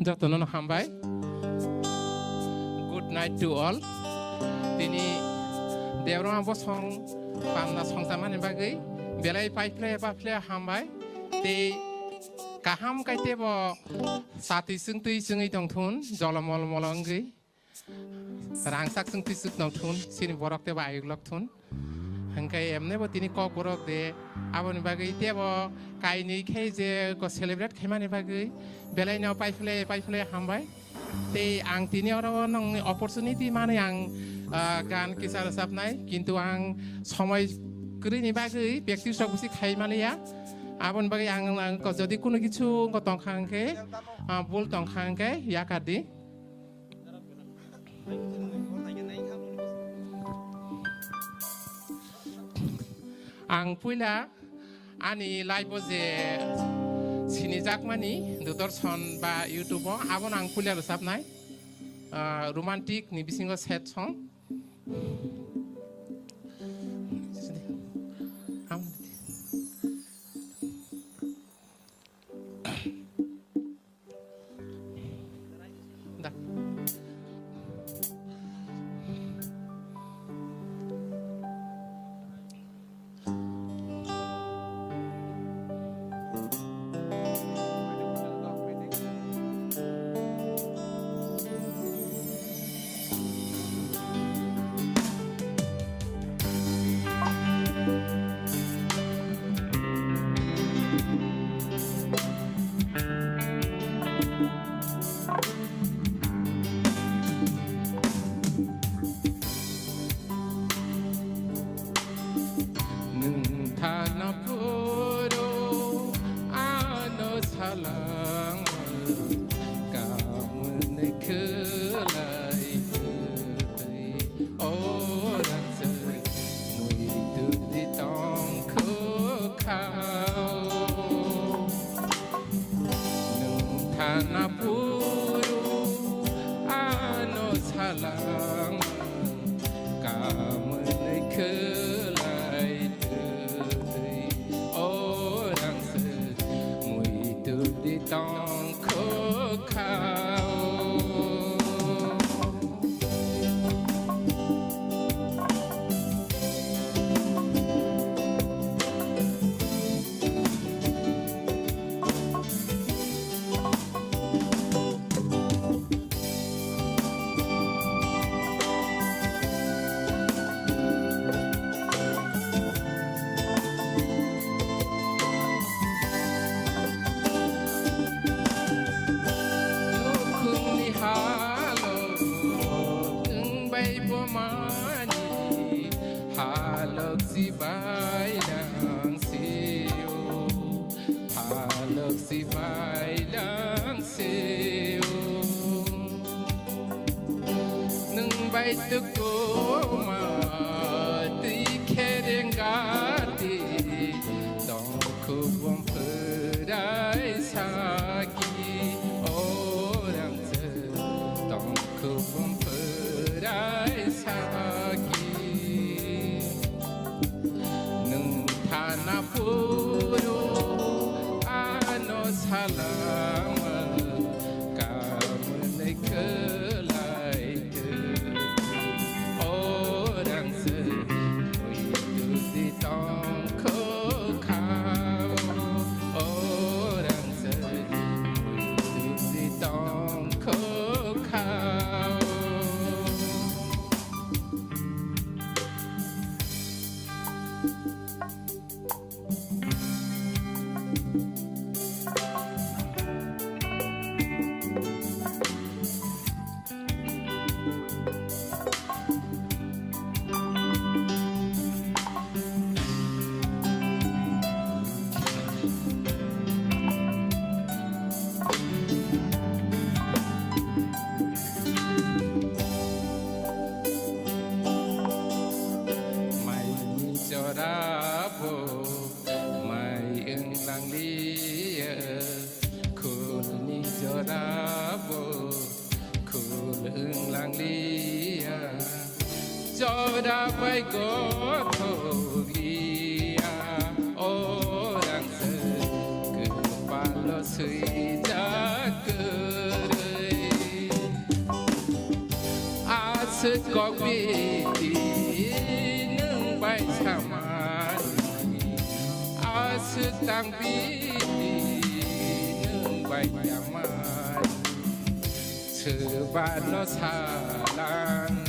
Jotono no hambai. Good night to all. Tini Debbarma bosong panda songchamani bagwi belai paiphle paiphle hambai. Tei kaham kai tebo satwi chwngtwi chwngwi tongthun, jolomol molo wngwi. Rangchak chwng twi chwk nang thun, chini borok tebo ayuk lok thun. Hwnkhe emne bo tini kok borok de, aboni bagwi tebo kainwi khe je ko celebrate khaimani bagwi belai no paiphle paiphle hambai. Tei ang tini oro nongni opportunity manwi ang, ah, gan kisa rwchapnai, kintu ang somoi kwrwini bagwi practice rok bisi khai manliya. Aboni bagwi ang, ang ko jodi kunu kichu ko tongkha hwnkhe, ah, bul tongkha hwnkhe yakar di. Ang puila ani live o je sinijakmani Doordarshan ba YouTube o, abono ang puila rwchapnai. Ah, romantic ni bisingo sad song. Da. Nwng thana phuru ano salang, kamwni khwla Ana puru ano salang kamani khlai twi orang se mui tu di tong kho khao. Nukhungni halok wng bai bomani halok si bai lang sio, halok si bai lang sio. Nwng bai tukuma twi khereng gati tongkhu bom phwrai saki, orang se tongkhu bom phwrai saki. Nwng thana phuru ano salama kamwnwi khlai twi. Orang se mui tu di tong kho khao. Orang se mui tu di tong kho khao. Maini jorabo mai wng langliya, khulni jorabo khul wng langliya, jora bai gothokliya, orang se kwpalo swijak kwrwi. Aswk kok bidi nwng bai samani, aswk tang bidi nwng bai tangmani. Swbano salangnani,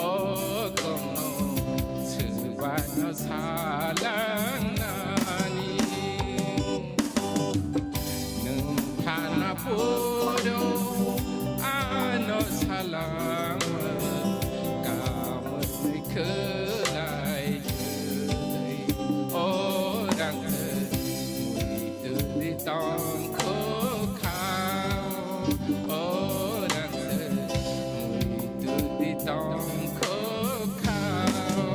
o kongno swbano salangnani. Nwng thana phuru ano salang kamwnwi khlai twi, orang se mui tu di tong kho khao, orang se mui tu di tong kho khao.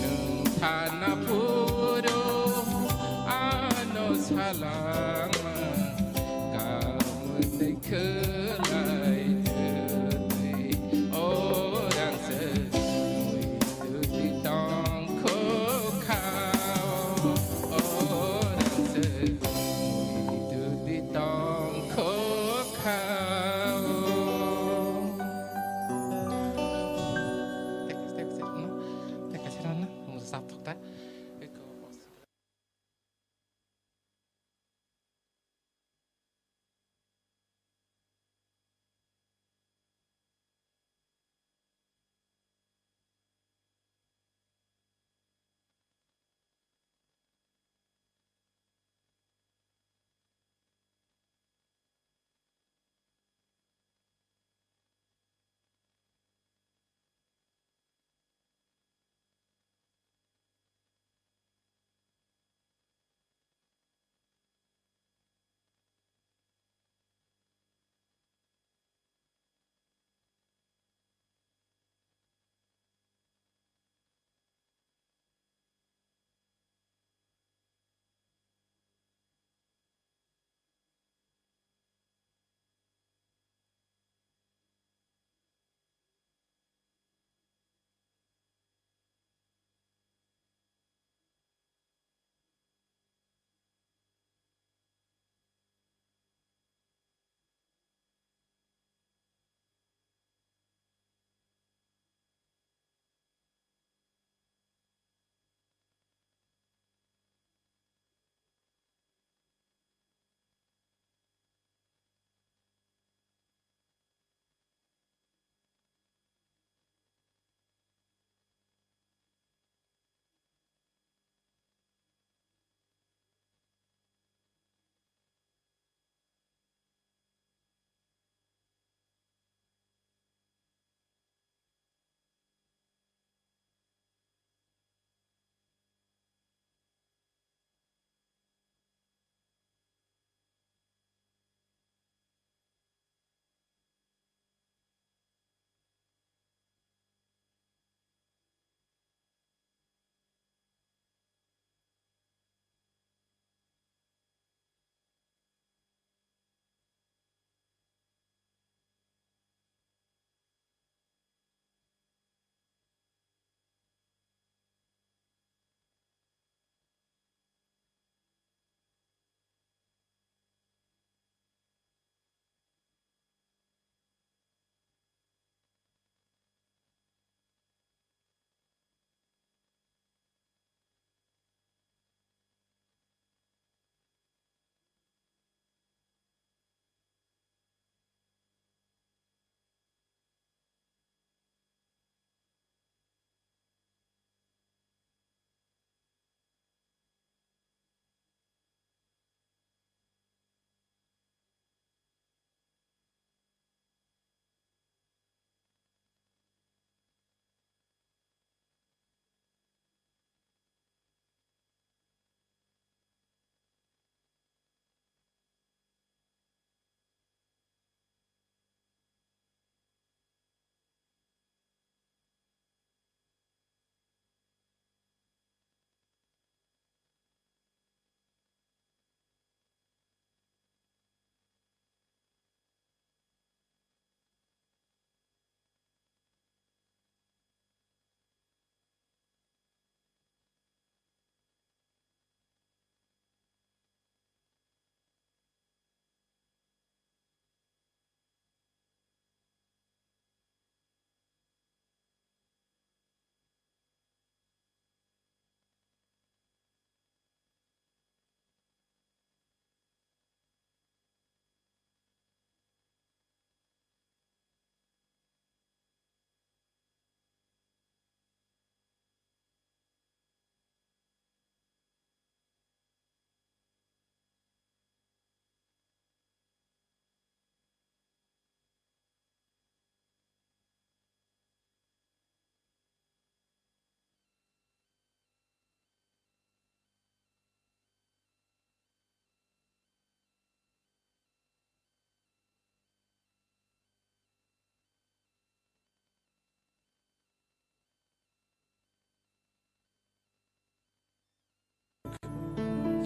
Nwng thana phuru ano salama kamwnwi khlai twi, orang se mui tu di tong kho khao, orang se mui tu di tong kho khao.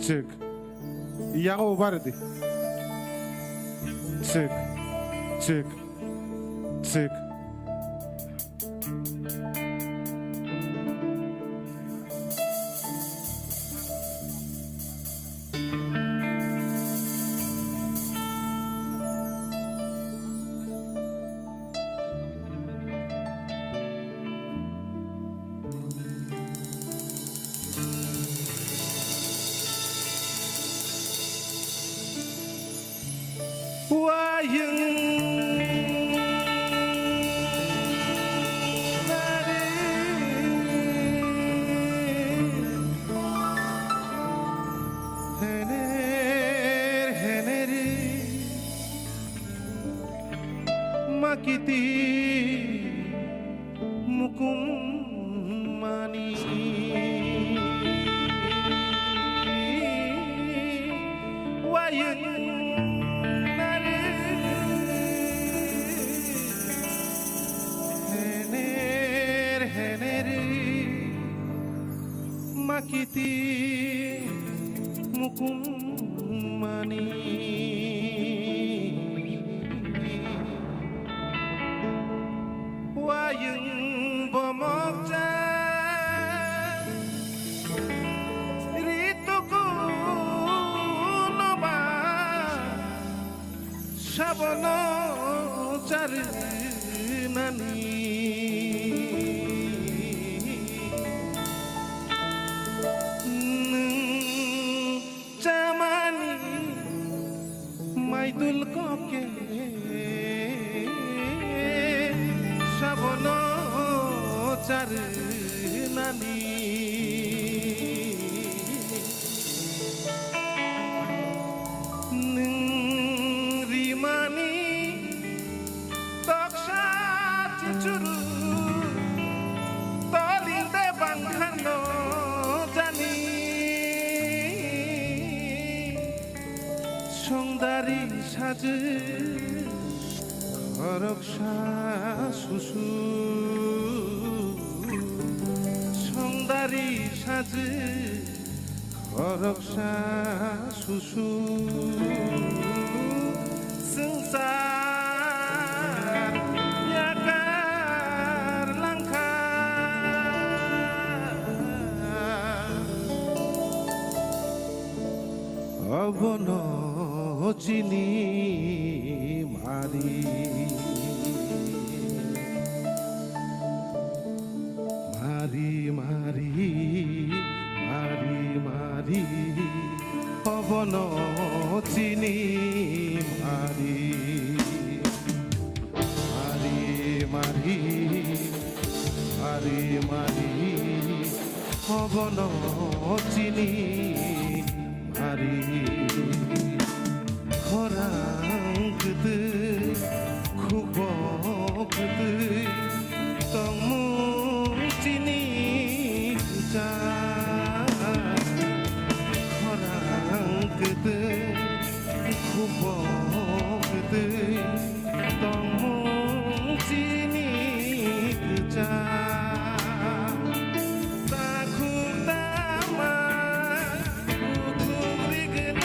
Chwk. Yago bo baridi. Chwk. Chwk. Chwk. Wayung nari hener heneri makiti mukum mani wayung nari hener heneri makiti mukum mani wayung bomokcha rituku noba sabono charinani nwng chamani maidul koke sabono charinani nwng rimani toksa chuchuru toling de bangkhano jani songdari sajw khoroksa susu songdari sajw khoroksa susu swngchar yakar langkha obono chini mari. Mari, mari, mari, mari, obono chini mari. Mari, mari, mari, mari, obono chini mari. Khorang kwtwi, khubo kwtwi, tongmung chini kwchang. Khorang kwtwi, khubo kwtwi, tongmung chini kwchang. Takhuk tama, bukhuk rigwna.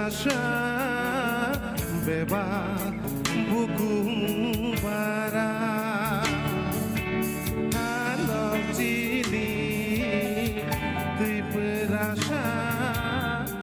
sa bebak bukum bara.